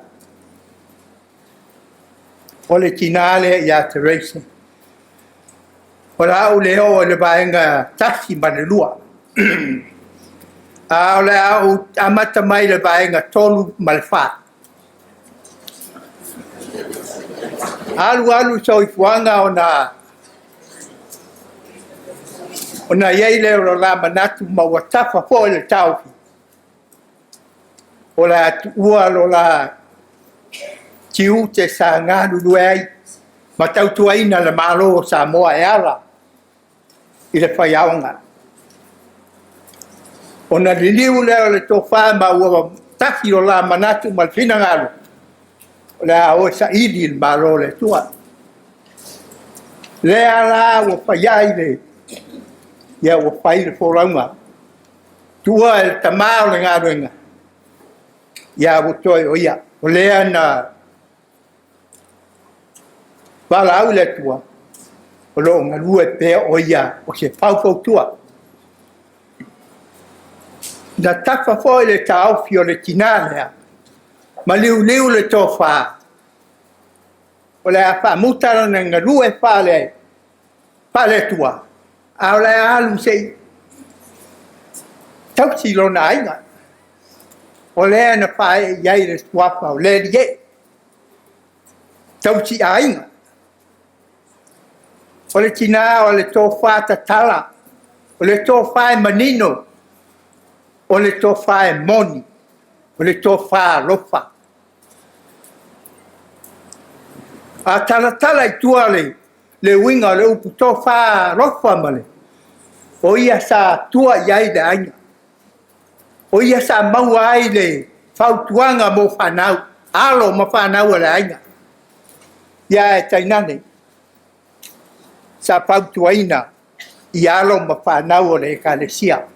o le tinā lea ia Therese. O le a ou le oo i le vaega 1 ma le 2. A o le a ou amata mai le vaega 3 ma le 4. Alu alu soifuaga ona i ai lea o lo la manatu ma ua tafa foi le taofi, o le a tuua lo la tiute sa galulue ai ma tautuaina le Malo o Samoa e ala i le faiaoga. Ona liliu lea o le tofa ma ua tafi lo la manatu ma le finagalo, o le a o e saili le Malo o le Atua. Lea la ua fai ai le, ia ua fai le folauga, tuua e le tama o le galuega, ia ua toe o ia. O lea na valaau le Atua, o lo o galue pea o ia o se faufautua. Na tafa foi le taofi o le tinā lea, ma liuliu le tofa, o le a faamuta lana galue faale-Atua, a o le a alu se i tausi lona aiga. O lea na faaee i ai le suafa o Lelie, tausi aiga. O le tinā o le tofa tatala, o le tofa e manino, o le tofa e moni, o le tofa alofa. A talatala i tua le uiga o le upu tofa alofa ma le, o ia sa tua i ai le aiga. O ia sa maua ai le fautuaga mo fanau, alo ma fanau a le aiga. Ia ae tainane, sa fautuaina i alo ma fanau o le Ekalesia.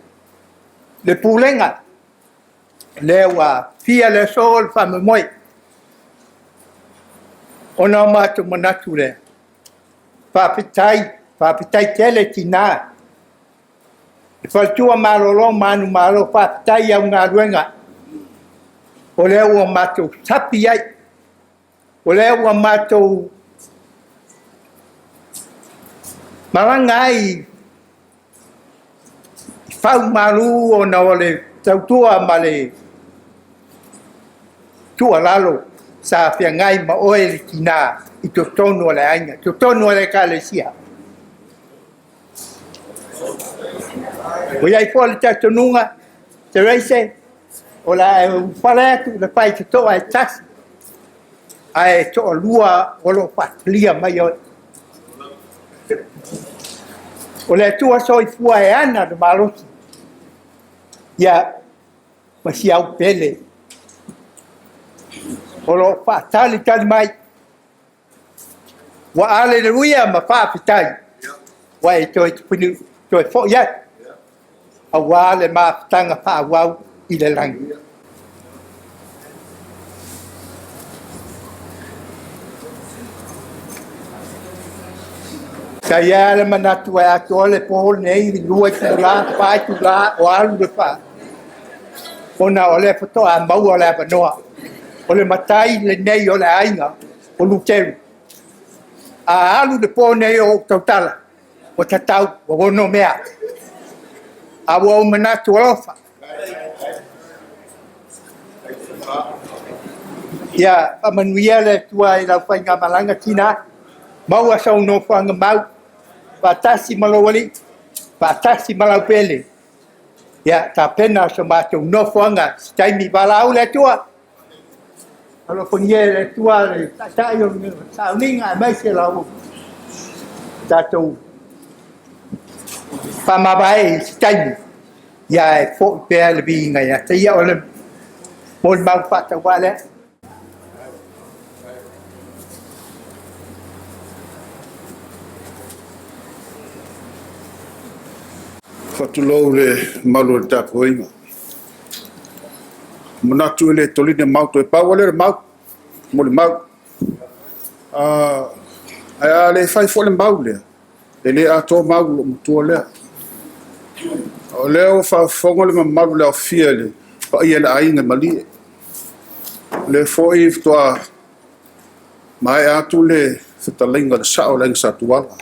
Le pulega, lea ua fia le aso o le faamoemoe. Ona o matou manatu lea, faafetai, faafetai tele tinā. Le faletua malolo manumalo, faafetai i au galuega. O lea ua matou sapi ai, o lea ua matou malaga ai i faumalu ona o le tautua ma le tuualalo sa feagai ma oe le tinā i totonu o le aiga, i totonu o le Ekalesia. Ua i ai foi le talitonuga, Therese, o le a e ulufale atu i le faitotoa e tasi, ae toalua o lo o faatalia mai oe. O le Atua soifua e ana le malosi, ia ma si au pele o lo o faatalitali mai. Ua aleluia ma faafetai ua e toe toe fo'i atu auā le mafutaga faaauau i le lagi. Sa i ai le manatu e atoa le po lenei i 2 itulā, 4 itulā o alu le faa ona o lea faatoa maua le avanoa. O le matai lenei o le aiga o Luteru. A alu le po nei o ou tautala, ua tatau, ua onomea. A ua ou manatu alofa. Ia faamanuia le Atua i lau faigamalaga tina, maua sou nofoaga mau, faatasi ma lou alii, faatasi ma lau pele. Ia tapena so matou nofoaga se taimi valaau le Atua. Alofagia e le Atua le taitai o le sauniga aemaise lau tatou faamavae i se taimi, ia e foi pea le viiga ia te ia. O le molimau faatauvaa lea. Faatulou le mamalu o le tapuaiga. Manatu e le tolina mau toe pau lea o le mau, molimau. Ae a le fai foi le mau lea, e le atoa mau i lou matua lea. O lea ua faafofoga le mamalu i le aofia i le paia i le aiga i Malie. O lea foi faatoa maea atu le fetalaiga i le sao o le aiga Sa Tuala.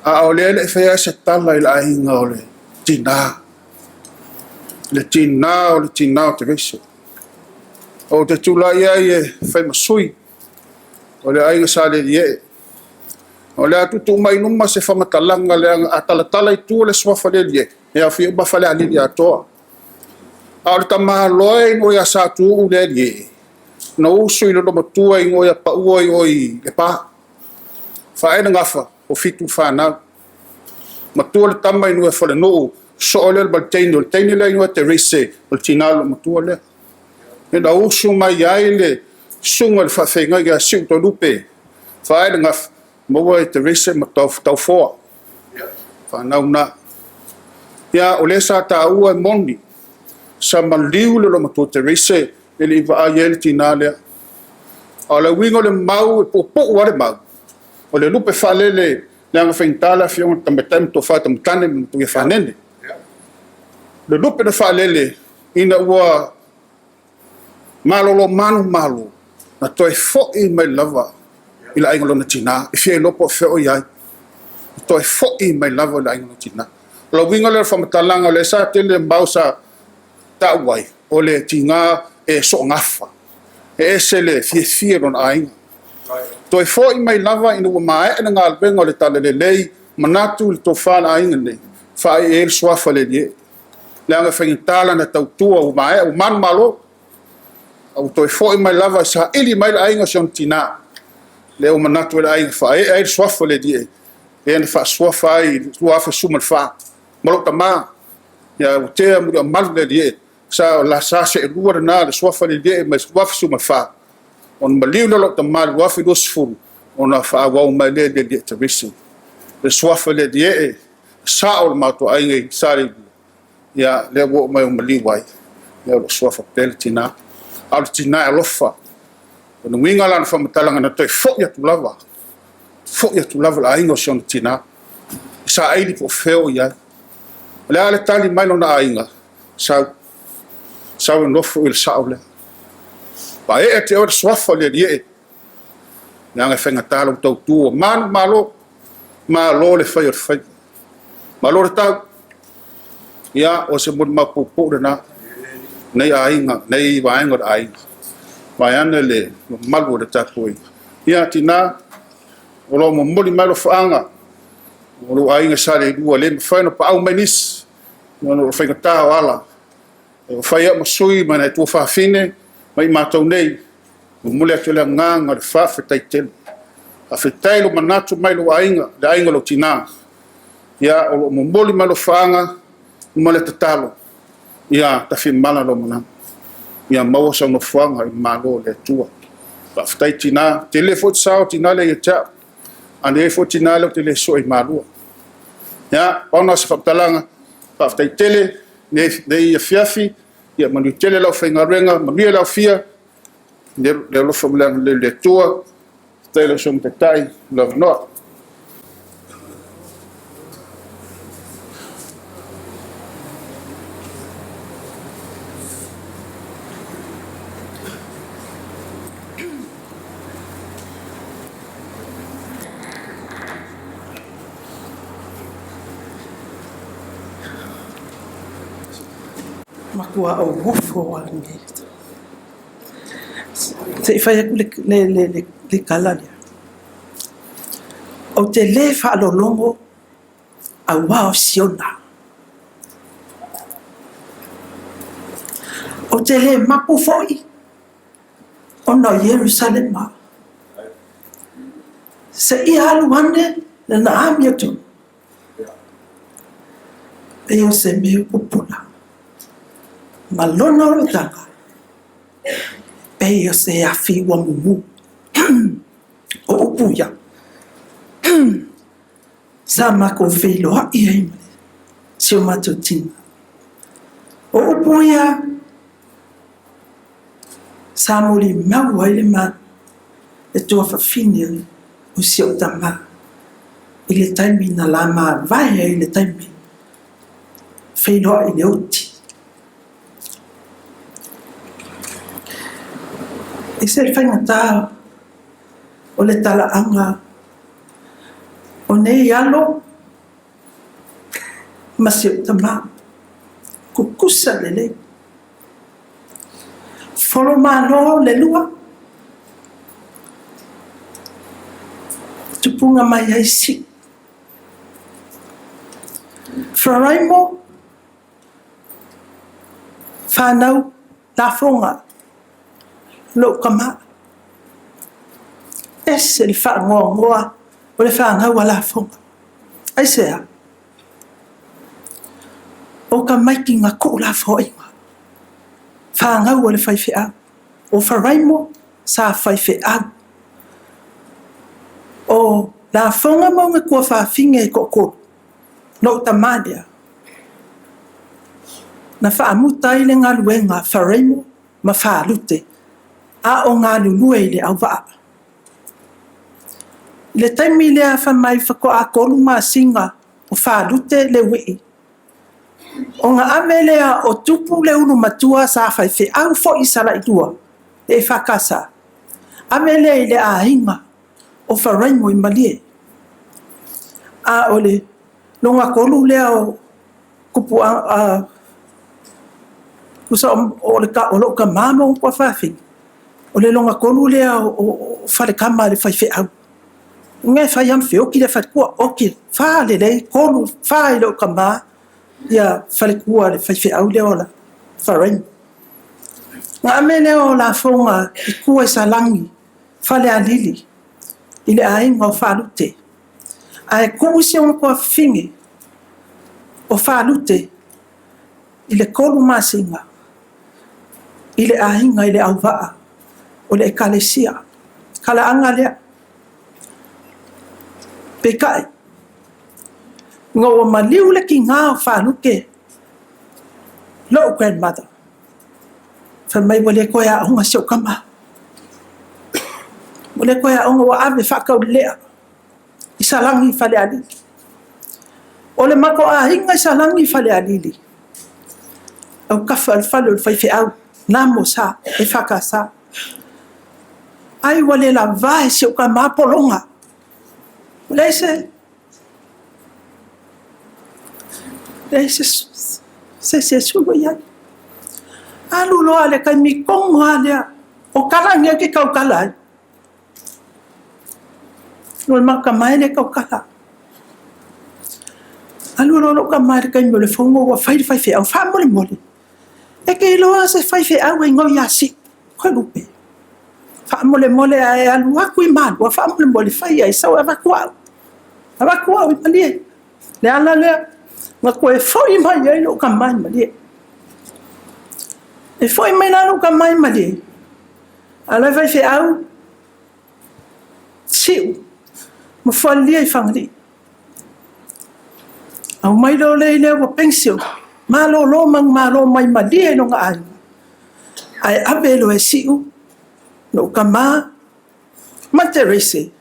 A o lea e le i faia se tala i le aiga o le tina. Le tina o le tina o Teresa. Ou te tulai ai e fai ma sui o le aiga Sa Leliee. O le a tuutuu mai i luma se faamatalaga leaga a talatala i tua le suafa Leliee, e aofia uma Falealili atoa. A o le tamaloa e igoa ia Satuuu Leliee, na usu i le olomatua e igoa ia Paua i o i Lepa. Faaee le gafa o 7 fanau. Matua le tama i Falenuu, soo lea ma le teine, o le teine lea igoa Terese, o le tina o le matua lea. Ina usu mai ai le susuga i le faafeagai ia Siu Toelupe, faaee le gafa, maua e Terese ma Taufoa. Fanau na. Ia, o lea sa taua e moni, sa maliu le olomatua Terese e le i vaai ai le tina lea. A o le uiga o le mau e puupuu lava le mau, o le lupe faalele leaga faigata le afioga i le tamaitai ma tofa tamatane ma matuia fanene. Le lupe na faalele ina ua malolo manu malo, na toe foi mai lava i le aiga lona tina, e fia iloa po o fea o i ai. Na toe foi mai lava i le aiga lona tina. O le uiga lea o le faamatalaga o lea sa tele mau sa tau ai, o le tina e soogafa, e ese le fiafia i lona aiga. Toe foi mai lava ina ua maea le galuega o le talalelei, manatu i le tofa a le aiga nei, faaee ai le suafa le Alii. Leaga e faigata lana tautua ua maea ua manumalo, a ua toe foi mai lava e saili mai le aiga o si ona tina. Lea ua manatu ai le aiga faaee ai le suafa le Alii, lea na faasuafa ai i le 2014. Ma lou tama, ia ua tea muliamalu le Alii, sa o la sa seelua lena le suafa le Alii mai 2014. Ona maliu lea o lou tama i le 2020, ona faaauau mai lea i le Alii Terese. Le suafa le Alii e sao le matou aiga i sa le ia lea ua oo mai o maliu ai, lea o lo o suafa pea le tina. A o le tina e alofa, o le uiga la o le faamatalaga na toe foi atu lava, foi atu lava le aiga o si ona tina. E saili po o fea o i ai. O le a le tali mai lona aiga, sau, sau e nofo i le sao lea. Paee te oe le suafa o le Alii e, leaga e faigata lau tautua, manu malo, malo le fai o le faiva. Malo le tau, ia o se molimau puupuu lena, nei aiga, nei vaega o le aiga. Vaeane le mamalu o le tapuaiga. Ia tina, o lo o momoli mai alofaaga, o lou aiga sa le lua, le mafai ona paau mai nisi, ona o le faigata o ala. E fai au ma sui ma nai tuafafine ma i matou nei, momoli atu le agaga o le faafetai tele. Faafetai lo manatu mai lou aiga, le aiga o lou tina. Ia, o lo o momoli mai alofaaga ma le tatalo, ia tafimala lou malaga. Ia maua sau nofoaga i le Malo o le Atua. Faafetai tina, tele foi te sao tina lea ia te au. A na i ai foi tinā lea ou te le sosoo ai i Malua. Ia, pau lena o se faamatalaga, faafetai tele lenei afiafi, ia manuia tele le aufaigaluega, manuia le aofia, le alofa ma le agalelei o le Atua. Faafetai i lau Susuga i le Taitai mo le avanoa. Matua ou ofo lava i lenei. Se i fai atu le tala lea. Ou te le faalologo aua o Siona. Ou te le mapu foi ona o Ierusalema. Seia alu ane lana amiotonu, pei o se mea pupula, ma lona olataga pei o se afi ua mumu. O upu ia, sa matou feiloai ai ma si o matou tina. O upu ia, sa molimau ai le ma le tuafafine o si ou tama i le taimi na la mavae ai le taimi feiloai i le oti. E ese le faigata o le talaaga o nei alo ma si ou tama, tutusa lelei. Folo malo le lua, tupuga mai ai Si'u. Faraimo, fanau lafoga, lou tama. Ese le faanoanoa o le fanau a lafoga. Aisea? O tamaiti na tuu lafoaiga, fanau a le faifeau. O Faraimo sa faifeau. O lafoga ma ona tuafafine e toatolu, lou tama lea, na faamuta ai le galuega a Faraimo ma Falute a o galulue i le auvaa. I le taimi lea fai mai faatoa 3 masina o Falute le uii, ona ave lea o Tupu le ulu matua sa faifeau foi i Salailua, le EFKS, ave lea i le aiga o Faraimo i Malie. A o le lona tolu lea o Tupu tusa o lou tama ma ona tuafafine, o le lona tolu lea o Falekama a le faifeau. Ina e fai lava ma feoti le faletua, oti, fa lelei, tolu, fa i lou tama, ia faletua a le faifeau lea o Faraimo. Na ave lea o lafoga i tua i Salani, Falealili, i le aiga o Falute. Ae tuu si ona tuafafine o Falute i le 3 masina i le aiga i le auvaa o le Ekalesia. Talaaga lea. Peitai, ina ua maliu le tiga o Falute, lou grandmother, fai mai ua le toe aoga si ou tama. Ua le toe aoga, ua ave faataulelea i Salani i Falealili. O le matou aiga i Salani i Falealili, autafa o le fale o le faifeau, Namo Sa, EFKS. Ai ua le lava e si ou tama pologa. Ua leai se leai se se isi e sue i ai. Alu loa le taimi tonu lava lea, o tala nei ou te tautala ai. O le matou tama e le tautala. Alu loa lou tama i le taimi o le fono ua fai le faifeau, faamolemole, e te iloa se faifeau e igoa ia Si'u, Toelupe. Faamolemole a e alu atu i Malua, faamolemole fai ai sau e avatu au. Avatu au i Malie. Le ala lea, na toe foi mai ai lou tama i Malie. E foi mai la lou tama i Malie, a o la e faifeau, Si'u. Ma fualilia i Fagalii. Aumai loa lea i lea ua pension, malolo manumalo mai malie i lona aiga, ae ave loa e Siu, lou tama, ma Terese,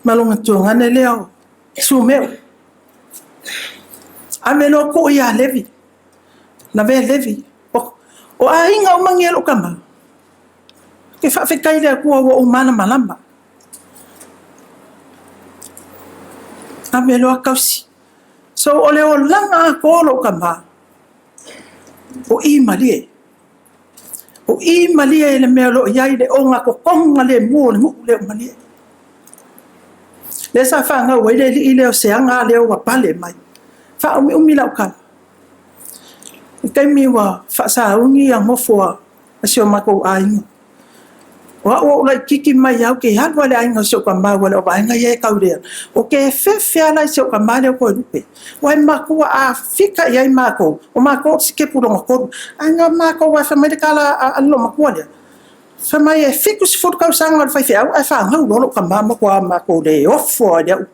ma lona tuagane lea o Sumeo. Ave loa tuu ia Levi, lavea Levi. O aiga uma nei a lou tama, ou te faafetai i le Atua ua ou malamalama. Ave loa tausi. So o le olaga atoa o lou tama, o i malie. O i malie le mea o lo o i ai le ogatotoga lemu o le nuu lea o Malie. Lea sa fanau ai le alii lea o Seaga lea ua pale mai. Faaumiumi lau tala. I taimi ua faasauni ia nofo a si o matou aiga. O au ou laititi mai au ke alu ale aiga o si ou tama ua le o vaega ia e tau lea. O ke fefe ala i si ou tama lea o Toelupe. Ua e makua a fika i ai mākou. O mākou o si kepu longa tolu. Ai ngā mākou a whamai le kala a lo matua lea. Whamai e 70 tausaga o le faifeau ae fanau loa lou tama ma kua mākou le ofo ai lea upu.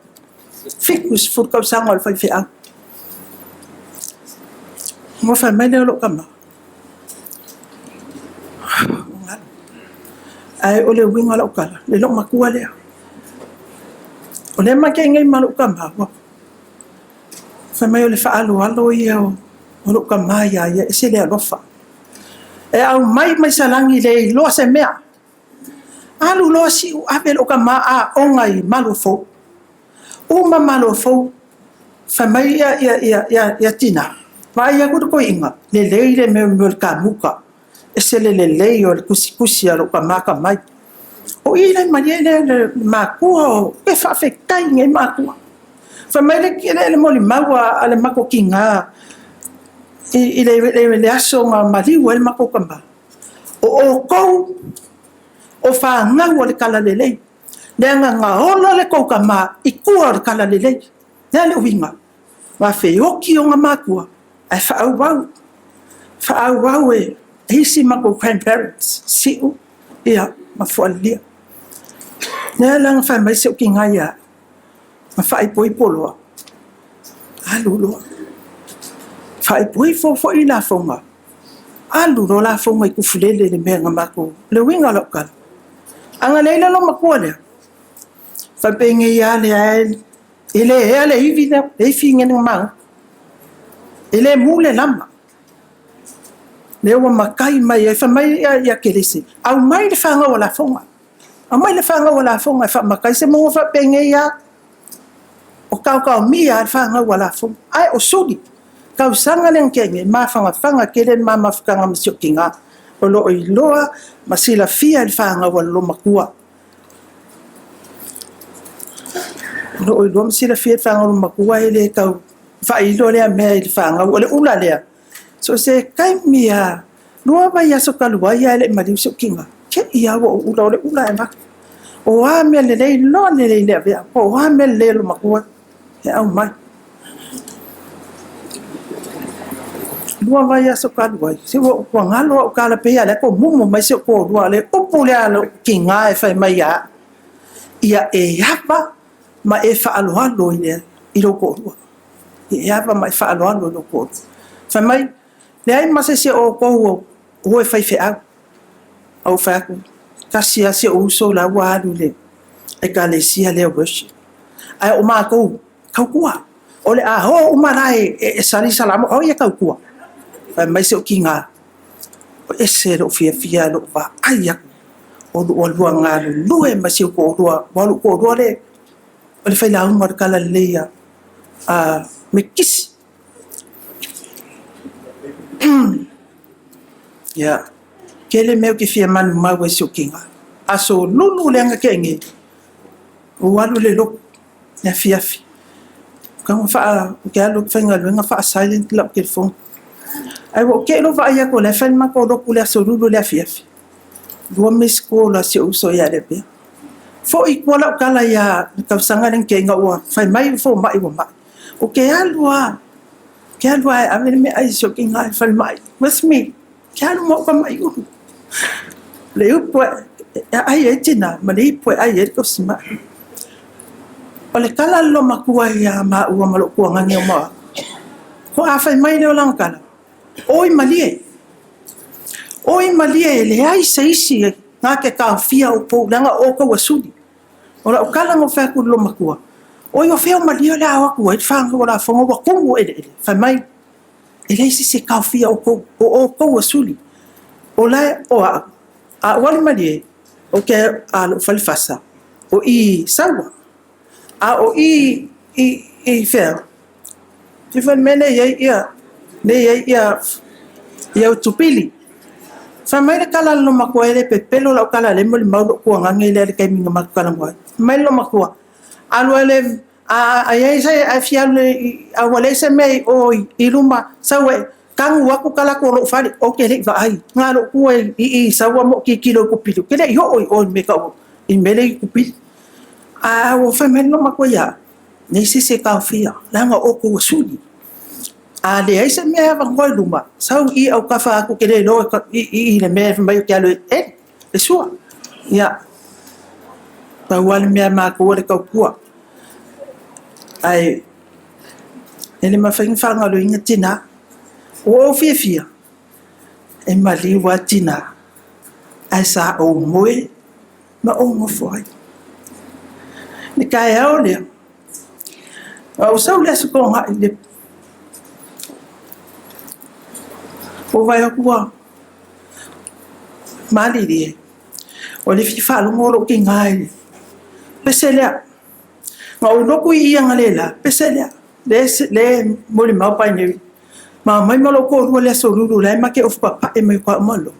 70 tausaga o le faifeau. Ua fai mai lea o lou tama. Ae o le uiga o lau tala, le lou matua lea. O lea matou nei ma lou tama, ua fai mai o le faaaloalo ia o lou tama ia ia, ese le alofa. E aumai mai salagi le iloa se mea. Alu loa siu ave lou tama aoga i Malofou. Uma Malofou, fai mai ia, ia, ia, ia, ia tina. Vaai aku le toeaina, lelei le mea o le kamuta. Ese le lelei o le tusitusi a lou tama mai. O i lai malie le, le makua o e faafetai nei makua. Fai mai le, le, le molimau a le matou tiga i le aso na maliu ai le matou tama. O outou o fanau o le talalelei. Leaga na ola le tou tama i tua o le talalelei. Lea le uiga. Ma feoki ona matua, ae faaauau. Faaauau e isi matou grandparents, Siu, ia, ma Fualilia. Lea la na fai mai si ou tiga ia, ma faaipoipo loa. Alu loa. Faaipoipo foi lafoga. Alu loa lafoga i Tufulele le mea na matou. Le uiga o lau tala. Aga leai le matua lea. Faapegei lava lea e le ea le ivi lea, le ifi ngene magu. E le mu le lama. Lea ua makai mai ai, fai mai ia, ia Kelese, aumai le fanau o lafoga. Aumai le fanau o lafoga e faamakai se moga faapegei lava. O kaokaomia le fanau o lafoga. Ae o suli, tausaga le ngeke mafagafaga tele le mamafutaga ma si ou tiga. O loo iloa ma silafia le fanau a le lomatua. O loo iloa ma silafia le fanau a le lomatua e le tau faailo lea mea i le fanau. O le ula lea. So se taimi a lua vaiaso talu ai ae le i maliu si ou tiga. Ke ia ua ou ula o le ula e avatu. O a mea lelei loa lelei le avea. Po o a mea lelei a le matua e aumai. Lua vaiaso talu ai. Se ua ua galo au tala pei a lea ko mumu mai si ou toalua le upu lea lou tiga e fai mai ia au. Ia e ava ma e faaaloalo i le i lou toalua. Ia e ava ma e faaaloalo i lou toalua. Fai mai, leai ma se isi o outou o e faifeau. Au fai atu, tasi lava si ou uso la ua alu i le ekalesia lea worship. Ae o matou, tautua. O le a o uma la e sali salamo, o ia tautua. Fai mai si ou tiga, o ese lou fiafia lou vaai aku. O lua lua galulue ma si ou toalua, ua lou toalua le, o le failauga o le talalelei a Metotisi. Ia, tele mea ou te fia manumau ai si ou tiga. Aso lulu lea na tea nei, ua alu le lotu, le afiafi. Kau wha, ke alu faigaluega faa-silent lau telefoni. Ae ua ou te'i loa vaai atu o la e fai le matou lotu le aso lulu le afiafi. Lua missed call a si ou uso ia Lepea. Foi i tua lau tala ia le tausaga lea na tea ina ua fai mai le fomai ua mai. O ke alu a, ke alu a e ave le meaai i si ou tiga i le falemai. With me. Ke alu ma ou tama'i ulu. Le upu e ai ai tina ma le ipu e ai ai le tausima'i. O le tala a le loomatua iā maua ma lou tuagage o maoaʻu, ko a fai mai lea o lana tala, Oi malie! Oi malie e leai se isi na te taofia outou leaga o outou ua suli. O lau tala na ou fai atu i le loomatua, Oi o fea o malie o le a o atu ai le fanau a lafoga ua tumu o eleele? Fai mai, E leai se isi e taofia outou, o outou ua suli. O lae o au, a ou alu malie, ou te a lou falefasa, o i Saua. A o i i i fea? I fai mea nei ai ia nei ai ia ia utupili. Fai mai le tala a le loomatua e le pepelo lau tala lea e molimau lou tuagage lea i le taimi na matou talanoa ai. Fai mai le loomatua, alu ai le a a i ai se ae fia alu i a ua leai se mea i o i luma sau e tanu atu tala atu o lou fale ou te le i vaai. Na lou tua i i Saua ma ou tilotilo i Kupili ou te le i oo i o i le mea e tau i le mea lea i Kupili. A ua fai mai le loomatua ia au, leai se isi e taofia, leaga o outou ua suli. A leai se mea e avanoa i luma, sau i autafa atu, ou te le iloa i i le mea e fai mai ou te alu e eli le sua. Ia, pau lava le mea a matou o le tautua. Ae e le mafai ona faagaloina tinã. Ua ou fiafia, e maliu lava tinã, ae sa ou moe ma ou nofo ai. I le taeao lea, na ou sau i le Aso Toonai i le ua vaai atu ua malilie, ua le fia faalogo lou tina i le pese lea. Na ou lotu i i analeila, pese lea, lea e molimau Paineri. Ma omai ma lou toalua i le Aso Lulu la e ma te ofu papae mai o taua ma lotu.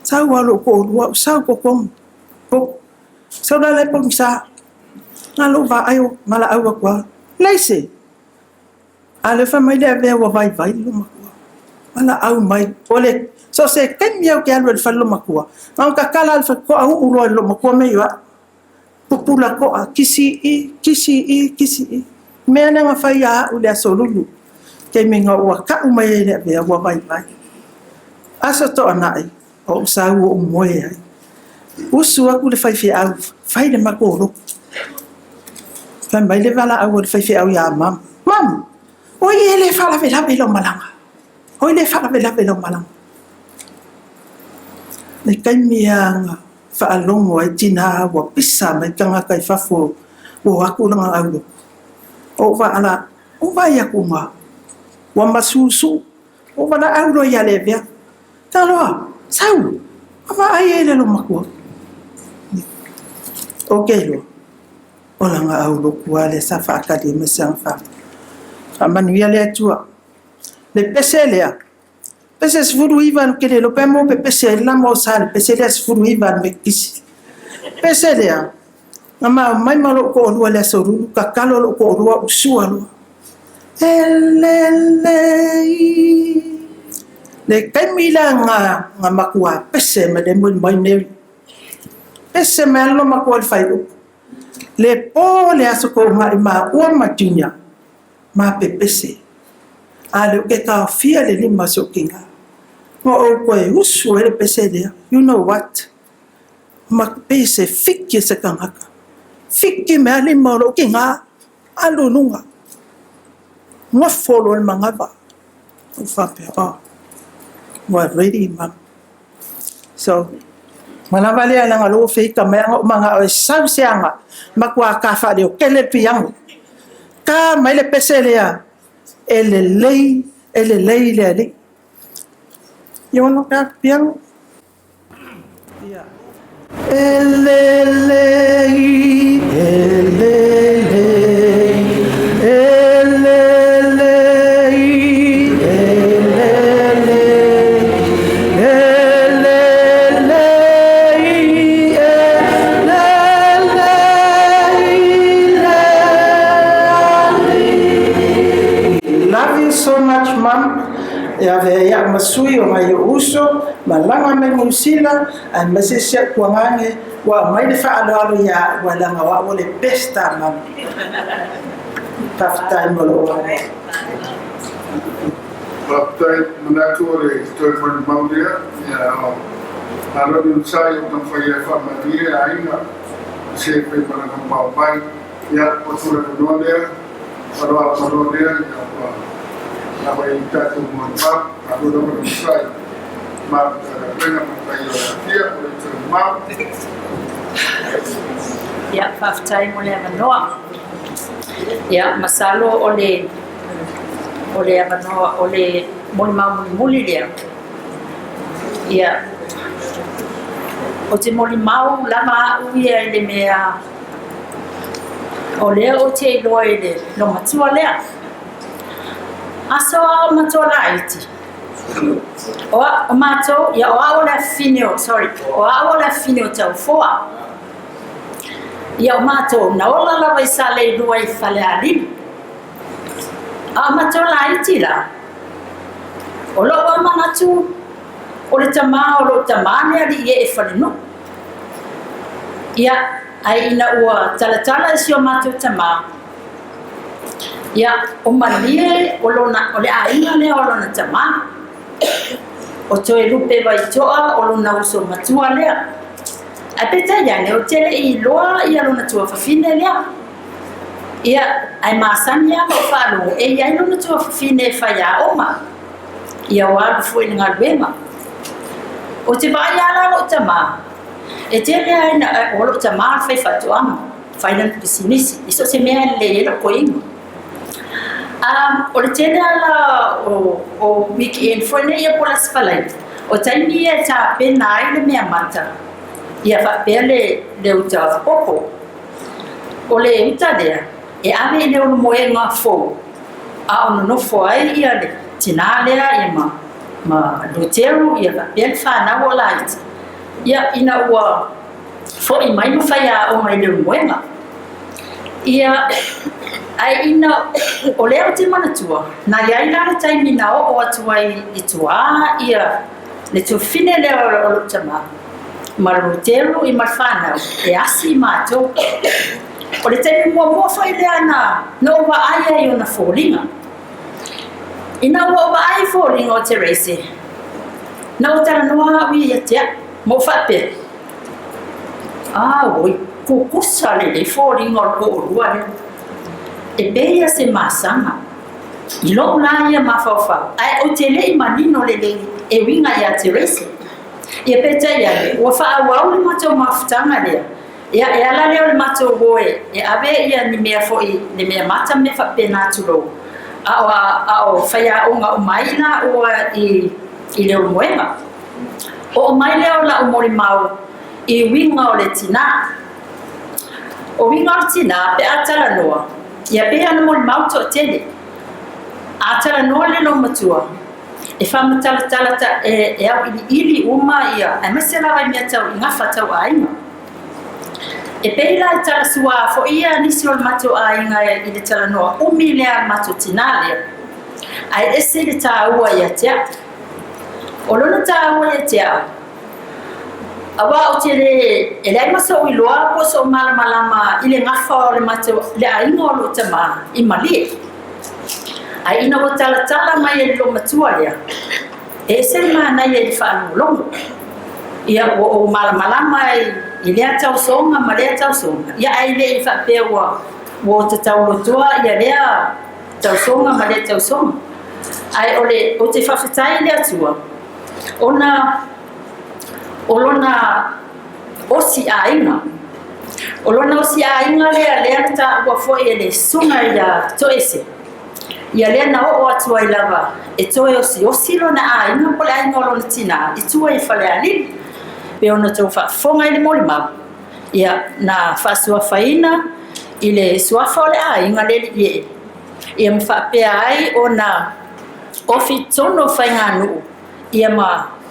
Sau lava lou toalua ou sau i totonu, potu. Sau la la e pogisa. Na lou vaai o valaau atu lava, leai se. A o lea fai mai le avea ua vaivai le loomatua. Valaau mai, o le so o se taimi lava ou te alu ai i le fale loomatua, na ona tatala lava o le faletoa uu loa e le loomatua mea i o au. Pupula toa, kisi i, kisi i, kisi i. Mea lea na fai ia au i le Aso Lulu, taimi na ou atau mai ai i le avea ua vaivai. Aso Toonai, o ou sau ou moe ai. Usu atu le faifeau, fai le matou lotu. Fai mai le valaau a le faifeau ia Mama, Mama, oi e le faalavelave i lau malaga. Oi le faalavelave i lau malaga. Le taimi lava na faalogo ai tinā ua pisa mai tagata i fafo ua o atu lana aulotu. Ou vaala, ou vaai atu ma ua masusu, ou valaau loa ia Levea, Taloa, sau, a vaai ai le loomatua. Ou te iloa, o lana aulotu lava lea sa faatali ai ma se aga faamanuia le Atua. Le pese lea, Pese 19 ou te le iloa pe mo pe pese ai le lama o sa i le pese lea 19 a le Metotisi. Pese lea, na ma omai ma lou toalua i le Aso Lulu, tatalo lou toalua ou sua loa. Elelei. Le taimi la na, na matua pese mai le molimau Mary. Pese mai lava lo matua i le faaiupu. Le po le aso toonai maua ma Junior. Ma pepese. A lea ou te taofia le lima o si ou tina. Na ou toe usu ai le pese lea. You know what? Ma pei se fiki e se tagata. Fiki mai a lima o lou tina. Alu i luga. Nofo loa le manava. Ou faapea, oh, ua ready mama. So, ua lava lea leaga lou feita mai ana ou manao e sau se aga, matua ka faaleo tele le piano. Ka mai le pese lea, e lelei, e lelei le alii. You wanna ka piano? Yeah. E lelei, e lelei, e lelei, e lelei, e lelei, e lelei le alii. Love you so much, Mum. E ave ai au ma sui o nai ou uso, malaga mai Niu Sila, Aemaise si au tuagage ua aumai le faaaloalo ia au ae leaga o au o le best a mama. Faafetai mo lou avanoa. Faafetai, manatu o le toe molimau lea, ia o Malo ni onosai o taumafai ai e faamalie aiga i se faimalaga mao mai. Ia, o atu le avanoa lea, ma lou avanoa lea ina ua lava ai tatou molimau. Malo lava le onosai ma Matagaluega ma paia o le Afia o le Itulemau. Ia, faafetai mo le avanoa. Ia, masalo o le o le avanoa o le molimau mulimuli lea. Ia, ou te molimau lava au ia i le mea o lea ou te iloa i le loomatua lea. Aso a o matou laiti, o, o matou, ia o au o le afafine o, sorry, o au o le afafine o Taufoa. Ia o matou, na ola lava i Saleilua i Falealili. A o matou laiti la, o lou lava manatu, o le tamā o lou tamā le alii ee falenuu. Ia, ae ina ua talatala e si o matou tamā, ia, o Malie o lona, o le aiga lea o lona tamā. O Toelupe Vaitoa o lona uso matua lea. Ae peitai ane, ou te le i iloa ia lona tuafafine lea. Ia, ae masani lava lou faalogo e i ai lona tuafafine e faiaoga. Ia ua alu foi i le galuega. Ou te vaai lava la lou tamā, e tele lava ina, o lou tamā o le faifaatoaga, fai lana pisinisi, i so o se mea e lelei ai lou koiga. O le tele lava la o weekend foi nei ia po o le Aso Faraile, o taimi ia e tapena ai le meamata, ia faapea le uta popo. O le uta lea, e ave i le ulumoega fou a o nonofo ai ia le tinā lea ia ma ma Luteru ia faapea le fanau o laiti, ia ina ua fo'i mai ma faiaoga i le ulumoega. Ia, ae ina o lea ou te manatua, na i ai la le taimi na oo atu ai i tuā ia le tuafafine lea o lou tamā ma Luteru i ma le fanau e asi matou. O le taimi muamua foi lea na na ou vaai ai i ona foliga. Ina ua ou vaai i foliga o Therese, na ou talanoa au ia ia te au, ma ou faapea, Auoi, kukusa lelei foliga o le toalua lea. E pei ia se masaga i lou la ia mafaufau, ae ou te le i manino lelei e uiga ia Therese. Ia peitai ane, ua faaauau le matou mafutaga lea, Ia, e ala lea o le matou o e, e ave ia ni mea foi, le mea mata ma mea faapena tulou, a o, a o faiaoga uma ai laua i, i le Ulumoega. Oo mai lea o la'u molimau i uiga o le tinā. O uiga o le tinā, pe a talanoa, ia pei ona molimau toatele. A talanoa le loomatua, e faamatalatala ta, e, e auiliili uma ia, aemaise lava i mea tau i gafa tau aiga. E pei la e tala suā foi ia nisi o le matou aiga i le talanoa umi lea a le matou tinā lea, ae ese le tāua ia te au. O lona tāua ia te au, auā ou te le, e leai ma so'u iloa po o so'u malamalama i le gafa o le matou, le aiga o lou tamā i Malie. Ae ina ua talatala mai e le loomatua lea, E ese le manaia i le faalogologo. Ia, ua ou malamalama i lea tausoga ma lea tausoga, ia ae le i faapea ua ua tataulotoa ia lea tausoga ma lea tausoga. Ae o le, ou te faafetai i le Atua, ona o lona osi aiga. O lona osi aiga lea, lea na taua foi e le susuga ia Toese, Ia lea na oo atu ai lava e toe osiosi lona aiga po o le aiga o lona tinā i tua i Falealili. Pei ona outou faafofoga i le molimau, ia, na faasuafaina i le suafa o le aiga le alii ee, ia ma faapea ai ona ofi tonu o faiganuu Ia ma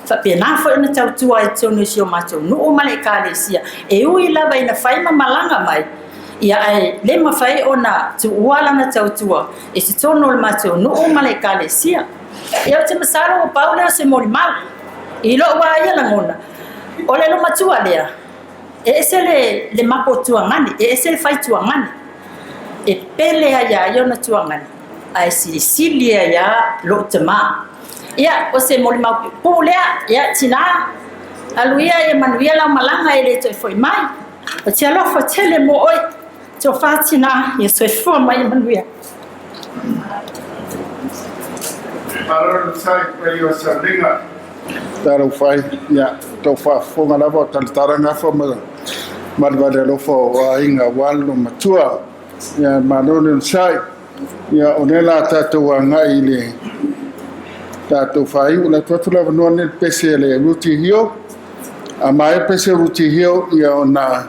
faapena foi ona tautua ai i totonu o si o matou nuu ma le Ekalesia. E ui lava ina fai ma malaga mai, ia ae le mafai ona tuua lana tautua i totonu o le matou nuu ma le Ekalesia. Ia ou te masalo ua pau lea o se molimau i lou lava ia lagona, o le loomatua lea, e ese le, le mapo tuagani, e ese le fai tuagani, e pele ai ia ia ona tuagani, ae silisili ai lava lou tamā. Ia, o se molimau puupuu lea. Ia, tinā, alu ia ia manuia lau malaga e le toe foi mai. Ou te alofa tele mo oe. Tofa tinā, ia soifua ma ia manuia. Malo le sai pa o sauniga. Talo fai, ia, tau faafofoga lava o talatala gafa ma ma le vale alofa o aiga aua le loomatua. Ia, malo le onosai. Ia, o lea o le a tatou agai i le tatou faaiu. O le a tuu atu le avanoa lenei i le pese a le Ruti Hill. A maea le pese a Ruti Hill, ia ona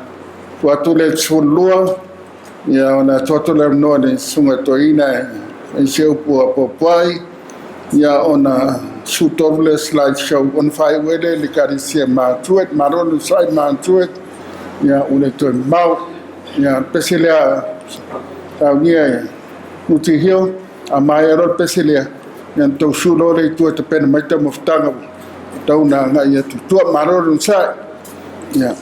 tuu atu lea i le 12, ia ona tuu atu le avanoa i le susuga i le toeaina e fai se upu a apoapoai, ia ona 13 lea slide show ona faaiu ai lea i le Ekalesia Matuet. Malo le onosai Matuet, ia ua le toe mamao. Ia, o le pese lea saunia e Ruti Hill, a maea loa le pese lea, ia ona tou susu loa lea i tua e tapena mai taumafataga ua tatau ona agai atu i tua. Malo le onosai. Ia.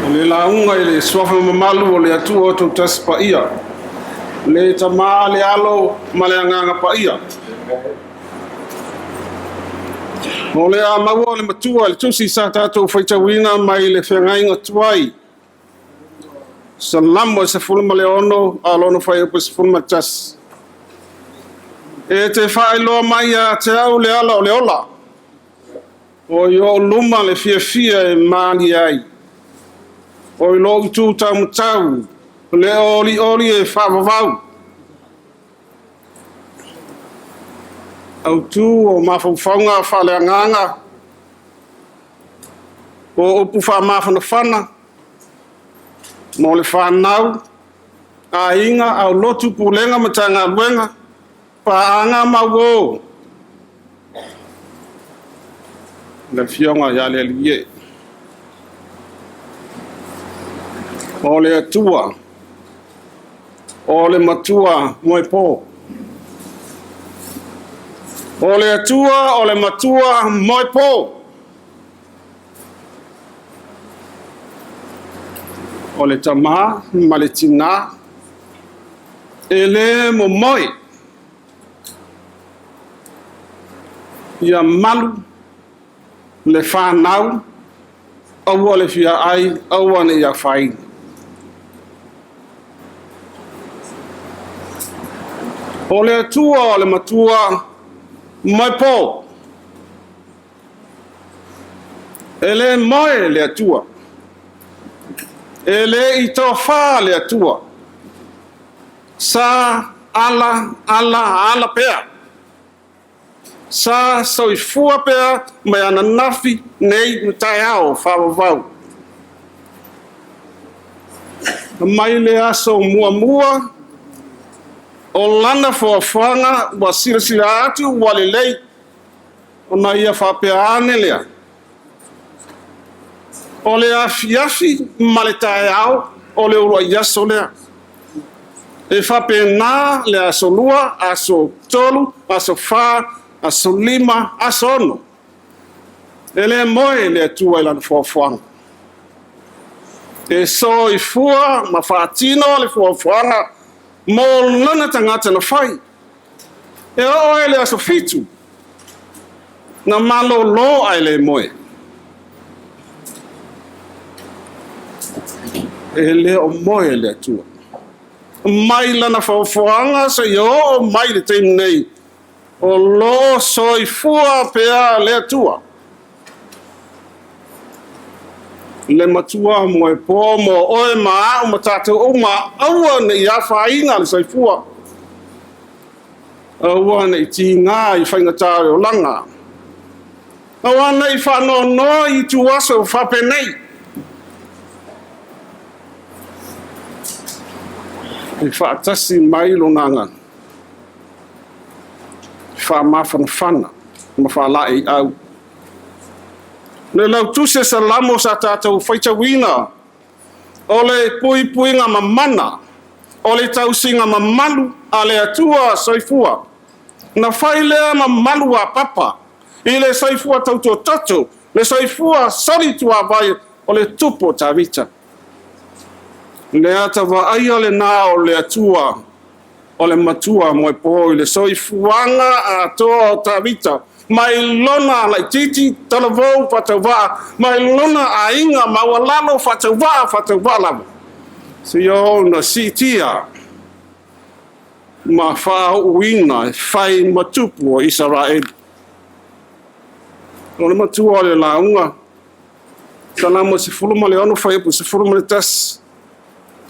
O le lauga i le suafa mamalu o le Atua Toatasi Paia, le Tama, le Alo ma le Agaga Paia. O le a maua le matua i le tusi sa tatou faitauina mai le feagaiga tuai. Salamo e 16 a o lona fuaiupu e 11. E te faailoa mai ia te au le ala o le ola. O i ou luma le fiafia e malie ai. O i lou itu taumatau le olioli e faavavau. Autu o mafaufauga faaleagaga o upu faamafanafana mo le fanau, aiga, aulotu, pulega, Matagaluega, paaga ma uō. Le Afioga ia Lealii e. O le Atua, o le Matua moepo. O le Atua, o le Matua moepo. O le tamā ma le tinā, e lē momoe ia malu le fanau, aua le fia ai, aua ne i afaina. O le Atua o le Matua moepo. E lē moe le Atua. E lē i tofa le Atua. Sa ala ala ala pea. Sa soifua pea mai ananafi nei ma taeao faavavau. Mai le aso muamua o lana foafoaga ua silasila atu ua lelei ona ia faapea ane lea. O le afiafi ma le taeao o le uluai aso lea. E faapena le aso 2, aso 3, aso 4, aso 5, aso 6. E lē moe le Atua i lana foafoaga. E soifua ma faatino le foafoaga mo lona tagata na fai. E oo ai le aso 7, na malōlō ae le moe. E le o moe le Atua. Mai lana foafoaga seia oo mai le taimi nei, o lo o soifua pea le Atua. Le Matua moepo mo oe ma a'u ma tatou uma, aua ne i afaina le soifua. Aua ne i tigā i faigata o le olaga. Aua ne i faanoanoa i ituaso faapenei. E faatasi mai lona agaga, faamafanafana ma faalaeiau. Le lautusi e Salamo sa tatou faitauina, o le puipuiga mamana, o le tausiga mamalu a le Atua soifua. Na fai lea mamalu a papa i le soifua tautototo, le soifua solituavai o le tupu o Tavita. Le ata vaaia lenā o le Atua o le Matua moepo i le soifuaga atoa o Tavita, mai lona laitiiti talavou faatauvaa, mai lona aiga maualalo faatauvaa faatauvaa lava, seia oo ina siitia ma faauuina e fai ma tupu o Isaraelu. O le matua o le lauga, Salamo 16 fuaiupu 11,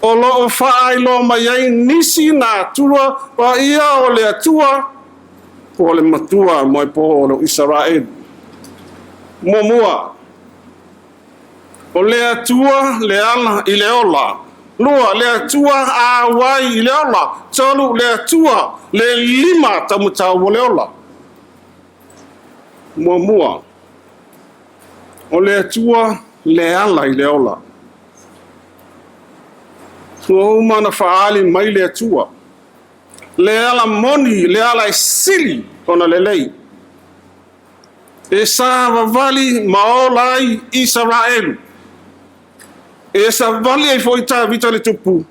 o lo o faailoa mai ai nisi natura paia o le Atua po o le Matua moepo o le Isaraelu. Muamua, o le Atua le ala i le ola. 2, le Atua auai i le ola. 3, le Atua le lima taumatau o le ola. Muamua, o le Atua le ala i le ola. Ua uma ona faaali mai le Atua, le ala moni, le ala e sili ona lelei, e savavali ma ola ai Isaraelu, e savali ai foi Tavita le tupu,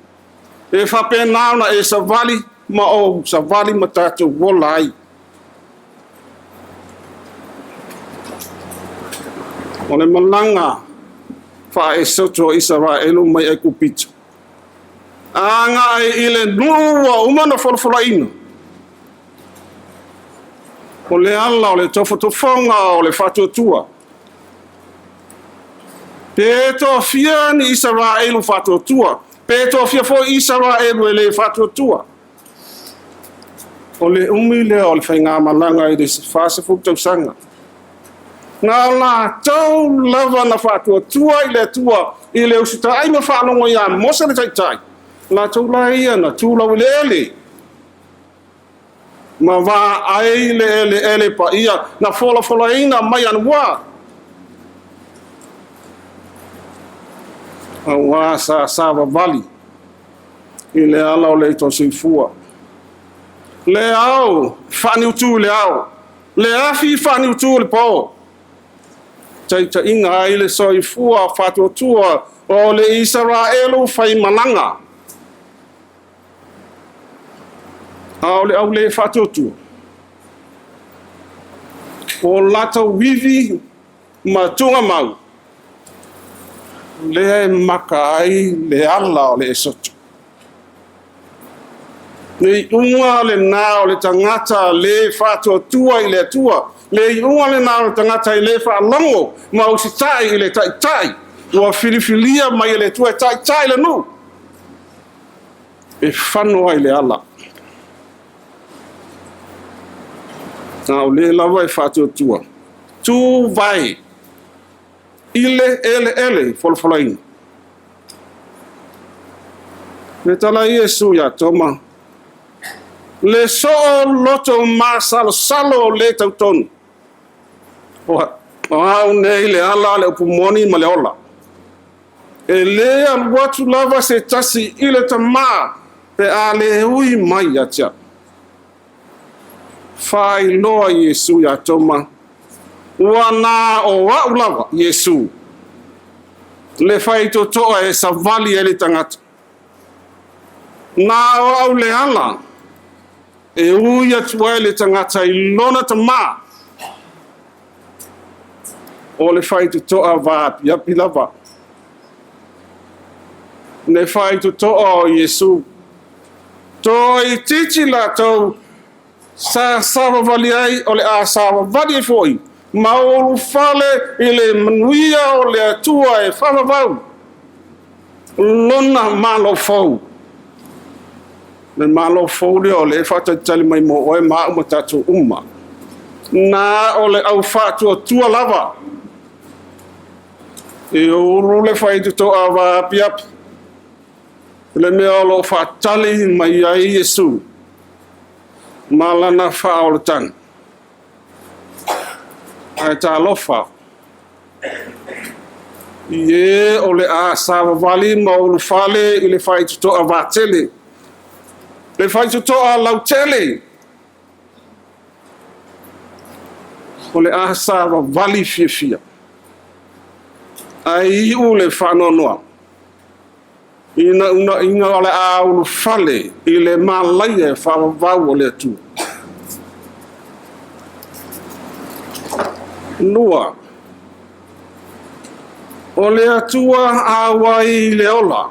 e faapena ona e savali ma ou savali ma tatou ola ai. O le malaga faaesoto o Isaraelu mai Aikupito, agai i le nuu ua uma ona folafolaina. O le ala o le tofotofoga o le faatuatua. Pe toafia ni Isaraelu faatuatua, pe toafia foi Isaraelu e le faatuatua. O le umi lea o le faigamalaga i le 40 tausaga. Na o latou lava na faatuatua i le Atua i le usitaai ma faalogo ia Mose le taitai, latou la ia na tu laueleele ma vaai le eleele paia na folafolaina mai anamua. Auā sa savavali i le ala o le aito soifua. Le ao faaniutu i le ao, le afi faaniutu i le po. Taitaiga ai le soifua faatuatua o le Isaraelu faimalaga. A o le au le faatuatua, o latou ivi ma tugamau, lea e maka ai le ala o le esoto. Le iuga lena o le tagata le faatuatua i le Atua, le iuga lena o le tagata e le faalogo ma usitai i le taitai ua filifilia mai e le Atua e taitai le nuu, e fano ai le ala. A o le lava e faatuatua, tu vai i le eleele folafolaina. Le tala Iesu iā Toma, le soo loto masalosalo le tautonu. O au nei le ala, le upu moni ma le ola. E le alu atu lava se tasi i le Tamā pe a le ui mai ia te au. Faailoa Iesu iā Toma, Ua na o au lava, Iesu, le faitotoa e savali ai le tagata. Na o au le ala e ui atu ai le tagata i lona Tamā. O le faitotoa vaapiapi lava. Le faitotoa o Iesu. Toaitiiti latou sa savavali ai, o le a savavali ai foi ma ulufale i le manuia o le Atua e faavavau lona Malo fou. Le Malo fou lea o lea e faatalitali mai mo oe ma au ma tatou uma. Na o le au faatuatua lava e ulu le faitotoa vaapiapi le mea o lo o faatali mai ai Iesu ma lana faaolataga. Ae talofa, i e o le a savavali ma ulufale i le faitotoa vatele, le faitotoa lautele, o le a savavali fiafia, ae iu le faanoanoa ina unaiga o le a ulufale i le malaia e faavavau o le Atua. 2. O le Atua auai i le ola.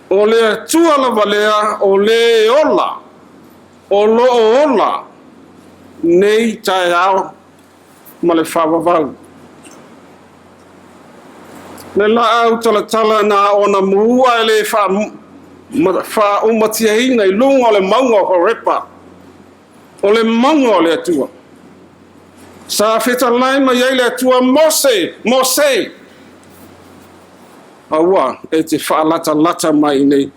O le Atua lava lea o le ola, o lo o ola nei taeao ma le faavavau. Le laau talatala na ona muua e le faaumatiaina i luga o le mauga o Horepa, o le mauga o le Atua. Sa fetalai mai ai le Atua, Mose, Mose, aua e te faalatalata mai nei,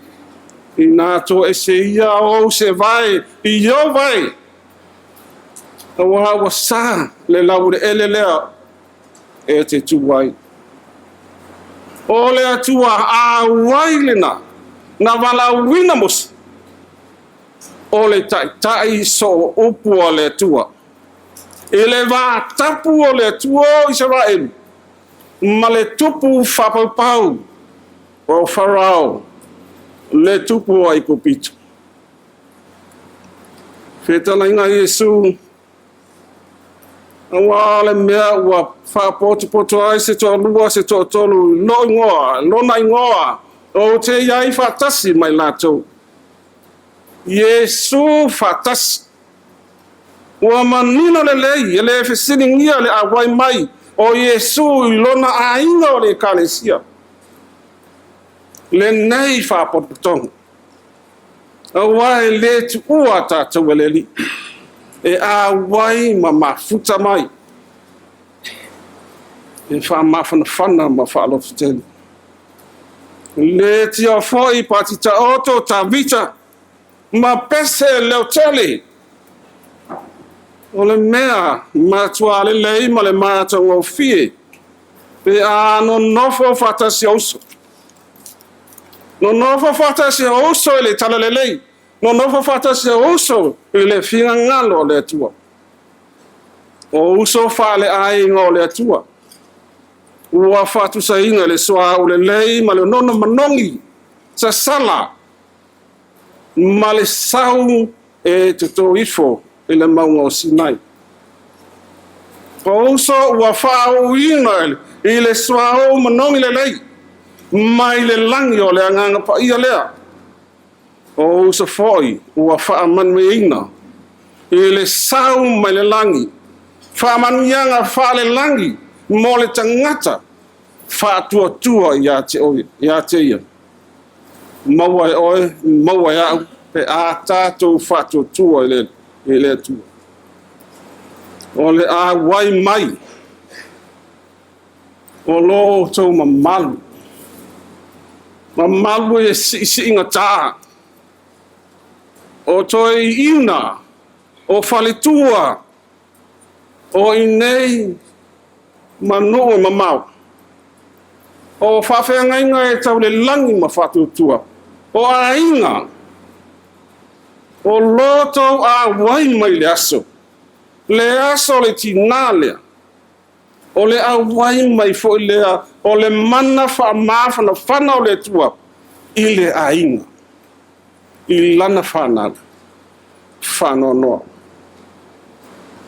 inā toese ia ou se vae i ou vae, auā ua sa le laueleele lea e te tu ai. O le Atua auai lena na valaauina Mose, o le taitai sooupu a le Atua, i le vatapu o le Atua o Isaraelu, ma le tupu faapaupau o Farao, le tupu o Aikupito. Fetalaiga Iesu, auā le mea ua faapotopoto ai se toalua se toatolu i lou igoa, lona igoa, ou te i ai faatasi ma i latou. Iesu faatasi. Ua manino lelei e le fesiligia le auai mai o Iesu i lona aiga o le Ekalesia lenei faapotopotoga, aua e le tuua tatou e le Alii e auai ma mafuta mai e faamafanafana ma faalototele. Le tia foi Patitaoto Tavita ma pese leotele o le mea matua lelei ma le matagofie pe a nonofo faatasi o uso. Nonofo faatasi o uso i le talalelei. Nonofo faatasi o uso i le finagalo o le Atua. O uso faaleaiga o le Atua. Ua faatusaina le suauu lelei ma le nono manogi, sasala ma le sau e toto ifo i le mauga o Sinai. O uso ua faaūina i le suauu manogi lelei mai le lagi o le Agaga Paia lea. O uso foi ua faamanuiaina i le sau mai le lagi, faamanuiaga faalelagi mo le tagata faatuatua ia te oe, ia te ia. Maua e oe, maua e au, pe a tatou faatuatua i le Atua. O le auai mai o lo outou mamalu, mamalu e siisiigata, o toeaiina, o faletua, o i inei ma nuu e mamao, o faafeagaiga e tau le lagi ma faatuatua, o aiga, o lo outou auai mai le aso, le aso o le tinā lea, o le auai mai foi lea o le mana faamafanafana o le Atua i le aiga, i lana fanau faanoanoa.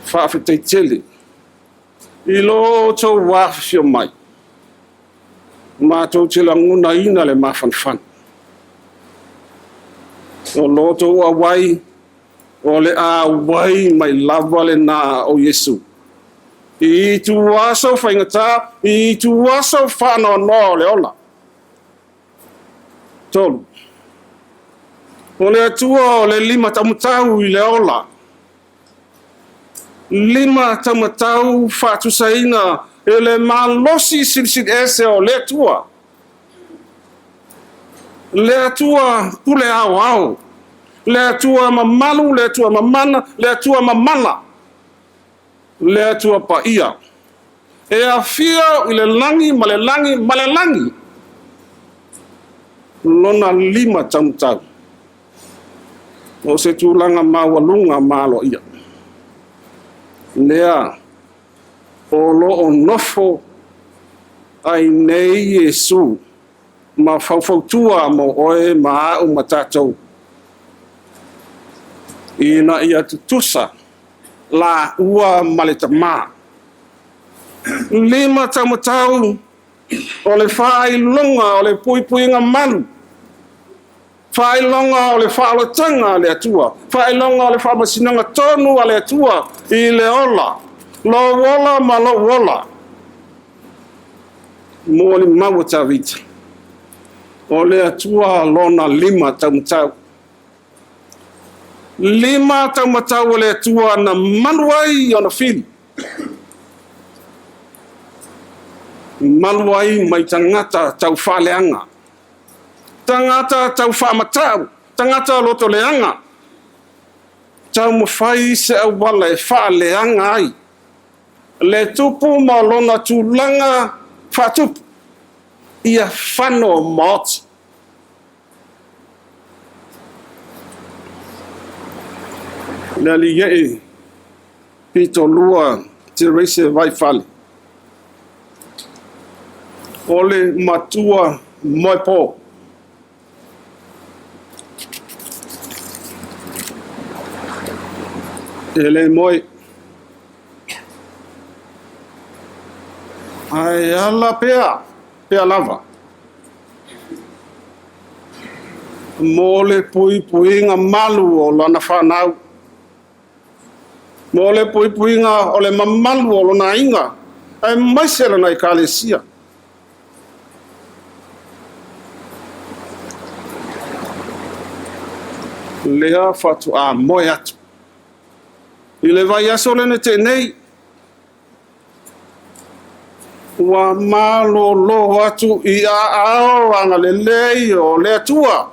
Faafetai tele i lo outou afifio mai, matou te lagonaina le mafanafana. O lo outou auai, o le auai mai lava lena o Iesu. I ituaso faigata, i ituaso faanoanoa o le ola. 3. O le Atua o le lima taumatau i le ola. Lima taumatau faatusaina e le malosi silisili ese o le Atua. Le Atua pule aoao, le Atua mamalu, le Atua mamana, le Atua mamala, le Atua paia. E afio i le lagi ma le lagi ma le lagi. Lona lima taumatau. O se tulaga maualuga ma aloaia. Lea o lo o nofo ai nei Iesu ma faufautua mo oe ma au ma tatou, ina ia tutusa laua ma le Tamā. Lima taumatau o le faailoga o le puipuiga malu, faailoga o le faaolataga a le Atua, faailoga o le faamasinoga tonu a le Atua i le ola, lou ola ma lou ola. Molimau a Tavita, o le Atua lona lima taumatau. Lima taumatau o le Atua na malu ai ona fili. Malu ai mai tagata taufaaleaga, tagata taufaamatau, tagata lotoleaga, taumafai se auala e faaleaga ai le tupu ma lona tulaga faatupu, ia fano maoti. Le alii ee pitolua Terese Vaifale, o le matua moepo. E le moe. Ae ala pea, pea lava. Mo le puipuiga malu o lana fanau. Mo le puipuiga o le mamalu o lona aiga, aemaise lona ekalesia. Lea faatoa moe atu. I le vaiaso lea na tea nei, ua malolo atu i aao agalelei o le Atua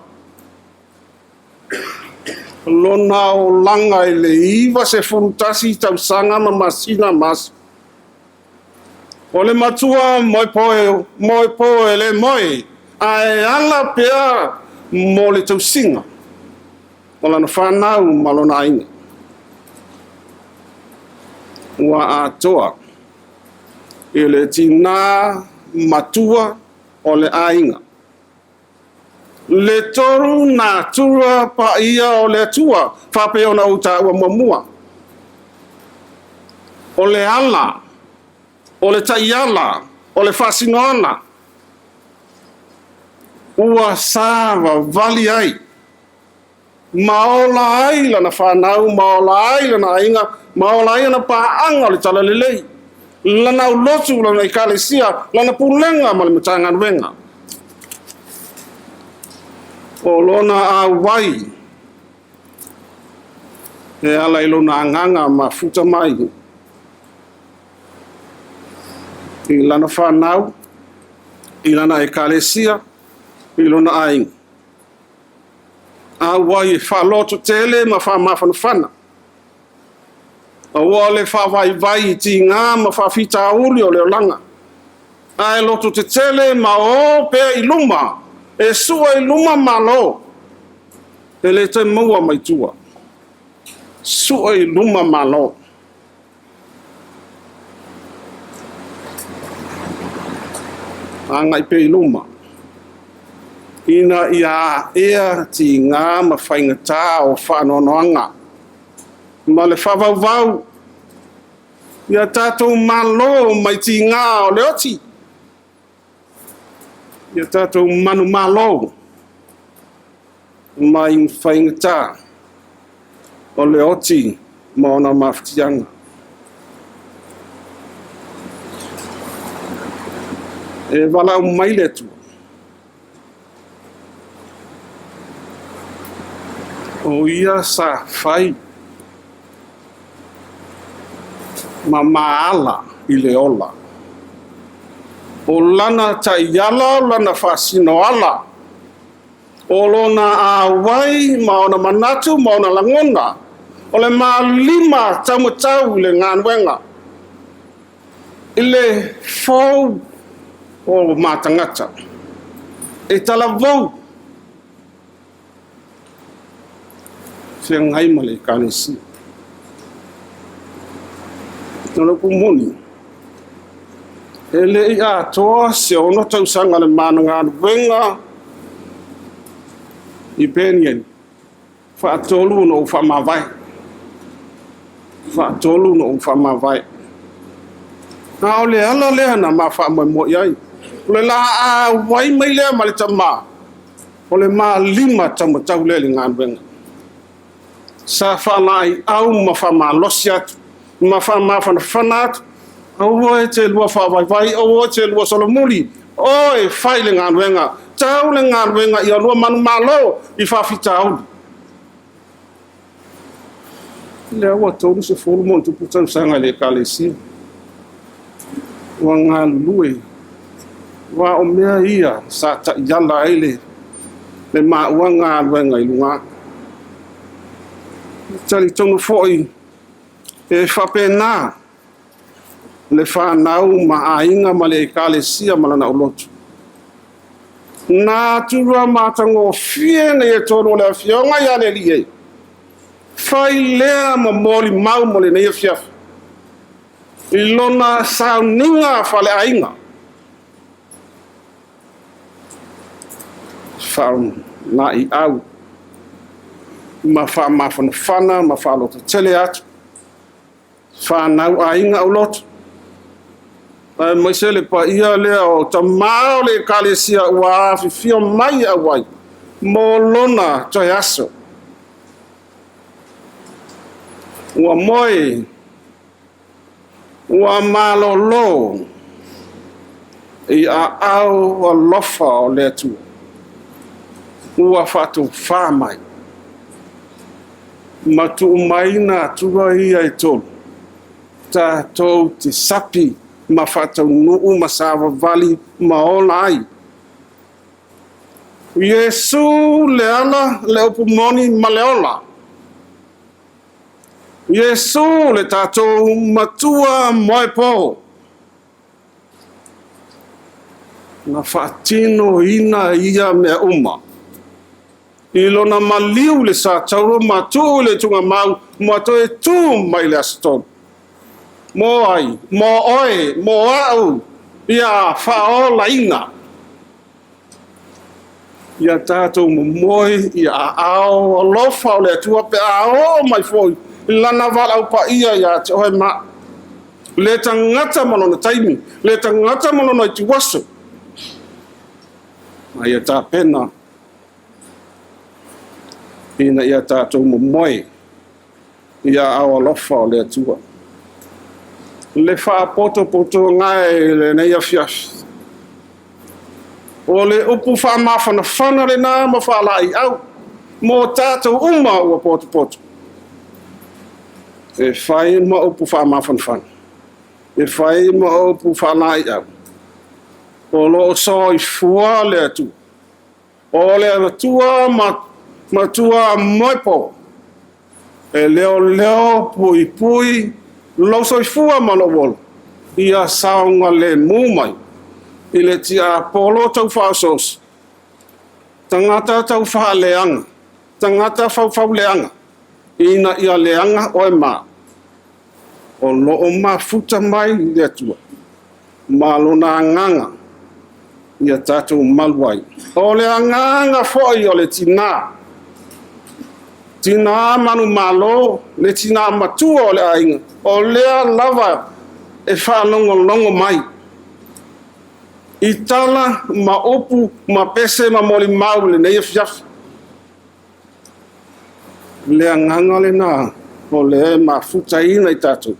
lona olaga i le 91 tausaga ma masina ma aso. O le matua moe po e le moe, ae ala pea mo le tausiga o lana whanau ma lona aiga. Ua atoa i le tina matua o le aiga. Le toru natura paia o le Atua, whapea ona o tāua muamua. O le ala, o le taiala, o le whasinoana, ua savavali ai, ma ola ai lana whanau, ma ola ai lana aiga, ma ola ai ana pa'aga o le talalelei, lana aulotu, lana ekalesia, lana pulega ma le Matagaluega. O lona auai e ala i lona agaga mafuta mai i lana whanau, i lana ekalesia, i lona aiga. Auai e whaaloto tele ma whaamafanafana. Aua o le whaavaivai i tigā ma faafitauli o le olaga. Ae loto tetele ma o pea i luma, e sua i luma malo, e le toe maua mai tua. Sua i luma malo. Agai pea i luma. Ina ia ea tigā ma faigata o faanoanoaga. Ma le faavauvau ia tatou malo mai tigā o le oti. Ia tatou manumalo mai faigata o le oti ma ona mafatiaga. E valaau mai le Atua. O ia sa fai ma maala i le ola. O lana taiala, o lana faasinoala, o lona auai ma ona manatu ma ona lagona, o le malima taumatau i le galuega, i le fou o matagata, e talavou feagai ma le ekalesia. O le upu moni, e le i atoa se 6 tausaga le managaluega i Peniel, faatolu ona ou faamavae. Faatolu ona ou faamavae. A o le ala lea na ma faamoemoe i ai. O le laauai mai lea ma le tamā, o le malima taumatau lea i le galuega. Sa faalaaiau ma faamalosi atu, ma faamafanafana atu, aua e te lua faavaivai, aua e te lua solomuli, o e fai le galuega, tau le galuega ia lua manumalo i faafitauli. Lea ua 30 ma ona tupu tausaga i le ekalesia. Ua galulue, ua o mea ia sa taiala ai le maua galuega i luga. Talitonu foi e faapena le whanau ma aiga ma le ekalesia ma lana aulotu. Nā tura matagofie nei e tolu o le afioga ia le Alii e. Fai lea ma molimau mo lenei afiafi. I lona sauniga faleaiga. Faalaeiau ma faamafanafana ma faalotetele atu. Whanau aiga aulotu. Aemaise le paia lea o tamā o le ekalesia ua afifio mai auai mo lona toe aso. Ua moe Ua malōlō i aao alofa o le Atua. Ua faatofā mai. Ma tuu mai nā Atua ia e tolu. Tatou te sapi ma faataunuu ma savavali ma ola ai. Iesu le ala, le upu moni ma le ola. Iesu le tatou Matua moepo. Na faatinoina ia mea uma. I lona maliu le sa tauro ma tuu i le tuugamau ma toe tu mai i le aso tolu. Mo ai, mo oe, mo a'u, ia faaolaina. Ia tatou momoe i aao alofa o le Atua pe a oo mai foi lana valaau paia ia te oe ma a'u. Le tagata ma lona taimi, le tagata ma lona ituaso. A ia tapena ina ia tatou momoe i aao alofa o le Atua. Le faapotopotoga e i lenei afiafi. O le upu faamafanafana lenā ma faalaeiau mo tatou uma ua potopoto. E fai ma upu faamafanafana, e fai ma upu faalaeiau, o lo o soifua le Atua. O le Atua matua moepo, e leoleo puipui lou soifua ma lou ola, ia saogalemu mai i le tiapolo taufaosoose, tagata taufaaleaga, tagata faufauleaga, ina ia leaga oe ma o lo o mafuta mai le Atua ma lona agaga ia tatou malu ai. O le agaga foi o le tinā, tinā manumalo, le tinā matua o le aiga, o lea lava e faalogologo mai i tala ma upu ma pese ma molimau i lenei afiafi. Le agaga lenā o lea e mafutaina i tatou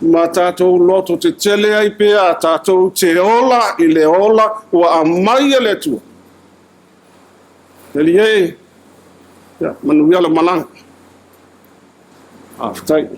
ma tatou loto tetele ai pea tatou te ola i le ola ua aumai e le Atua. E alii e, ia, manuia le malaga. Faafetai.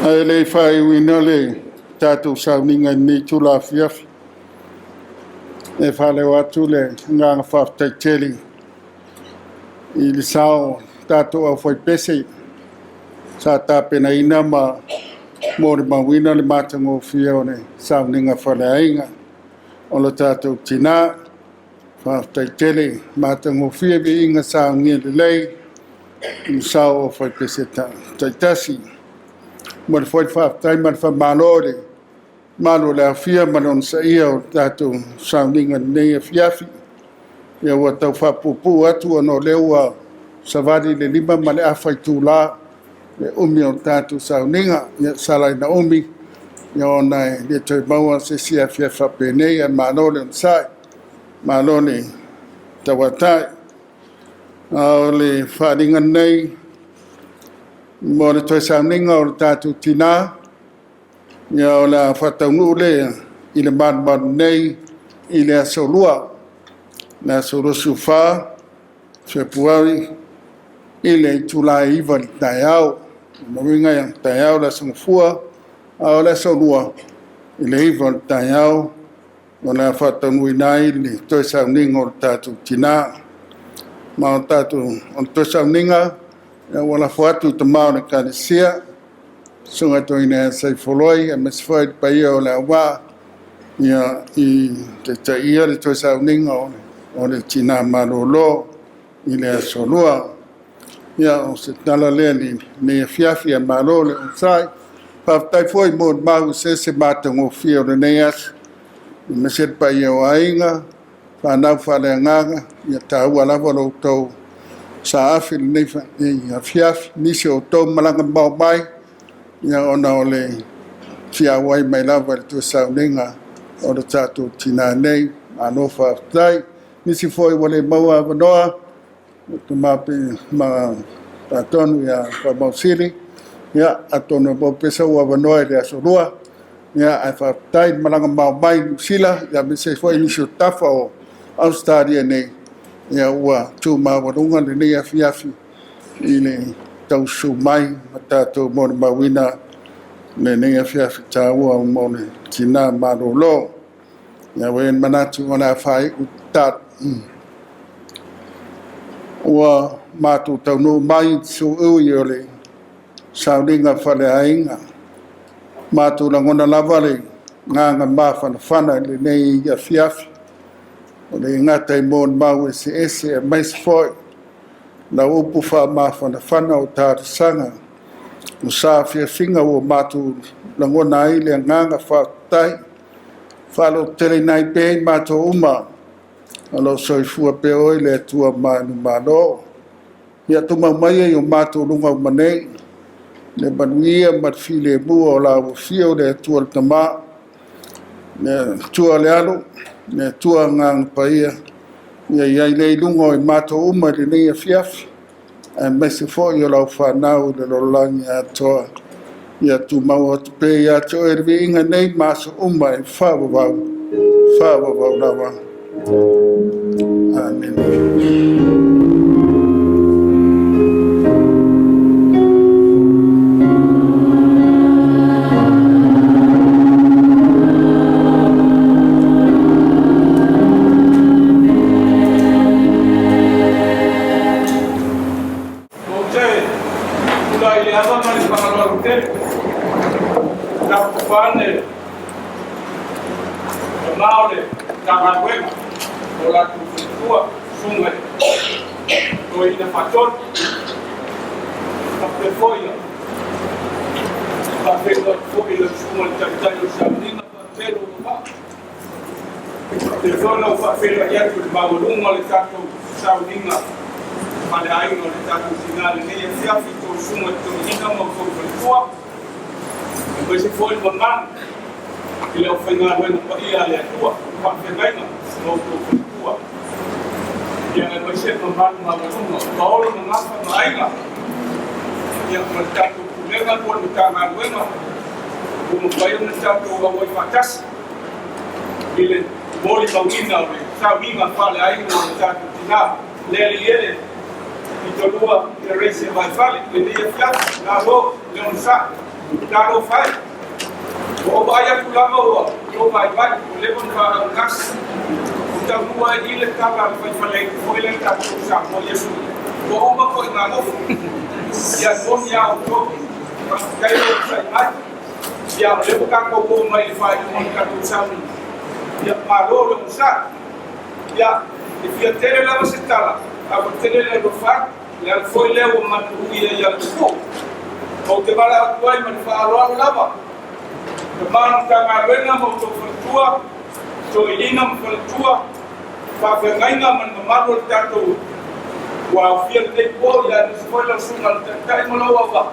Ae le i faaiuina le tatou sauniga i lenei itula afiafi, e faaleo atu le agaga faafetai tele i le sao o tatou aufaipese sa tapenaina ma molimauina le matagofie o le sauniga faaleaiga o le tatou tina. Faafetai tele, matagofie viiga saunia lelei i le sao o aufaipese taitasi. Momoli foi le faafetai ma le faamalo i le malu o le aofia ma le onosaia o le tatou sauniga i lenei afiafi. Ia ua tau faapuupuu atu ona o lea ua savali le 5:30 itula le umi o le tatou sauniga. Ia sala ina umi ona e le toe maua se isi afiafi faapenei, ae malo le onosai, malo le tauatai. A o le faaaliga lenei mo le toe sauniga o le tatou tina, ia o le a faataunuu lea i le malumalu nei i le aso Lua, le aso 24 Fepuari i le itula e 9 i le taeao. O lona uiga o le taeao le aso Gafua, a o le aso Lua i le 9 i le taeao o le a faataunuuina ai le toe sauniga o le tatou tina. Ma o le toe sauniga ua lafo atu i tama o le Ekalesia, Susuga i le Toeaina ia Saifoloi aemaise foi le paia o le auvaa i taitaia le toe sauniga o le tina malolo i le aso Lua. Ia, o se tala lea i lenei afiafi, ae malo le onosai. Faafetai foi mo le mau eseese matagofie o lenei aso, aemaise le paia o aiga, fanau faaleagaga, ia taua lava lo outou saafi i lenei afiafi. Nisi o outou malaga mamao mai, ia ona o le fia auai mai lava i le toe sauniga o le tatou tina nei. Malo faafetai. Nisi foi ua le maua avanoa, tama ma faatonu ia Faamausili, ia atonu e maua pea sou avanoa i le aso Lua, ia ae faafetai le malaga mamao mai Niu Sila, aemaise foi nisi o tafa o Ausetalia nei, ia ua tu maualuga lenei afiafi i le taususu mai ma tatou molimauina lenei afiafi taua mo le tina malolo. Ia ua i ai le manatu o le a faaiu tatalo. Ua matou taunuu mai i le sui o le sauniga faaleaiga. Matou lagona lava le agaga mafanafana i lenei afiafi. O le gata i molimau eseese aemaise foi lau upu faamafanafana o talosaga. O saafiafiga ua matou lagona ai le agaga faafetai. Faalototeleina ai pea i matou uma o lo o soifua pea oe le Atua manumalo. Ia tumau maia i o matou luga uma nei, le manuia ma le filemu o lau afio le Atua le Tama, le Atua le Alo, le Atua Agaga Paia, ia i ai lea i luga o i matou uma i lenei afiafi, aemaise foi o lau fanau i le lalolagi atoa. Ia tumau atu pea ia te oe le viiga nei ma aso uma e faavavau, faavavau lava. Amene. Ou te tulai i le ava ma le faaaloalo tele, taputupa ane tama o le Matagaluega o latou faletua, susuga i toeaina faatonu, faapea foi ia faafeiloai foi i lau susuga i le Taitai o le Sauniga faapea lou auvaa. Faapea foi ona ou faafeiloai atu i le maualuga o le tatou sauniga faaleaiga o le tatou tina i lenei afiafi i tou susuga i toeaiina ma outou faletua, aemaise foi le mamalu i le aufaigaluega paia a le Atua, faafeagaiga ma outou faletua, ia aemaise le mamalu maualuga o paolo ma gafa ma aiga, ia ma le tatou Pulega po o le Matagaluega ua mafai ona tatou auai faatasi i le molimauina o le sauniga faaleaiga o le tatou tina le alii ele Pitolua Therese Vaifale i lenei afiafi. Malo le onosai. Talofa e! Ua ou vaai atu lava ua outou vaivai, ua leva ona faaaugasi. Ua taunuu ai i i le tala a le faifaleitu foi lea tatou Samoa i aso ia, ua uma foi gagofo. Ia e moni a outou, faafetai le onosai mai. Ia o lea ua tatou oo mai i le faaiuga o le tatou sauniga. Ia malo le onosai. Ia, e fia tele lava se tala, ae ua tele le alofa atu. O le ala foi lea ua matou ui ai ia Tupu. Ou te valaau atu ai ma le faaaloalo lava, Tama o le Matagaluega ma outou faletua, toeaiina ma faletua, faafeagaiga ma le mamalu o le tatou ua aofia lenei po, ia aemaise foi lau susuga i le Taitai ma lou auvaa.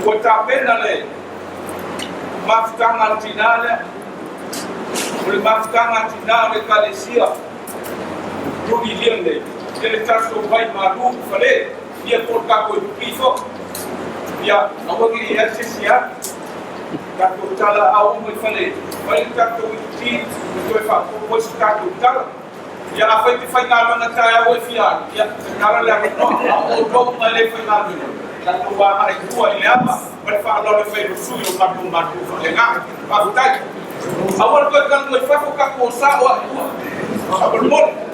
Ua tapena le mafutaga a le tina lea. O le mafutaga a tina o le Ekalesia. Tuli lia nei, ia le tatou vai malu i fale, ia po o le tatou ipuki foi. Ia, aua ne i i ai se isi alu. Tatou talaau uma i fale, fai le tatou ipuki ma toe faaopoopo ai se tatou tala. Ia, afai e te faigaluega taeao e fia alu, ia, tatala le avanoa. A o outou uma e le faigaluega, tatou agai i tua i le ava ma le faaaloalo e fai ma sui o matou matua faaleagaga. Faafetai. Aua le toe talanoa i fafo, tatou o sao lava i tua. Faamolemole.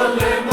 Ierusalema.